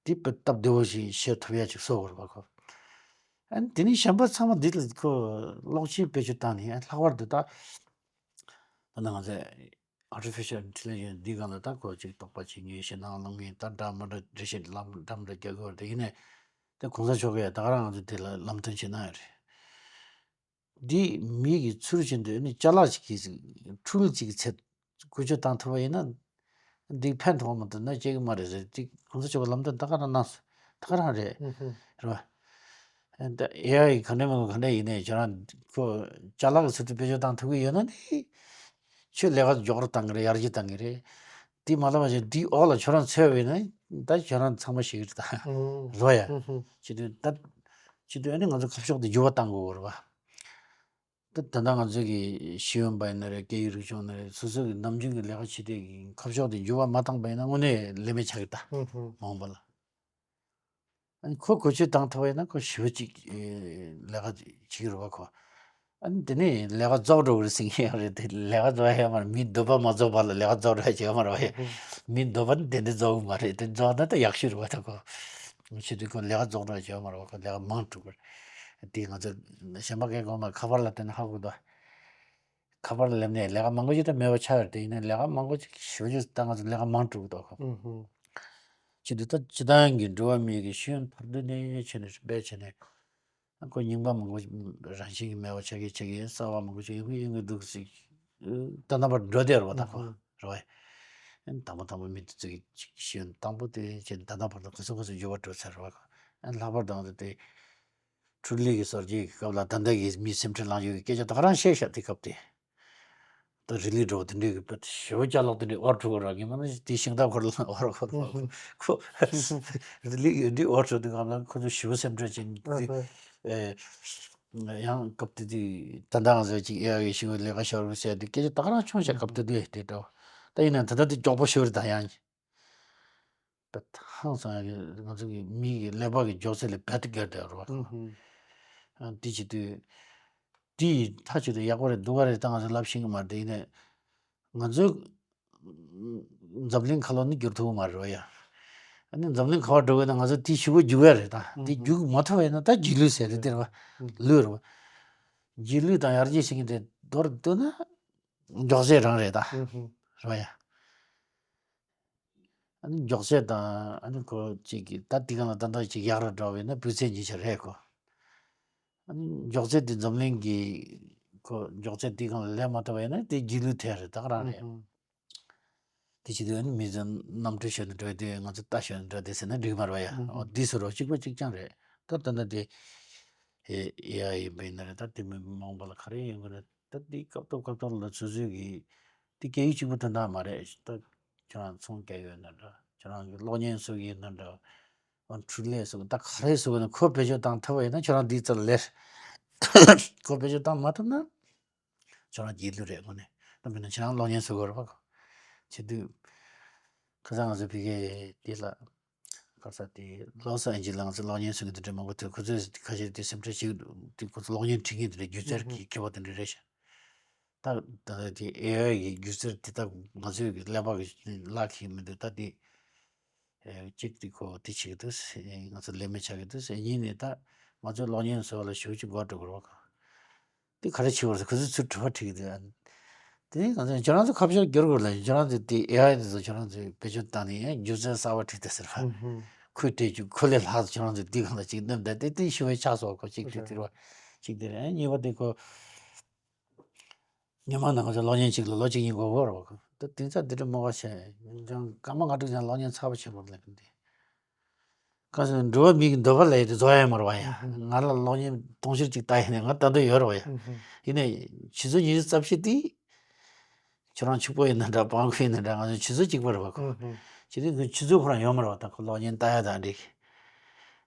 དེ་དཔེ་སྟབས་བདེ་བོ་ཞིག་བྱེད་ཐུབ་ཡ་ཅིག་བཟོ་དགོས་རེད་བ་ཁོ། ཨ་ནི་དེ་ནས་གཞན་པ་ཚང་མ་འདི་ལ་ཁོ་གློག་ཆེན་བེད་སྤྱོད་བཏང་ནས་ཨ་ལྷག་པར་དུ་ད་ད་ནང་ཚེ་artificial intelligence འདི་སྒང་ལ་ད་ཁོ་ཅིག་དོགས་པ་བྱེད་མཁན་ཞེད་སྣང་སློང་མཁན་ད་འདྲ་མི་འདྲ་འགྲེལ་བཤད་ལམ་འདྲ་མི་འདྲ་རྒྱག་གི་ཡོད་རེད། དེ་ཡིན་ནའི་ད་གོང་ས་མཆོག་གིས་ད་ག་རང་ང་ཚོ་དེ་ལ་ལམ་སྟོན་བྱེད་གནང་ཡོད་རེད། འདི་མི་གི་ཚུལ་བཞིན་དུ་ནི་ཅ་ལག་ཅིག་གིས་འཕྲུལ་ཅིག་གི་ཚད་བཀོལ་སྤྱོད་བཏང་ཐུབ་པ་ཡིན་ན་འདི་ཕན་ཐོགས་མ་ཐུབ་ན་བྱེད་གི་མ་རེད་ཟེར། འདི་གོང་ས་མཆོག་གི་ལམ་སྟོན་ད་ག་རང་གནང་སོང་། ད་ག་རང་རེད། ཨུ་ཧུ། རེད་བ། ད་ཨེ་ཨའི་ག་འདྲ་མང་པོ་ག་འདྲ་ཡིན་ནའི་ཁྱོད་རང་ཁོ་ཅ་ལག་གི་ཚུལ་དུ་བེད་སྤྱོད་བཏང་ཐུབ་ཀྱི་ཡོད་ན་ནི་ཁྱོད་ལས་ཀ་མགྱོགས་རུ་བཏང་གི་རེད། ཡར་རྒྱས་བཏང་གི་རེད། དེ་མ་ལབ་པ་བཞིན་དེའི་འོག་ལ་ཁྱོད་རང་འཚོལ་བས་ན་ད་ཁྱོད་རང་ཚང་མ་ཤེས་ཀྱི་རེད་ད། ཨོ། རོ་ཡ། ཧུ་ཧུ། བྱེད་དུས་ད་བྱེད་དུས་ཨ་ནི་ང་ཚོ་ཁ་ཕྱོགས་དེ་འགྱུར་བ་བཏང་དགོས་རེད་བ། ད་ད་ལྟ་ང་ཚོ་གི་ཤེས་ཡོན་པ་ཡིན་ན་རེད། སྐད་ཡིག་རིག་གཞུང་ཡིན་ན་རེད། སོ་སོ་གི་ནམ་རྒྱུན་གྱི་ལས་ཀ་བྱེད་དུས་ཀྱི་ཁ་ཕྱོགས་དེ་འགྱུར་བ་མ་བཏང་པ་ཡིན་ན་དངོས་གནས་ལས་མེད་ཆགས་ཀྱི་ད། ཧུ་ཧུ། མ་འོངས་པ་ལ། ཨ་ནི་ཁོ་བཀོལ་སྤྱོད་བཏང་ཐུབ་པ་ཡིན་ན་ཁོ་ཞེ་པོ་ཅིག་ཨེ་ལས་ཀ་བྱེད་ཀྱི་རེད་བ་ཁོ། ཨ་ནི་དེ་ནས་ལས་ཀ་རྫོགས་འགྲོ་གི་རེད་ཟེར་མཁན་ཡང་རེད་དེ། ལས་ཀ་རྫོགས་ཡ་མ་རེད། མིའི་འདོད་པ་མ་རྫོགས་བར་ལ་ལས་ཀ་རྫོགས་འགྲོ་ཡ་བྱེད་ཡ་མ་རེད་བ་ཡ། ཧུ་ཧུ། མིའི་འདོད་པ་ནི་དེ་འདྲ་རྫོགས་གི་མ་རེད། དེ་རྫོགས་ན་ད་ཡག་ཤོས་རེད་བ་ད་ཁོ། བྱེད་དུས་ཁོ་ལས་ཀ་རྫོགས་འགྲོ་ཡ་བྱེད་ཡ་མ་རེད་བ་ཁོ། ལས་ཀ་མང་དྲགས་པ་རེད། དེ་ང་ཚོ་གཞན་པ་གའི་གོང་ལ་ཁ་པར་ལ་བལྟས་ན་ཧ་གོ་འདུག་ཁ་པར་ལ་སླེབས་ནས་ལས་ཀ་མང་པོ་ཞིག་ད་མེད་པ་ཆགས་ཡོད་རེད་དེ། ཡིན་ནའི་ལས་ཀ་མང་པོ་ཞིག་ཞེ་པོ་ཅིག་ད་ང་ཚོ་ལས་ཀ་མང་དྲགས་འདུག་ཁོ། ཨུ་ཧུ། བྱེད་དུས་ད་སྤྱི་བཏང་གི་འགྲོ་བ་མིའི་གི་ཤེས་ཡོན་ཕར་འདུས་ནས་བྱས་ནས་སྤེལ་བྱས་ནས། ཁོ་རྙིང་པ་མང་པོ་རང་བཞིན་གྱིས་མེད་པ་ཆགས་ཀྱི་ཆགས་ཀྱི་ཡིན། གསར་བ་མང་པོ་ཞིག་ཡོང་གི་ཡོང་གི་འདུག་ཟེར། ད་ལྟ་བར་འགྲོ་བསྡད་རེད་བ་ད་ཁོ། ཨུ་ཧུ། རེད་བ། ཨ་ནི་དང་པོ་དང་པོ་མི་དེ་ཚོ་གི་ཅིག་ཤེས་ཡོན་དང་པོ་དེ་བྱས་ནས་ད་ལྟ་བར་དུ་ག་ཚོད་ག་ཚོད་འགྱུར་བ་འགྲོ་ཚར་རེད་བ་ཁོ། ཨ་ནི་ལྷག་པར་དུ་ང་ཚོ་དེ་འཕྲུལ་ལས་ཀྱི་གསར་བརྗེ་གི་སྐབས་ལ་ད་ལྟ་གི་མིའི་སེམས་ཁྲལ་ལངས་ཡོད་ཀྱི་སྐད་ཆ་ད་ག་རང་བཤད་ཤག་དེ་སྐབས་དེ། ད་རི་ལི་འགྲོ་བ་དེ་འདྲའི་གི་དཔེ་ཞེ་པོ་ཅ་ལག་དེ་འདྲའི་ཨོར་འགྲོ་གི་ར་གི་མ་ན་དེ་ཤིང་རྟ་འཁོར་ལ་ཨོར་འཁོར་ལ་ཁོ་རི་ལི་གི་འདྲའི་ཨོར་འགྲོ་དུས་གང་ལ་ཁོ་ཚོ་ཞེ་པོ་སེམས་ཁྲལ་བྱེད་ཀྱི་འདུག་ཨ་ཧ། ཨེ། ཡང་སྐབས་དེ་དུས་ད་ལྟ་ང་ཚོ་ཅིག་ཨེ་ཨའི་ཤིང་བའི་ལས་ཀ་ཤོར་བ་ཟེར་དུས་སྐད་ཆ་ད་ག་རང་བྱུང་ཤག་སྐབས་དེ་དུས་དེ་འདྲ་བ། ད་ཡིན་ན་ད་ལྟ་དེ་མགྱོགས་པོ་ཤོར་ད་ཡང་། ཧང་སང་ཡ་གི་ང་ཚོ་གི་མི་གི་ཀླད་པ་གི་མགྱོགས་ཚད་ལས་རྦད་དེ་བརྒལ་བསྡད་རོ། ཨུ་ཧུ། ཨ་དེ་བྱེད་དུས་དེ་ཡི་མཐའ་གཅིག་ཏུ་ཡག་པོ་རེད་སྡུག་ག་རེད་ད་ང་ཚོ་ལབ་ཤེས་ཀྱི་མ་རེད། དེ་ཡིན་ནའི་ང་ཚོ་འཛམ་གླིང་ཁ་ལོ་ནི་བསྒྱུར་ཐུབ་ཀྱི་མ་རེད་བ་ཡ། ཨ་ནི་འཛམ་གླིང་ག་པར་འགྲོ་དགོས་ན་ང་ཚོ་དེ་ཞུ་བ་རྒྱུག་ཡ་རེད་ད། དེ་ཨུ་ཧུ། རྒྱུག་མ་ཐུབ་པ་ཡིན་ན་ད་རྗེས་ལུས་ཟེར་རེད་དེ་རེད་བ། ཨུ་ལུས་རེད་བ། རྗེས་ལུས་དང་ཡར་རྒྱས་བྱེད་མཁན་དེ་མདོར་བསྡུ་ན་མགྱོགས་ཚད་རང་རེད་ད། ཨུ་ཧུ། རེད་བ་ཡ། ཨ་ནི་མགྱོགས་ཚད་དང་ཨ་ནི་ཁོ་གཅིག་གི་ད་དེ་ག་ལ་ད་ལྟ་ཅིག་ཡག་རུ་འགྲོ་བས་ན་སྤུས་ཚད་ཉིན་ཞག་རེད་ཁོ། ཨ་ནི་མགྱོགས་ཚད་དེ་འཛམ་གླིང་གི་ཁོ་མགྱོགས་ཚད་དེ་ག་ལ་སླེབས་མ་ཐུབ་པ་ཡིན་ན་དེ་རྗེས་ལུས་དེ་རེད་ད་ག་རང་རེད། ཨུ་ཧུ། དེ་བྱེད་དུས་ཨ་ནི་མི་ཚོ་གནམ་གྲུ་ཞོན་ནས་འགྲོ་དུས་ང་ཚོ་རྟ་ཞོན་ནས་འགྲོ་དེ་ཟེར་ན་འགྲིག་མ་རེད་བ་ཡ། ཨུ་ཧུ། འོ་དེ་སུ་རོ་གཅིག་པ་གཅིག་རྐྱང་རེད། ད་ད་ལྟ་དེ་ཨེ་ཨེ་ཨའི་ཡིན་པ་ཡིན་ན་རེད། ད་དེ་མི་མང་པ་ལ་ག་རེ་ཡོང་གི་རེད། ད་དེ་སྐབས་ཐོག་སྐབས་ཐོག་ལ་སོ་སོའི་གི་དེ་སྐད་ཡིག་གཅིག་པུ་དོན་དག་མ་རེད། ད་ཁྱོད་རང་ཚོང་རྒྱག་ཡོད་ན་འདྲ། ཁྱོད་རང་གི་གློག་བརྙན་བཟོ་གི་ཡོད་ན་འདྲ། འཕྲུལ་ལས་བཟོ་གི་ད་ག་རེ་བཟོ་གི་ན་ཁོ་བེད་སྤྱོད་བཏང་ཐུབ་པ་ཡིན་ན་ཁྱོད་རང་འདི་ཙམ་ལས། ཁོ་བེད་སྤྱོད་བཏང་མ་ཐུབ་ན་ཁྱོད་རང་རྗེས་ལུས་རེད་དངོས་གནས། ད་མིན་ན་ཁྱེད་རང་གློག་བརྙན་བཟོ་གི་རེད་པ། བྱེད་དུས་ཁ་སང་ང་ཚོ་ཕ་གི་དེ་ལ་ག་ས་དེ་ལོ་སི་ཨན་ཇི་ལ་ང་ཚོ་གློག་བརྙན་བཟོ་མཁན་དེ་འདྲ་མང་པོ་ཐུག་ཁོ་ཚོས་ཁ་ཤས་དེ་སེམས་ཁྲལ་བྱེད་དེ་ཁོ་ཚོ་གློག་བརྙན་བྲིས་མཁན་དེ་འདྲ་སྒྱུ་རྩལ་གྱི་མཁས་པ་དེ་འདྲ་རེད་ཤག་ད་ད་དེ་ཨེ་ཨའི་གི་སྒྱུ་རྩལ་དེ་ད་ང་ཚོའི་གི་ཀླད་པ་གི་ལག་གི་མི་འདུག་ད་དེ་ཨེ་གཅིག་དེ་ཁོ་དེ་བྱེད་ཀྱི་འདུག་ང་ཚོ་ལས་མེད་ཆགས་ཀྱི་འདུག་གཉིས་ནས་ད་ང་ཚོའི་གློག་བརྙན་བཟོ་བ་ལ་ཞེ་པོ་ཅིག་འགོར་འགྲོ་གི་རེད་པ། དེ་ག་རེ་བྱེད་དགོས་རེད་ཁོ་ཚོས་ཚུར་དྲི་བ་དྲི་གི་འདུག་དེ་ནས་ང་ཚོས་ཁྱོད་རང་ཚོ་ཁ་ཕྱོགས་བསྒྱུར་དགོས་ལ་ཁྱོད་རང་ཚོས་དེ་ཨེ་ཨའི་དེ་ཚོ་ཁྱོད་རང་ཚོས་བེད་སྤྱོད་བཏང་ནས་སྒྱུ་རྩལ་གསར་པ་བྲིས་ཏེ་ཟེར་བ། ཁོས་བྲིས་རྒྱུ་ཁོ་ལས་ལྷག་ཁྱོད་རང་ཚོས་དེ་སྒང་ལ་ཅིག་བསྣུན་བསྡད་དེ་དེ་ཞུ་བའི་ཆགས་སོང་ཁོ་གཅིག་དེ་དེ་རེད་པ། གཅིག་དེ་རེད། གཉིས་པ་དེ་ཁོ། ཉི་མ་ནང་ང་ཚོ་གློག་བརྙན་གཅིག་ལ་ལོ་གཅིག་གཉིས་འགོར་གི་རེད་པ། ད་དེང་སང་འདི་འདྲ་མོ་ག་བྱས་ཀྱང་སྐར་མ་ལྔ་དྲུག་ཀྱང་གློག་བརྙན་ཚར་བ་བྱེད་དགོས་ལབ་ཀྱི་འདུག་ག་ཚོད་འགྲོ་བ་མི་གི་འདོད་པ་ལས་དེ་རྫོགས་ཡ་མ་རེད་པ་ཡ། ང་ལ་གློག་བརྙན་དུང་ཕྱུར་གཅིག་ལྟ་ཡིན་ནས་ང་ལྟ་འདོད་ཡོད་རེད་པ་ཡ། ཡིན་ནའི་ཆུ་ཚོད་ཉི་ཤུ་རྩ་བཞི་དེ་ཁྱོད་རང་ཕྱུག་པོ་ཡིན་ན་འདྲ་སྤྲང་པོ་ཡིན་ན་འདྲ་ང་ཚོ་ཆུ་ཚོད་གཅིག་པ་རེད་པ་ཁོ། བྱེད་དུས་ཁོའི་ཆུ་ཚོད་ཁོ་རང་ཡོད་མ་རེད་པ། ད་ཁོ་གློག་བརྙན་ལྟ་ཡ་དང་འགྲིག་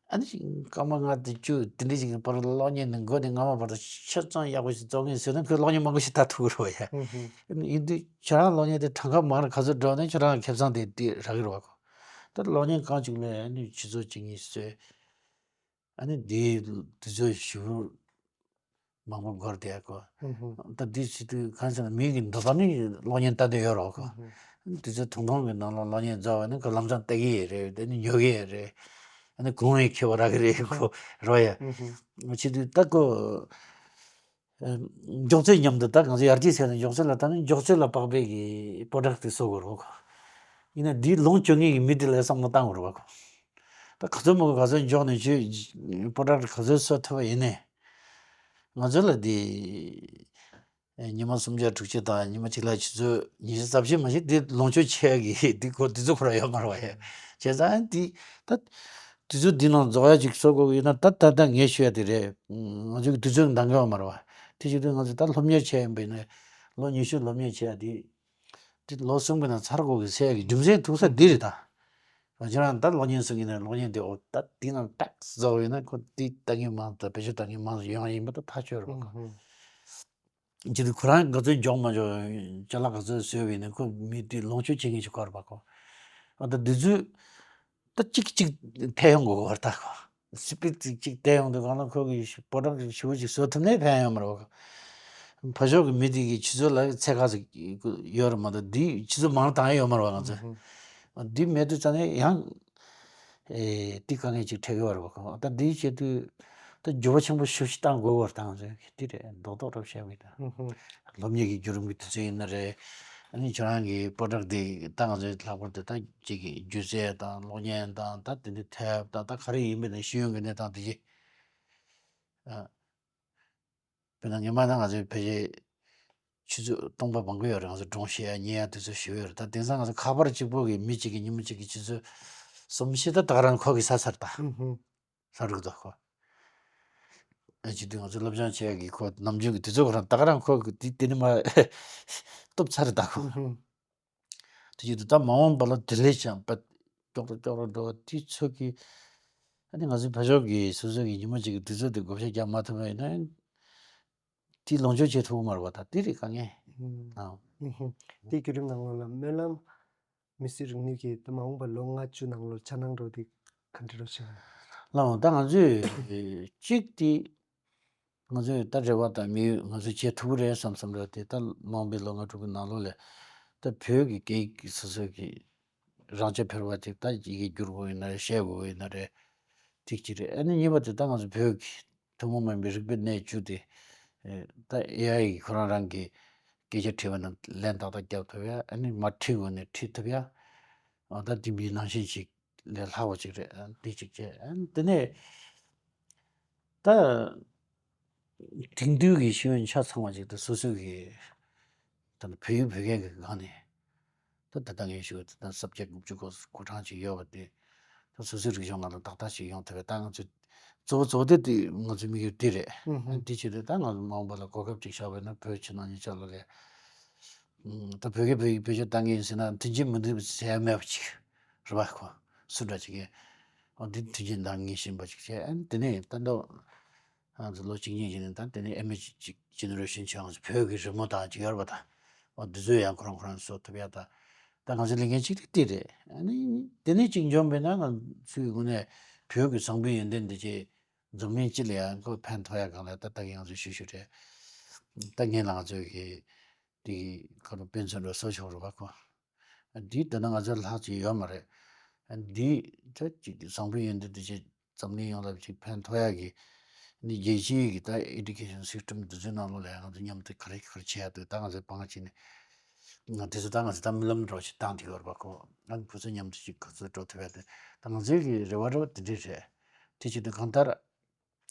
ཨ་ནི་སྐར་མ་ལྔ་དང་བཅུ་དེ་འདྲ་ཞིག་གི་བར་དུ་གློག་བརྙན་ནི་འགོ་ནས་སྔ་མ་བར་དུ་ཆ་ཚང་ཡག་པོ་ཞིག་རྫོགས་ངེས་ཟེར་ན་ཁོས་གློག་བརྙན་མང་པོ་ཞིག་ལྟ་ཐུབ་ཀྱི་རེད་པ་ཡ། ཡིན་དུས་ཁྱོད་རང་གློག་བརྙན་དེ་གྲངས་ཀ་མང་རུ་ག་ཚོད་འགྲོ་ནས་ཁྱོད་རང་ཁེ་བཟང་དེ་དེ་རག་གི་རེད་པ་ཁོ། ད་གློག་བརྙན་གང་བྱུང་ལས་ཨ་ནི་ཆུ་ཚོད་གཅིག་གཉིས་བཟོས། ཨ་ནི་འདི་དུས་ཚོད་ཞིབ་མང་པོ་འགོར་བསྡད་གོ། ཨུ་ཧུ། ད་འདི་བྱེད་དུས་གང་ཟེར་ན་མི་གི་འདོད་པ་ནི་གློག་བརྙན་ལྟ་འདོད་ཡོད་རེད་གོ། ཨུ་ཧུ། དུས་ཚོད་ཐུང་ཐུང་གི་ནང་ལ་གློག་བརྙན་རྫོགས་པ་ནི་ཁོ་ལམ་སང་ལྟ་གི་ཡོད་རེད། དེ་ནི་ཉོ་གི་ཡོད་རེད། ཨ་ནི་གོང་ཡི་ཁེ་བ་རག་གི་རེད་གོ། རོ་ཡ། ཨུ་ཧུ། བྱེད་དུས་ད་གོ། ཨ། མགྱོགས་ཚད་མཉམ་དུ་ད་ང་ཚོ་ཡར་རྒྱས་ཟེར་ན་མགྱོགས་ཚད་ལ་ལྟ་ན་མགྱོགས་ཚད་ལ་དཔག་པའི་གི་པོ་ཌག་དེ་བཟོ་དགོས་རེད་གོ། ཡིན་ན་འདི་ལོངས་སྤྱོད་མཁན་གྱི་མི་དེ་ལ་བསམ་བློ་བཏང་དགོས་རེད་གོ། ད་ག་ཚོད་མང་པོ་ག་ཚོད་མགྱོགས་ནས་ཁྱོད་པོ་ཌག་ག་ཚོད་བཟོ་ཐུབ་པ་ཡིན་ནའི། ང་ཚོ་ལ་འདི་ཨེ། ཉི་མ་སུམ་བརྒྱ་དྲུག་ཅུ་དང་ཉི་མ་གཅིག་ལ་ཆུ་ཚོད་ཉི་ཤུ་རྩ་བཞི་མ་ཞིག་འདི་ལོངས་སྤྱོད་ཆེ་ཡ་གི་འདི་གོ་དུས་ཚོད་ཁོ་རང་ཡོད་མ་རེད་བ་ཡ། བྱས་ཙང་འདི་ད་དུས་ཚོད་འདི་ནང་རྫོགས་ཡ་ཅིག་བཟོ་དགོས་ཀྱི་ཡོད་ན་ད་ད་ལྟ་ངས་ཤོད་ཡ་དེ་རེད། ང་ཚོ་གི་དུས་ཚོད་འདང་གི་ཡོད་མ་རེད་བ། དེ་བྱེད་དུས་ང་ཚོ་ད་སློབ་གཉེར་བྱས་ཡིན་པ་ཡིན་ན་ལོ་ཉི་ཤུ་སློབ་གཉེར་བྱས་ཡ་དེ། དེ་ལོ་གསུམ་གྱི་ནང་ཚར་དགོས་ཀྱི་ཟེར་ཡ་གི་རྒྱུ་མཚན་ཐུག་ས་འདི་རེད་ད། ང་ཁྱེད་རང་ད་གློག་བརྙན་བཟོ་གི་ན་གློག་བརྙན་དེ་འོ་ད་དེ་ནང་ཏག་བཟོ་ཡིན་ན་ཁོ་དེ་ལྟ་མཁན་མང་དང་བེད་སྤྱོད་བཏང་མཁན་མང་ཡོང་ཡིན་པ་ད་ཐག་ཆོད་རེད་བ། ཁོ་ཇི་ལྟར་ཁོ་རང་ག་ཚོད་མགྱོགས་མ་མགྱོགས་ཅ་ལག་ག་ཚོད་བཟོས་པ་ཡིན་ན་ཁོ་མི་དེ་ལོངས་སྤྱོད་བྱེད་མཁན་ཞིག་དགོས་རེད་པ་ཁོ། ཨ་ད་དུས་ཚོད་ད་གཅིག་གཅིག་ཐད་ཡོང་དགོས་པ་རེད་ད་ཁོ། སི་པིཌ་གཅིག་གཅིག་ཐད་ཡོང་དུས་གང་ལ་ཁོ་གི་པོ་ཌག་ཞེ་པོ་ཅིག་བཟོ་ཐུབ་ནའི་ཕན་ཡོད་མ་རེད་བ། ཕར་ཕྱོགས་ཀྱི་མི་དེ་གི་ཆུ་ཚོད་ལ་ཚད་ཁ་ཟིག་ཡོད་རེད་མ་གཏོགས་འདི་ཆུ་ཚོད་མང་བཏང་ཡ་ཡོད་མ་རེད་བ་ང་ཚོས། འདི་མེད་དུས་ཙང་ནས་ཡང་ཨེ་འདི་དཀའ་ངལ་ཅིག་འཕྲད་ཀྱི་ཡོད་རེད་བ་ཁོ། ད་འདི་བྱེད་དུས་ད་འགྱུར་བ་ཆེན་པོ་ཞེ་པོ་ཅིག་བཏང་དགོས་པ་རེད་ད་ང་ཚོས་འདི་རེད་རྡོག་རྡོག་རེད་བཤད་མི་ད། སློབ་གཉེར་གྱི་བརྒྱུད་རིམ་གྱི་དུས་ཚོད་ཡིན་ན་རེད། ཨ་ནི་ཁྱོད་རང་གི་པོ་ཌག་འདི་ད་ང་ཚོའི་ལྷག་པར་དུ་ད་ཅིག་གི་སྒྱུ་རྩལ་དང་གློག་བརྙན་དང་ད་དེ་འདྲའི་ཐེབས་དང་ད་ག་རེ་ཡིན་པའི་ནང་ཤེས་ཡོན་གྱི་གནས་སྟངས་དེ་གྱིས། ཨ། དཔེར་ན་སྔོན་མ་ན་ང་ཚོའི་ཕལ་ཆེར་ཆུ་ཚོད་སྟོང་པ་མང་པོ་ཡོད་རེད། ང་ཚོ་སྒྲུང་བཤད་ཡ་ཉན་ཡ་དུས་ཚོད་ཞེ་པོ་ཡོད་རེད། ད་དེང་སང་ང་ཚོ་ཁ་པར་གཅིག་པོ་གི་མི་གཅིག་གི་ཉིན་མོ་གཅིག་གི་ཆུ་ཚོད་གསུམ་བཞི་ད་ད་ག་རང་ཁོ་གི་ས་ཚར་ད། ལྷ་རུ་དོ་ཁོ། ཨ་ཅི་དུས་ང་ཚོ་སློབ་སྦྱོང་བྱེད་ཡག་གི་ཁོ་ནམ་རྒྱུན་གྱི་དུས་ཚོད་ཁོ་རང་ད་ག་རང་ཁོ་གི་དེ་དེ་ནི་མ་སྟོབས་ཚ་རེད་ད་ཁོ། དེ་བཞིན་དུ་ད་མ་འོངས་པ་ལ་དེ་ལས་ཀྱང་པ་ཀྱོག་རོ་ཀྱོག་རོ་འགྲོ་བ་དེ་ཚོ་གི་ཨ་ནི་ང་ཚོའི་ཕ་ཕྱོགས་ཀྱི་སོ་སོ་གི་ཉིན་མོ་གཅིག་གི་དུས་ཚོད་དེ་བགོ་བཤའ་རྒྱག་མ་ཐུབ་པ་ཡིན་ན་དེ་ལོངས་སྤྱོད་བྱེད་ཐུབ་མ་རེད་བ། ད་དེ་རེད་དཀའ་ངལ། ཨ། དེའི་བརྒྱུད་རིམ་ནང་ལོགས་ལ་སྨོན་ལམ། མི་སེར་རིག་ནུས་ཀྱི་ད་མ་འོངས་པ་ལོ་ལྔ་བཅུ་ནང་ལོ་འཆར་སྣང་འགྲོ་དེ་ག་འདྲ་རོ་ཞིག་ལགས་འོང་། ད་ང་ཚོས་གཅིག་དེ་ང་ཚོས་ད་རེ་བ་དང་དམིགས་ཡུལ་ང་ཚོས་བྱེད་ཐུབ་ཀྱི་རེད་བསམ་བསམ་རེད་དེ། ད་མ་འོངས་པའི་ལོ་ལྔ་དྲུག་གི་ནང་ལོགས་ལ་ད་བོད་ཀྱི་སྐད་ཡིག་སོ་སོ་གི་རང་རྐྱ་འཕེར་བ་ཅིག་ད་ཡི་གེ་བསྒྱུར་དགོས་ཡིན་ན་རེད། བཤད་དགོས་ཡིན་ན་རེད། ཐིག་གཅིག་རེད། ཨ་ནི་གཉིས་པ་དེ་ད་ང་ཚོ་བོད་ཀྱི་ཐུན་མོང་མ་ཡིན་པའི་རིག་པའི་གནས་བཅུ་དེ་ད་ཨེ་ཨའི་གི་ཁོ་རང་རང་གི་སྐད་ཆ་དྲིས་པ་ན་ལན་ཏག་ཏག་རྒྱབ་ཐུབ་ཡ། ཨ་ནི་མ་དྲིས་དགོས་ནས་དྲིས་ཐུབ་ཡ། ཨ་ད་དེ་མིའི་ནང་བཞིན་ཞིག་ལས་ལྷག་པ་ཅིག་རེད། ཨ་འདི་ཅིག་བྱས། ཨ་དེ་ནས་ད་དེང་དུས་ཀྱི་ཤེས་ཡོན་ཆ་ཚང་བ་ཅིག་ད་སོ་སོ་གི་ད་བོད་ཡིག་བོད་སྐད་ཀྱི་སྒང་ནས་ད་ད་ལྟ་ངས་ཞུ་བ་དེ་ད་སབ་ཇེག་དགུ་བཅུ་གོ་གོ་གྲངས་ཅིག་ཡོད་པ་དེ་ད་སོ་སོའི་རིག་གཞུང་ནང་ལ་ཏག་ཏག་ཅིག་ཡོང་ཐུབ་པའི་ད་ང་ཚོ་གཙོ་བོ་གཙོ་བོ་དེ་དེ་ང་ཚོའི་དམིགས་ཡུལ་དེ་རེད། ཨ་དེ་ཆེད་དུ་ད་ང་ཚོ་མ་འོངས་པ་ལ་གོ་སྐབས་ཅིག་བཞག་པ་ཡིན་ན་བོད་ཕྱི་ནང་གཉིས་ཆ་ལ་ལས། ཨུམ། ད་བོད་སྐད་བོད་ཡིག་བེད་སྤྱོད་གཏང་གི་ཡིན་ཟེར་ན་མཐུན་རྐྱེན་མི་འདུག་ཟེར་ཡ་མེད་པ་ཅིག་རེད་པ་ཁོ། སུ་འདྲ་ཅིག་གིས་ཨོ་འདི་མཐུན་རྐྱེན་འདང་ངེས་བཞིན་པ་ཅིག་བྱས། ཨ་ནི་དེ་ནས་ད་ལྟ་ང་ཚོ་ལོ་གཅིག་གཉིས་ཀྱི་ནས་ད་དེ་ནས་ཨེ་མེ་ཅིག་ཇེ་ནེ་རེ་ཤན་བྱས། ང་ཚོ་བོད་ཀྱི་རི་མོ་དང་ཅིག་ཡོད་རེད་པ། ད་ཨོ་འདི་ཚོ་ཡང་ཁོ་རང་ཁོ་རང་བཟོ་ཐུབ་ཡ། ད་ད་ང་ཚོ་ལས་འགན་གཅིག་དེ་དེ་རེད། ཨ་ནི་དེ་ནས་ཅིག་འཇོམས་པས་ན་ང་ཚོའི་ངོས་ནས་བོད་ཀྱི་བཟང་པོའི་ཡོན་ཏན་འདི་ཅིག་འཛམ་གླིང་སྤྱི་ལ་ཡང་ཁོ་ཕན་ཐོགས་ཡ་སྒང་ལ་ད་ལྟ་གི་ང་ཚོས་ཞུ་ཞུ་རེད། ད་ངས་ལ་ང་ཚོའི་གི་དེ་གི་ཁོ་རང་དཔེ་མཚོན་འདྲ་བཟོ་ཆོག་རེད་པ་ཁོ། འདི་ད་ནི་ང་ཚོའི་ལྷག་ཅིག་ཡོད་མ་རེད། འདི་ད་ཅིག་བཟང་པོའི་ཡོན་ཏན་འདི་ཅིག་འཛམ་གླིང་ཡོངས་ལ་ཅིག་ཕན་ཐོགས་ཡ་གི་འདི་རྒྱལ་སྤྱིའི་གི་ད་ཨེ་ཌུ་ཀེ་ཤན་སིས་ཊམ་འདི་ཚོའི་ནང་ལོགས་ལ་ཡང་ང་ཚོ་མཉམ་དུ་ག་རེ་ག་རེ་བྱེད་ཡ་འདུག་ད་ང་ཚོའི་བང་ཅིག་ནས་ང་དེ་ཚོ་ད་ང་ཚོ་ད་རྨི་ལམ་འདྲ་བོ་ཞིག་བཏང་བསྡད་ཡོད་རེད་པ་ཁོ། ང་ཁོ་ཚོ་མཉམ་དུ་ཅིག་ག་ཚོད་འགྲོ་ཐུབ་ཡ་དེ་ད་ང་ཚོའི་གི་རེ་བ་འདྲ་བོ་དེ་འདྲས་རེད། དེ་བྱེད་དུས་གང་ལྟར།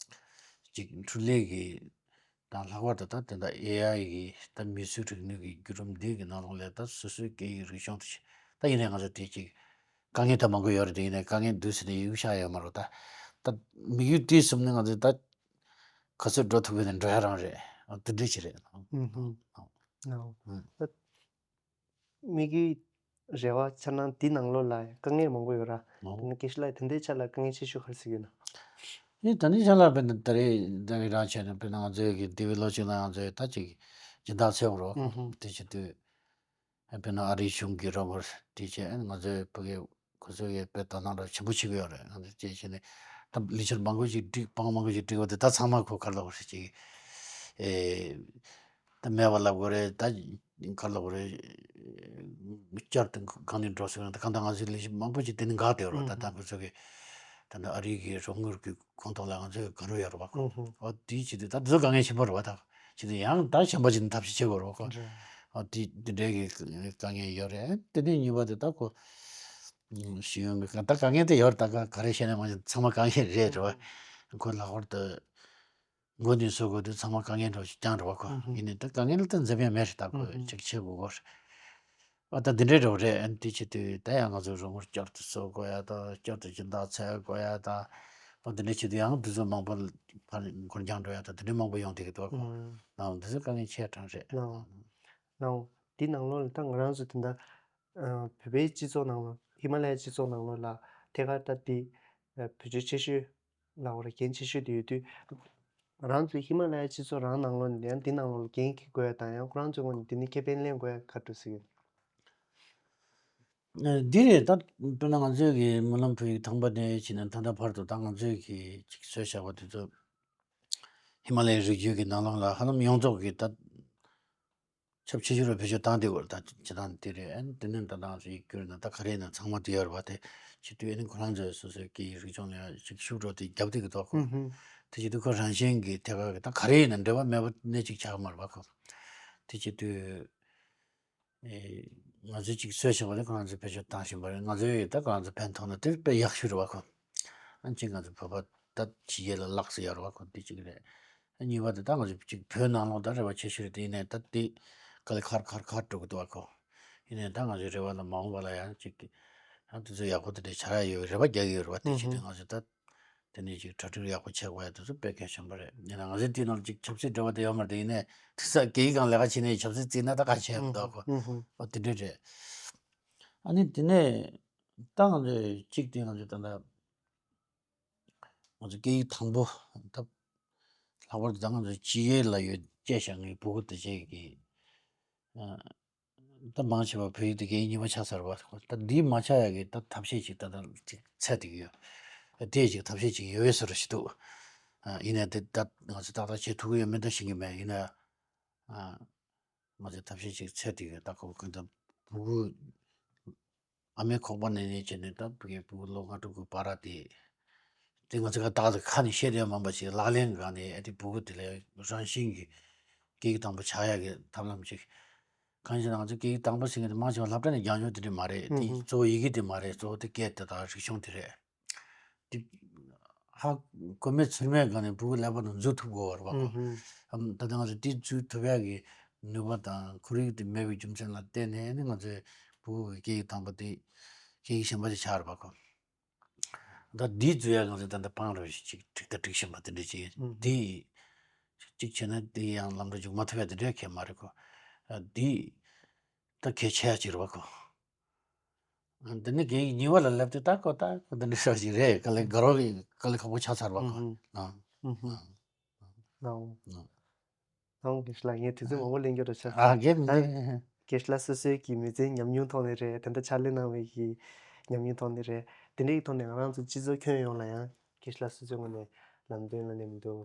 ཅིག་འཕྲུལ་ལས་ཀྱི་དང་ལྷག་པར་དུ་ད་དེ་འདྲ་ཨེ་ཨའི་གི་ད་མིའི་རིག་ནུས་ཀྱི་བརྒྱུད་རིམ་འདི་གི་ནང་ལོགས་ལ་ད་སོ་སོའི་སྐད་ཡིག་རིག་གཞུང་དེ་ད་ཡིན་ནའི་ང་ཚོ་དེ་ཅིག་དཀའ་ངལ་ད་མང་པོ་ཡོད་རེད། དེ་ཡིན་ནའི་དཀའ་ངལ་འདུག་ཟེར་ནས་ཡིག་བཞག་ཡོད་མ་རེད། ད་ད་དམིགས་ཡུལ་དེ་བཟུང་ནས་ང་ཚོ་ད་ག་ཚོད་འགྲོ་ཐུབ་པ་ནས་འགྲོ་ཡ་རང་རེད། དེ་འདྲ་ཅིག་རེད། ཨུ་ཧུ། ཨོ། ཨུ། ད་དམིགས་ཡུལ་རེ་བ་འཆར་སྣང་འདི་ནང་ལོགས་ལ་དཀའ་ངལ་མང་པོ་ཡོད་ར། ཨོ། དེ་ནི་སྐད་ཆ་ལ་དེ་འདྲའི་ཆ་ལ་དཀའ་ངལ་ཆེ་ཤོས་ག་རེ་ཟེར་གྱི་ཡོད་ན། ཨེ་ད་ནི་ཆ་ལ་དཔེར་ན་ད་རེས་ད་རེས་རང་བྱས་ན་དཔེར་ན་ང་ཚོའི་གི་དེ་བའི་ལོ་གཅིག་ལ་ང་ཚོའི་ད་ཅིག་སྦྱིན་བདག་འཚོལ་རོགས། ཨུ་ཧུ། དེ་བྱེད་དུས་དཔེར་ན་ཨ་རིའི་གཞུང་གི་རོགས་པ་དེ་བྱས་ཨ་ནི་ང་ཚོའི་ཕ་གི་ཁོ་ཚོ་གི་དཔེ་དོ་སྣང་ར་ཆེན་པོ་བྱེད་ཀྱི་ཡོད་རེད། ང་ཚོ་བྱས་བྱས་ནས་ ད་ལི་ཆར་མང་པོ་ཞིག་བསྒྲིགས། པང་མང་པོ་ཞིག་བསྒྲིགས་པ་དེ་ད་ཚང་མ་ཁོ་ག་རེ་ལབ་དགོས་རེད། ཅིག་ཨེ། ད་མེད་པ་ལབ་དགོས་རེད། ད་ག་རེ་ལབ་དགོས་རེད། བསྐྱར་དུ་གང་ནས་འགྲོ་ཟེར་ན། ད་གང་ལྟར་ང་ཚོའི་ལས་གཞི་མང་པོ་ཞིག་དེ་ནས་འགག་བསྡད་ཡོད་རེད་པ། ད་ད་ང་ཚོ་གི་ད་ལྟ་ཨ་རི་གི་རོགས་དངུལ་གྱི་ཁོངས་གཏོགས་ལ་ང་ཚོས་དགའ་རབ་ཡོད་རེད་པ། ཨོ་དེའི་ཆེད་དུ་ད་དེ་ཚོ་དཀའ་ངལ་ཆེན་པོ་རེད་པ། ད་ཆེད་དུ་ཡང་ད་གཞན་པ་ཅིག་ནས་ཐབས་ཤེས་བྱེད་དགོས་རེད་པ་ཁོ། ཨོ་དེ་དེ་འདྲའི་གི་དཀའ་ངལ་ཡོད་རེད། དེ་ནས་གཉིས་པ་དེ་ད་ཁོ་ཞུ་ཡོང་གི་ད་དཀའ་ངལ་དེ་ཡོད་རེད། ད་ག་ག་རེ་བཤད་ན་མ་ཚང་མ་དཀའ་ངལ་རེད་རེད་པ། ཁོ་ལྷག་པར་དུ་མགོ་ནས་གསོ་དགོས་དུས་ཚང་མ་དཀའ་ངལ་འདྲ་བོ་ཞིག་རྐྱང་རེད་པ་ཁོ། ཨུ་ཧུ། ཡིན་ནའི་ད་དཀའ་ངལ་ད་འཛེམ་ཡ་མེད་རེད། ད་ཁོ་ཨུ་ཧུ། ཅིག་བྱེད་དགོས་ཀྱི་རེད། ཨ་ད་འདི་འདྲའི་འདྲ་བོ་རེད། ཨ་ནི་དེ་ཆེད་དུ་ད་ཡང་ང་ཚོས་རོགས་དངུལ་བསྐྱར་དུ་བཟོ་དགོས་ཡ་དང་། བསྐྱར་དུ་སྦྱིན་བདག་འཚོལ་དགོས་ཡ་དང་། ཨ་འདི་འདྲའི་ཆེད་དུ་ཡང་དུས་ཚོད་མང་པོ་ཕར་འགོར་འགྱངས་འགྲོ་ཡ་དང་། དེ་འདྲའི་མང་པོ་ཡོང་བསྡད་ཀྱི་འདུག་ཁོ། ཨུ། ཨ་འདི་ཚོ་དཀའ་ངལ་ཆེ་དྲགས་རེད། ལའོ། ལའོ། འདི་ནང་ལོགས་ལ་ད་ང་རང་ཚོ་དེ་འདྲ་ཨ་བོད་པའི་སྤྱི་ཚོགས་ནང་ལོགས། ཧི་མ་ལ་ཡའི་སྤྱི་ཚོགས་ནང་ལོགས་ལ་ཐད་ཀར་ད་འདི་ཨ་བེད་སྤྱོད་ཆེ་ཤོས་ལབ་དགོས་རེད། འགན་ཆེ་ཤོས་དེ་ཡོད་དུས། ང་རང་ཚོའི་ཧི་མ་ལ་ཡའི་སྤྱི་ཚོགས་རང་ནང་ལོགས་ནས་ཡང་འདི་ནང་ལོགས་ལ་འགན་འཁྱེར་དགོས་ཡ་དང་། ཡང་ཁོ་རང་ཚོའི་ངོས་ནས་འདི་ནས་ཁེ་ཕན་ལེན་དགོས་ཡ་ག་འདྲ་ཞིག་ཡོད། ཨ་འདི་རེད། ད་དཔེར་ན་ང་ཚོའི་གི་སྨོན་ལམ་བོད་ཡིག་དང་པོ་ནས་བྱས་ནས་ད་ལྟ་བར་དུ། ད་ང་ཚོའི་གི་ཅིག་བཟོས་བཞག་པ་དེ་ཚོ་ཧི་མ་ལ་ཡའི་རི་རྒྱུད་ཀྱི་ནང་ལོགས་ལ་ཧ་ལམ་ཡོངས་རྫོགས་ཀྱི་ད་ཁྱབ་ཆེ་ཤོས་ལ་བེད་སྤྱོད་བཏང་བསྡད་ཡོད་རེད། ད་སྤྱིར་བཏང་དེ་རེད། ཨ་ནི་དེ་ནས་ད་ང་ཚོ་ཡིག་སྒྱུར་ན་ད་ག་རེ་ཡིན་ན་ཚང་མ་དེ་ཡོད་རེད་པ། དེ་བྱེད་དུས་ཨ་ནི་ཁོ་རང་ཚོའི་སོ་སོའི་སྐད་ཡིག་རིག་སྦྱོང་ལ་ཡང་ཅིག་ཤུགས་འགྲོ་དེ་རྒྱབ་བསྡད་ཀྱི་འདུག་ཁོ། ཨུ་ཧུ། དེ་བྱེད་དུས་ཁོ་རང་བཞིན་གྱིས་ཐད་ཀར་གྱི་ད་ག་རེ་ཡིན་ན་འབྲེལ་བ་མེད་པ་གནས་གཅིག་ཆགས་ཀྱི་མ་རེད་པ་ཁོ། དེ་བྱེད་དུས་ཨེ་ང་ཚོས་ཅིག་བཟོས་བཞག་པ་དེ་ཁོ་རང་ཚོས་བེད་སྤྱོད་བཏང་བཞིན་པ་རེད། ང་ཚོས་ད་ཁོ་རང་ཚོ་ཕན་ཐོགས་ན་དེ་དཔེ་ཡག་ཤོས་རེད་པ་ཁོ། ཨ་ནི་ཅིག་ང་ཚོ་བོད་པ་ད་ཕྱི་རྒྱལ་ལ་ལག་ས་ཡོད་རེད་པ་ཁོ། དེ་གཅིག་རེད། ཨ་གཉིས་པ་དེ་ད་ང་ཚོ་ཅིག་བོད་ནང་ལོགས་ད་རེ་བ་ཆེ་ཤོས་རེད། དེ་ཡིན་ནའི་ད་དེ་དཀའ་ལས་ཁག་ཁག་ཁག་འགྲོ་གི་འདུག་པ་ཁོ། ཡིན་ནའི་ད་ང་ཚོའི་རེ་བ་ལ་མ་འོངས་པ་ལ་ཡང་ཅིག་ཡང་དེ་ཚོ་ཡག་པོ་དེ་འདྲ་ཆགས་ཡ་ཡོད་རེ་བ་རྒྱག་གི་ཡོད་རེད་པ། དེ་ཨུ་བྱེད་དུས་ཧུ། ང་ཚོ་ད་དེ་ནས་ཅིག་གྲ་སྒྲིག་ཡག་པོ་བྱེད་དགོས་ཡ་དེ་ཚོ་དཔེ་གལ་ཆེན་པོ་རེད། ཡིན་ན་ང་ཚོའི་དེའི་ནང་ལ་ཅིག་ཆབ་སྲིད་འབྲེལ་བ་དེ་ཡོད་མ་རེད། དེ་ཡིན་ནའི་དེང་སང་སྐད་ཡིག་སྒང་ལས་ཀ་བྱེད་ནའི་ཆབ་སྲིད་བརྩིས་ན་ད་ག་བྱས་ཡོད་མི་འདུག་ཁོ། ཨུ་ཧུ། ཨོ་དེ་འདྲ་རེད། ཨ་ནི་དེ་ནས་ད་ང་ཚོས་གཅིག་དེ་ང་ཚོས་ད་ལྟ་ང་ཚོ་སྐད་ཡིག་དང་པོ་ད་ལྷག་པར་དུ་ད་ང་ཚོ་སྤྱི་ཡོངས་ལ་ཡོད་སྐད་ཆ་ངའི་ཕྲུ་གུ་དེ་བྱས་ཀྱི་ཨ། ད་མང་ཆེ་བ་བོད་ཡིག་དེ་སྐད་ཡིག་གཉིས་པ་ཆགས་ཚར་བ། ད་འདི་མ་ཆགས་ཡག་གི་ད་ཐབས་ཤེས་ཅིག་ད་ལྟ་ཅིག་འཚོལ་བསྡད་ཀྱི་ཡོད། དེ་ཅིག་ཐབས་ཤེས་ཅིག་ཡོད་པའི་བཟོ་འདྲ་ཞིག་འདུག་ཨ་ཡིན་ནའི་དེ་ད་ང་ཚོས་ཏག་ཏག་བྱེད་ཐུབ་ཀྱི་ཡོད་མེད་ད་ཤེས་ཀྱི་མེད། ཡིན་ན་ཨ་ང་ཚོས་ཐབས་ཤེས་ཅིག་འཚོལ་བསྡད་ཀྱི་ཡོད། ད་ཁོ་ག་ད་ཕྲུ་གུ་ཨ་མའི་ཁོག་པ་ནས་ནས་བྱས་ནས་ད་ཕྲུ་གུ་ལོ་ལྔ་དྲུག་གི་བར་དེ། དེ་ང་ཚོ་ག་ཏག་ཏག་ཁ་ནས་བཤད་བསྡད་ཡོད་མ་རེད་པ། ཅིག་ལག་ལེན་སྒང་ནས་ཨ་དེ་ཕྲུ་གུ་དེ་ལ་རང་བཞིན་གྱིས་སྐད་ཡིག་དང་པོ་ཆགས་ཡག་གི་ཐབས་ལམ་ཅིག་གང་ཡིན་ཟེར་ན་ང་ཚོ་སྐད་ཡིག་དང་པོ་ཟེར་མཁན་དེ་མང་ཆེ་བ་སློབ་གྲྭ་ནས་སྦྱང་ཡོད་དེ་འདྲ་མ་རེད། དེ་ཨུ་ཧུ། གཙོ་བོ་ཡི་གེ་དེ་མ་རེད། གཙོ་བོ་དེ་སྐད་དེ་དང་རིག་གཞུང་དེ་རེད། དེ་ཧ་གོ་མེད་ཚོར་མེད་སྒང་ནས་ཕྲུ་གུ་ཀླད་པ་ནང་འཛུལ་ཐུབ་དགོས་པ་རེད་པ་ཁོ། ཨུ་ཧུ། ཨམ་ད་ལྟ་ང་ཚོ་དེ་འཛུལ་ཐུབ་ཡག་གི་ནུས་པ་དང་ཁོར་ཡུག་དེ་མེད་པའི་རྒྱུ་མཚན་ལ་བརྟེན་ནས་ནི་ང་ཚོའི་ཕྲུ་གུ་གི་སྐད་ཡིག་དང་པོ་དེ་སྐད་ཡིག་གཞན་པ་ཅིག་ཆགས་རེད་པ་ཁོ། ད་འདི་འཛུལ་ཡག་ང་ཚོས་ད་ལྟ་བང་རིམ་ཅིག་སྒྲིག་ད་སྒྲིག་བཞིན་པ་དེ་འདྲ་ཅིག་ཨུ་ཧུ། འདི་གཅིག་བྱས་ན་དེ་ཡང་ལམ་འགྲོ་མཇུག་མ་ཐུབ་ཡ་དེ་འདྲ་གང་ཡང་མ་རེད་ཁོ། ཨ་འདི་ད་གལ་ཆེ་ཡ་ཅིག་རེད་པ་ཁོ། ཨ་འདི་ནི་སྐད་ཡིག་གཉིས་པ་ལ་སླེབས་དུས་ད་ཁོ་ད་ཁོ་འདི་འདྲ་ཤོག་ཅིག་རེད། དཀའ་ལས་དགའ་རོགས་ཀྱི་དཀའ་ལས་ཁག་པོ་ཆགས་ཚར་བ་ཁོ། ཨུ་ཧུ། ཨ་ཨུ་ཧུ། ཨ་ཨ་ཨ། ཨང་། ཨང་། དགེ་བཤེས་ལགས་ངས་དུས་ཚོད་མང་པོ་ལེན་རྒྱུ་འདྲ་ཆགས། ཨ་རྒན་མི་ཨ་འདུག་དགེ་བཤེས་ལགས་སོ་སོའི་གི་མི་ཚེའི་ཉམས་མྱོང་ཐོག་ནས་རེད། དེ་འདྲ་ཕྱག་ལས་གནང་བའི་གི་ཉམས་མྱོང་ཐོག་ནས་རེད། དེ་འདྲའི་ཐོག་ནས་ང་རང་ཚོ་སྤྱི་ཚོགས་ཁྱོན་ཡོངས་ལ་ཡང་དགེ་བཤེས་ལགས་སོ་སོའི་ངོས་ནས་ལམ་སྟོན་ལ་ནས་མི་འདུག་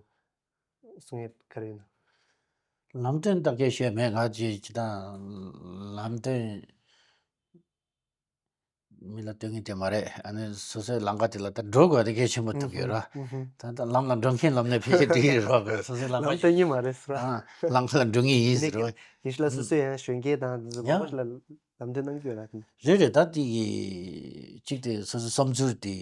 གསུང་ཡས་ག་རེ་ཡིན་ན། ལམ་སྟོན་ད་གས་བཤད་མེད། ང་ཅིག་ཅི་དང་ལམ་སྟོན་མི་ལ་སྟོན་གི་དེ་མ་རེད། ཨ་ནི་སོ་སོའི་ལམ་ཁ་དེ་ལ་ད་འགྲོ་དགོས་དེ་གལ་ཆེན་པོ་ཐུག་ཡོད་ར། ཨུ་ཧུ། ད་ལྟ་ལམ་ལ་འགྲོ་མཁན་ལམ་ནས་ཕེབས་ཀྱི་འགྲིག་གི་རེད་རོགས་གི་སོ་སོའི་ལམ་ལམ་ཁ་སྟོན་གི་མ་རེད་ཟེར་བ། ཨ་ལམ་ཁ་ལ་འགྲོ་ངེས་ཡིན་ཟེར་རོགས། དགེ་བཤེས་ལགས་སོ་སོས་ཡང་གཞོན་སྐྱེས་དང་དེ་ཚོ་ཡང་མང་པོ་ཞིག་ལ་ལམ་སྟོན་གནང་གི་ཡོད་ར། རེད་རེད། ད་དེ་གི་གཅིག་དེ་སོ་སོའི་བསམ་ཚུལ་དེ།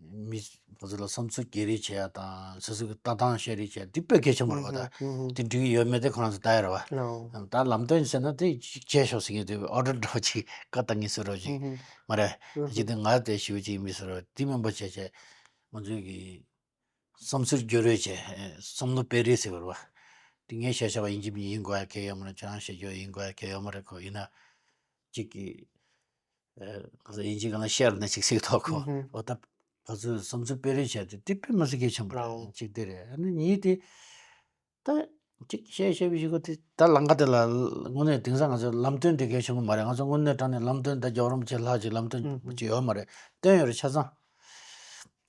མི་ཁོ་ཚོ་ལ་བསམ་ཚུལ་བརྗེ་རེས་བྱེད་ཡ་དང་སོ་སོ་གི་ལྟ་སྟངས་བཤད་རེས་བྱེད་ཡ་འདི་དཔེ་གལ་ཆེན་པོ་རེད་པ། ད་ཨུ་ཧུ། དེ་འགྲིག་གི་ཡོད་མེད་དེ་ཁོ་རང་ཚོ་ལྟ་ཡ་རེད་པ། ལའོ། ད་ལམ་སྟོན་ཟེར་ན་དེ་བྱས་ཤོག་ཟེར་མཁན་དེ་ཨོ་ཌར་འདྲ་བོ་ཅིག་བཀའ་བཏང་མཁན་བཟོ་འདྲ་བོ་ཅིག་ཨུ་ཧུ། མ་རེད། ཨུ་ཧུ། ཅིག་དེ་ང་དེ་ཞུ་ཅིག་མི་བཟོ་འདྲ་བོ་དེ་མིན་པ་བྱས་བྱས་ང་ཚོའི་གི་བསམ་ཚུལ་བརྗེ་རེས་བྱས་བསམ་བློ་སྤེལ་རེས་ཟེར་བ་རེད་པ། དེ་ངས་བཤད་བྱ་བ་ཡིན་གཅིག་མིན་གཅིག་ཡིན་དགོས་ཡ་གལ་ཡོད་མ་རེད། ཁྱེད་རང་བཤད་རྒྱུ་ཡིན་དགོས་ཡ་གལ་ཡོད་མ་རེད་ཁོ། ཡིན་ན་གཅིག་གི་ཨ་ང་ཚོ་དབྱིན་ཇི་སྒང་ལ་ཤེར་ནས་ཅིག་ཟེར་ཐོག་ཁོ། ཨུ་ཧུ། འོ་ད་ཕར་ཚུར་བསམ་ཚུལ་སྤེལ་རེས་བྱས་ཏེ་དེ་དཔེ་མི་སྲིད་གལ་ཆེན་པོ་རེད། ལའོ། གཅིག་དེ་རེད། ཨ་ནི་གཉིས་དེ་ད་གཅིག་བཤད་བཤད་པའི་གཞུག་གུ་དེ་ད་ལམ་ཁ་དེ་ལ་དངོས་གནས་དེང་སང་ང་ཚོ་ལམ་སྟོན་དེ་གལ་ཆེན་པོ་མ་རེད། ང་ཚོ་དངོས་གནས་དྲང་གནས་ལམ་སྟོན་ད་རྒྱལ་བ་རིན་པོ་ཆེ་ལྷག་ཅིག་ལམ་སྟོན་ཨུ་ཧུ། ཅིག་ཡོད་མ་རེད། སྟོན་ཡོད་རེད་ཆ་ཚང་།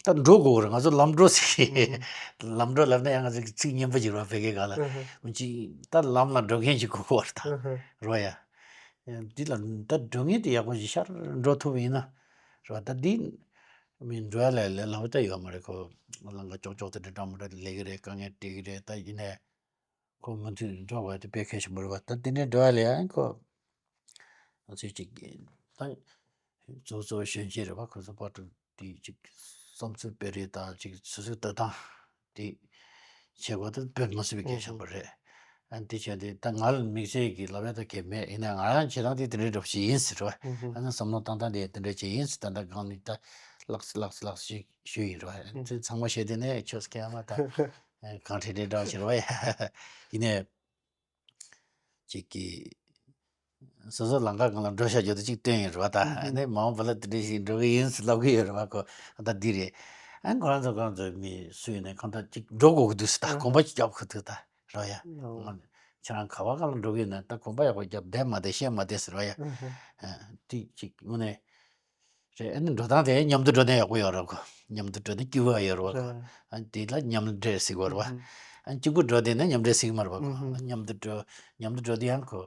ད་འགྲོ་དགོས་རེད། ང་ཚོ་ལམ་འགྲོ་ཟེར་གི། ལམ་འགྲོ་ལབ་ན་ཡང་ང་ཚོ་ཚིག་སྙན་པོ་ཅིག་རེད་བ། བོད་སྐད་སྒང་ལ་འོན་ཅིག་ད་ལམ་ལ་འགྲོ་མཁན་ཅིག་དགོས་ཀྱི་རེད་ད། རེད་བ་ཡ། འདི་ལ་ད་འགྲོ་མཁན་དེ་ཡག་པོ་ཞིག་ཤར་འགྲོ་ཐུབ་པ་ཡིན་ན་རེད་བ། ད་འདི་མི་འགྲོ་ཡ་ལ་ལས་སླ་པོ་ད་ཡོད་མ་རེད་ཁོ། ལམ་ཁ་ཀྱོག་ཀྱོག་དེ་འདྲ་འདྲ་མ་འདྲ་ལས་ཀྱི་རེད། དཀའ་ངལ་འཕྲད་ཀྱི་རེད། ད་ཡིན་ནའི་ཁོ་མུ་མཐུད་འགྲོ་བ་དེ་དཔེ་གལ་ཆེན་པོ་རེད་བ། ད་དེ་ནས་འགྲོ་བ་ལ་ཡང་ཁོ་ང་ཚོས་ཅིག་ད་གཙོ་གཙོ་བོ་གཞོན་སྐྱེས་རེད་བ། ཁོ་ཚོ་བར་དུ་དེ་ཅིག་བསམ་ཚུལ་སྤེལ་རེས་དང་ཅིག་སོ་སོའི་ལྟ་སྟངས་དེ་བྱེད་དགོས་དེ་དཔེ་མི་སྲིད་པའི་གལ་ཆེན་པོ་རེད། ཨ་ནི་དེ་བྱས་ཏེ་ད་ང་ལ་དམིགས་བསལ་གྱི་ལབ་ཡ་ད་གལ་མེད། ཡིན་ན་ང་རང་བྱེད་སྟངས་དེ་དེ་འདྲའི་འདྲ་པོ་ཞིག་ཡིན་ཟེར་བ། ཨ་ནི་བསམ་བློ་བཏང་སྟངས་དེ་དེ་འདྲ་ཅིག་ཡིན་ཟེར། ད་ལྟ་སྒང་ནས་ད་ལགས་ལགས་ལགས་ཞིག་ཞུས་ཡིན་རེད་བ། ཨ་ནི་ཚང་མ་བཤད་དེ་ནས་ཆོས་སྐད་མ་ད། གང་ཁྲིད་དེ་འདྲ་ཞིག་རེད་བ་ཡ། ཡིན་ནའི་ཅིག་གི་སོ་སོ་ལམ་ཁ་སྒང་ལ་འགྲོ་བཞག་རྒྱུ་དེ་ཅིག་སྟོན་ཡིན་རེད་བ། ད་ཨ་ནི་མ་འོངས་པ་ལ་དེ་འདྲ་ཞིག་འགྲོ་གི་ཡིན་ཟེར་ལབ་གི་ཡོད་རེད་བ་ཁོ། ད་འདི་རེད། ཨ་ཁོ་རང་ཚོ་ཁོ་རང་ཚོ་མི་སུ་ཡིན་ནའི་ཁོ་ད་ཅིག་འགྲོ་དགོས་ཀྱི་འདུག་ཟེར། ད་གོམ་པ་ཅིག་རྒྱབ་ཁོ་ཐུག་ད་རེད་བ་ཡ། ཁྱེད་རང་ག་བ་སྒང་ལ་འགྲོ་གི་ཡིན་ན་ད་གོམ་པ་ཡག་པོ་རྒྱབ། བསྡད་མ་བསྡད་བཤད་མ་བསྡད་ཟེར་བ་ཡ། དེ་ཅིག་དངོས་གནས། རེད། ཨ་ནི་འགྲོ་སྟངས་དེ་མཉམ་དུ་འགྲོ་ན་ཡག་པོ་ཡོད་རེད་གོ། མཉམ་དུ་འགྲོ་ན་སྐྱིད་པོ་ཡོད་རེད་གོ། རེད། ཨ་ནི་དེ་ལ་མཉམ་འབྲེལ་ཟེར་གོ་རེད་བ། ཨ་ནི་གཅིག་པུ་འགྲོ་བསྡད་ན་མཉམ་འབྲེལ་ཟེར་གི་མ་རེད་བ་གོ། ཨ་ནི་མཉམ་དུ་འགྲོ་མཉམ་དུ་འགྲོ་དུས་ཡང་གོ།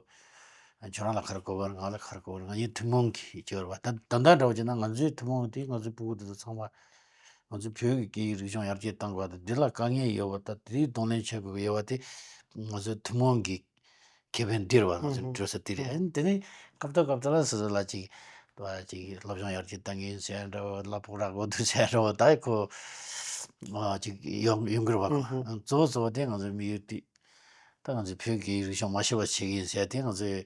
ཨ་ཁྱོད་རང་ལ་ག་རེ་དགོས་པ་རེད། ང་ལ་ག་རེ་དགོས་པ་རེད། ང་གཉིས་ཐུན་མོང་གི་ཅིག་ཡོད་རེད་བ། ད་ད་ལྟ་འདྲ་བོ་བྱས་ན་ང་ཚོའི་ཐུན་མོང་དེ་ང་ཚོའི་ཕྲུ་གུ་དེ་ཚོ་ཚང་མ་ང་ཚོའི་བོད་ཀྱི་སྐད་ཡིག་རིག་གཞུང་ཡར་རྒྱས་གཏང་དགོས་པ་དང་འདི་ལ་དཀའ་ངལ་ཡོད་པ་དང་དེའི་གདོང་ལེན་བྱེད་དགོས་ཀྱི་ཡོད་པ་དེ་ང་ཚོའི་ཐུན་མོང་གི་ཁེ་ཕན་འདི་རེད་བ། ང་ཚོས་འགྲོ་ས་འདི་རེད། ཨ་ནི་དེ་ནས་སྐབས་ཐོག་སྐབས་ཐོག་ལ་སོ་སོ་ལ་ཅིག་ཅིག་སློབ་སྦྱོང་ཡར་རྒྱས་གཏང་གི་ཡིན་ཟེར་འདྲ་བོ། གླ་ཕོགས་རག་གི་འདུག་ཟེར་འདྲ་བོ་ད་ཁོ་ཅིག་ཡོང་ཡོང་གི་རེད་བ་ཁོ། གཙོ་བོ་གཙོ་བོ་དེ་ང་ཚོའི་དམིགས་ཡུལ་དེ་ད་ང་ཚོའི་བོད་ཀྱི་རིག་གཞུང་མ་ཤེས་པ་བྱེད་ཀྱི་ཡིན་ཟེར་དེ་ང་ཚོའི་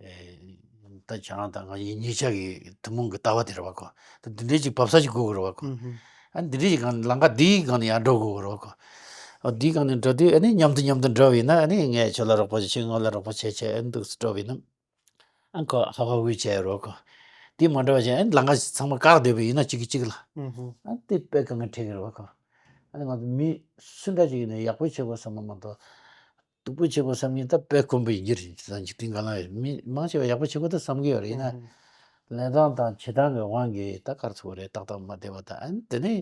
ད་ཁྱེད་རང་དང་ང་གཉིས་གཉིས་ཆ་གི་ཐུན་མོང་གི་ལྟ་བ་དེ་རེད་བ་ཁོ། ད་འདི་འདྲའི་ཅིག་བབས་ས་ཅིག་དགོས་ཀྱི་རེད་བ་ཁོ། ཨ་འདི་འདྲའི་ཅིག་སྒང་ལམ་ཁ་འདིའི་སྒང་ནས་ཡར་འགྲོ་དགོས་ཀྱི་རེད་བ་ཁོ། ཨ་འདིའི་སྒང་ནས་འགྲོ་དུས་ཨ་ནི་མཉམ་དུ་མཉམ་དུ་འགྲོ་བ་ཡིན་ན་ཨ་ནི་ངས་ཁྱོད་ལ་རོགས་པ་བྱེད། ཁྱོད་ང་ལ་རོགས་པ་བྱེད་བྱེད་ཨ་འདུག་སེ་འགྲོ་བ་ཡིན་ན། ཨ་ཁོ་ཧ་ཧ་ཧུའི་བྱས་རོགས་ཁོ། དེ་མ་འགྲོ་བ་བྱས་ཨ་ནི་ལམ་ཁ་ཚང་མ་བཀག་བསྡད་པ་ཡིན་ན་གཅིག་གིས་གཅིག་ལ། ཨ་དེ་དཔེ་དཀའ་ངལ་འཕྲད་ཀྱི་རེད་བ་ཁོ། ཨ་ནི་ང་ཚོ་མི་སུ་འདྲ་ཅིག་ཡིན་ན་ཡག་པོ་བྱེད་དགོས་བསམ་པ་མ་གཏོགས། སྡུག་པོ་བྱེད་དགོས་བསམ་མཁན་ད་དཔེ་དཀོན་པོ་ཡིན་གྱི་རེད། ད་འཇིག་རྟེན་སྒང་ལ་མི་མང་ཆེ་བ་ཡག་པོ་བྱེད་དགོས་ད་བསམ་གྱི་ཡོད་རེད། ཡིན་ན་ལས་སྟངས་དང་བྱེད་སྟངས་ཀྱི་དབང་གིས་ད་ག་རེ་ཟེར་དགོས་རེད། ཏག་ཏག་མ་བསྡད་པ་དང་ཨ་ནི་དེ་ནས་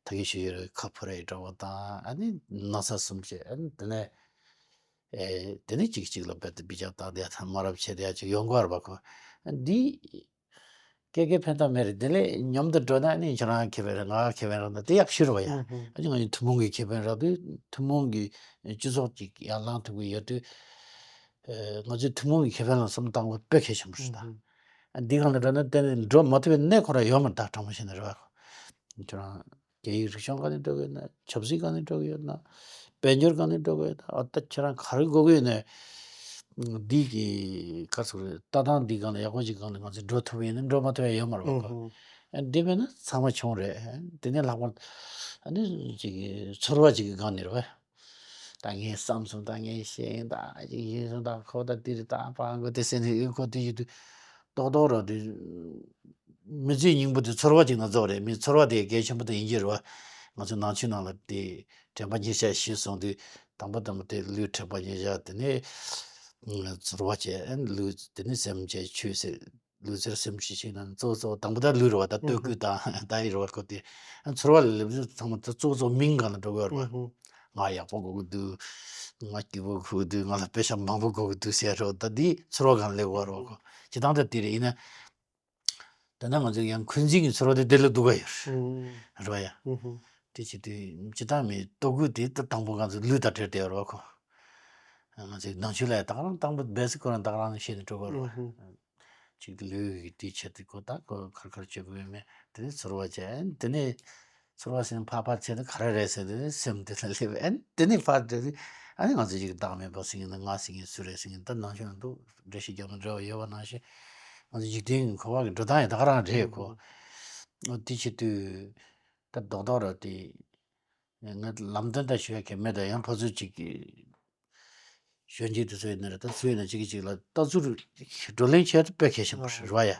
ད་གིན་ཞུས་ཡོད་རེད། ཁ་ཕོ་རེ་འདྲ་བོ་དང་ཨ་ནི་ན་ཚ་གསུམ་བྱས་ཨ་ནི་དེ་ནས། ཨེ་དེ་ནས་གཅིག་གཅིག་ལ་རྦད་དེ་སྦི་རྒྱག་བཏང་བསྡད་ཡ་དང་དམའ་རབས་བྱས་བསྡད་ཡ་ཅིག་ཡོང་གི་ཡོད་རེད་པ་ཁོ། འདི་སྐད་སྐད་ཕན་ཐོགས་མེད་རེད། དེ་ལས་མཉམ་དུ་འགྲོ་ན་ནི་ཁྱེད་རང་ཁེ་ཕན་རེད། ང་ཁེ་ཕན་རེད། ད་དེ་ཡག་ཤོས་རེད་པ་ཡ། ཨ་ནི་ང་ཚོ་ཐུན་མོང་གི་ཁེ་ཕན་རག་དུས་ཐུན་མོང་གི་སྤྱི་ཚོགས་ཅིག་ཡར་ལངས་ཐུབ་ཀྱི་ཡོད་དུས། ཨེ་ང་ཚོས་ཐུན་མོང་གི་ཁེ་ཕན་ལ་བསམ་བློ་བཏང་དགོས་དཔེ་གལ་ཆེན་པོ་རེད་ད། ཨ་འདི་སྒང་ལ་འགྲོ་ན་གཏན་ནས་འགྲོ་མ་ཐུབ་པའི་གནས་ཁོ་རང་ཡོད་མ་རེད་ད། དྲང་པོ་བཤད་ན་རེད་པ་ཁོ། ཁྱེད་རང་། སྐད་ཡིག་རིག་གཞུང་སྒང་ནས་འགྲོ་གི་ཡོད་ན། ཆབ་སྲིད་སྒང་ནས་འགྲོ་གི་ཡོད་ན། དཔལ་འབྱོར་སྒང་ནས་འགྲོ་གི་ཡོད་ན། ཨ་ད་ཁྱེད་རང་ག་རེ་དགོས་ཀྱི་ཡོད་ན། འདི་གི་ག་རེ་ཟེར་དགོས་རེད། ལྟ་སྟངས་འདི་སྒང་ལ་ཡག་པོ་ཅིག་སྒང་ལ་ང་ཚོས་འགྲོ་ཐུབ་ཡིན་ན་འགྲོ་མ་ཐུབ་ཡ་ཡོད་མ་རེད་པ་ཁོ། ཨ་འདི་མེད་ན་ཚང་མ་བྱུང་རེད། དེ་ནས་ལྷག་པར་ཨ་ནི་ཅིག་གི་ཚོར་བ་ཅིག་གི་སྒང་ནས་རེད་པ། ད་ངས་བསམ་སོང་། ད་ངས་ཤེས་ཡིན། ད་ཅིག་ཡིན་སོང་། ད་ཁོ་ད་འདི་རེད། ད་པང་གོ་དེ་ཟེར་ནས་ཨེ་ཁོ་དེ་ཡིན་དུས་རྡོག་རྡོག་ར་དེ། མི་ཚེའི་སྙིང་པོ་དེ་ཚོར་བ་ཅིག་ནང་རྫོགས་རེད། མི་ཚོར་བ་དེ་གལ་ཆེན་པོ་དེ་ཡིན་གྱི་རེད་པ། ང་ཚོ་ནང་ཆོས་ནང་ལ་དེ་དྲན་པ་ཉེར་བཞག་ཞུས་སོང་དུས་དང་པོ་དང་པོ་དེ་ལུས་དྲན་པ་ཉེར་བཞག་དེ་ནས་ཚོར་བ་བྱས། ཨ་ནི་ལུས་དེ་ནས་སེམས་བྱས། ཆོས་ཟེར། ལུས་ཟེར་སེམས་ཤེས་བྱས་ན་གཙོ་བོ་གཙོ་བོ་དང་པོ་ད་ལུས་རེད་པ། ད་ལྟོ་གོས་དང་ད་ཡི་རེད་པ་ཁོ་དེ། ཨ་ཚོར་བ་ལ་སླེབས་དུས་ཚང་མ་ད་གཙོ་བོ་གཙོ་བོ་མིང་སྒང་ལ་འགྲོ་གི་ཡོད་རེད་པ། ང་ཡག་པོ་དགོས་ཀྱི་འདུག་ང་སྐྱིད་པོ་དགོས་ཀྱི་འདུག་ང་ལ་པེ་ཤ་མང་པོ་དགོས་ཀྱི་འདུག་ཟེར་རོ། ད་འདི་ཚོར་བ་སྒང་ལ་སླེབས་ཡོད་རེད་པ་ཁོ། སྤྱིར་བཏང་ད་དེ་རེད། ཡིན་ན། ད་ནང་ང་ཚོ་ཡང་འཁོན་འཛིན་གྱི་ཚོར་བ་དེ་དེ་ལ་སྡུག་ག་ཡོད་རེད་པ་ཡ། དེ་བྱེད་དུས་སྤྱིར་བཏང་མི་ལྟོ་གོས་དེ་ད་དང་པོ་ང་ཚོ་ལུས་དང་འབྲེལ་བསྡད་ཡོད་རེད་པ་ཁོ། ང་ཚོའི་ནང་ཆོས་ལ་ད་ག་རང་དང་པོ་བེ་སི་ཁོ་རང་ད་ག་རང་ཤེས་ནས་འགྲོ་དགོས་རེད་པ། ཅིག་ལུས་ཀྱི་དེ་ཆེད་དུ་ཁོ་ད་ཁོ་ཁར་ཁར་བྱེད་དགོས་མེད། དེ་ནས་ཚོར་བ་བྱས། དེ་ནས་ཚོར་བ་ཟིན་ཕར་ཕར་བྱས་ཏེ་ག་རེ་རེད་ཟེར་དེ་ནས་སེམས་དེ་ལ་སླེབས། ཨ་ནི་དེ་ནས་ཕར་བྲལ་ཏེ་ཨ་ནི་ང་ཚོ་ཅིག་བདག་མེད་པ་ཟེར་མཁན་དང་ང་ཟེར་མཁན་སུ་རེད་ཟེར་མཁན་ད་ནང་ཆོས་ནང་དུ་འགྲེལ་བཤད་རྒྱབ་ན་འབྲེལ་བ་ཡོད་པ་ནང་བཞིན་ང་ཚོ་འཇིག་རྟེན་གྱི་འཁོར་བ་གི་འགྲོ་སྟངས་ཡང་ད་ག་རང་རེད་ཁོ། ཨོ་དེ་བྱེད་དུས་ད་རྡོག་རྡོག་ར་དེ་ང་ལམ་སྟོན་ད་ཞུ་ཡ་གལ་མེད། ད་ཡང་ཕར་ཚུར་ཅིག་གི་གཞོན་སྐྱེས་དེ་ཚོ་ཡིན་ན་རེད། ད་སུ་ཡིན་ན་གཅིག་གིས་གཅིག་ལ་ལྟ་ཚུལ་བགྲོ་གླེང་བྱས་ཏེ་དཔེ་གལ་ཆེན་པོ་རེད་བ་ཡ།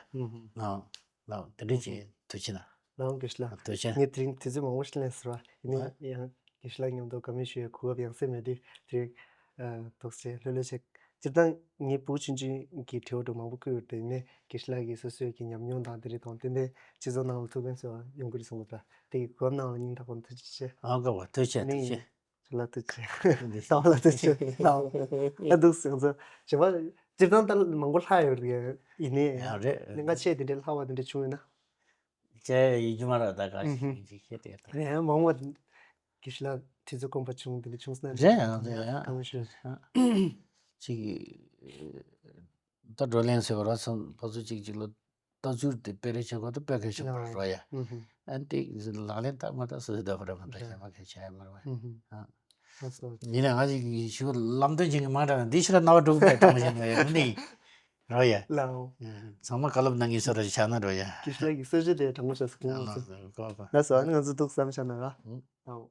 ཨང་། ལགས་དེ་འདྲས་ཀྱི་ཐུགས་རྗེ་ཆེ་གནང་། ལགས་དགེ་བཤེས་ལགས། ཐུགས་རྗེ་ཆེ། ངས་དེ་རིང་དུས་ཚོད་མང་པོ་ཞིག་ལེན་ཟེར་བ་ཡིན་ན་ཡང་དགེ་བཤེས་ལགས་མཉམ་དུ་བཀའ་མོལ་ཞུ་ཡའི་གོ་སྐབས་ཡང་སེ་མེད་དུས་དེ་རིང་ཐུགས་རྗེ་ལྷོད་ལྷོད་བྱས། སྤྱིར་བཏང་ངས་ཕྲུ་གུ་ཆུང་ཆུང་གི་དྲི་བ་དྲི་མང་པོ་བཀོད་ཡོད་དེ་ནས་དགེ་བཤེས་ལགས་ཀྱིས་སོ་སོའི་གི་ཉམས་མྱོང་དང་དེ་རིགས་དང་ཏན་ཏན་སྤྱི་ཚོགས་ནང་ལ་ཐུགས་ཕན་གསོས་པ་ཡོང་གི་རེད་བསམ་གི་འདུག་དེ་གི་གོ་སྐབས་གནང་བ་སྙིང་ཐག་པ་ནས་ཐུགས་རྗེ་ཆེ། ཨ་དགའ་བ་ཐུགས་རྗེ་ཆེ། ནས་ཐུགས་རྗེ་ཆེ། ལ་ཐུགས་རྗེ་ཆེ། ལ་ཐུགས་རྗེ་ཆེ། ལ་འདུག་སེ་ང་ཚོ་བྱེད་པ་སྤྱིར་བཏང་ལྟར་མང་པོ་ལྷག་ཡོད་རེད། ཡིན་ནའི་ཡང་རེད། གླེང་ག་ཆེ་དེ་འདྲའི་ལྷག་པ་དེ་འདྲ་བྱུང་ཡོད་ན། ཅེས་ཡིན་རྒྱུ་མ་རེད། ད་ག་ཞིག་ཡིན་ཅིག་ཤེས་དེ་ད། རེད། ཡང་མང་བ་དགེ་བཤེས་ལགས་དུས་ཚོད་དཀོན་པ་བྱུང་དེ་འདྲ་བྱུང་སོང་ན་རེད། ཡང་རེད། ཡང་ཐང་ཤོད། ཅིག་ད་བགྲོ་གླེང་ཟེར་བ་ར་སོང་ཕ་ཚོ་གཅིག་གཅིག་ལ་ལྟ་ཚུལ་དེ་སྤེལ་རེས་བྱེད་དགོས་ད་དཔེ་གལ་ཆེན་པོ་རེད་རོ་ཡ། ཨན་ཏེ་ལག་ལེན་བསྟར་མ་བསྟར་སོ་སོའི་འདོད་པ་རེད་མ་གཏོགས་གཞན་པ་གལ་ཆེ་ཡ་མ་རེད་བ། ཡིན་ནའང་ང་ཅིག་ཞུ་ལམ་སྟོན་བྱེད་མཁན་མང་དྲགས་ན་འདི་ཕྱིར་རྣ་བ་འགྲོ་གི་མེད་དྲང་བཞིན་ཡོད་ཡ་མི་འདི་རོ་ཡ། ལའོ། ཚང་མ་བཀའ་སློབ་གནང་གི་སོ་ར་ཆགས་ན་རོ་ཡ། དགེ་བཤེས་ལགས་ཀྱི་གསར་བརྗེ་དེ་དྲང་པོ་བྱ་སོང་། ལགས་སོ། ཨ་ནི་ང་ཚོ་འདུག་བསམ་བྱ་ན་ར། ལའོ།